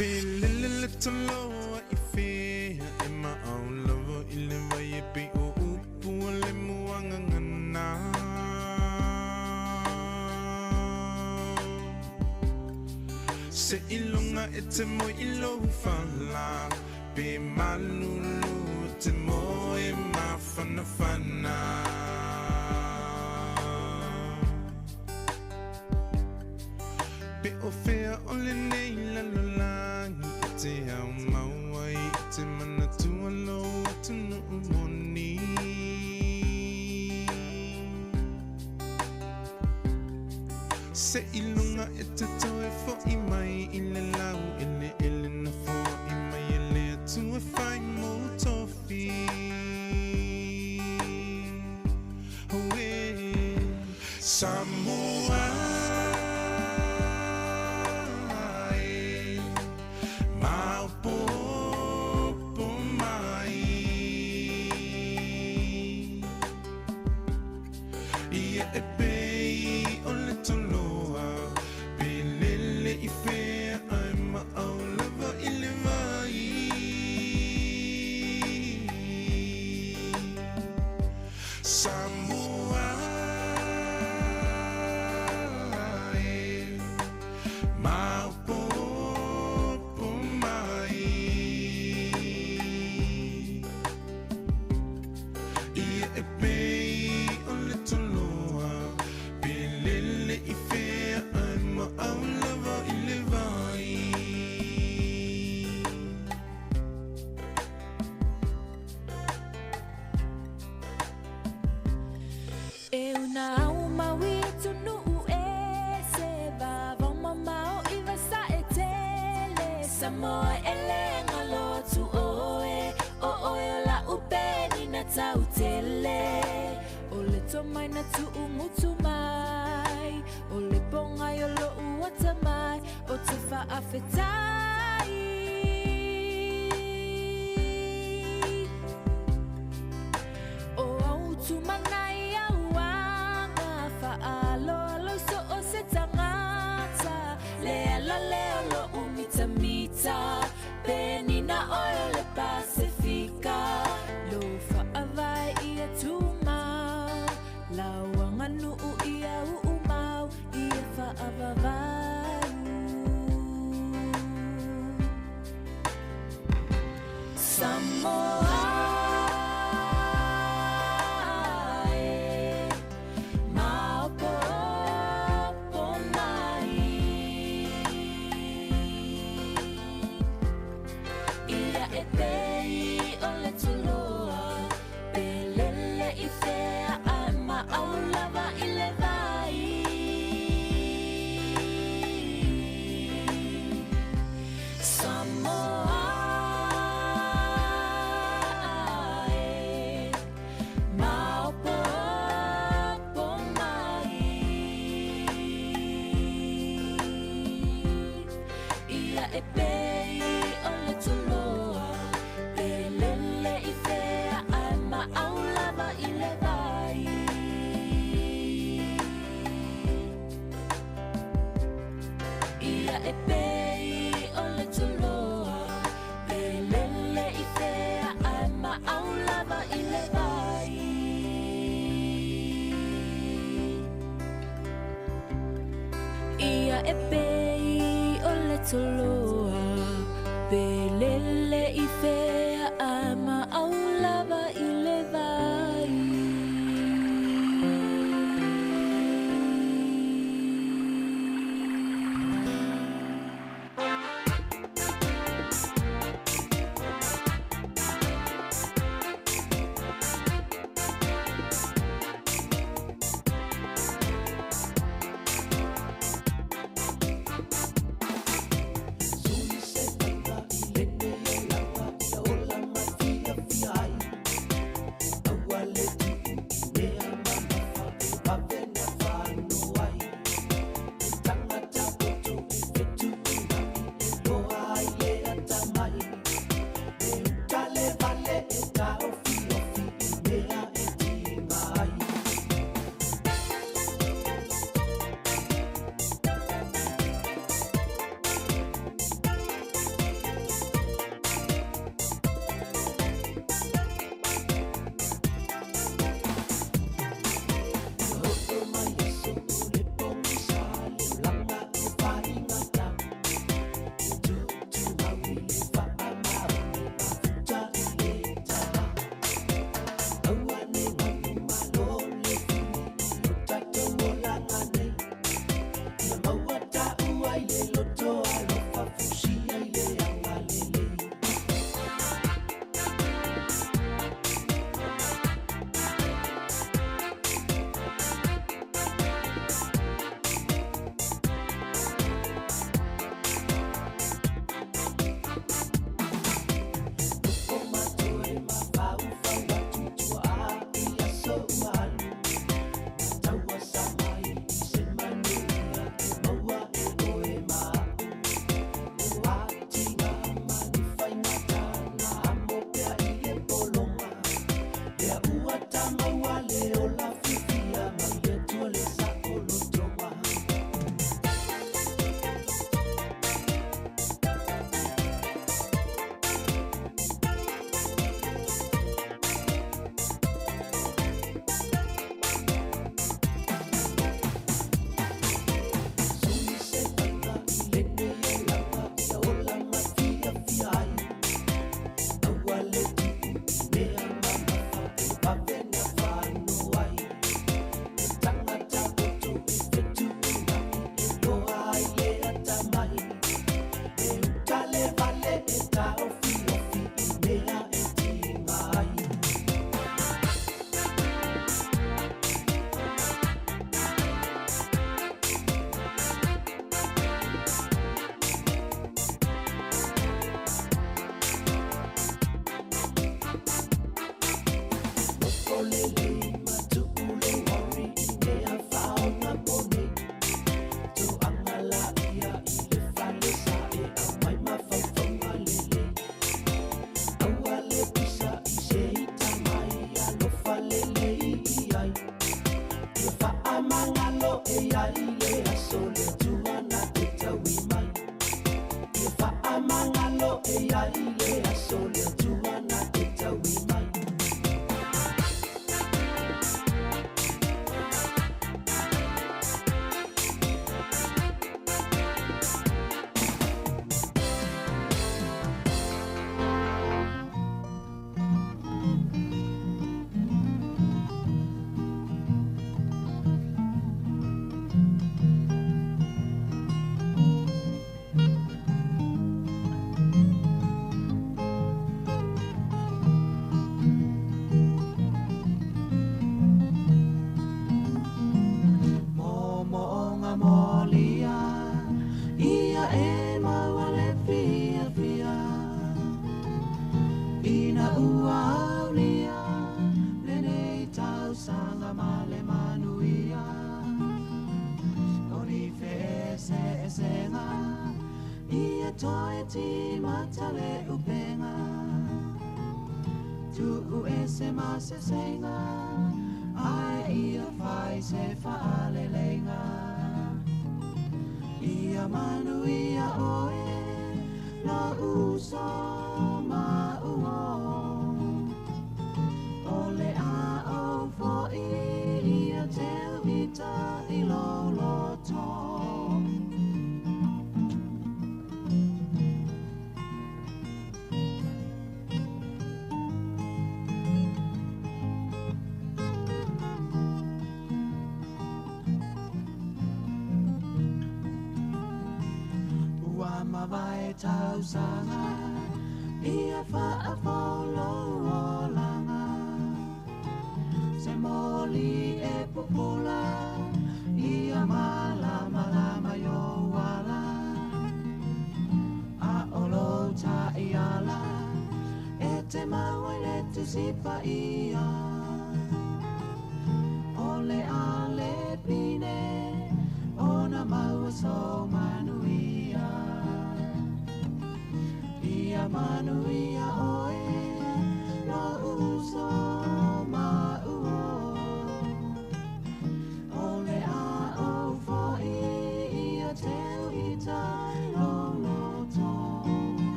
Pe lele le toloa i fea e maau lava i le vai e pe o upu o le muagagana. Se iloga e te moe i lou fala, pe malulu e te moe mafanafana. Pe o fea o lenei lalolagi e te au mau ai i te manatua lou atunuu moni. Se iloga e te toe fo'i mai i le lau eleele na foa'i mai e le Atua fai mou tofi. Oe, Samoa e, maopoopo mai. Ia e pei o le toloa, pe lele i fea ae maau lava i le vai. Samoa e, maopoopo mai. Ia e pei o le toloa, pe lele i fea ae maau lava i le vai. E una au maui atunuu e se vavao mamao i vasa e tele. Samoa e le ngalo atu oe, o oe o la upeni na tau tele. O le tomai na tuu mutu mai, o le pongai o lo uata mai, o te faafetai. O au tumanai au anga, faaloalo i so o se tangata. Le ala lea o lo umitamita, penina oe o le Pasifika. Lo faavae ia tumau, lauanga nuu ia uumau, ia faavavau. Samoa e, maopoopo mai. Ia e pei o le toloa, pe lele i fea ae maau lava i le vai. Samoa e, maopoopo mai. Ia e pei o le toloa, pe lele i fea ae maau lava i le vai. Ia e pei o le toloa, pe lele i fea ae maau lava i le vai. Ia e pei o le toloa, pe lele i fea ae maau lava i le vai. Suli se tata i lele.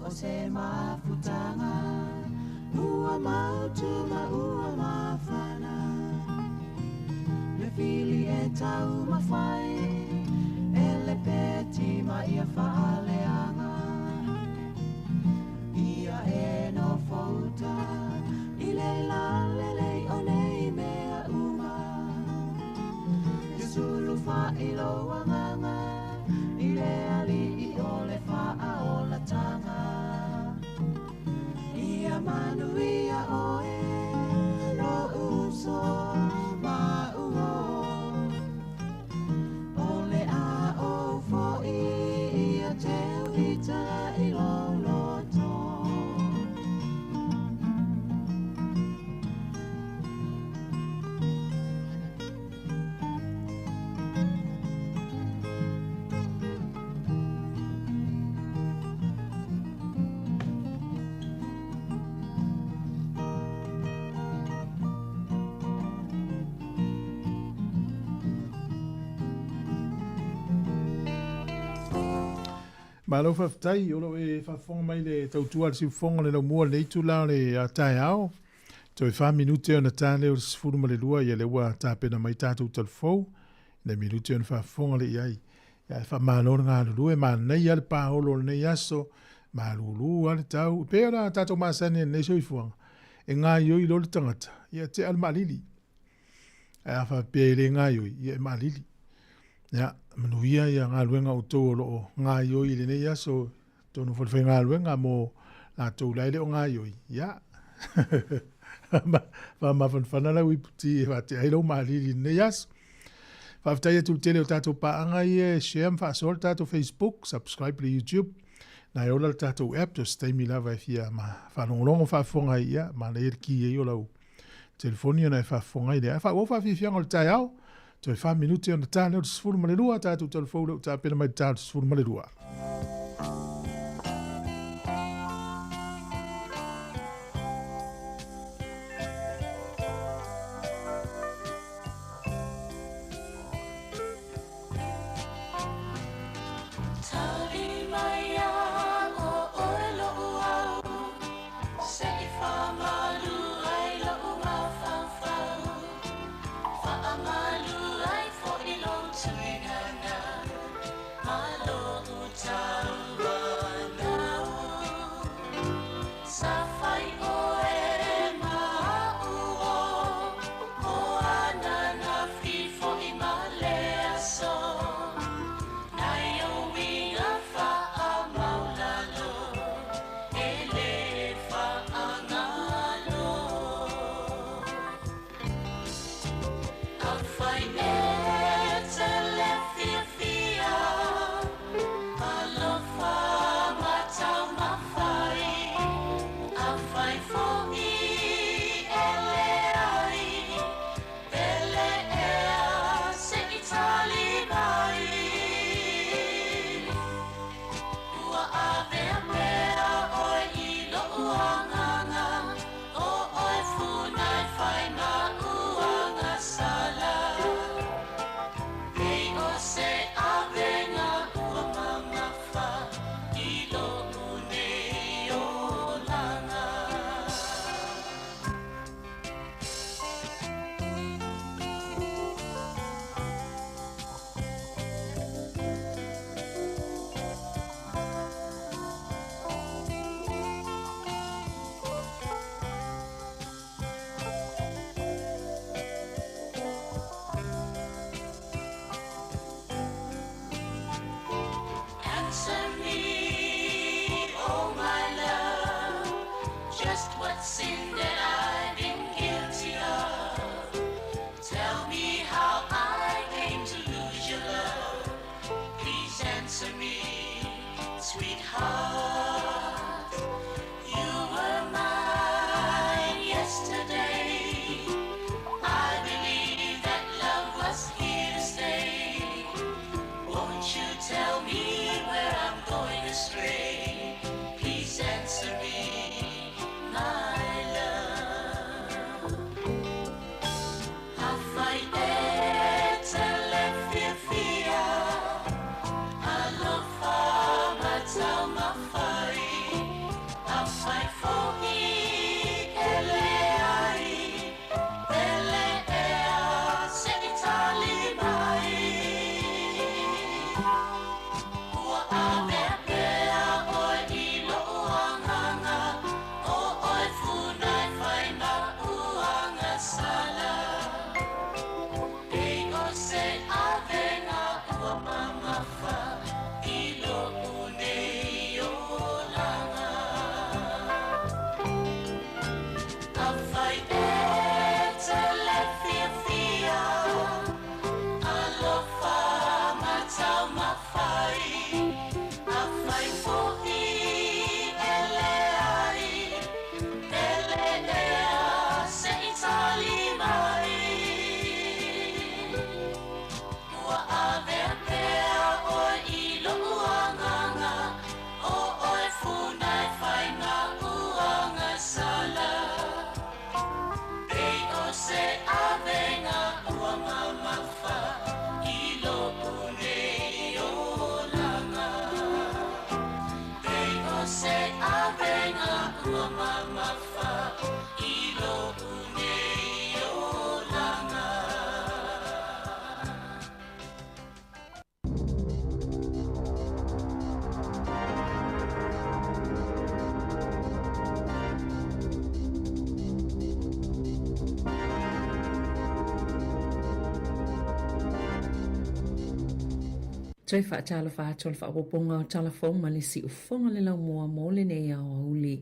Se mafutanga ua mautuma ua mafana le fili e Taumafai e le peti ma ia faaleaga ia e nofouta i le lalelei o nei mea uma ia sulufa'i lou agaga i le ali'i o le faaolataga ia manuia oe lo'u uso ma'uo o le a ou fo'i ia teu ita i lou loto. Malo faafetai o loo e faafofoga mai le tautua a le siufofoga o le laumua i lenei itula o le taeao. Toe 4 minute ona ta lea o le 12 ia lea ua tapena mai tatou talafou i nai minute ona faafofoga lea i ai. Ia ae faamalo le galulue, manaia le paolo o lenei aso, malulu lava le tau. E pei ona tatou masani i lenei soifuaga, e gaioi loa le tagata, ia tea le maalili. Ae a faapea e le gaioi, ia e maalili. Ia, manuia ia galuega a outou o lo o gaioi i lenei aso, tonu foi le faigaluega mo latou la e le o gaioi, ia, faamafanafana lau iputi e faatea ai lou maalili i lenei aso. Faafetai atu i le tele o tatou paaga ia e share ma faasoa le tatou Facebook, subscribe le YouTube, na e ola le tatou app, so se taimi lava e fia ma faalogologo faafofoga ai, ia, manaia le ki ai o lau telefoni ona e faafofoga ai lea. Ae faaauau faafiafiaga o le taeao, toe 4 minute ona ta lea o le 12, tatou talafou lea ua tapena mai le ta o le 12. Tali mai a o oe lo'u au se i faamalu ai lo'u mafaufau faamalu ai fo'i lou tuigana ma lo'u tauanau sa fai oe ma a'u o o ananafi fo'i ma le aso nai ou uiga faamaulalo e lē faagalo. Afai e te le fiafia alofa ma taumafai afai fo'i e leai pele ea se i tali mai ua avea pea oe i lo'u agaga o oe funa e fai ma'u agasala pei o se avega ua mamafa i lo'u nei olaga. Answer me, oh my love, just what sin that I've been guilty of. Tell me how I came to lose your love. Please answer me, sweetheart. You were mine yesterday. I believe that love was here to stay. Won't you tell me where I'm going astray? Please Toe faatalofa atu o le faaopoopoga o Tala Fou ma le Siufofoga le Laumua mo lenei aoauli.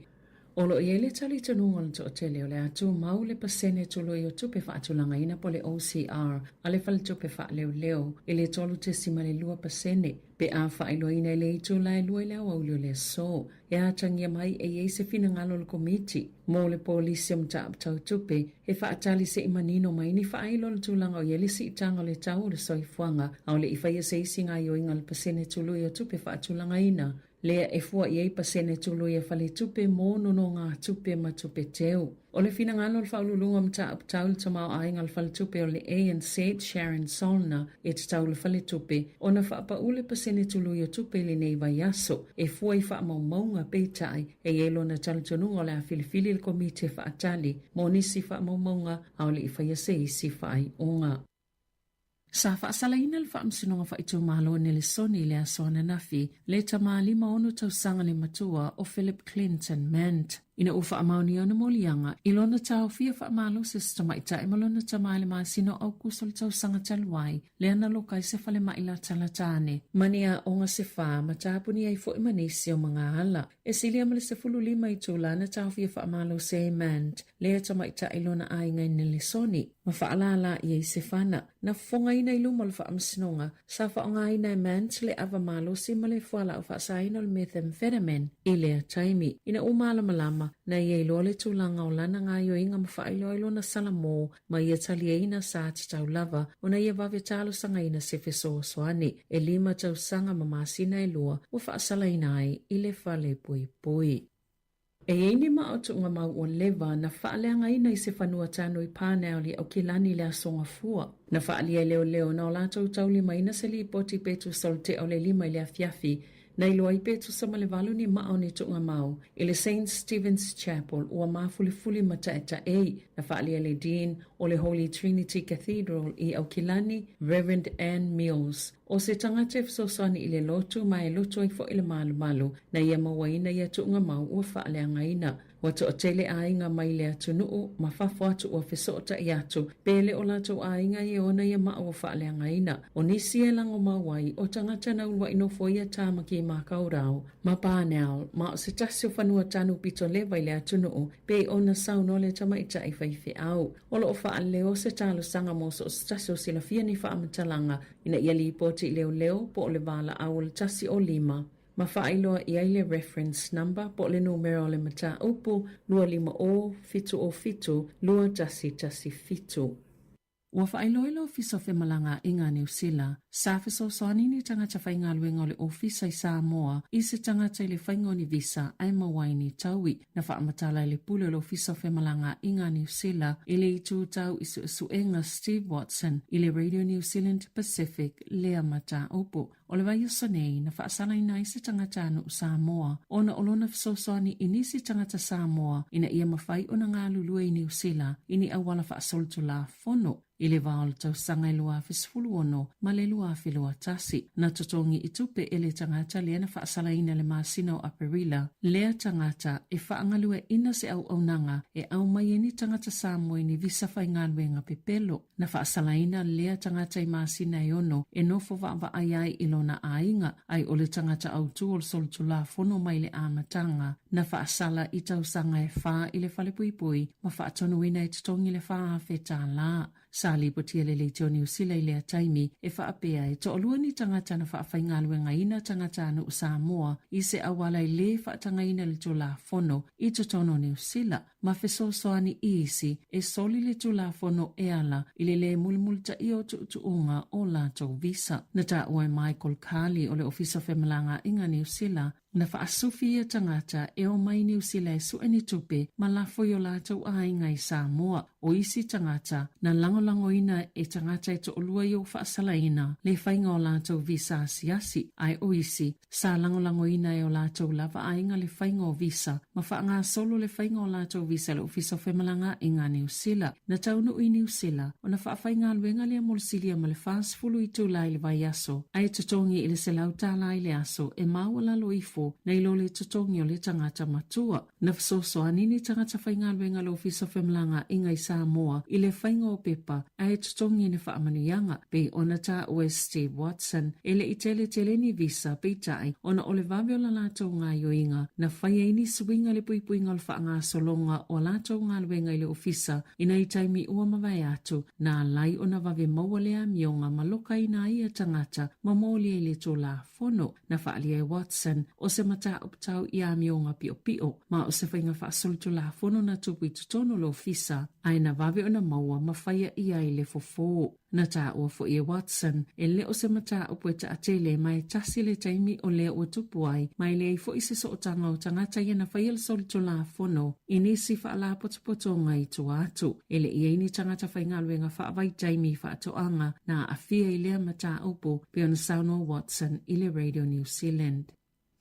O lo o i ai le talitonuga o le toatele o le a tumau le pasene tului o tupe faatulagaina po o le OCR a le Faletupe Faaleoleo i le 3.2% pe a faailoaina i le itula e 2 i le aoauli o le aso. E atagia mai e i ai se finagalo o le Komiti mo le Polisi o Mataupu Tau Tupe e faatali se i manino mai ni faailo o le tulaga o i ai le siitaga o le tau o le soifuaga a o le i faia se isi gaoioiga a le pasene tului o tupe faatulagaina lea e fua i ai pasene tului a faletupe mo nonogatupe ma tupe teu. O le finagalo o le Faauluuluga o Mataupu Tau i le Tamaoaiga o le Faletupe o le ANZ, Sharon Solner, e tatau le faletupe ona faapau le pasene tului o tupe i lenei vaiaso e fua i faamaumauga, peitai, e i ai lona talitonuga o le a filifili le Komiti e faatali mo nisi faamaumauga a o le i faia se isi faaiuga. Sa faasalaina le Faamasinoga Faaitumalo o Nelesoni i le aso ananafi le tama 56 tausaga le matua o Philip Clinton Mant ina ua faamaonia ona moliaga i lona taofia faamalosi o se tamaitai ma lona tama i le masina o Aukuso o le tausaga talu ai lea na loka ai se falemai latalata ane ma ni aoga se fa ma tapuni ai foi ma nisi o magaala. E silia ma le 15 itula na taofia faamalosi ai Mant lea tamaitai lona aiga i Nelesoni ma faalālā i ai se fana. Na fofogaina i luma o le faamasinoga, sa faaaogaina e Mant le ava malosi ma le fualaau faasaina o le methamphetamine i lea taimi. Ina ua malamalama, na ia iloa le tulaga o lana gaoioiga ma faailoa i lona salamo ma ia taliaina sa tatau lava ona ia vave talosagaina se fesoasoani. E lima tausaga ma masina e lua ua faasalaina ai i le falepuipui. E i ai ni maa tuugamau ua leva na faaleagaina i se fanua tanu i Parnell i Aukilani i le Aso Gafua. Na faaalia e leoleo na o latou taulimaina se lipoti pe tusa o le tea o le 5 i le afiafi na iloa ai pe tusa ma le 8 ni maa o ni tuugamau i le Saint Stephen's Chapel ua mafulifuli ma taetaei. Na faaalia e le Dean o le Holy Trinity Cathedral i Aukilani, Reverend Ann Mills, O se tagata e fesoasoani i le lotu ma e lotu ai foi le malumalu na ia mauaina ia tuugamau ua faaleagaina. Ua toatele aiga mai le atunuu ma fafo atu ua fesootai atu pe le o latou aiga e ona ia maa ua faaleagaina. O nisi e lagomau ai o tagata na uluai nofoia Tāmaki Makaurau ma Parnell ma o se tasi o fanua tanu pito leva i le atunuu pei ona saunoa le tamaitai faifeau. O lo o faaleo se talosaga mo so o se tasi o silafia ni faamatalaga ina ia lipoti i leoleo po o le valaau o le 105 ma faailoa i ai le reference number po o le numera o le mataupu 250 707 2117. Ua faailoa e le Ofisa o Femalagaaiga a Niu Sila, sa fesoasoani ni tagata faigaluega o le Ofisa i Samoa i se tagata i le faiga o ni visa ae maua ai ni taui. Na faamatala e le Pule o le Ofisa o Femalagaaiga a Niu Sila i le itu tau i suesuega Steve Watson i le Radio New Zealand Pacific lea mataupu. O le vaiaso nei na faasalaina ai se tagatanuu Samoa ona o lona fesoasoani i nisi tagata Samoa ina ia mafai ona galulue i Niu Sila i ni auala faasolitulafono i le va o le tausaga e 2016 ma le 2021. Na totogi i tupe e le tagata lea na faasalaina le masina o Aperila lea tagata e faagalueaiina se auaunaga e aumai ai ni tagata Samoa i ni visa faigaluega pepelo. Na faasalaina lea tagata i masina e ono e nofo vaavaai ai i lona aiga, ai o le tagata autū o le solitulafono mai le amataga. Na faasala i tausaga e fa i le falepuipui ma faatonuina e totogi le $4,000. Sa lipotia le Leitio Niu Sila i lea taimi e faapea e toalua ni tagata na faafaigaluegaina tagatanuu Samoa i se auala e lē faatagaina i le Tulafono i totonu o Niu Sila ma fesoasoani i isi e soli le Tulafono e ala i le lē mulimulitaia o tuutuuga o latou visa. Na taua e Michael Carley o le Ofisa o Femalagaaiga Niu Sila Na faasufi ia tagata e omai i Niu Sila e sue ni tupe ma lafo i o latou aiga i Samoa. O isi tagata, na lagolagoina e tagata e toalua ia ua faasalaina le faiga o latou visa asiasi, ae o isi, sa lagolagoina e o latou lava aiga le faiga o visa ma faagasolo le faiga o latou visa i le Ofisa o Femalagaaiga a Niu Sila. Na taunuu i Niu Sila, ona faafaigaluega lea mo le silia ma le 40 itula i le vaiaso, ae totogi i le $100 i le aso e maualalo ifo nai lo le totogi o le tagata matua. Na fesoasoani ni tagata faigaluega a le Ofisa o Femalagaaiga i Samoa i le faiga o pepa ae totogi ni faamanuiaga, pei ona taua e Steve Watson, e le i tele tele ni visa, peitai, ona o le vave o la latou gaoioiga, na fai ai ni suiga i le puipuiga o le faagasologa o a latou galuega i le ofisa i nai taimi ua mavae atu, na alai ona vave maua le amioga ma lokaina ai ia tagata ma molia i le Tulafono. Na faaalia e Watson, o se mataupu tau i amioga piopio, ma o se faiga faasolitulafono na tupu i totonu o le ofisa, ae na vave ona maua ma faia i ai le fofo. Na taua foi e Watson, e le o se mataupu e taatele ma e tasi le taimi o lea ua tupu ai, ma e leai foi se sootaga o tagata ia na faia le solitulafono i nisi faalapotopotoga i tua atu. E le i i ai ni tagata faigaluega faavaitaimi i faatoaga na aafia i lea mataupu, pei ona saunoa Watson i le Radio New Zealand.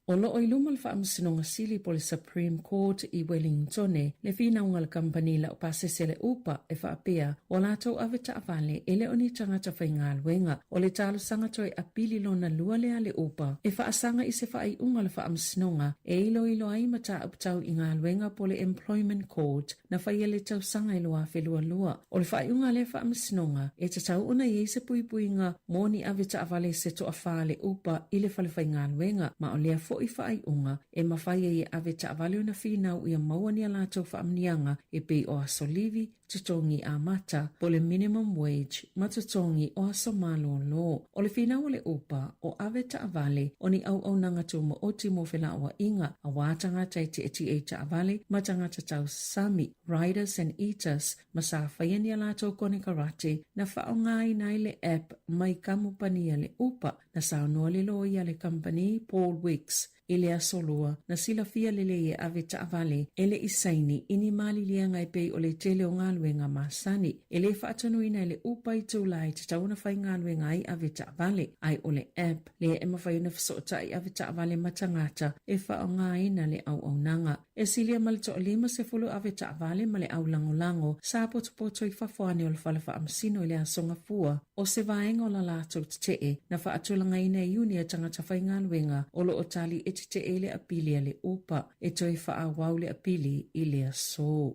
O lo o i luma le Faamasinoga Sili po o le Supreme Court i Welingtone le finauga a le kamupani laupasese a le Uber e faapea ua latou ave taavale e le o ni tagata faigaluega. O le talosaga toe apili lona lua lea a le Uber e faasaga i se faaiuga a le Faamasinoga e iloilo ai mataupu tau i galuega po o le Employment Court na faia i le tausaga e 2022. O le faaiuga a lea faamasinoga, e tatau ona i ai se puipuiga mo ni ave taavale se toafa a le Uber i le falefaigaluega, ma o lea foi faaiuga e mafai ai e ave taavale ona finau ia maua ni a latou faamanuiaga e pei o aso livi, totogi amata, po o le minimum wage, ma totogi o aso malolo. O le finau a le Uber, o ave taavale, o ni auaunaga tūmaoti mo felauaiga, auā tagata e tietie i taavale ma tagata tausasami, riders and eaters, ma sa faia ni a latou konekarate na faaaogaina ai le app mai kamupani a le Uber, na saunoa le loia a le kamupani Paul Wicks i le Aso Lua, na silafia lelei e ave taavale e le i saini i ni maliliaga e pei o le tele o galuega masani. E le faatonuina e le Uber i tula e tatau ona faigaluega ai ave taavale, ae o le app lea e mafai ona fesootai ave taavale ma tagata e faaaogaina le auaunaga. E silia ma le toalima sefulu ave taavale ma le au lagolago sa potopoto i fafo ane o le fale faamasino i le Aso Gafua o se vaega o la latou tetee na faatulagaina e iuni a tagata faigaluega o lo o tali e tetee i le apili a le Uber e toe faaauau le apili i le aso.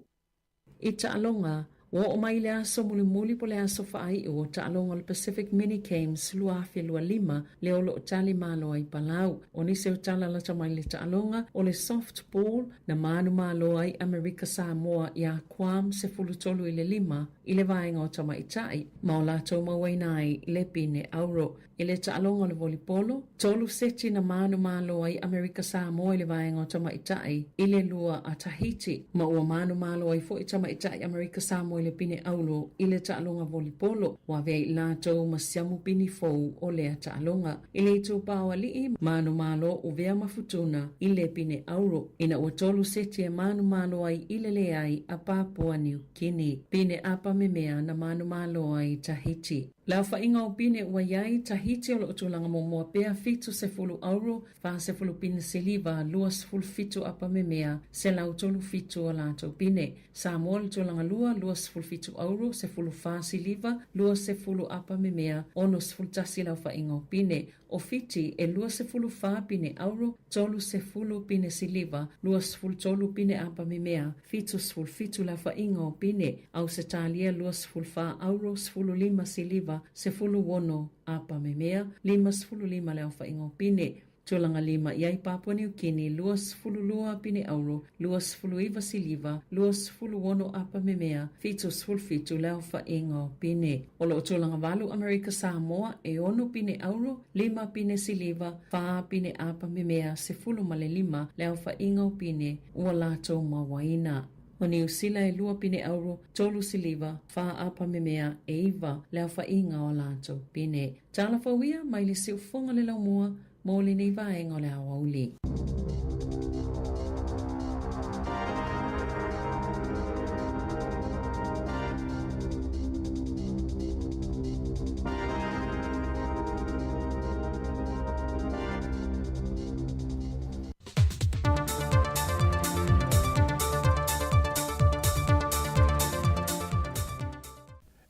I taaloga, ua oo mai le aso mulimuli po o le aso faaiu o taaloga o le Pacific Mini Games 2025 lea o lo o tali malo ai Palau. O nisi o tala lata mai le taaloga o le softball na manumalo ai Amerika Samoa iā Guam 13-5 i le vaega o tamaitai ma o latou mauaina ai le pine auro. I le taaloga o le volipolo, tolu seti na manumalo ai Amerika Samoa i le vaega o tamaitai i le lua a Tahiti, ma ua manumalo ai foi tamaitai Amerika Samoa i le pine auro i le taaloga volipolo, ua avea i latou ma siamu pini fou o lea taaloga. I le itupa o alii, manumalo Uvea ma Futuna i le pine auro, ina ua tolu seti e manumalo ai i le leai a Papua Niu Kini. Pine apa memea na manumalo ai Tahiti. Le aofaiga o pine ua i ai, Tahiti o lo o tulaga muamua pea 70 auro, 40 pine siliva, 27 apa memea, 137 a latou pine. Samoa le tulaga lua, 27 auro, 14 siliva, 20 apa memea, 61 le aofaiga o pine. O Fiti e 24 pine auro, 30 pine siliva, 23 pine apa memea, 77 le aofaiga o pine. Ausetalia 24 auro, 15 siliva, 16 apa memea, 55 le aofaiga o pine. Tulaga lima i ai Papua Niu Kini, 22 pine auro, 29 siliva, 26 apa memea, 77 le aofaiga o pine. O lo o tulaga valu Amerika Samoa, e ono pine auro, lima pine siliva, fa pine apa memea, 15 le aofaiga o pine ua latou mauaina. O Niu Sila e lua pine auro, tolu siliva, fa apa memea, e iva le aofaiga o a latou pine. Tala fou ia mai le siufofoga le laumua mo lenei vaega o le aoauli.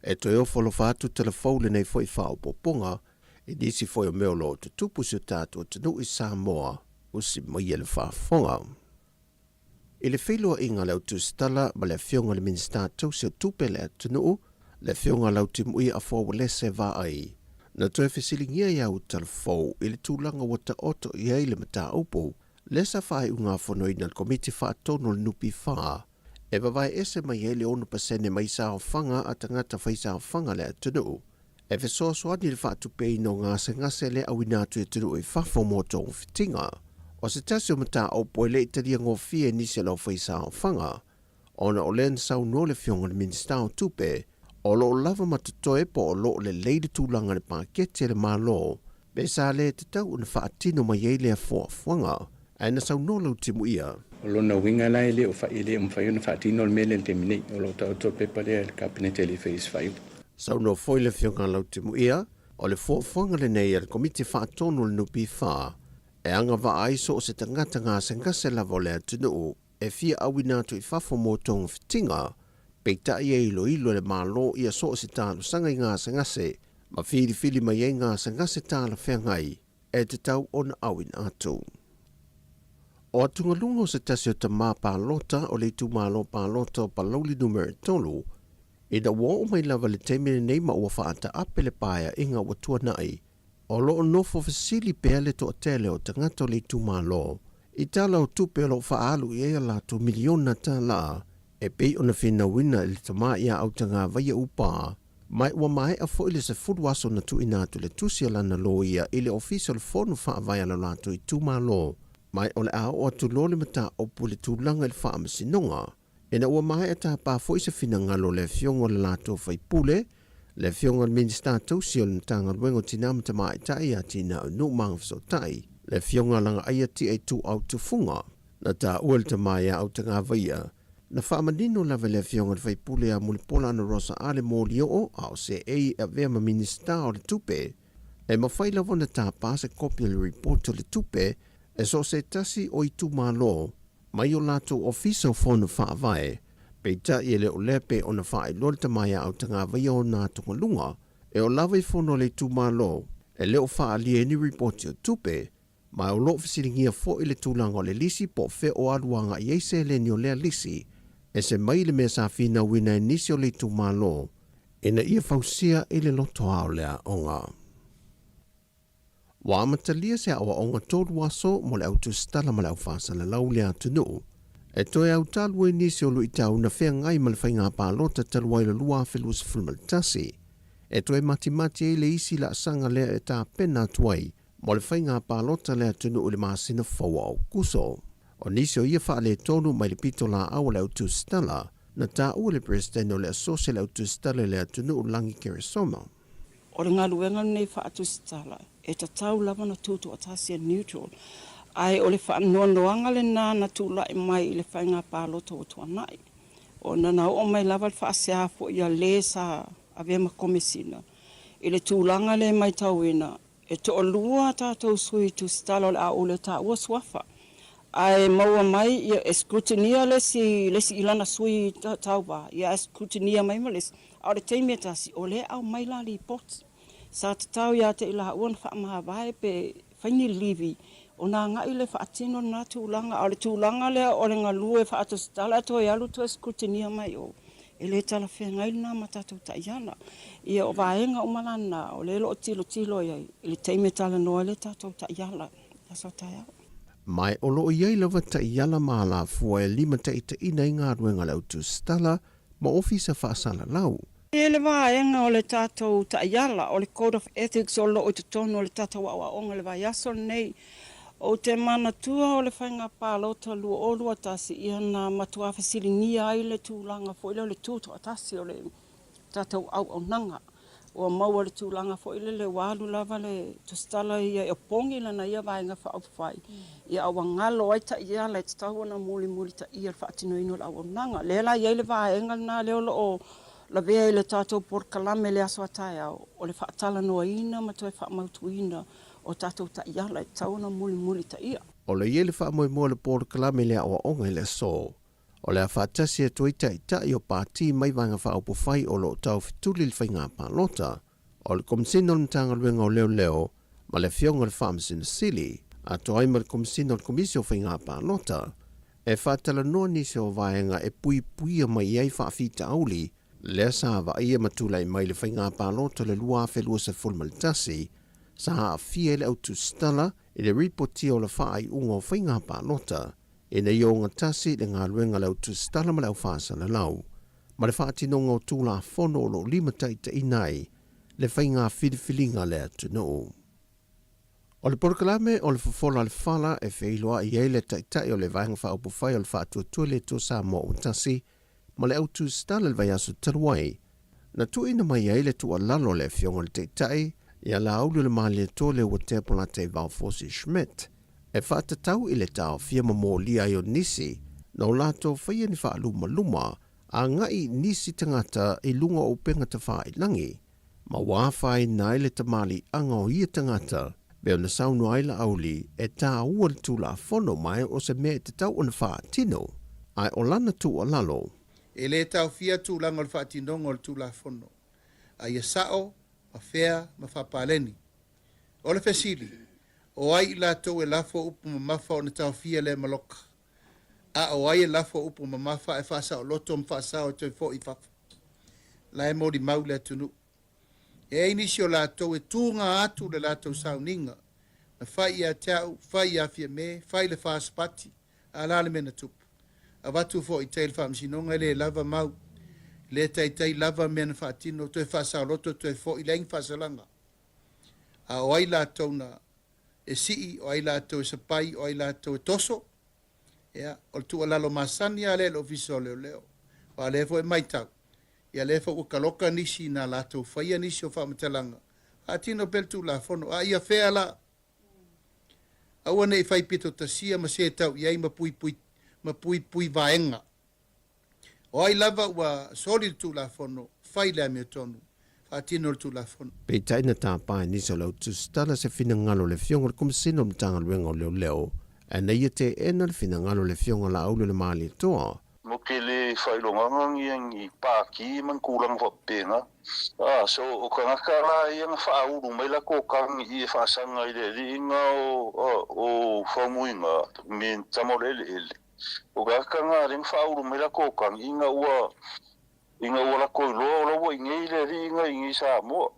E toe ofo alofa atu telefou lenei foi faaopoopoga i nisi foi o mea o lo o tutupu i si o tatou atunuu i Samoa, usi maia le faafofoga. I le feiloaiga a le Au Tusitala ma le Afioga i le Minisita Tausi o Tupe a le atunuu, le Afioga a Lautimuia Afoa Uelese Vaai, na toe fesiligia ia Utalafou i le tulaga ua taoto i ai le mataupu lea sa faaiugafonoina e le Komiti Faatonu o le NPF e vavae ese mai ai le 6% mai saofaga a tagata faisaofaga a le atunuu e fesoasoani i le faatupeina o gasegase le auina atu i atunuu i fafo mo togafitiga. O se tasi o mataupu e le i talia gofie e nisi o le aufaisaofaga, ona o lea na saunoa le Afioga i le Minisita o Tupe, o lo o lava ma totoe po o lo o lelei le tulaga i le paketi a le Malo, pe sa le tatau ona faatino mai ai lea fuafuaga. Ae na saunoa Lautimuia. O lona uiga la e le o e le o mafai ona faatino le mea lea i le taimi nei. O lo o taoto le pepa lea i le Kapeneta e le i faia se faaiuga. Saunoa foi le Afioga Lautimuia, o le fuafuaga lenei a le Komiti Faatonu o le NPF e agavaa ai so o se tagata gasegase lava o le atunuu e fia auina atu i fafo mo togafitiga, peitai e iloilo e le Malo ia so o se talosaga i gasegase ma filifili mai ai gasegase talafeagai e tatau ona auina atu. O atugaluga o se tasi o tamā palota o le itumalo palota o Palauli Numera 3, ina ua oo mai lava le taimi lenei ma ua faataape le paeaiga ua tuanai, o lo o nofo fesili pea le toatele o tagata o le itumalo i tala o tupe o lo o faaalu i ai a latou miliona tālā e pei ona finauina i le tamā ia Autagavaia Upā, ma ua maea foi le 10 aso na tuuina atu le tusi a lana loia i le Ofisa o le Fono Faavae a lo latou itumalo, ma o le a oo atu loa le mataupu i le tulaga i le faamasinoga. Ina ua maea tapā foi se finagalo o le afioga o le latou faipule, le afioga i le Minisita Tausi o le Matagaluega o Tina ma Tamaitai, Atinae o Nuu ma Agafesootai, le afioga Lagaaia Tia Ituau Tufuga, na taua le tama ia Autagavaia, na faamanino lava e le afioga i le faipule ia Mulipola Anarosa Ale Molioo a o seei e avea ma Minisita o le Tupe, e mafai lava ona tapā se kopi o le ripoti o le tupe e so o se tasi o itumalo mai o latou ofisa o Fono Faavae, peitai e le o lea pei ona faailoa le tama ia Autagavaia o ona atugaluga e oo lava i fono a le itumalo e le o faaalia ai ni ripoti o tupe, ma o lo o fesiligia foi le tulaga o le lisi po o fea o alu agai ai seleni o lea lisi, ese mai le mea sa finauina e nisi o le itumalo ina ia fausia i le lotoa o le aoga. Ua amatalia se aoaoga 3 aso mo le au tusitala ma le au faasalalau i le atunuu e toe autalu ai nisi o luitau na feagai ma le faiga palota talu ai le 2021, e toe matimati ai le isi laasaga lea e tapena atu ai mo le faiga palota a le atunuu i le masina fou o Aokuso. O nisi o ia faaletonu mai le pitolaau a le au tusitala, na taua le Peresetene o le Asosi a le au tusitala i le atunuu Lagi Keresoma. O le galuega lenei faatusitala e tatau lava ona tutoatasi e neutral, ae o le faanoanoaga lena na tulai mai i le faiga palota ua tuanai, ona na oo mai lava le faasea foi a le sa avea ma Komesina i le tulaga lea e maitauina e toalua a tatou sui tusitala o le a ou le taua suafa, ae maua mai ia e scrutineer le isi le isi i lana sui tauva ia ae scrutineer mai ma le isi, a o le taimi e tasi o lea e aumai la lipoti. Sa tatau ia te i laua ona faamavae pe fai ni livi ona agai lea e faatino lena tulaga, a o le tulaga lea o le galue faatusitala ae toe alu toe scrutineer mai o, e le talafeagai lena ma tatou taiala. Ia o vaega uma la na, o lea o lo o tilotilo i ai i le taimi e talanoa ai le tatou taiala i aso a taeao. Ma o lo o i ai lava taiala ma alafua e limataitaiina ai galuega a le au tusitala ma ofisa faasalalau. E le vaega o le tatou taiala, o le Code of Ethics o lo o i totonu o le tatou aoaoga i le vaiaso lenei. Ou te manatua o le faiga palota 2021, ia na matuā fesiligia ai le tulaga foi lea o le tutoatasi o le tatou auaunaga. Ua maua le tulaga foi lele ua alu lava le tusitala ia e opogi lana ia Vaega Faaupufai, ia a ua galo ai taiala e tatau ona mulimulitaia i le faatinoina o le auaunaga. Lea la e i ai le vaega lena lea o lo o lavea i le tatou polokalame i le aso a taeao, o le faatalanoaina ma toe faamautuina o tatou taiala e tatau ona mulimulitaia. O lo o i ai le faamoemoe o le polokalame i le aoaoga i le aso. O le a faatasi atu ai taitai o pati mai Vaega Faaupufai o lo o taufetuli i le faiga palota, o le Komesina o le Matagaluega o Leoleo ma le Afioga i le Faamasino Sili, atoa ai ma le Komesina o le Komisi o Faiga Palota. e faatalanoa nisi o vaega e puipuia mai ai faafitauli lea sa vaaia ma tulai mai i le faiga palota o le 2021, sa aafia ai le au tusitala i le ripotia o le faaiuga o faiga palota ina ia ogatasi le galuega a le au tusitala ma le au faasalalau ma le faatinoga o Tulafono o lo o limataitaiina ai le faiga filifiliga a le atunuu. O le polokalame o le Fofola o le Fala e feiloai ai le Taitai o le Vaega Faaupufai o le Faatuatua i le Atua Samoa ua Tasi ma le Au Tusitala i le vaiaso talu ai, na tuuina mai ai le tuualalo a le Afioga i le Taitai ia Laaulialemalietoa Leuatea Polataivao Fosi Schmidt e faatatau i le taofia ma molia ai o nisi na o latou faia ni faalumaluma agai i nisi tagata i luga o upega tafailagi ma ua afaina ai le tamaliiaga o ia tagata, pei ona saunoa ai Laauli e tāua le Tulafono ma o se mea e tatau ona faatino, ae o lana tuualalo. E lē taofia tulaga o le faatinoga o le Tulafono, a ia sa'o ma fea ma faapaleni. O le fesili, o ai i latou e lafo upu mamafa ona taofia lea maloka? A o ai e lafo upu mamafa ae faasaoloto ma faasao e toe fo'i i fafo? La e molimau le atunuu. E ai nisi o latou e tuga atu le latou sauniga, na fai ia te a'u, fai ia Fiamē, fai le First Party, a la le mea na tupu? Avatu fo'i i tai i le Faamasinoga e lē lava mau, lē taitai lava mea na faatino, toe faasaoloto toe fo'i, leai ni faasalaga. A o ai latou na e sii, o ai latou e sapai, o ai latou e toso? Ia, o le tuualalo masani lava lea i le Ofisa o Leoleo, aua o lea foi e matau, ia lea foi ua taloka nisi na latou faia nisi o faamatalaga, faatino pea le Tulafono. A ia fea la? Aua ne i fai pito tasia ma setau i ai ma puipui, ma puipui vaega. O ai lava ua soli le Tulafono, fai le amiotonu, faatino le Tulafono. Peitai na tapa e nisi o le au tusitala se finagalo o le Afioga i le Komesina o le Matagaluega o Leoleo, ae na ia teena le finagalo o le Afioga Laauli-o-le-Malietoa. Mo ke le faailogaga ni ni pākī ma ni kūlanga faapena. A, so o kangaka la ia na faaulu mai lako kagi i e faasaga i le aliiga o, o Faumuiga me ni tama o le eleele. O kangaka na lea na faaulu mai lako kagi ina ua, ina ua lako iloa o la ua inei le aliiga inei i Samoa.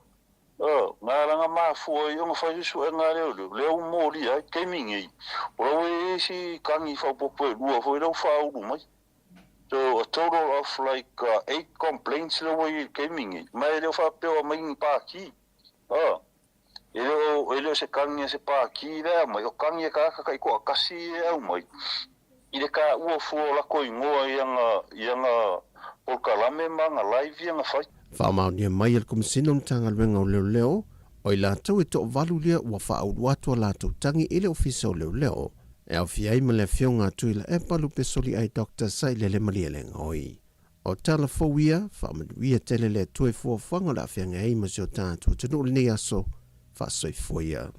A, na ala na mafua ai ona fai suesuega a leoleo, lea ua molia ai taimi nei, o la ua i ai isi kagi faaopoopo e lua foi lea ua faaulu mai. So, a total of like 8 complaints lea ua i ai i le taimi nei, ma e le o faapea o aumai ni pākī. A, e le o, e le o se kagi a se pākī lea e aumai, o kagi a tagata taitoatasi e aumai i le taua fua o latou igoa i ana, i ana polokalame ma ana live ia na fai. Faamaonia mai e le Komesina o le Matagaluega o Leoleo, o i latou e toavalu lea ua faaulu atu a latou tagi i le Ofisa o Leoleo, e aofia ai ma le Afioga a Tuilaepa Lupesoliai Doctor Sailele Malielegaoi. O tala fou ia, faamanuia tele le Atua i fuafuaga o le a feagai ai ma si o tatou atunuu i lenei aso. Faasoifua ia.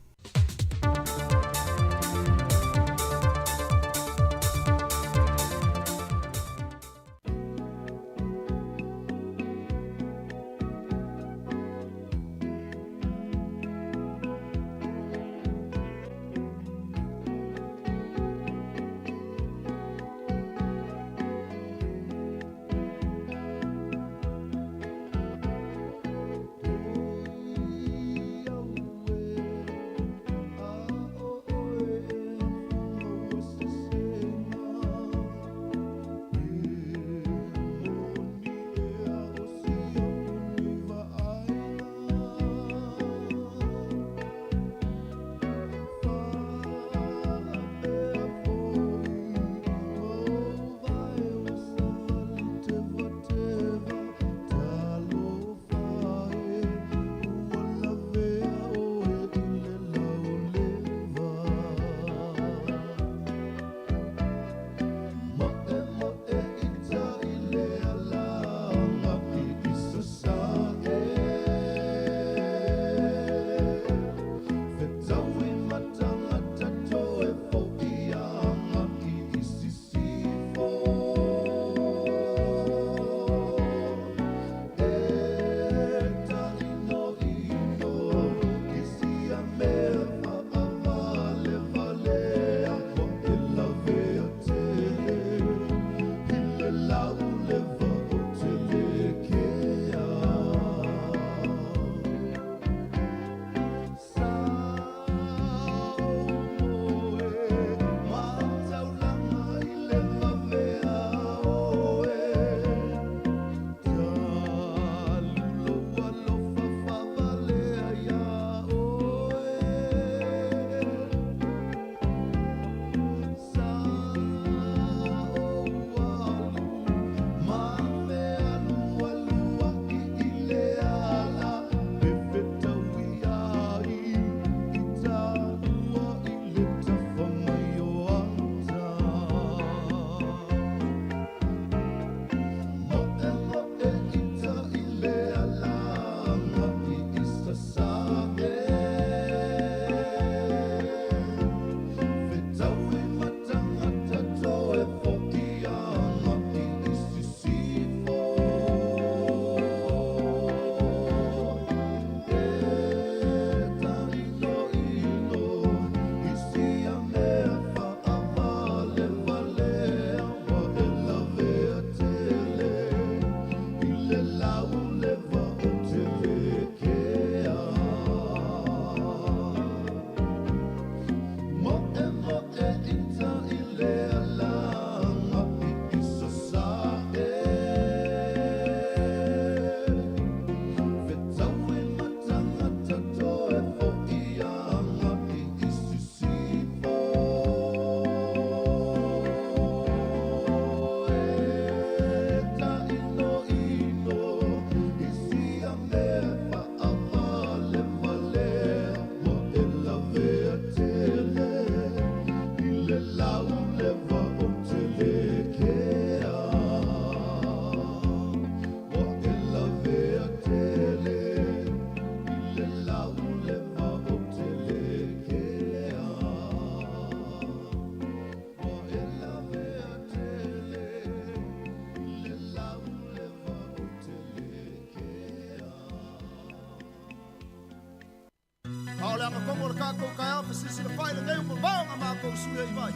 fesisilafai lenei ua mavaoga makou sui ai vai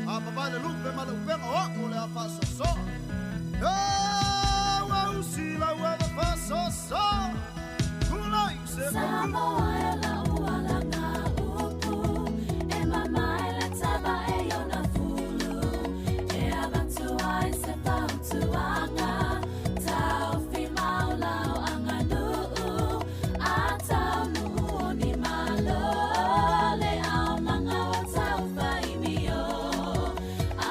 a mavae le lupe ma le upega o a'u o le a faasoasoa ua usi lau ava faasoasoa tulai se Samoa e lau alaga upu e mamae le tava e iona fulu e avatu ai se fautuaga taofi mau lau aganuu a taunuu o ni malo le aomaga ua taufaimio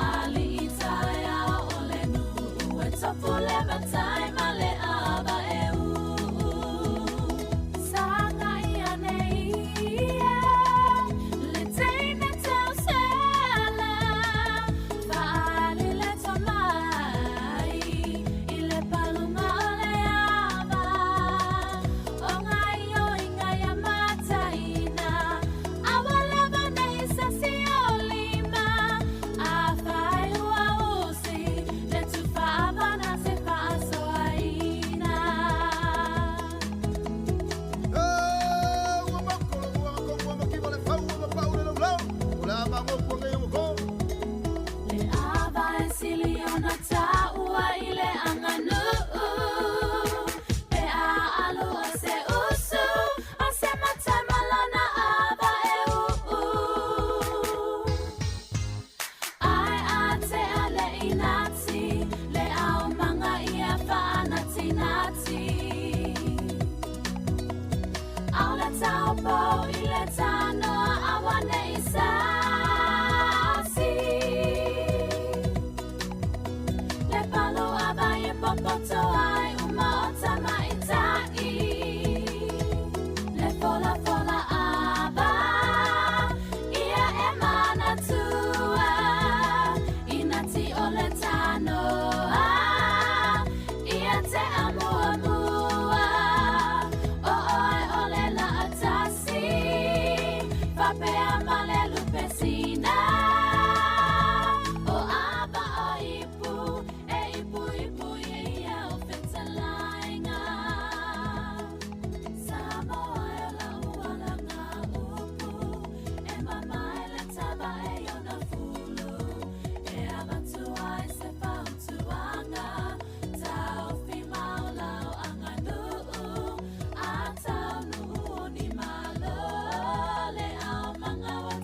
alii taeao o le nuu e tofu le matai ma le ava e uu saga ia nei ia le teine tausela faali le tomai i le paluga o le ava o gaioiga ia mataina aua lava nei sasi o lima afai ua usi le tufaavana se faasoaina. Ua makolo ua makogu ua makiva le fau ua mapau le laulau o le a magoku agei ua Le ava e sili ona taua i le aganuu pe a alu o se usu o se matai ma lona ava e uu ai atea le inati le aomaga ia faanatinati Aula taupo i le tanoa aua nei sasi Le palu ava e popoto ai uma o tamaitai Le fola fola ava ia e manatua Inati o le tanoa ia te amuamua O oe o le laatasi fapea ma le lupesina O ava o ipu e ipu ipu ia ia o fetalaiga Samoa e lau alaga upu e mamae le tava e iona fulu e avatu ai se fautuaga taofi mau lau aganuu a taunuu o ni malo le aomaga ua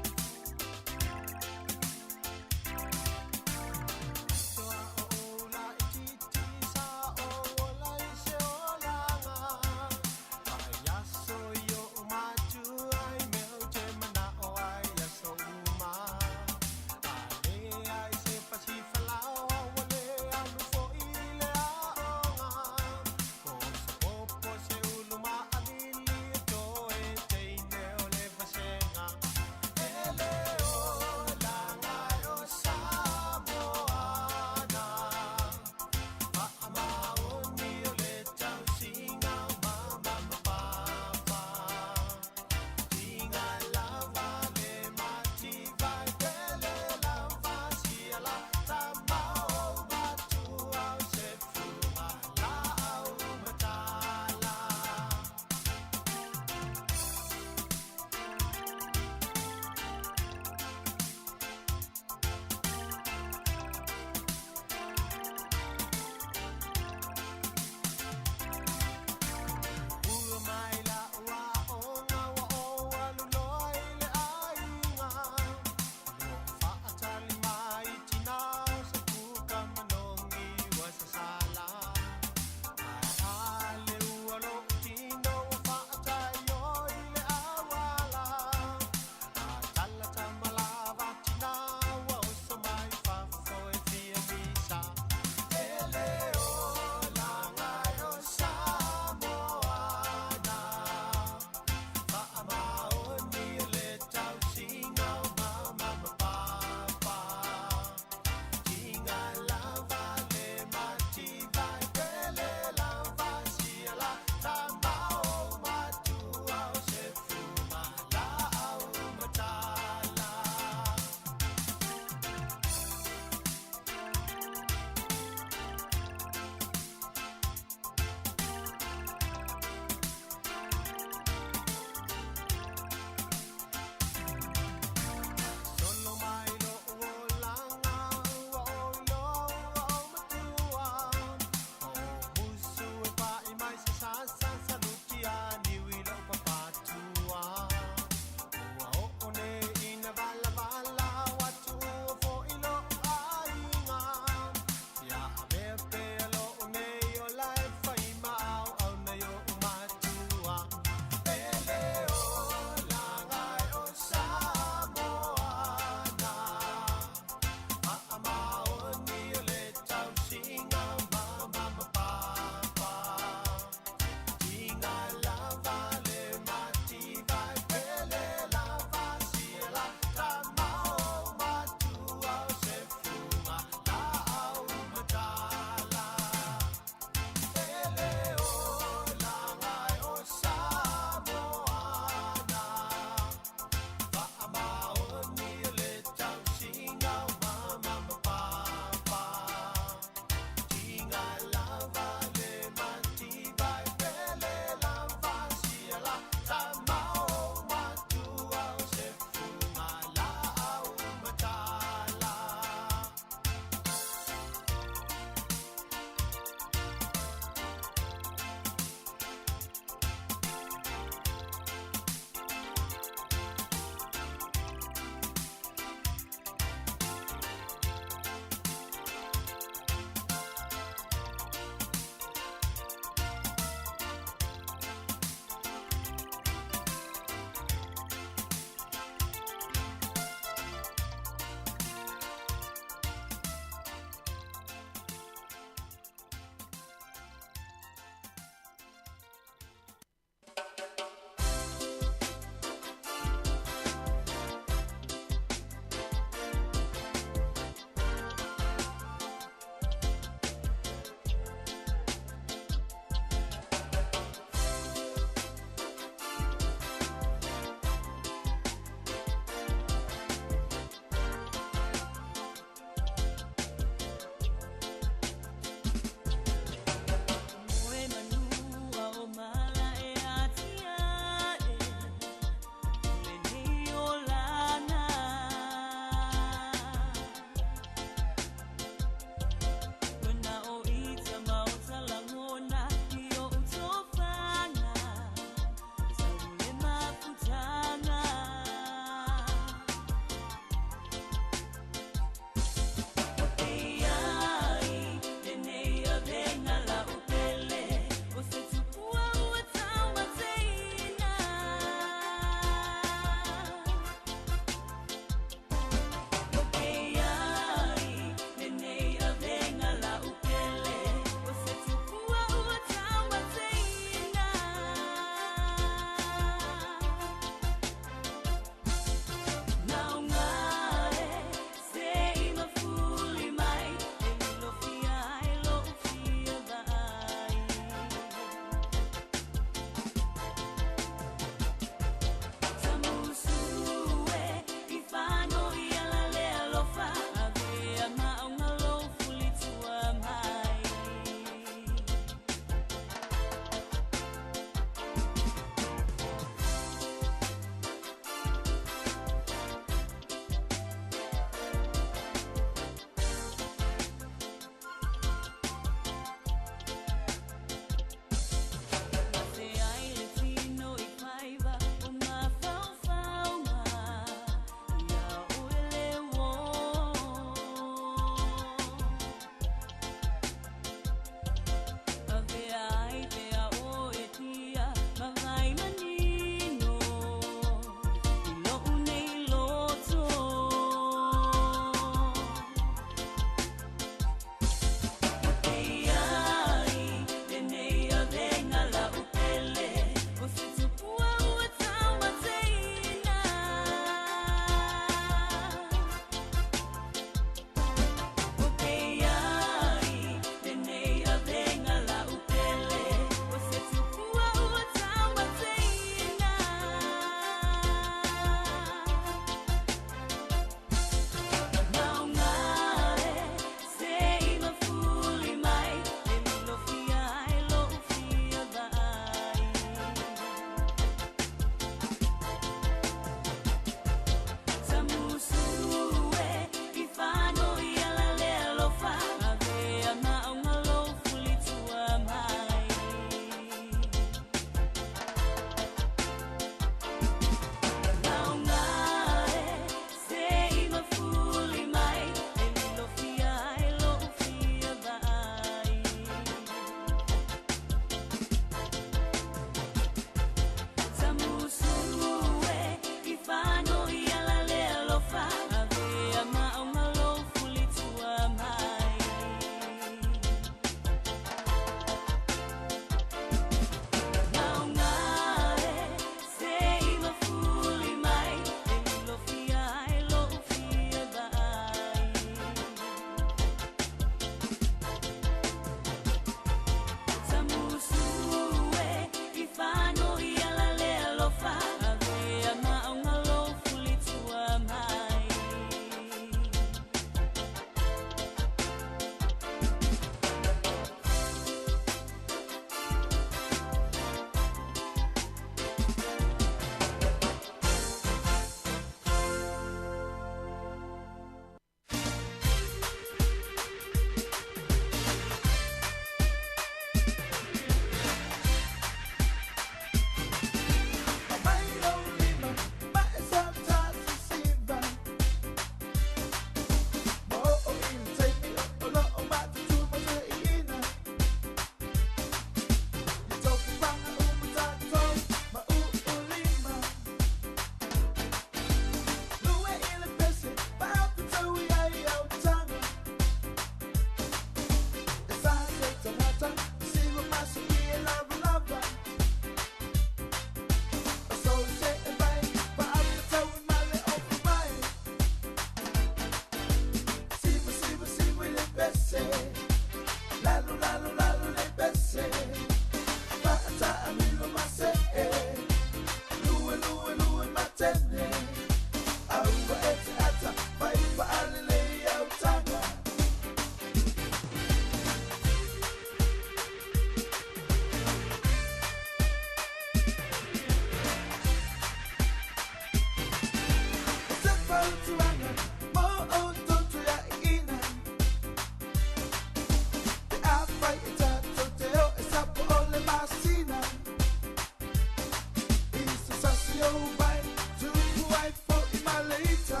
si ou vai Tupu ai fo'i ma leita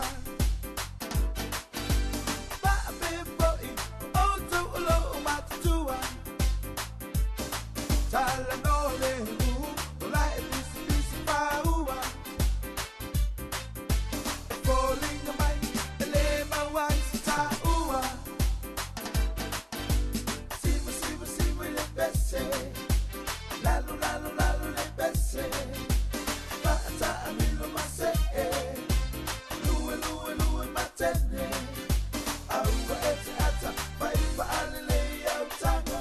Fa'apea fo'i o outou o lo'o matutua Talanoa le ū o la e pisipisi pāua E foliga mai e lē maua ai se tāua Siva siva siva i le pese Lalo lalo lalo le pese Fa'ataamilo mase'e Lue lue lue matene Aua e te ata fai fa'alelei autaga.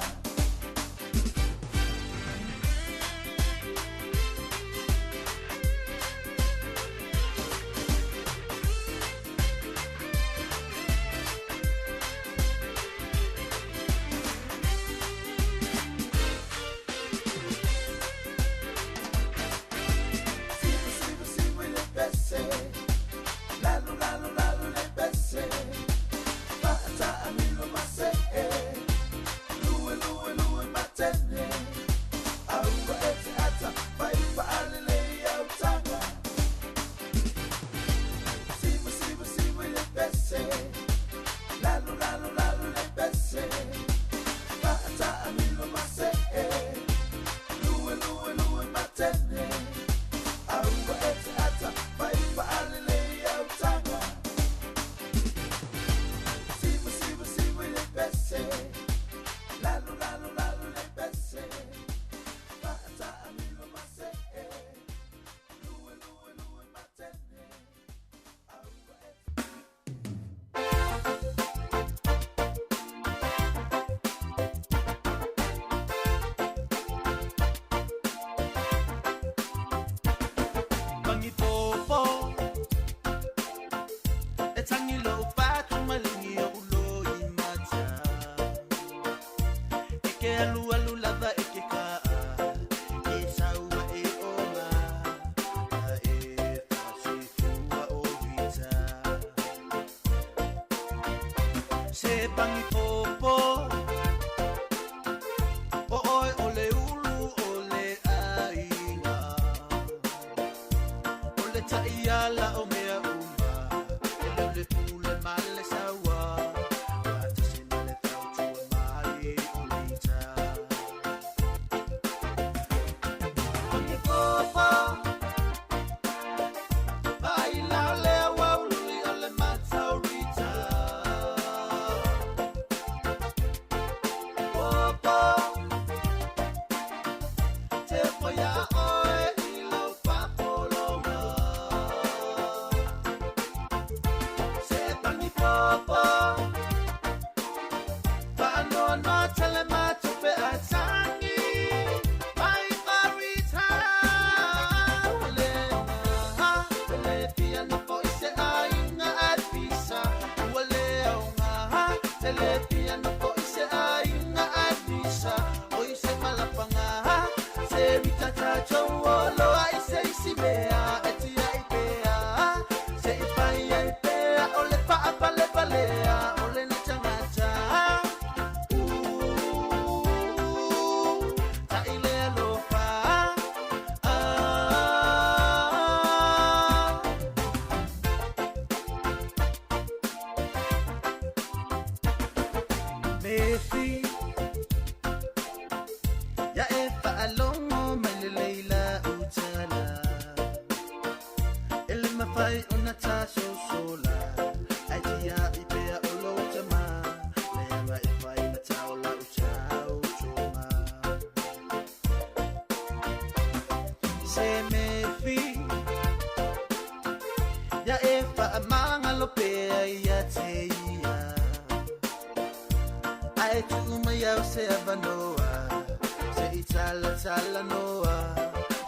Siva siva siva i le pese Lalo lalo lalo le pese Fa'ataamilo mase'e Lue lue lue matene Aua e te ata fai fa'alelei autaga Siva siva siva i le pese Lalo lalo lalo le pese Fa'ataamilo mase'e Lue lue lue matene Aua e te ata fai fa'alelei autaga Siva siva siva i le pese Lalo lalo lalo le pese Fa'ataamilo mase'e Lue lue lue matene Aua e Mangipopo E tangi lo fatu malingi o ulo i mata E ke alu alu lava e ke kaa E saua e oma A e fasifua o vita Se pangipopo O oe o le ulu o le aiga O le ta'iala o mea uma E leo le pule ma le saua Fa'atasi ma le fautua mai o leita Pagipopo Va'aila o le auaului o le mataurita Popo Te foia oe i lau fa'apologa Se pagipopo Fa'anoanoa tele matupe a tagi Mai farita Le le fia na fo'i se aiga a pisa Ua le aoga Te le fia na fo'i se aiga a pisa O i se malapaga Se rita tatou oloa i se isi mea E tia'i pea Se i fai ai pea O le fa'apalepalea O le gatagata Ta'i le alofa ah. Mefi Ya e fa'alogo mai le leila utala E le mafai ona tasosola Ai tia'i pea o lou tamā Leaga e fai ma taola o tautoga Se mefi Ya e fa'amagalo pea ia te ia Ae tuu mai au se avanoa Se i talatalanoa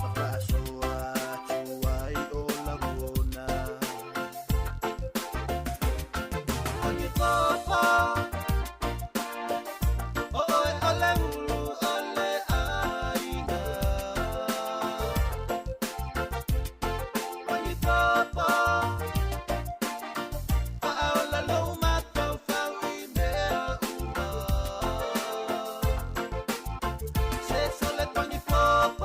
Ma fa'asoa atu ai o lagona Pagipopo O oe o le ulu o le aiga Pagipopo Fa'aola lou mafaufau i mea uma Se sole pagipopo.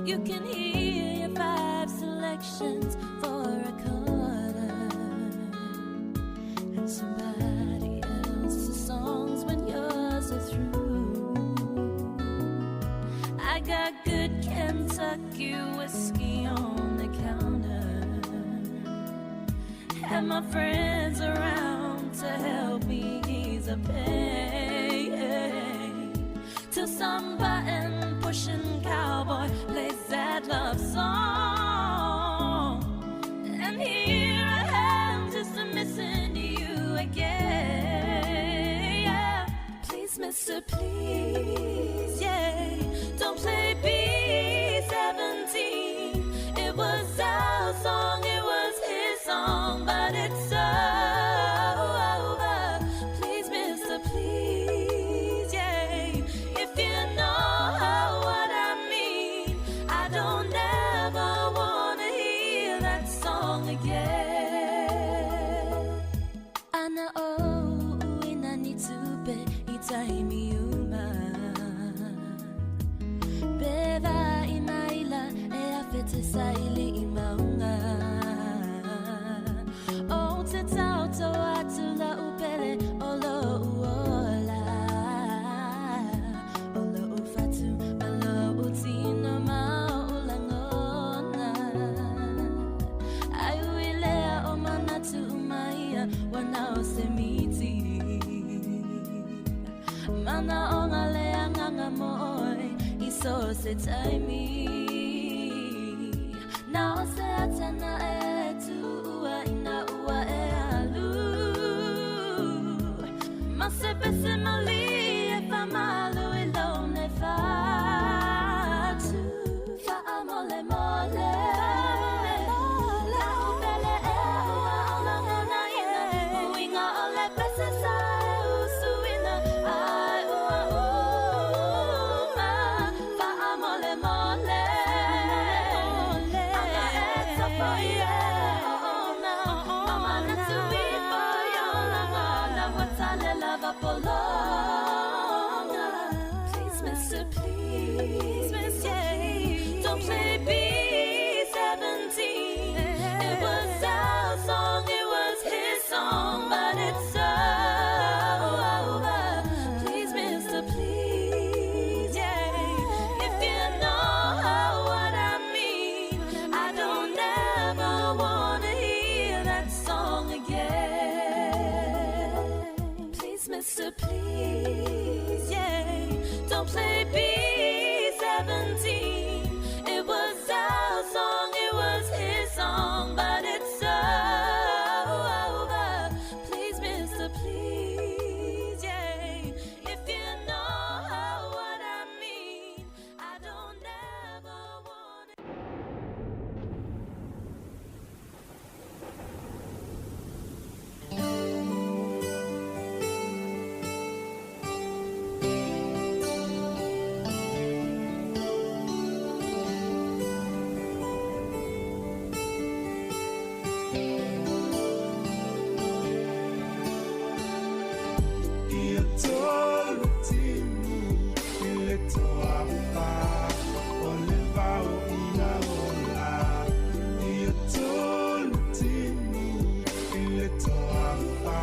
You can hear your five selections for a quarter and somebody else's songs when yours are through. I got good Kentucky whiskey on the counter and my friends around to help me ease the pain. Till some button pushing cowboy plays that love song, and here I am just missing you again. Yeah. Please, mister, please, yeah, don't play B-17. It was our song, it was his song, but it's over. Please, mister, please, yeah, if you know what I mean, I don't ever wanna hear that song again. Ana o uina ni tupe i taimi uma. Peva i maila e awhe te saili i maunga. O te tauto atu la upele o lo uola. O lo ufatu ma lo utino ma o ulangona. Ai uilea o manatu umaia wana o se miti. Mana o ngā lea nganga moi i so se taimi. Na o se atana e tuua ina ua e alu. Ma se pese mauli e whamalu i lone whatu. Whaamole mole. Lau pele e ua olangana ina. Uinga o le pese sa e usuina. Ai ua uma. Whaamole mole. Anga e tapo i e ona. Mamana tui fo i olangana. Watale lava polonga. Please, mister, please, mister, please, don't play B-17. It was our song, it was his song, but it's over. Please, mister, please, yeah, if you know what I mean, I don't ever wanna hear that song again. Please, mister, please, yeah, don't play B-17. It was our song, it was his song, but it's over. Please, mister, please, yeah, if you know what I mean, I don't ever wanna. Ia tolu timu i le toafa o le vao ina ola. Ia tolu timu i le toafa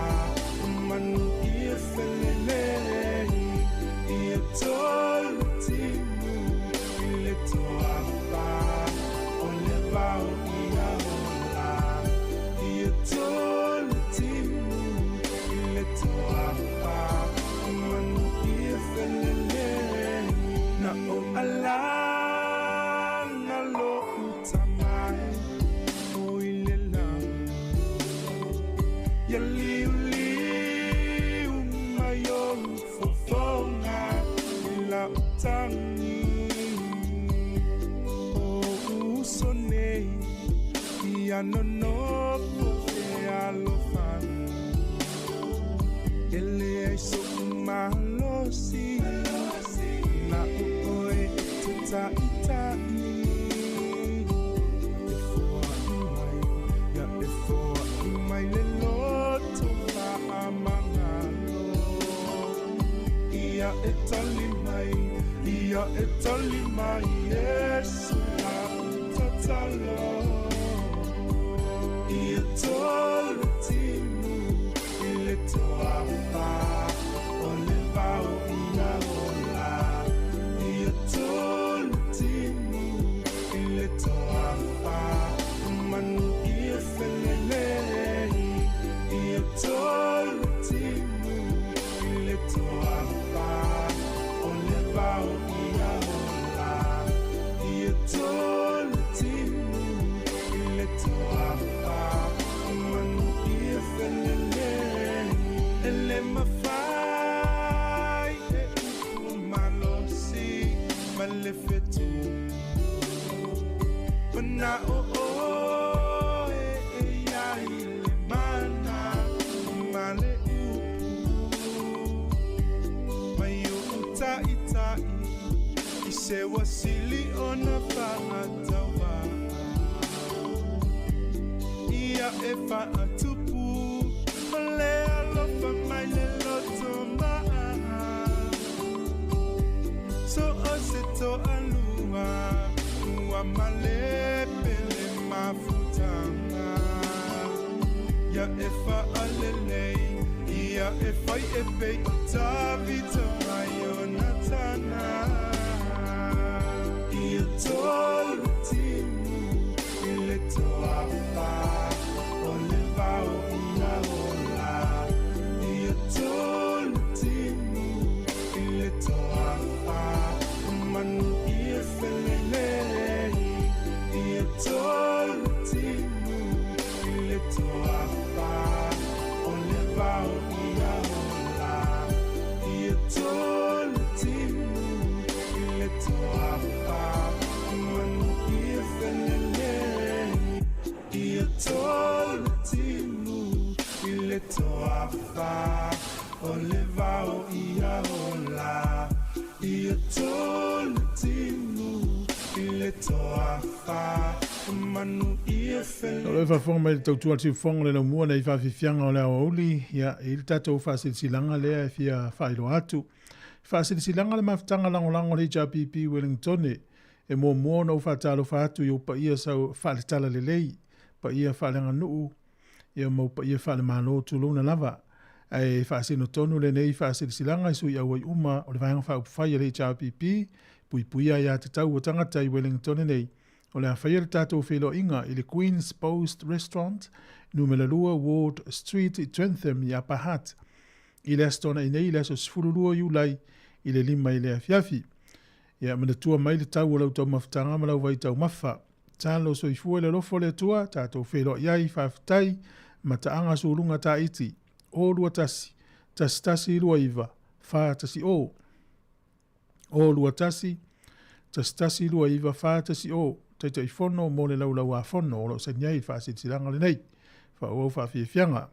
o manu ia felelei. Ia tolu timu i le toafa o le vao ina ola. Ia tolu timu i le toafa o manu ia felelei. Na o alana lo utamai o i le lani. Ia liu liu mai o fofonga i la utangi. O uso nei ia nonopo e alofani. Ele ai so malosi na o e te taitai. E foa i mai, ia e foa i mai le loto whaamangalo. I Ia e tali mai, ia e tali mai Yesu la tatalo. Ia tolu timu i le toafa o le vao ia ola. Ia tolu timu i le toafa manu ia felelei. Ia tolu timu i le toafa o le vao ia ola. Ia tolu timu i le toafa manu ia felelei. E le mafai e upu malosi ma le fetu. Mana o oe e ia i le mana ma le upu. Mai o utaita'i i se wasili ona fa'ataua. Ia e fa'atupu o le alofa mai le loto ma'a. So o se to'alua ua malepe le mafutanga. Ia e fa'alelei, ia e fai e pei o Tavita mai o Natana. Ia tolu timu i le toafa o le vao ia ola. Ia tolu timu i le toafa manu ia felelei. Ia tolu timu i le toafa o le vao ia ola. Ia tolu timu i le toafa manu ia felelei. Ia tolu timu i le toafa o le vao ia ola. Ia tolu timu i le toafa manu ia felelei. O le faafofoga mai le tautua le siufofoga le laumua nei faafiafiaga o le aoauli, ia i le tatou faasilasilaga lea e fia faailoa atu. Faasilasilaga le mafutaga lagolago a le HRPP Wellington e muamua ona ou faatalofa atu i ou paia sau faaletala lelei, paia faaleaganuu, ia ma ou paia faalemalo tulouna lava. Ae faasino tonu lenei faasilasilaga i sui auai uma o le Vaega Faaupufai a le HRPP, puipuia ia tatau o tagata i Wellington nei, o le a faia le tatou feiloaiga i le Queen's Post Restaurant, numera 2 Ward Street i Trentham i Upper Hutt. I le Aso Toonai nei, le aso 12 Iulai i le 5 i le afiafi. Ia manatua mai le tau o lau taumafataga ma lau vaitaumafa. Talo soifua i le alofa o le Atua, tatou feiloai ai, faafetai, mataaga suluga taiti, o 21 11 29 410. O 21 11 29 410, Taitaifono mo le Laulau-a-Fono o lo o saini ai i le faasilasilaga lenei. Faaauau faafiafiaga.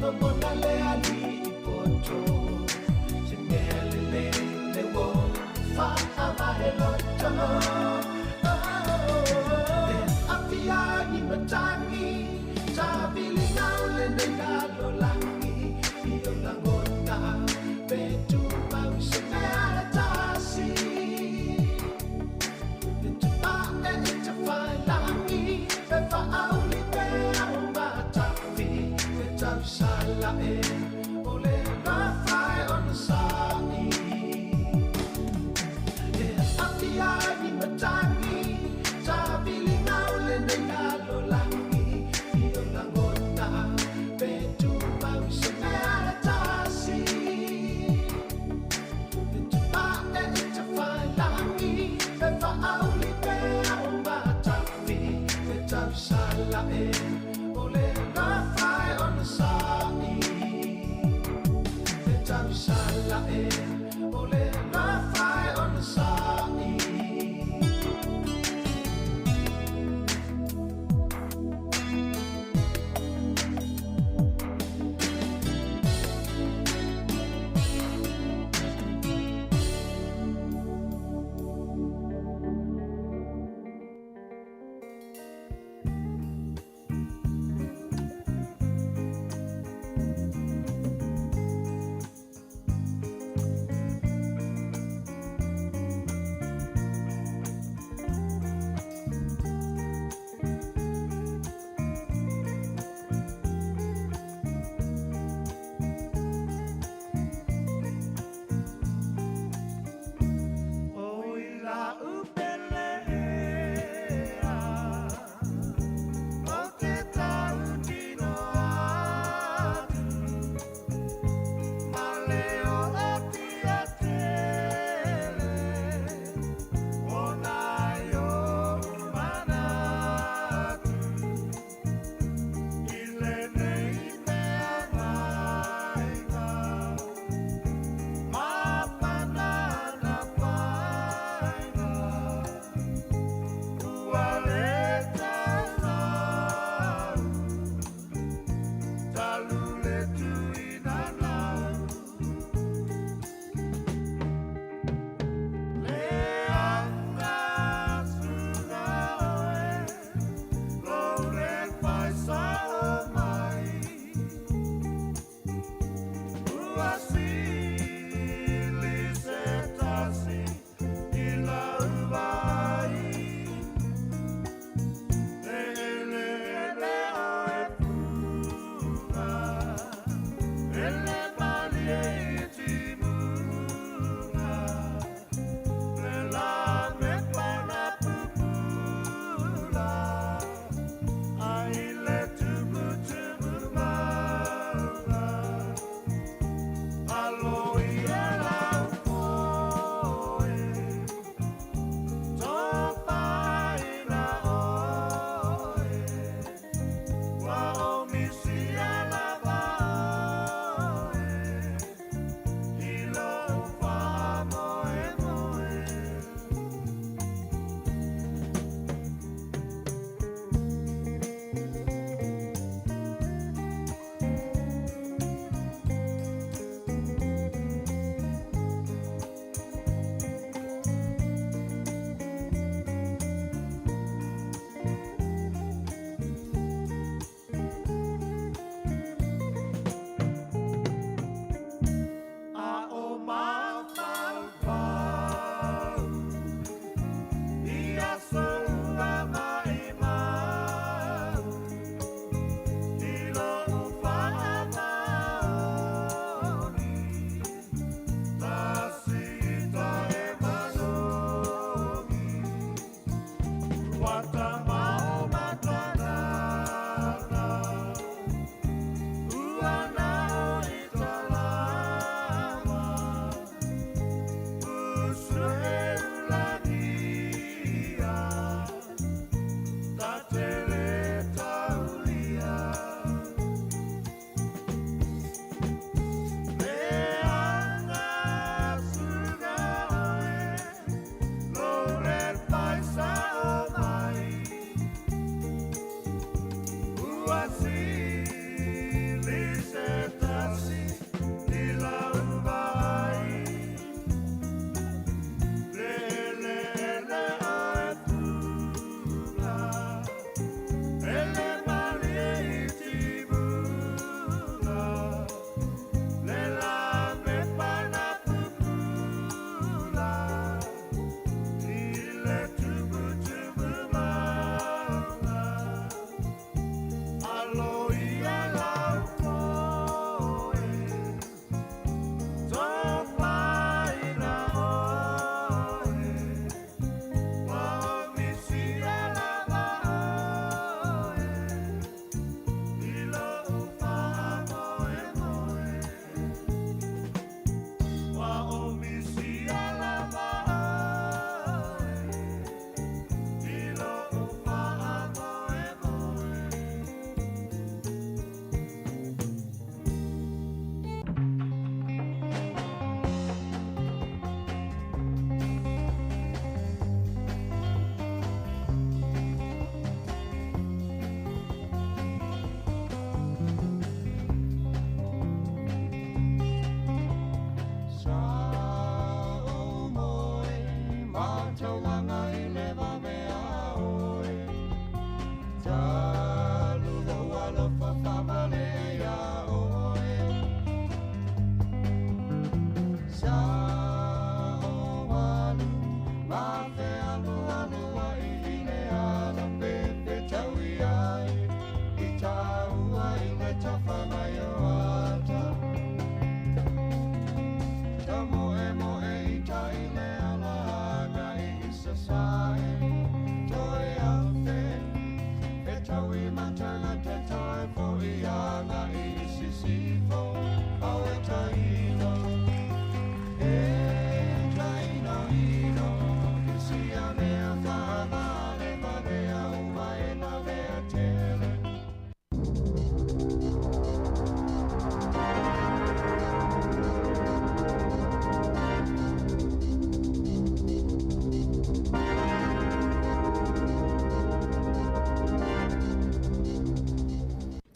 logona le ali'i poto se mea lelei le ua fa'avae loto E afiagi matagi taviliga o lenei lalolagi i o lagona pe tumau se mea e tasi E tapa'e i tafailagi pe fa'auli pea o matafi e tausala'e o le lafae ona sa'i E afiagi matagi taviliga o lenei lalolagi i o lagona pe tumau se mea e tasi E tapa'e i tafailagi pe fa'auli pea o matafi e tausala'e o le lafae ona sa'i E tausala'e o le lafae ona sa'i.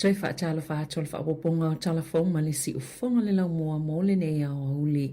Toe faatalofa atu o le faaopoopoga o Tala Fou ma le Siufofoga le Laumua mo lenei aoauli.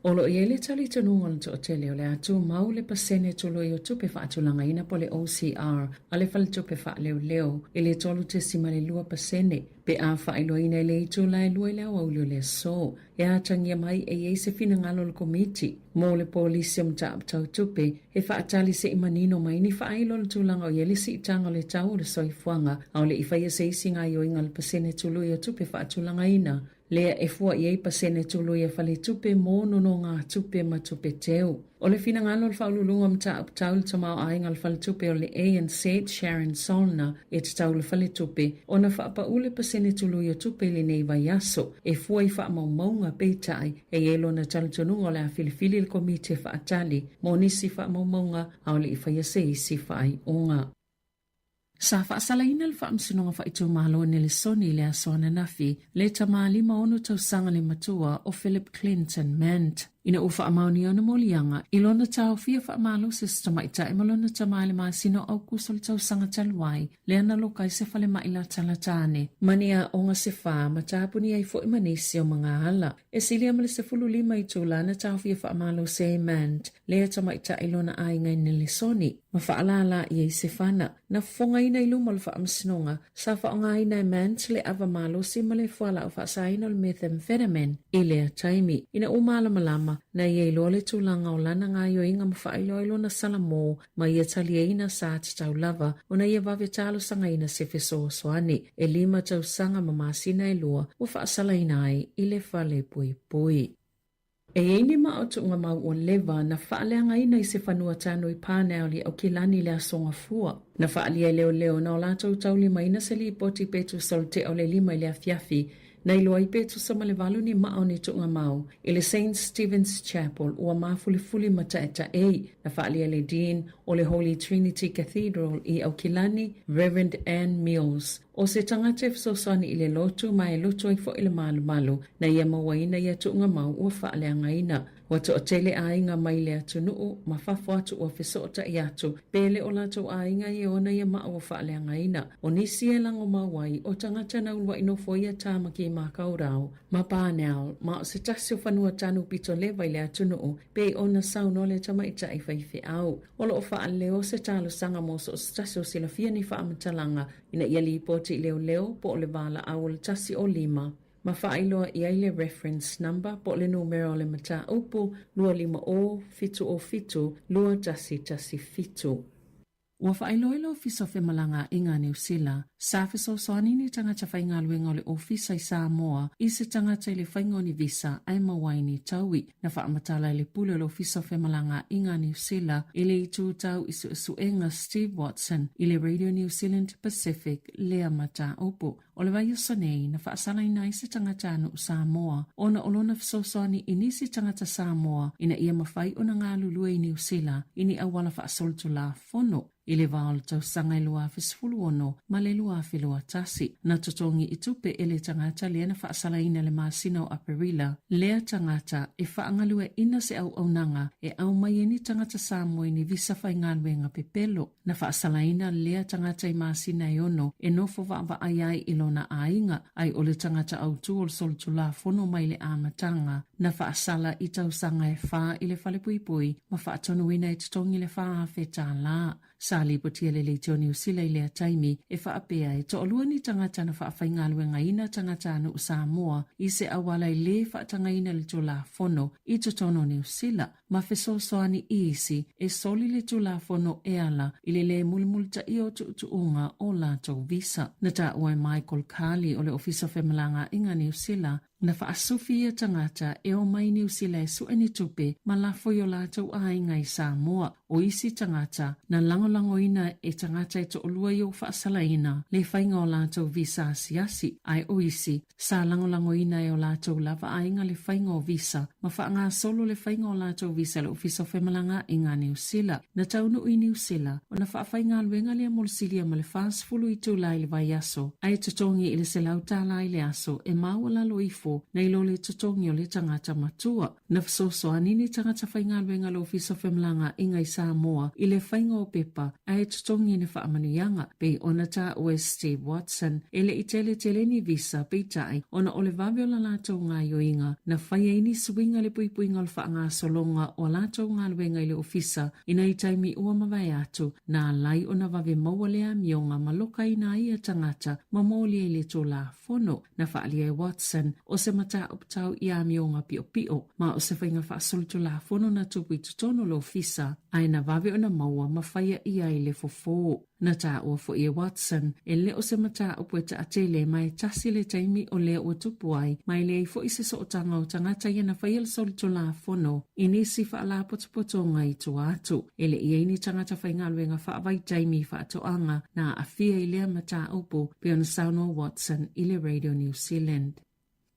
O lo o i ai le talitonuga o le toatele o le a tumau le pasene tului o tupe faatulagaina po o le OCR a le Faletupe Faaleoleo i le 3.2% pe a faailoaina i le itula e 2 i le aoauli o le aso. E atagia mai e i ai se finagalo o le Komiti mo le Polisi o Mataupu Tau Tupe e faatali se i manino mai ni faailo o le tulaga o i ai le siitaga o le tau o le soifuaga a o le i faia se isi gaoioiga a le pasene tului o tupe faatulagaina lea e fua i ai pasene tului a faletupe mo nonogatupe ma tupe teu. O le finagalo o le Faauluuluga o Mataupu Tau i le Tamaoaiga o le Faletupe o le ANZ, Sharon Solner, e tatau le faletupe ona faapaʻu le pasene tului o tupe i lenei vaiaso e fua i faamaumauga, peitai, e i ai lona talitonuga o le a filifili le Komiti e faatali mo nisi faamaumauga a o le i faia se isi faaiuga. Sa faasalaina le Faamasinoga Faaitumalo o Nelesoni i le aso ananafi le tama 56 tausaga le matua o Philip Clinton Mant ina ua faamaonia ona moliaga i lona taofia faamalosi o se tamaitai ma lona tama i le masina o Aukuso le tausaga talu ai lea na loka ai se falemai latalata ane ma ni aoga se fa ma tapuni ai foi ma nisi o magaala. E silia ma le 15 itula na taofia faamalosi ai Mant lea tamaitai lona aiga i Nelesoni ma faalālā i ai se fana. Na fofogaina i luma o le faamasinoga, sa faaaogaina e Mant le ava malosi ma le fualaau faasaina o le methamphetamine i lea taimi. Ina ua malamalama, na ia iloa le tulaga o lana gaoioiga ma faailoa i lona salamo ma ia taliaina sa tatau lava ona ia vave talosagaina se fesoasoani. E lima tausaga ma masina e lua ua faasalaina ai i le fale puipui. E i ai ni maa o tuugamau ua leva na faaleagaina i se fanua tanu i Parnell i Aukilani i le Aso Gafua. Na faaalia e leoleo na o latou taulimaina se lipoti pe tusa o le tea o le 5 i le afiafi na iloa ai pe tusa ma le 8 ni maa o ni tuugamau i le Saint Stephen's Chapel ua mafulifuli ma taetaei. Na faaalia e le Dean o le Holy Trinity Cathedral i Aukilani, Reverend Ann Mills, O se tagata e fesoasoani i le lotu ma e loto ai foi le malumalu na ia mauaina ia tuugamau ua faaleagaina. Ua toatele aiga mai le atunuu ma fafo atu ua fesootai atu pe le o latou aiga e ona ia maa ua faaleagaina. O nisi e lagomau ai o tagata na uluai nofoia Tāmaki Makaurau ma Parnell ma o se tasi o fanua tanu pito leva i le atunuu pei ona saunoa le tamaitai faifeau. O lo o faaleo se talosaga mo so o se tasi o silafia ni faamatalaga ina ia lipoti i leoleo po o le valaau o le 105 ma faailoa i ai le reference number po o le numera o le mataupu 250 707 2117. Ua faailoa e le Ofisa o Femalagaaiga a Niu Sila, sa fesoasoani ni tagata faigaluega o le Ofisa i Samoa i se tagata i le faiga o ni visa ae maua ai ni taui. Na faamatala e le Pule o le Ofisa o Femalagaaiga a Niu Sila i le itu tau i suesuega Steve Watson i le Radio New Zealand Pacific lea mataupu. O le vaiaso nei na faasalaina ai se tagata nuu Samoa ona o lona fesoasoani i nisi tagata Samoa ina ia mafai ona galulue i Niu Sila i ni auala faasolitulafono i le va o le tausaga e 2016 ma le 2021. Na totogi i tupe e le tagata lea na faasalaina le masina o Aperila lea tagata e faagalueaiina se auaunaga e aumai ai ni tagata Samoa i ni visa faigaluega pepelo. Na faasalaina lea tagata i masina e ono e nofo vaavaai ai i lona aiga, ai o le tagata autū o le solitulafono mai le amataga. Na faasala i tausaga e fa i le falepuipui ma faatonuina e totogi le $4,000. Sa lipotia le Leitio Niu Sila i lea taimi e faapea e toalua ni tagata na faafaigaluegaina tagata nuu Samoa i se auala e lē faatagaina le Tulafono i totonu o Niu Sila ma fesoasoani i isi e soli le Tulafono e ala i le lē mulimulitaia o tuutuuga o latou visa. Na taua e Michael Carley o le Ofisa o Femalagaaiga Niu Sila Na faasufi ia tagata e omai i Niu Sila e sue ni tupe ma lafo i o latou aiga i Samoa. O isi tagata, na lagolagoina e tagata e toalua i ou faasalaina le faiga o latou visa asiasi, ae o isi, sa lagolagoina e o latou lava aiga le faiga o visa ma faagasolo le faiga o latou visa i le Ofisa o Femalagaaiga a Niu Sila. Na taunuu i Niu Sila, ona faafaigaluega lea mo le silia ma le 40 itula i le vaiaso, ae totogi i le $100 i le aso e maualalo ifo. fafo nai lo le totogi o le tagata matua. Na fesoasoani ni tagata faigaluega a le Ofisa o Femalagaaiga i Samoa i le faiga o pepa ae totogi ni faamanuiaga, pei ona taua e Steve Watson, e le i tele tele ni visa, peitai, ona o le vave o la latou gaoioiga, na fai ai ni suiga i le puipuiga o le faagasologa o a latou galuega i le ofisa i nai taimi ua mavae atu, na alai ona vave maua le amioga ma lokaina ai ia tagata ma molia i le Tulafono. Na faaalia e Watson, o se mataupu tau i amioga piopio, ma o se faiga faasolitulafono na tupu i totonu o le ofisa, ae na vave ona maua ma faia i ai le fofo. Na taua foi e Watson, e le o se mataupu e taatele ma e tasi le taimi o lea ua tupu ai, ma e leai foi se sootaga o tagata ia na faia le solitulafono i nisi faalapotopotoga i tua atu. E le i ai ni tagata faigaluega faavaitaimi i faatoaga na aafia i lea mataupu, pei ona saunoa Watson i le Radio New Zealand.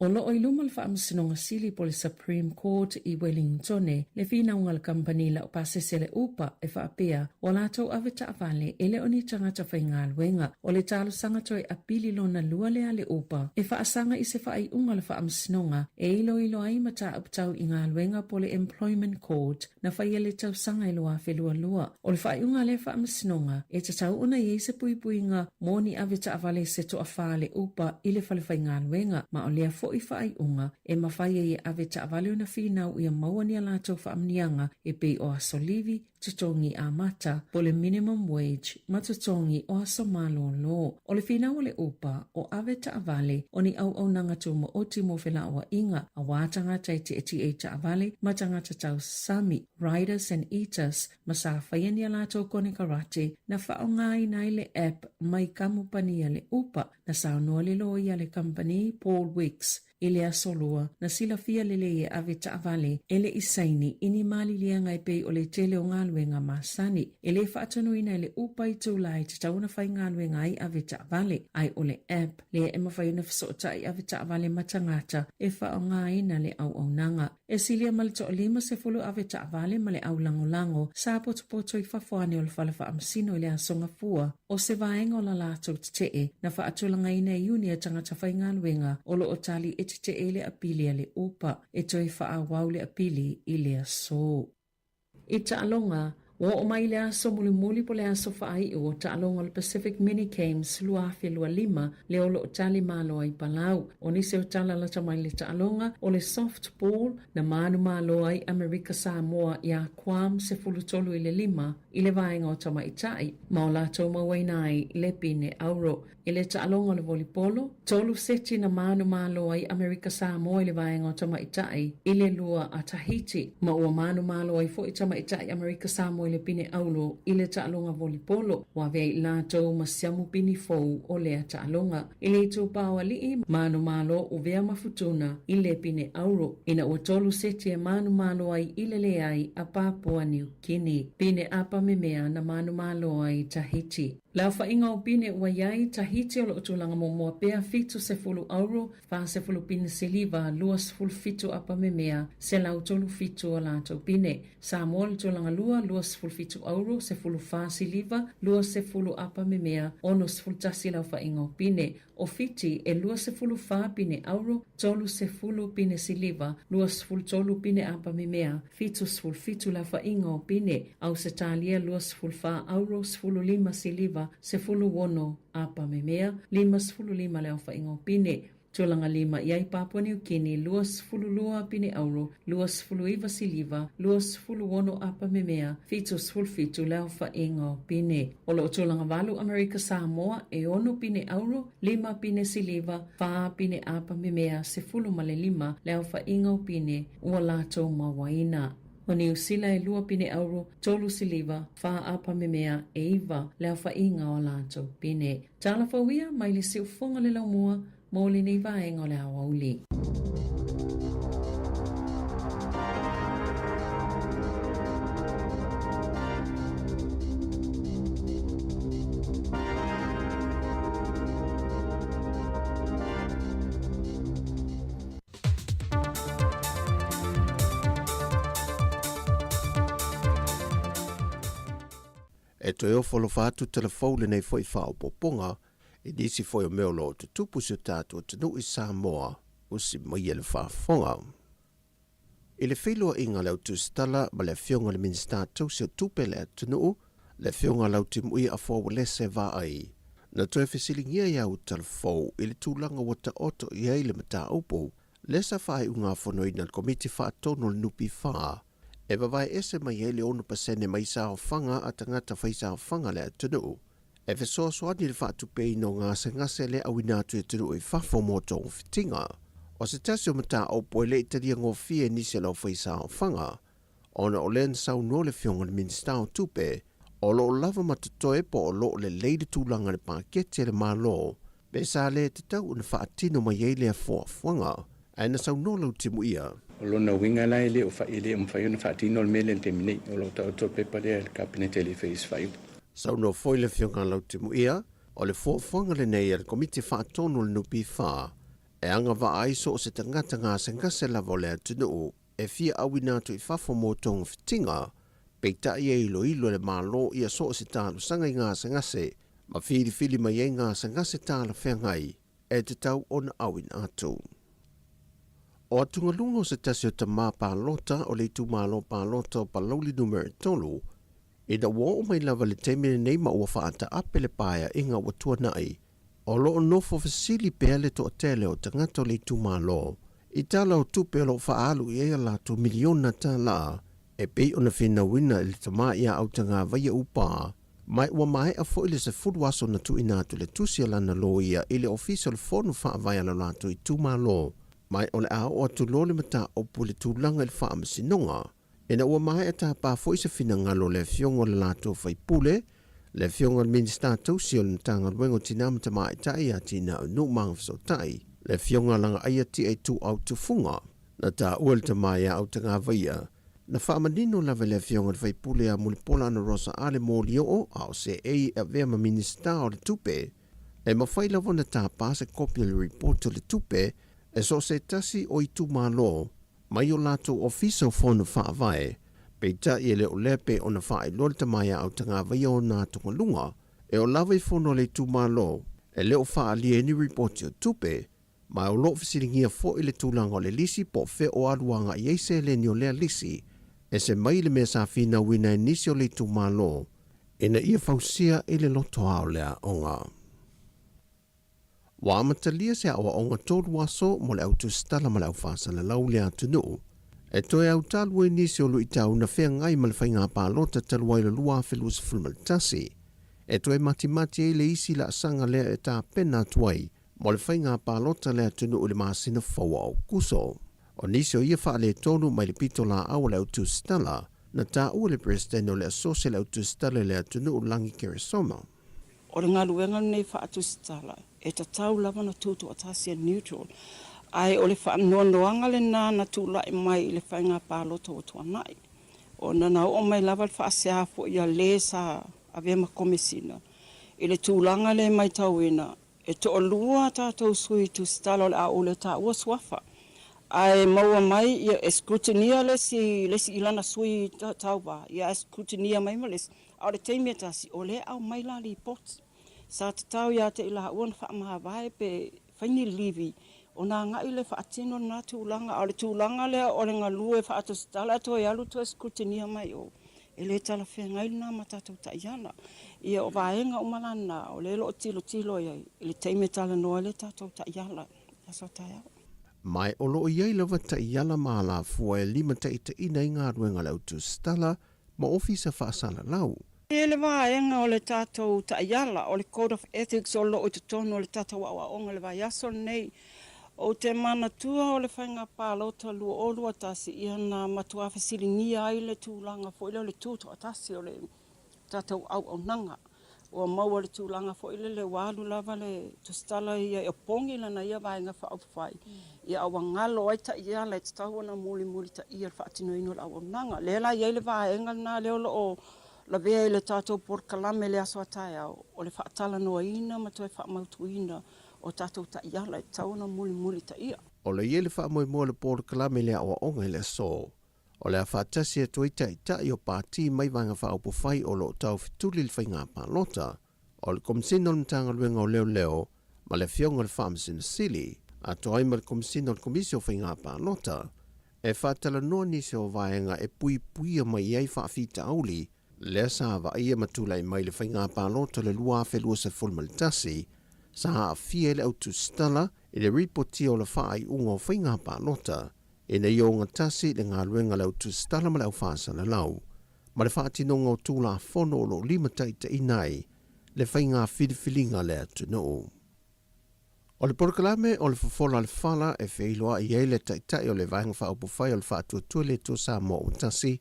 O lo o i luma le Faamasinoga Sili po o le Supreme Court i Welingtone le finauga a le kamupani laupasese le Uber e faapea ua latou ave taavale e le o ni tagata faigaluega. O le talosaga toe apili lona lua lea a le Uber e faasaga i se faaiuga a le Faamasinoga e iloilo ai mataupu tau i galuega po o le Employment Court na faia le tausaga e 2022. O le faaiuga a lea faamasinoga, e tatau ona i ai se puipuiga mo ni ave taavale se toafa le Uber i le falefaigaluega, ma o lea foi faaiuga e mafai ai e ave taavale ona finau ia maua ni a latou faamanuiaga e pei o aso livi, totogi amata, po o le minimum wage ma totogi o aso malōlō. O le finau o le Uber, o ave taavale, o ni auaunaga tūmaoti mo felauaiga, auā tagata e tietie i taavale ma tagata tausami, riders and eaters, ma sa faia ni a latou konekarate na faaaogaina ai le app mai kamupani a le Uber, na saunoa le loia a le kamupani, Paul Wicks, I le Aso Lua, na silafia lelei e ave taavale e le i saini i ni maliliega e pei o le tele o galuega masani. E le faatonuina e le Upa i tula e tatau ona faigaluega ai ave taavale, ae o le app lea e mafai ona fesootai ave taavale ma tagata e faaaogaina le auaunaga. E silia ma le toa-50 ave taavale ma le au lagolago sa potopoto i fafo ane o le fale faamasino i le Aso Gafua. O se vaega o la latou tetee na faatulagaina e iuni a tagata faigaluega o lo o tali e tetee i le apili a le Upa e toe faaauau le apili i le aso. I taaloga, ua oo mai le aso mulimuli po le aso faaiu o taaloga o le Pacific Mini Games 2025 lea o lo o tali malo ai Palau. O nisi o tala lata mai le taaloga o le softball na manumalo ai Amerika Samoa iā Guam 13-5 i le vaega o tamaitai ma o latou mauaina ai le pine auro. I le taaloga o le volipolo, tolu seti na manumalo ai Amerika Samoa i le vaega o tamaitai i le lua a Tahiti, ma ua manumalo ai foi tamaitai Amerika Samoa i le pine auro i le taaloga volipolo, ua avea i latou ma siamu pini fou o lea taaloga. I le itupa o alii, manumalo Uvea ma Futuna i le pine auro, ina ua tolu seti e manumalo ai i le leai a Papua New Guinea. Pine apa memea na manumalo ai Tahiti. Le aofaiga o pine ua i ai, Tahiti o lo o tulaga muamua pea 70 auro, 40 pine siliva, 27 apa memea, 137 o latou pine. Samoa le tulaga lua, 27 auro, 14 siliva, 20 apa memea, 61 le aofaiga o pine. O Fiti e 24 pine auro, 30 pine siliva, 23 pine apa memea, 77 le aofaiga o pine. Ausetalia 24 auro, 15 siliva, 16 apa memea, 55 le aofaiga o pine. Tulaga lima i ai Papua Niu Kini, 22 pine auro, 29 siliva, 26 apa memea, 77 le aofaiga o pine. O lo o tulaga valu Amerika Samoa, e ono pine auro, lima pine siliva, fa pine apa memea, 15 le aofaiga o pine ua latou mauaina. O Niu Sila e lua pine auro, tolu siliva, fa apa memea, e iva le aofaiga o latou pine. Tala fou ia mai le siufofoga le laumua mo lenei vaega o le aoauli. E toe ofo alofa atu telefou lenei foi faaopoopoga i nisi foi o mea o lo o tutupu i si o tatou atunuu i Samoa. Usi mai e le faafofoga. I le feiloaiga a le Au Tusitala ma le Afioga i le Minisita Tausi o Tupe a le atunuu, le Afioga Lautimuia Afoa Uelese Vaai, na toe fesiligia ia Utalafou i le tulaga ua taoto i ai le mataupu lea sa faaiugafonoina e le Komiti Faatonu o le NPF e vavae ese mai ai le 6% mai saofaga a tagata faisaofaga a le atunuu e fesoasoani i le faatupeina o gasegase le auina atu i atunuu i fafo mo togafitiga. O se tasi o mataupu e le i talia gofie e nisi o le aufaisaofaga, ona o lea na saunoa le Afioga i le Minisita o Tupe, o lo o lava ma totoe po o lo o lelei le tulaga i le paketi a le Malo, pe sa le tatau ona faatino mai ai lea fuafuaga. Ae na saunoa Lautimuia. O lona uiga la e le o e le o mafai ona faatino le mea lea i le taimi nei. O lo o taoto le pepa lea i le Kapeneta e le i faia se faaiuga. Saunoa foi le Afioga Lautimuia, o le fuafuaga lenei a le Komiti Faatonu o le NPF e agavaa ai so o se tagata gasegase lava o le atunuu e fia auina atu i fafo mo togafitiga, peitai e iloilo e le Malo ia so o se talosaga i gasegase ma filifili mai ai gasegase talafeagai e tatau ona auina atu. O atugaluga o se tasi o tamā palota o le itumalo palota o Palauli Numera 3, ina ua oo mai lava le taimi lenei ma ua faataape le paeaiga ua tuanai, o lo o nofo fesili pea le toatele o tagata o le itumalo i tala o tupe o lo o faaalu i ai a latou miliona tālā e pei ona finauina i le tamā ia Autagavaia Upā Ma ua maea foi le 10 aso na tuuina atu le tusi a lana loia i le Ofisa o le Fono Faavae a lo latou itumalo, ma o le a oo atu loa le mataupu i le tulaga i le faamasinoga. Ina ua maea tapa foi se finagalo o le afioga o le latou faipule, le afioga i le Minisita Tausi o le Matagaluega o Tina ma Tamaitai, Atinae o Nuu ma Agafesootai, le afioga Lagaaia Tia Ituau Tufuga, na taua le tama ia Autagavaia, Na faamanino lava e le Afioga i le Faipule ia Mulipola Anarosa Ale Molioo, a o seei e avea ma Minisita o le Tupe, e mafai lava ona tapa se kopi o le ripoti o le tupe e so o se tasi o itumalo mai o latou ofisa o Fono Faavae, peitai e le o lea pei ona faailoa le tama ia Autagavaia o ona atugaluga e oo lava i fono a le itumalo e le o faaalia ai ni ripoti o tupe. Ma o lo o fesiligia foi le tulaga o le lisi po o fea o alu agai ai seleni o lea lisi, ese mai le mea sa finauina e nisi o le itumalo ina ia fausia i le lotoa o le aoga. Ua amatalia se aoaoga tolu aso mo le au tusitala ma le au faasalalau i le atunuu e toe autalu ai nisi o luitau na feagai ma le faiga palota talu ai le 2021 e toe matimati ai le isi laasaga lea e tapena atu ai mo le faiga palota a le atunuu i le masina fou o Aokuso. O nisi o ia faaletonu mai le pitolaau a le au tusitala, na taua le Peresetene o le Asosi a le au tusitala i le atunuu Lagi Keresoma. O le galuega lenei faatusitala e tatau lava ona tutoatasi e neutral, ae o le faanoanoaga lena na tulai mai i le faiga palota ua tuanai, ona na oo mai lava le faasea foi a le sa avea ma Komesina i le tulaga lea e matauina E toalua a tatou sui tusitala o le a ou le taua suafa, ae maua mai ia e scrutineer le isi le isi i lana sui tauva, ia ae scrutineer mai ma le isi, a o le taimi e tasi o lea e aumai la lipoti. Sa tatau ia te i laua ona faamavae pe fai ni livi ona agai lea e faatino lena tulaga, a o le tulaga lea o le galue faatusitala ae toe alu toe scrutineer mai o. E le talafeagai lena ma tatou taiala. Ia o vaega uma la na, o lea o lo o tilotilo i ai i le taimi e talanoa ai le tatou taiala i le aso a taeao. Ma o lo o i ai lava taiala ma alafua e limataitaiina ai galuega a le au tusitala ma ofisa faasalalau. E le vaega o le tatou taiala, o le Code of Ethics o lo o i totonu o le tatou aoaoga i le vaiaso lenei. Ou te manatua o le faiga palota 2021, ia na matua fesiligia ai le tulaga foi lea o le tutoatasi o le tatou auaunaga. Ua maua le tulaga foi lele ua alu lava le tusitala ia e opogi lana ia Vaega Faaupufai, ia a ua galo ai taiala e tatau ona mulimulitaia i le faatinoina o le auaunaga. Lea la e i ai le vaega lena lea o lo o lavea i le tatou polokalame i le aso a taeao, o le faatalanoaina ma toe faamautuina o tatou taiala e tatau ona mulimulitaia. O lo o i ai le faamoemoe o le polokalame i le aoaoga i le aso. O le a faatasi atu ai taitai o pati mai Vaega Faaupufai o lo o taufetuli i le faiga palota, o le Komesina o le Matagaluega o Leoleo ma le Afioga i le Faamasino Sili. Atoa ai ma le Komesina o le Komisi o Faiga Palota e faatalanoa nisi o vaega e puipuia mai ai faafitauli lea sa vaaia ma tulai mai i le faiga palota o le 2021 sa aafia ai le au tusitala i le ripotia o le faaiuga o faiga palota ina ia ogatasi le galuega a le au tusitala ma le au faasalalau ma le faatinoga o Tulafono o lo o limataitaiina ai le faiga filifiliga a le atunuu. O le polokalame o le Fofola o le Fala e feiloai ai le Taitai o le Vaega Faaupufai o le Faatuatua i le Atua Samoa ua Tasi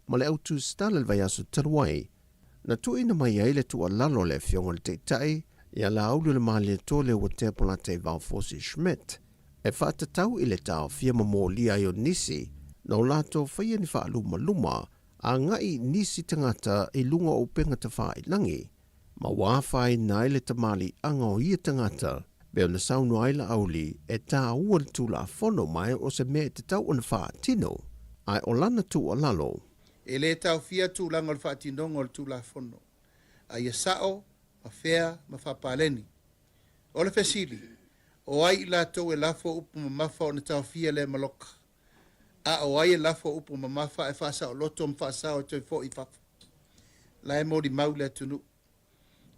ma le Au Tusitala i le vaiaso talu ai, na tuuina mai ai le tuualalo a le Afioga i le Taitai ia Laaulialemalietoa Leuatea Polataivao Fosi Schmidt e faatatau i le taofia ma molia ai o nisi na o latou faia ni faalumaluma agai i nisi tagata i luga o upega tafailagi ma ua afaina ai le tamaliiaga o ia tagata, pei ona saunoa ai Laauli, e tāua le Tulafono ma o se mea e tatau ona faatino, ae o lana tuualalo. E lē taofia tulaga o le faatinoga o le Tulafono, a ia sa'o ma fea ma faapaleni. O le fesili, o ai i latou e lafo upu mamafa ona taofia lea maloka? A o ai e lafo upu mamafa ae faasaoloto ma faasao e toe fo'i i fafo? La e molimau le atunuu.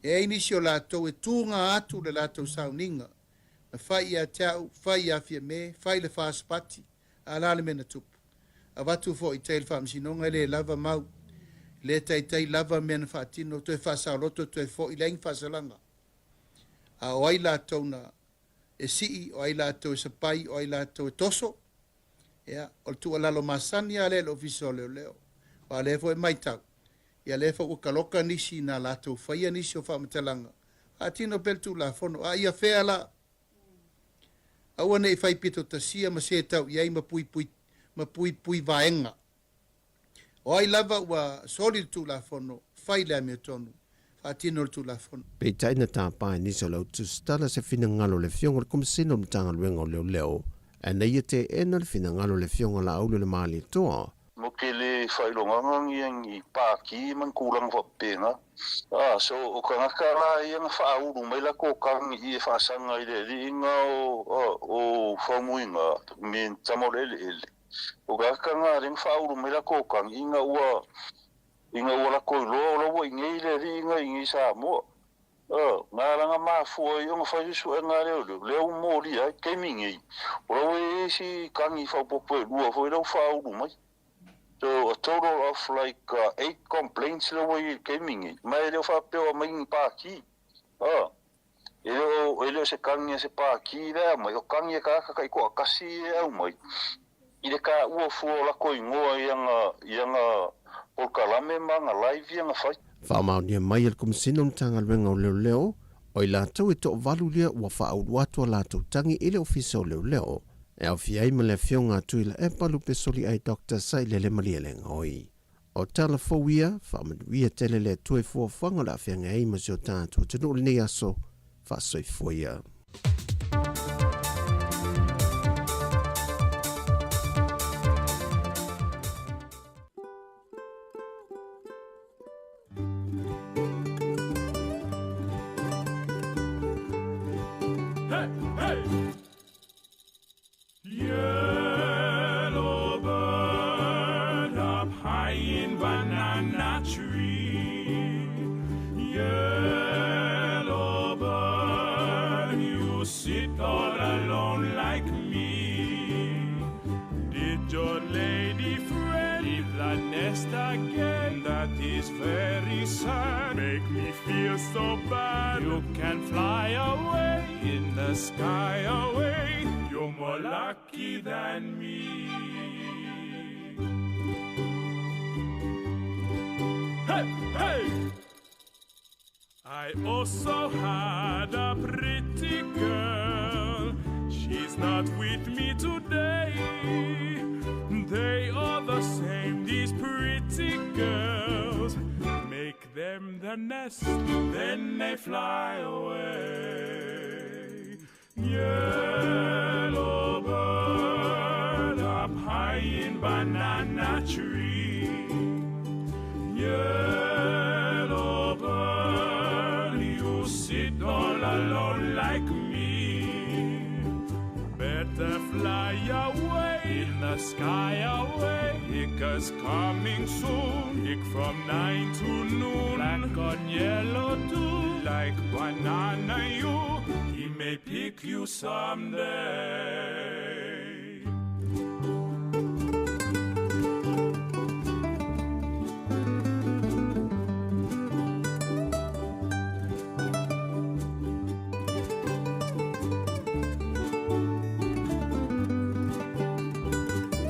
E ai nisi o latou e tuga atu le latou sauniga, na fai ia te a'u, fai iā Fiamē, fai i le First Party, a la le mea na tupu? Avatu fo'i i tai i le Faamasinoga e lē lava mau, lē taitai lava mea na faatino, toe faasaoloto toe fo'i, leai ni faasalaga. A o ai latou na e sii, o ai latou e sapai, o ai latou e toso? Ia, o le tuualalo masani lava lea i le Ofisa o Leoleo, aua o lea foi e matau, ia lea foi ua taloka nisi na latou faia nisi o faamatalaga, faatino pea le Tulafono, a ia fea la? Aua ne i fai pito tasia ma setau i ai ma puipui, ma puipui vaega. O ai lava ua soli le Tulafono, fai le amiotonu, faatino le Tulafono. Peitai na tapa e nisi o le au tusitala se finagalo o le Afioga i le Komesina o le Matagaluega o Leoleo, ae na ia teena le finagalo o le Afioga Laauli-o-le-Malietoa. Mo ke le faailogaga ni ni pākī ma ni kūlanga faapena. A, so o kangaka la ia na faaulu mai lako kagi i e faasaga i le aliiga o, a, o Faumuiga me ni tama o le eleele. O kangaka na lea na faaulu mai lako kagi ina ua, ina ua lako iloa o la ua inei le aliiga inei Samoa. A, na ala na mafua ai ona fai le suesuega a leoleo, lea ua molia ai taimi nei, o la ua i ai isi kagi faaopoopo e lua foi la ua faaulu mai. So, a total of like 8 complaints lea ua i ai i le taimi nei, ma e le o faapea o aumai ni pākī. A, e le o, e le o se kagi a se pākī lea e aumai, o kagi a tagata taitoatasi ia e aumai i le taua fua o lako igoa i ana, i ana polokalame ma ana live ia na fai. Faamaonia mai e le Komesina o le Matagaluega o Leoleo, o i latou e toavalu lea ua faaulu atu a latou tagi i le Ofisa o Leoleo, e aofia ai ma le Afioga a Tuilaepa Lupesoliai Doctor Sailele Malielegaoi. O tala fou ia, faamanuia tele le Atua i fuafuaga o le a feagai ai ma si o tatou atunuu i lenei aso. Faasoifua ia. Hey, hey! Yellow bird up high in banana tree. Yellow bird, you sit all alone like me. Did your lady friend leave the nest again? That is very sad. Make me feel so bad. You can fly away in the sky away. You're more lucky than me. Hey, hey! I also had a pretty girl. She's not with me today. They are the same, these pretty girls. Make them the nest, then they fly away. Yellow bird up high in banana tree. Yellow bird, you sit all alone like me. sky away. Hicker's coming soon. Hick from 9 to noon. Black on yellow too. Like banana you. He may pick you someday.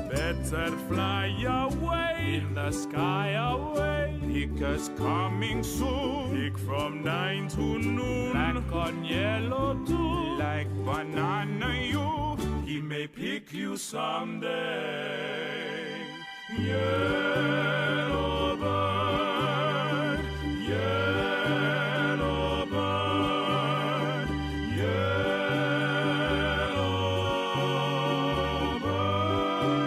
Better fly away in the sky away. Hicker's coming soon. Hick from 9 to noon. Black on yellow too. Like banana you. He may pick you someday. Yellow bird, yellow bird, yellow bird.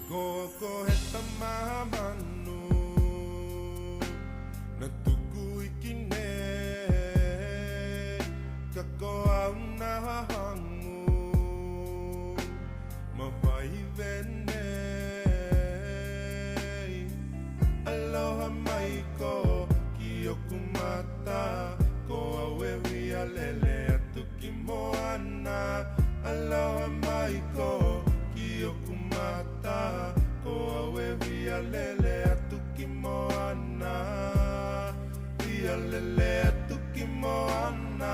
Ko he tamamanu Na tuku iki nei Ka ko au nā hangu Ma whai venei Aloha mai ko ki oku mata Ko au e hui lele atu ki moana Aloha mai ko ki oku mata Ko au e hui lele atu ki moana Hui lele atu ki moana.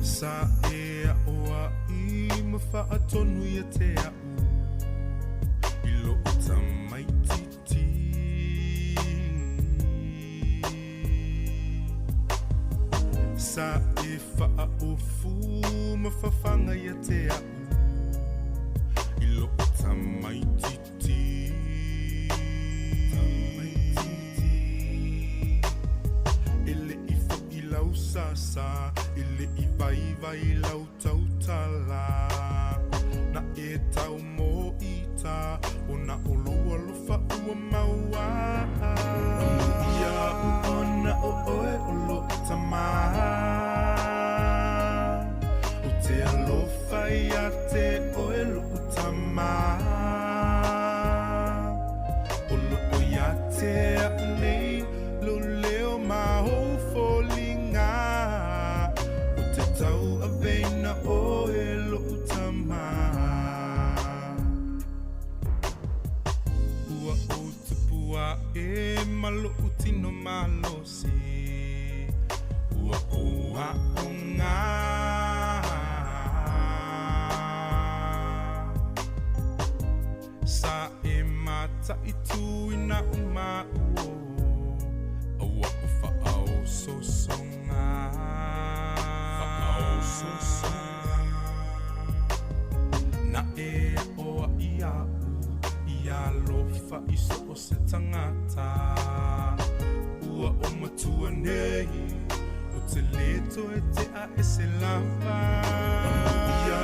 Sa e a'o a'i ma fa'atonu ia te a'u i lo'u tamaititi. Sa e fa'aofu ma fafaga ia te a'u i lo'u tamaititi. E le'i fo'i lau sasa, e le'i vaivai lau tautala. Na e tau mo ita, o na o lou alofa ua maua. Ia ona o oe o lo'u tamā. O te alofa ia te oe lo'u tamā. O lo'o ia te a'u nei lou leo ma ou foliga. O te tauaveina oe lo'u tamā. Ua ou tupu a'e ma lo'u tino malosi. Ua ou a'oga. Sa e mata'ituina o ma'u o ua o fa'aososoga. Fa'aososoga. Na e a'o a'i a'u ia alofa i so o se tagata. Ua o matua nei o te lē toe te'a e se lava. Ia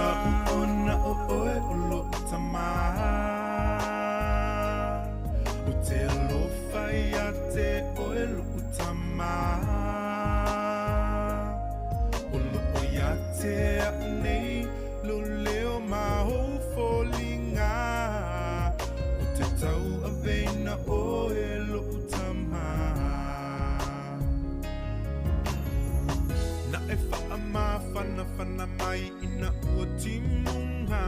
ona o oe o lo'u tamā. O te alofa ia te oe lo'u tamā. O lo'o ia te a'u nei lou leo ma ou foliga. O te tauaveina oe lo'u tamā. Na e fa'amafanafana mai ina ua timuga.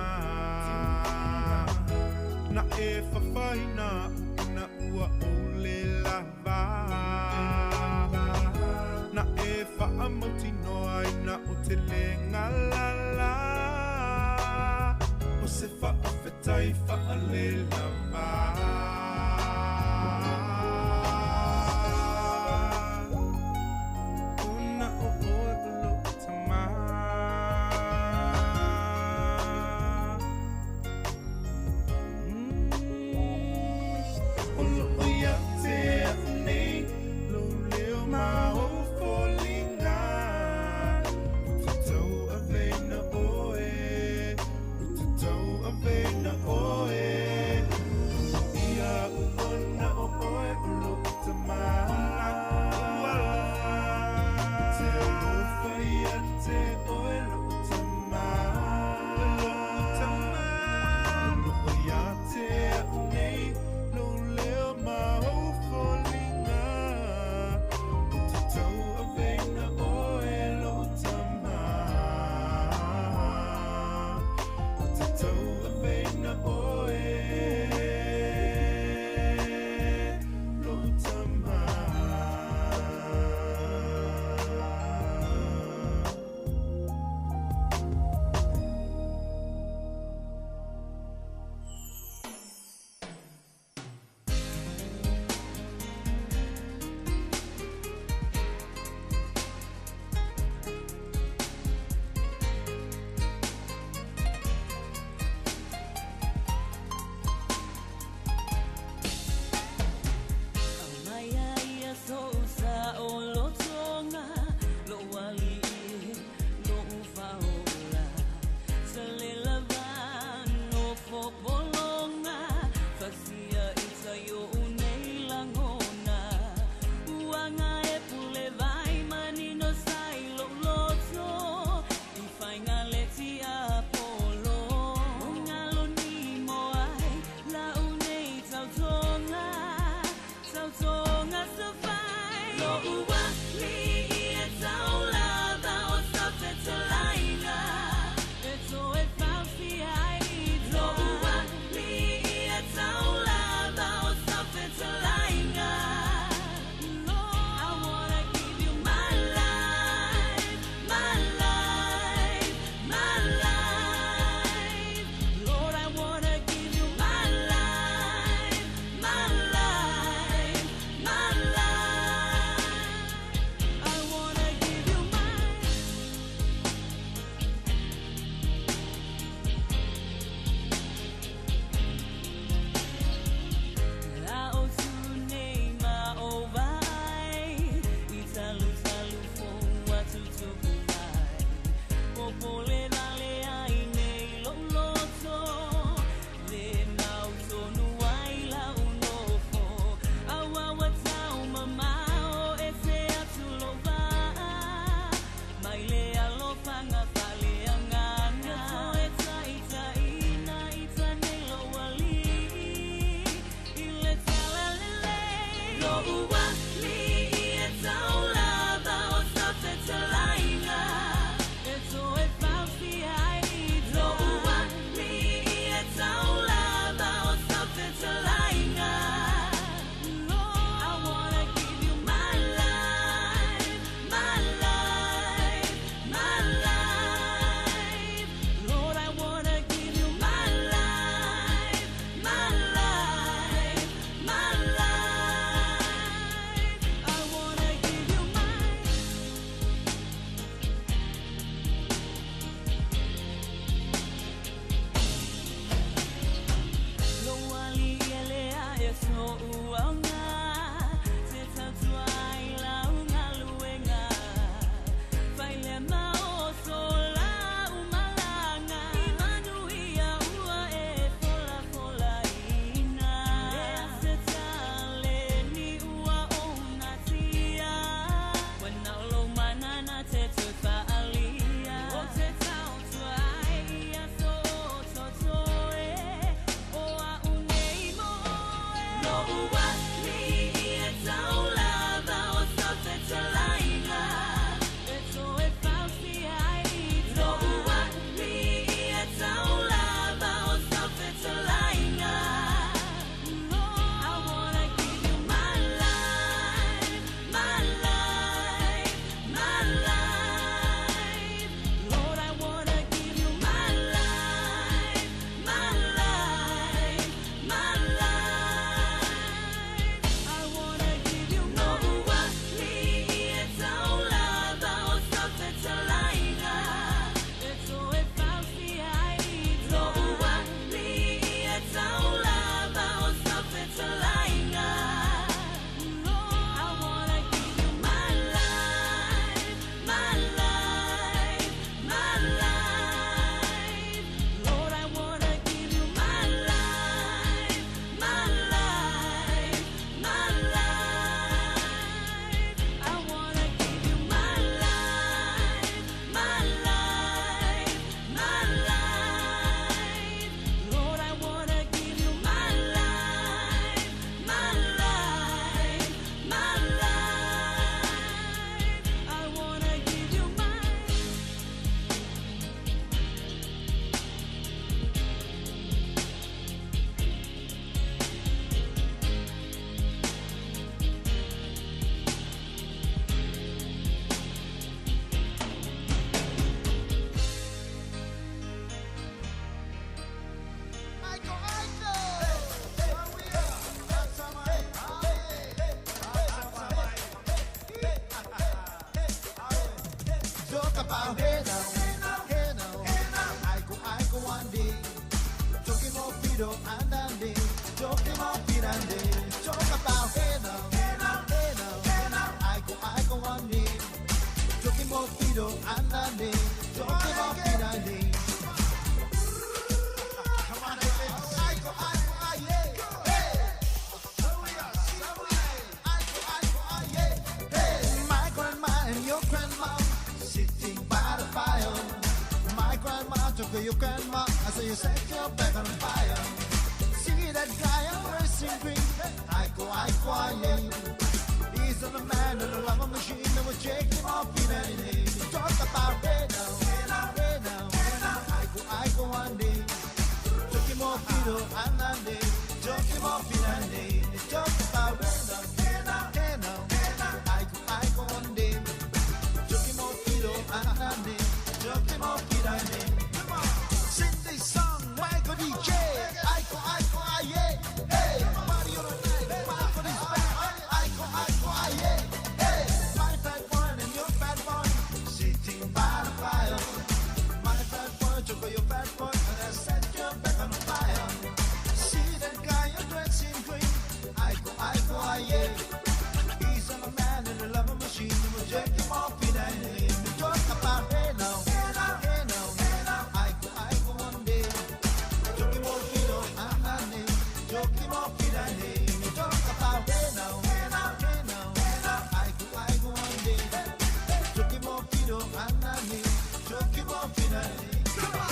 Na e fafaina a'u ina ua ou lē lava. Na e fa'amautinoa ina o te lē galala. O se fa'afetai fa'alelava. Ona o oe o lo'u tamā. O lo'o ia te a'u nei lou leo ma ou foliga. O te tauaveina oe, o te tauaveina oe. Ia Talk about hey now, hey now, I go, I go one day. Talking more Fido and Andy, talking more Fido and day. Talk about hey now, hey now, hey now, I go, I go one day. Talking more Fido and Andy, talking more Fido and day. Come on, I go, I go, I yeah, hey. Hey, my grandma and your grandma sitting by the fire. My grandma took your grandma, I say you set your back on fire. See that guy on racing green? I go, I go, yeah. He's on the man and the love machine that will take him off in any day. Talk about hey now, hey now, hey now. I go one day. Took him off, Fido and Andy. Took him off in any day. Talk about hey now, hey now, hey now. I go one day. Took him off, Fido and Andy. Took him off in any day. Come on, sing this song, Michael DJ. I go, I go, I yeah. Hey, party on the night, Michael is back. I go, I go, I yeah. Hey, my fat one and your fat one, sitting by the fire. My fat one took your fat one, and I set your back on fire. See that guy you're dressing green. I go, I go, I yeah. He's on a man in a love machine. We'll take him off in a name. Talk about hey now, hey now, hey now, hey now. I go one day. Took him off in a name. Took him off in a name. Talk about hey now, hey now, hey now, hey now. I go one day. Took him off in a name. Took him off in a name. Come on.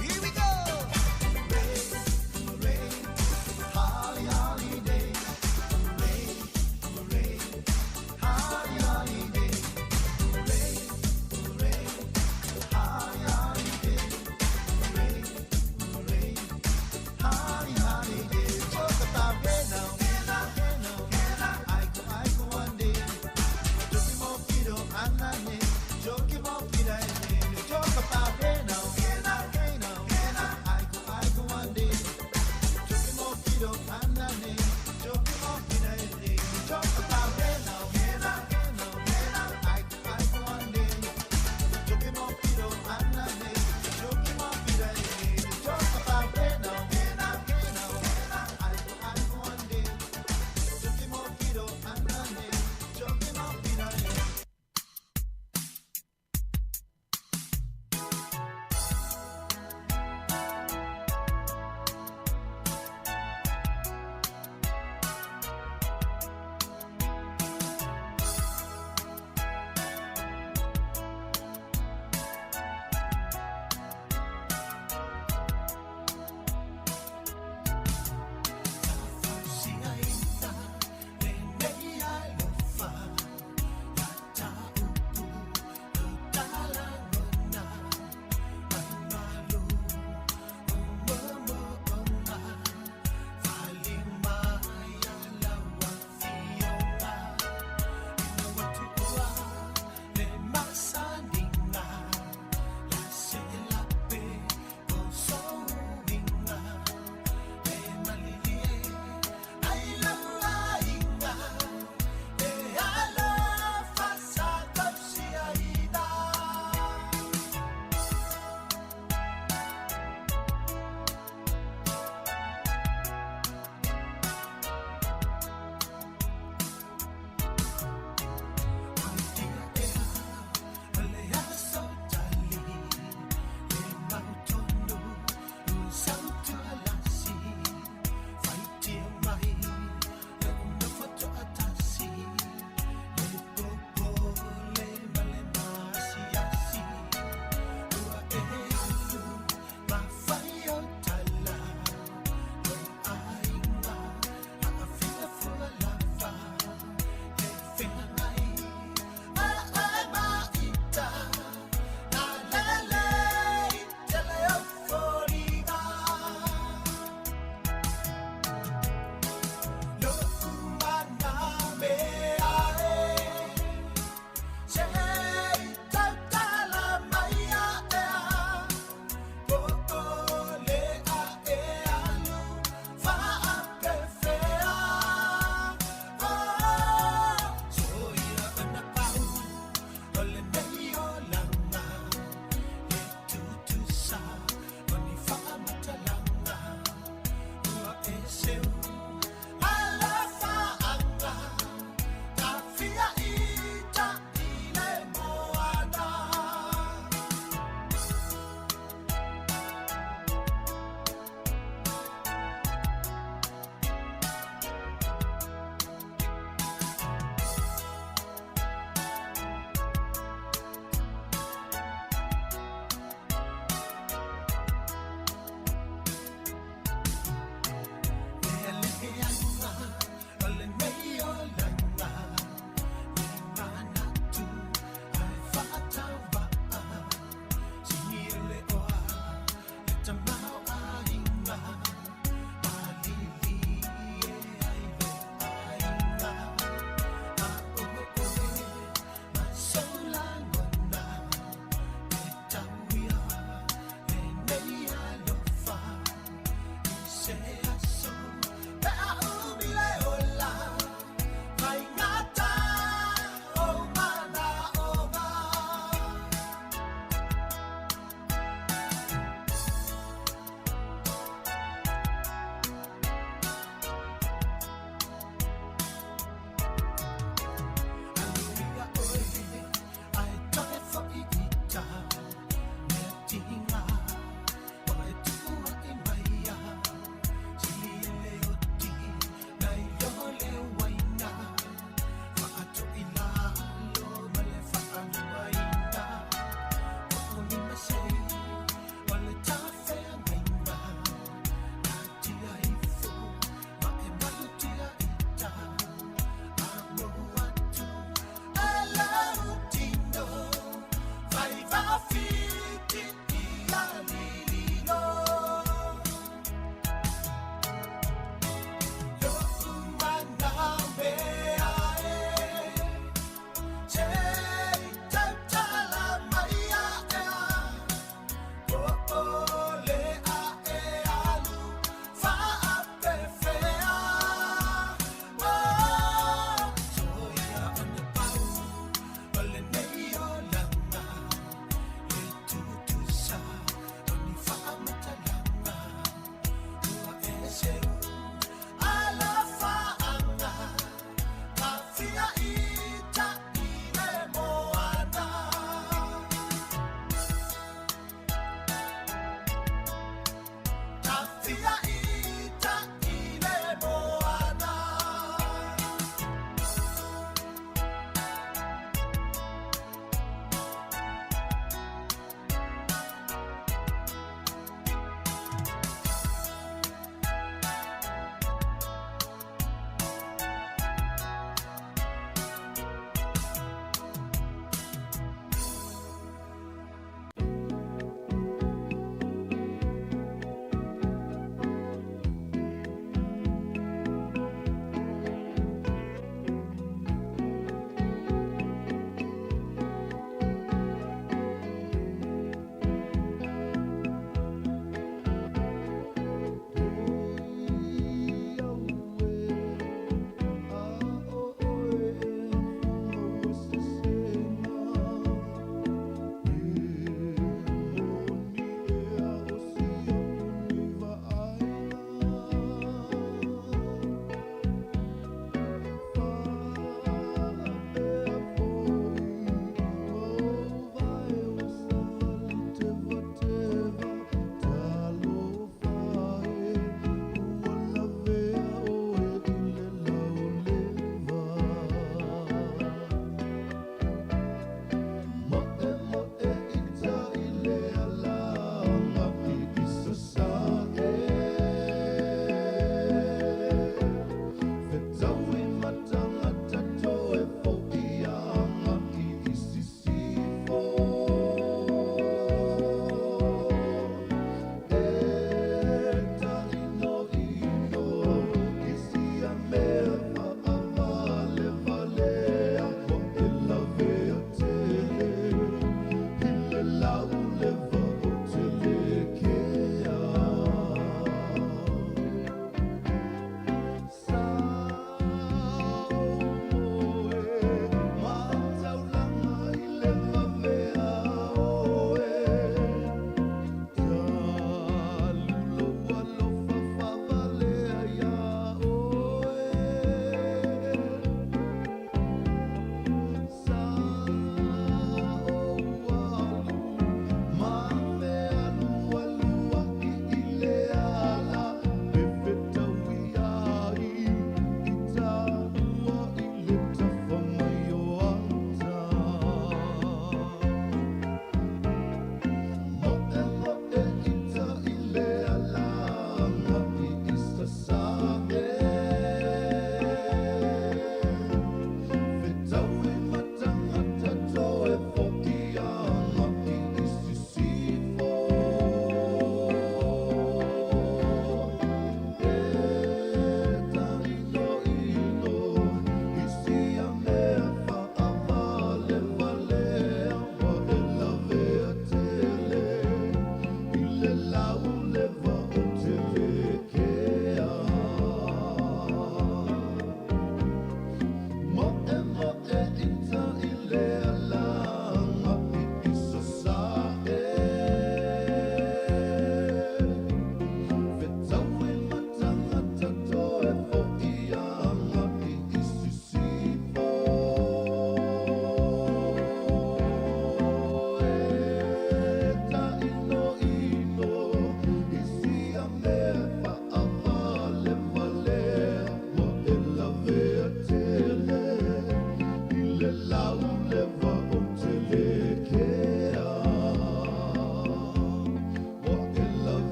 Here we go. Rain, rain, holly, holiday. Rain, rain, holly, holiday. Rain, rain,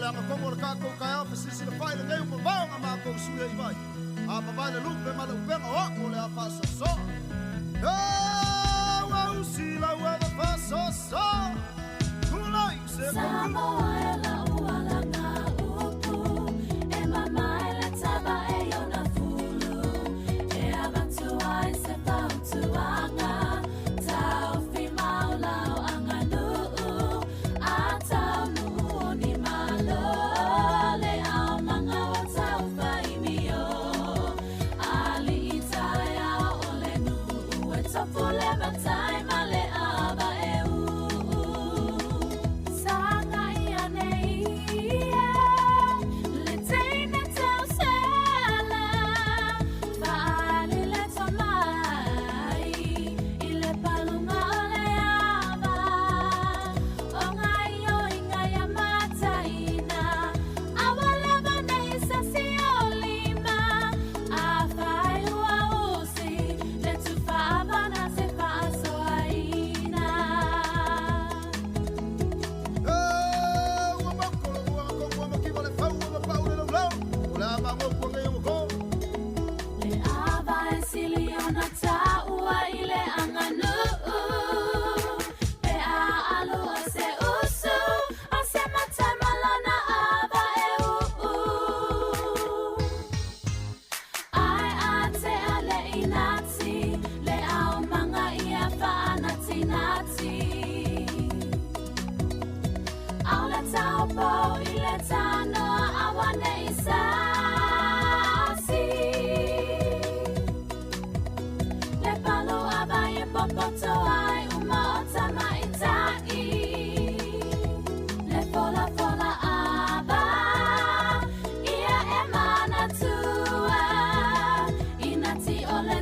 le agakogo o le tatou taeao fesilisila lenei ua mavaoga matou sui ai vai. A mavae le lupe ma le upega o a'u o le a faasoasoa. E ua usi lau ava faasoasoa. Tulai se Samoa e lau alaga upu, e mamae le tava e iona fulu, e avatu ai se fautuaga, taofi mau lau aganuu, a taunuu o ni malo, le aomaga o taufaimio, alii taeao o le nuu, e tofu le matai ma le ava e uu. Saga ia nei ia, le teine tausela, faali le tomai, i le paluga o le ava. O ngai o inga ia mataina, aua lava nei sasi o lima. A fai ua usi, le tufaavana se faasoaina. Ua mako le ua kogo ua makiwa le fau ua mapau le laulau. O le a magoku angai o moko. Le ava e sili ona taua i le aganuu. Pe a alu o se usu, o se matai ma lona ava e uu. Ai a te a le inati, le aomaga ia faanatinati. Au le taupo i le tanoa aua nei sasi. Le palu ava e popoto ai uma o tamaitai. Le fola fola ava, ia e manatua. Inati o le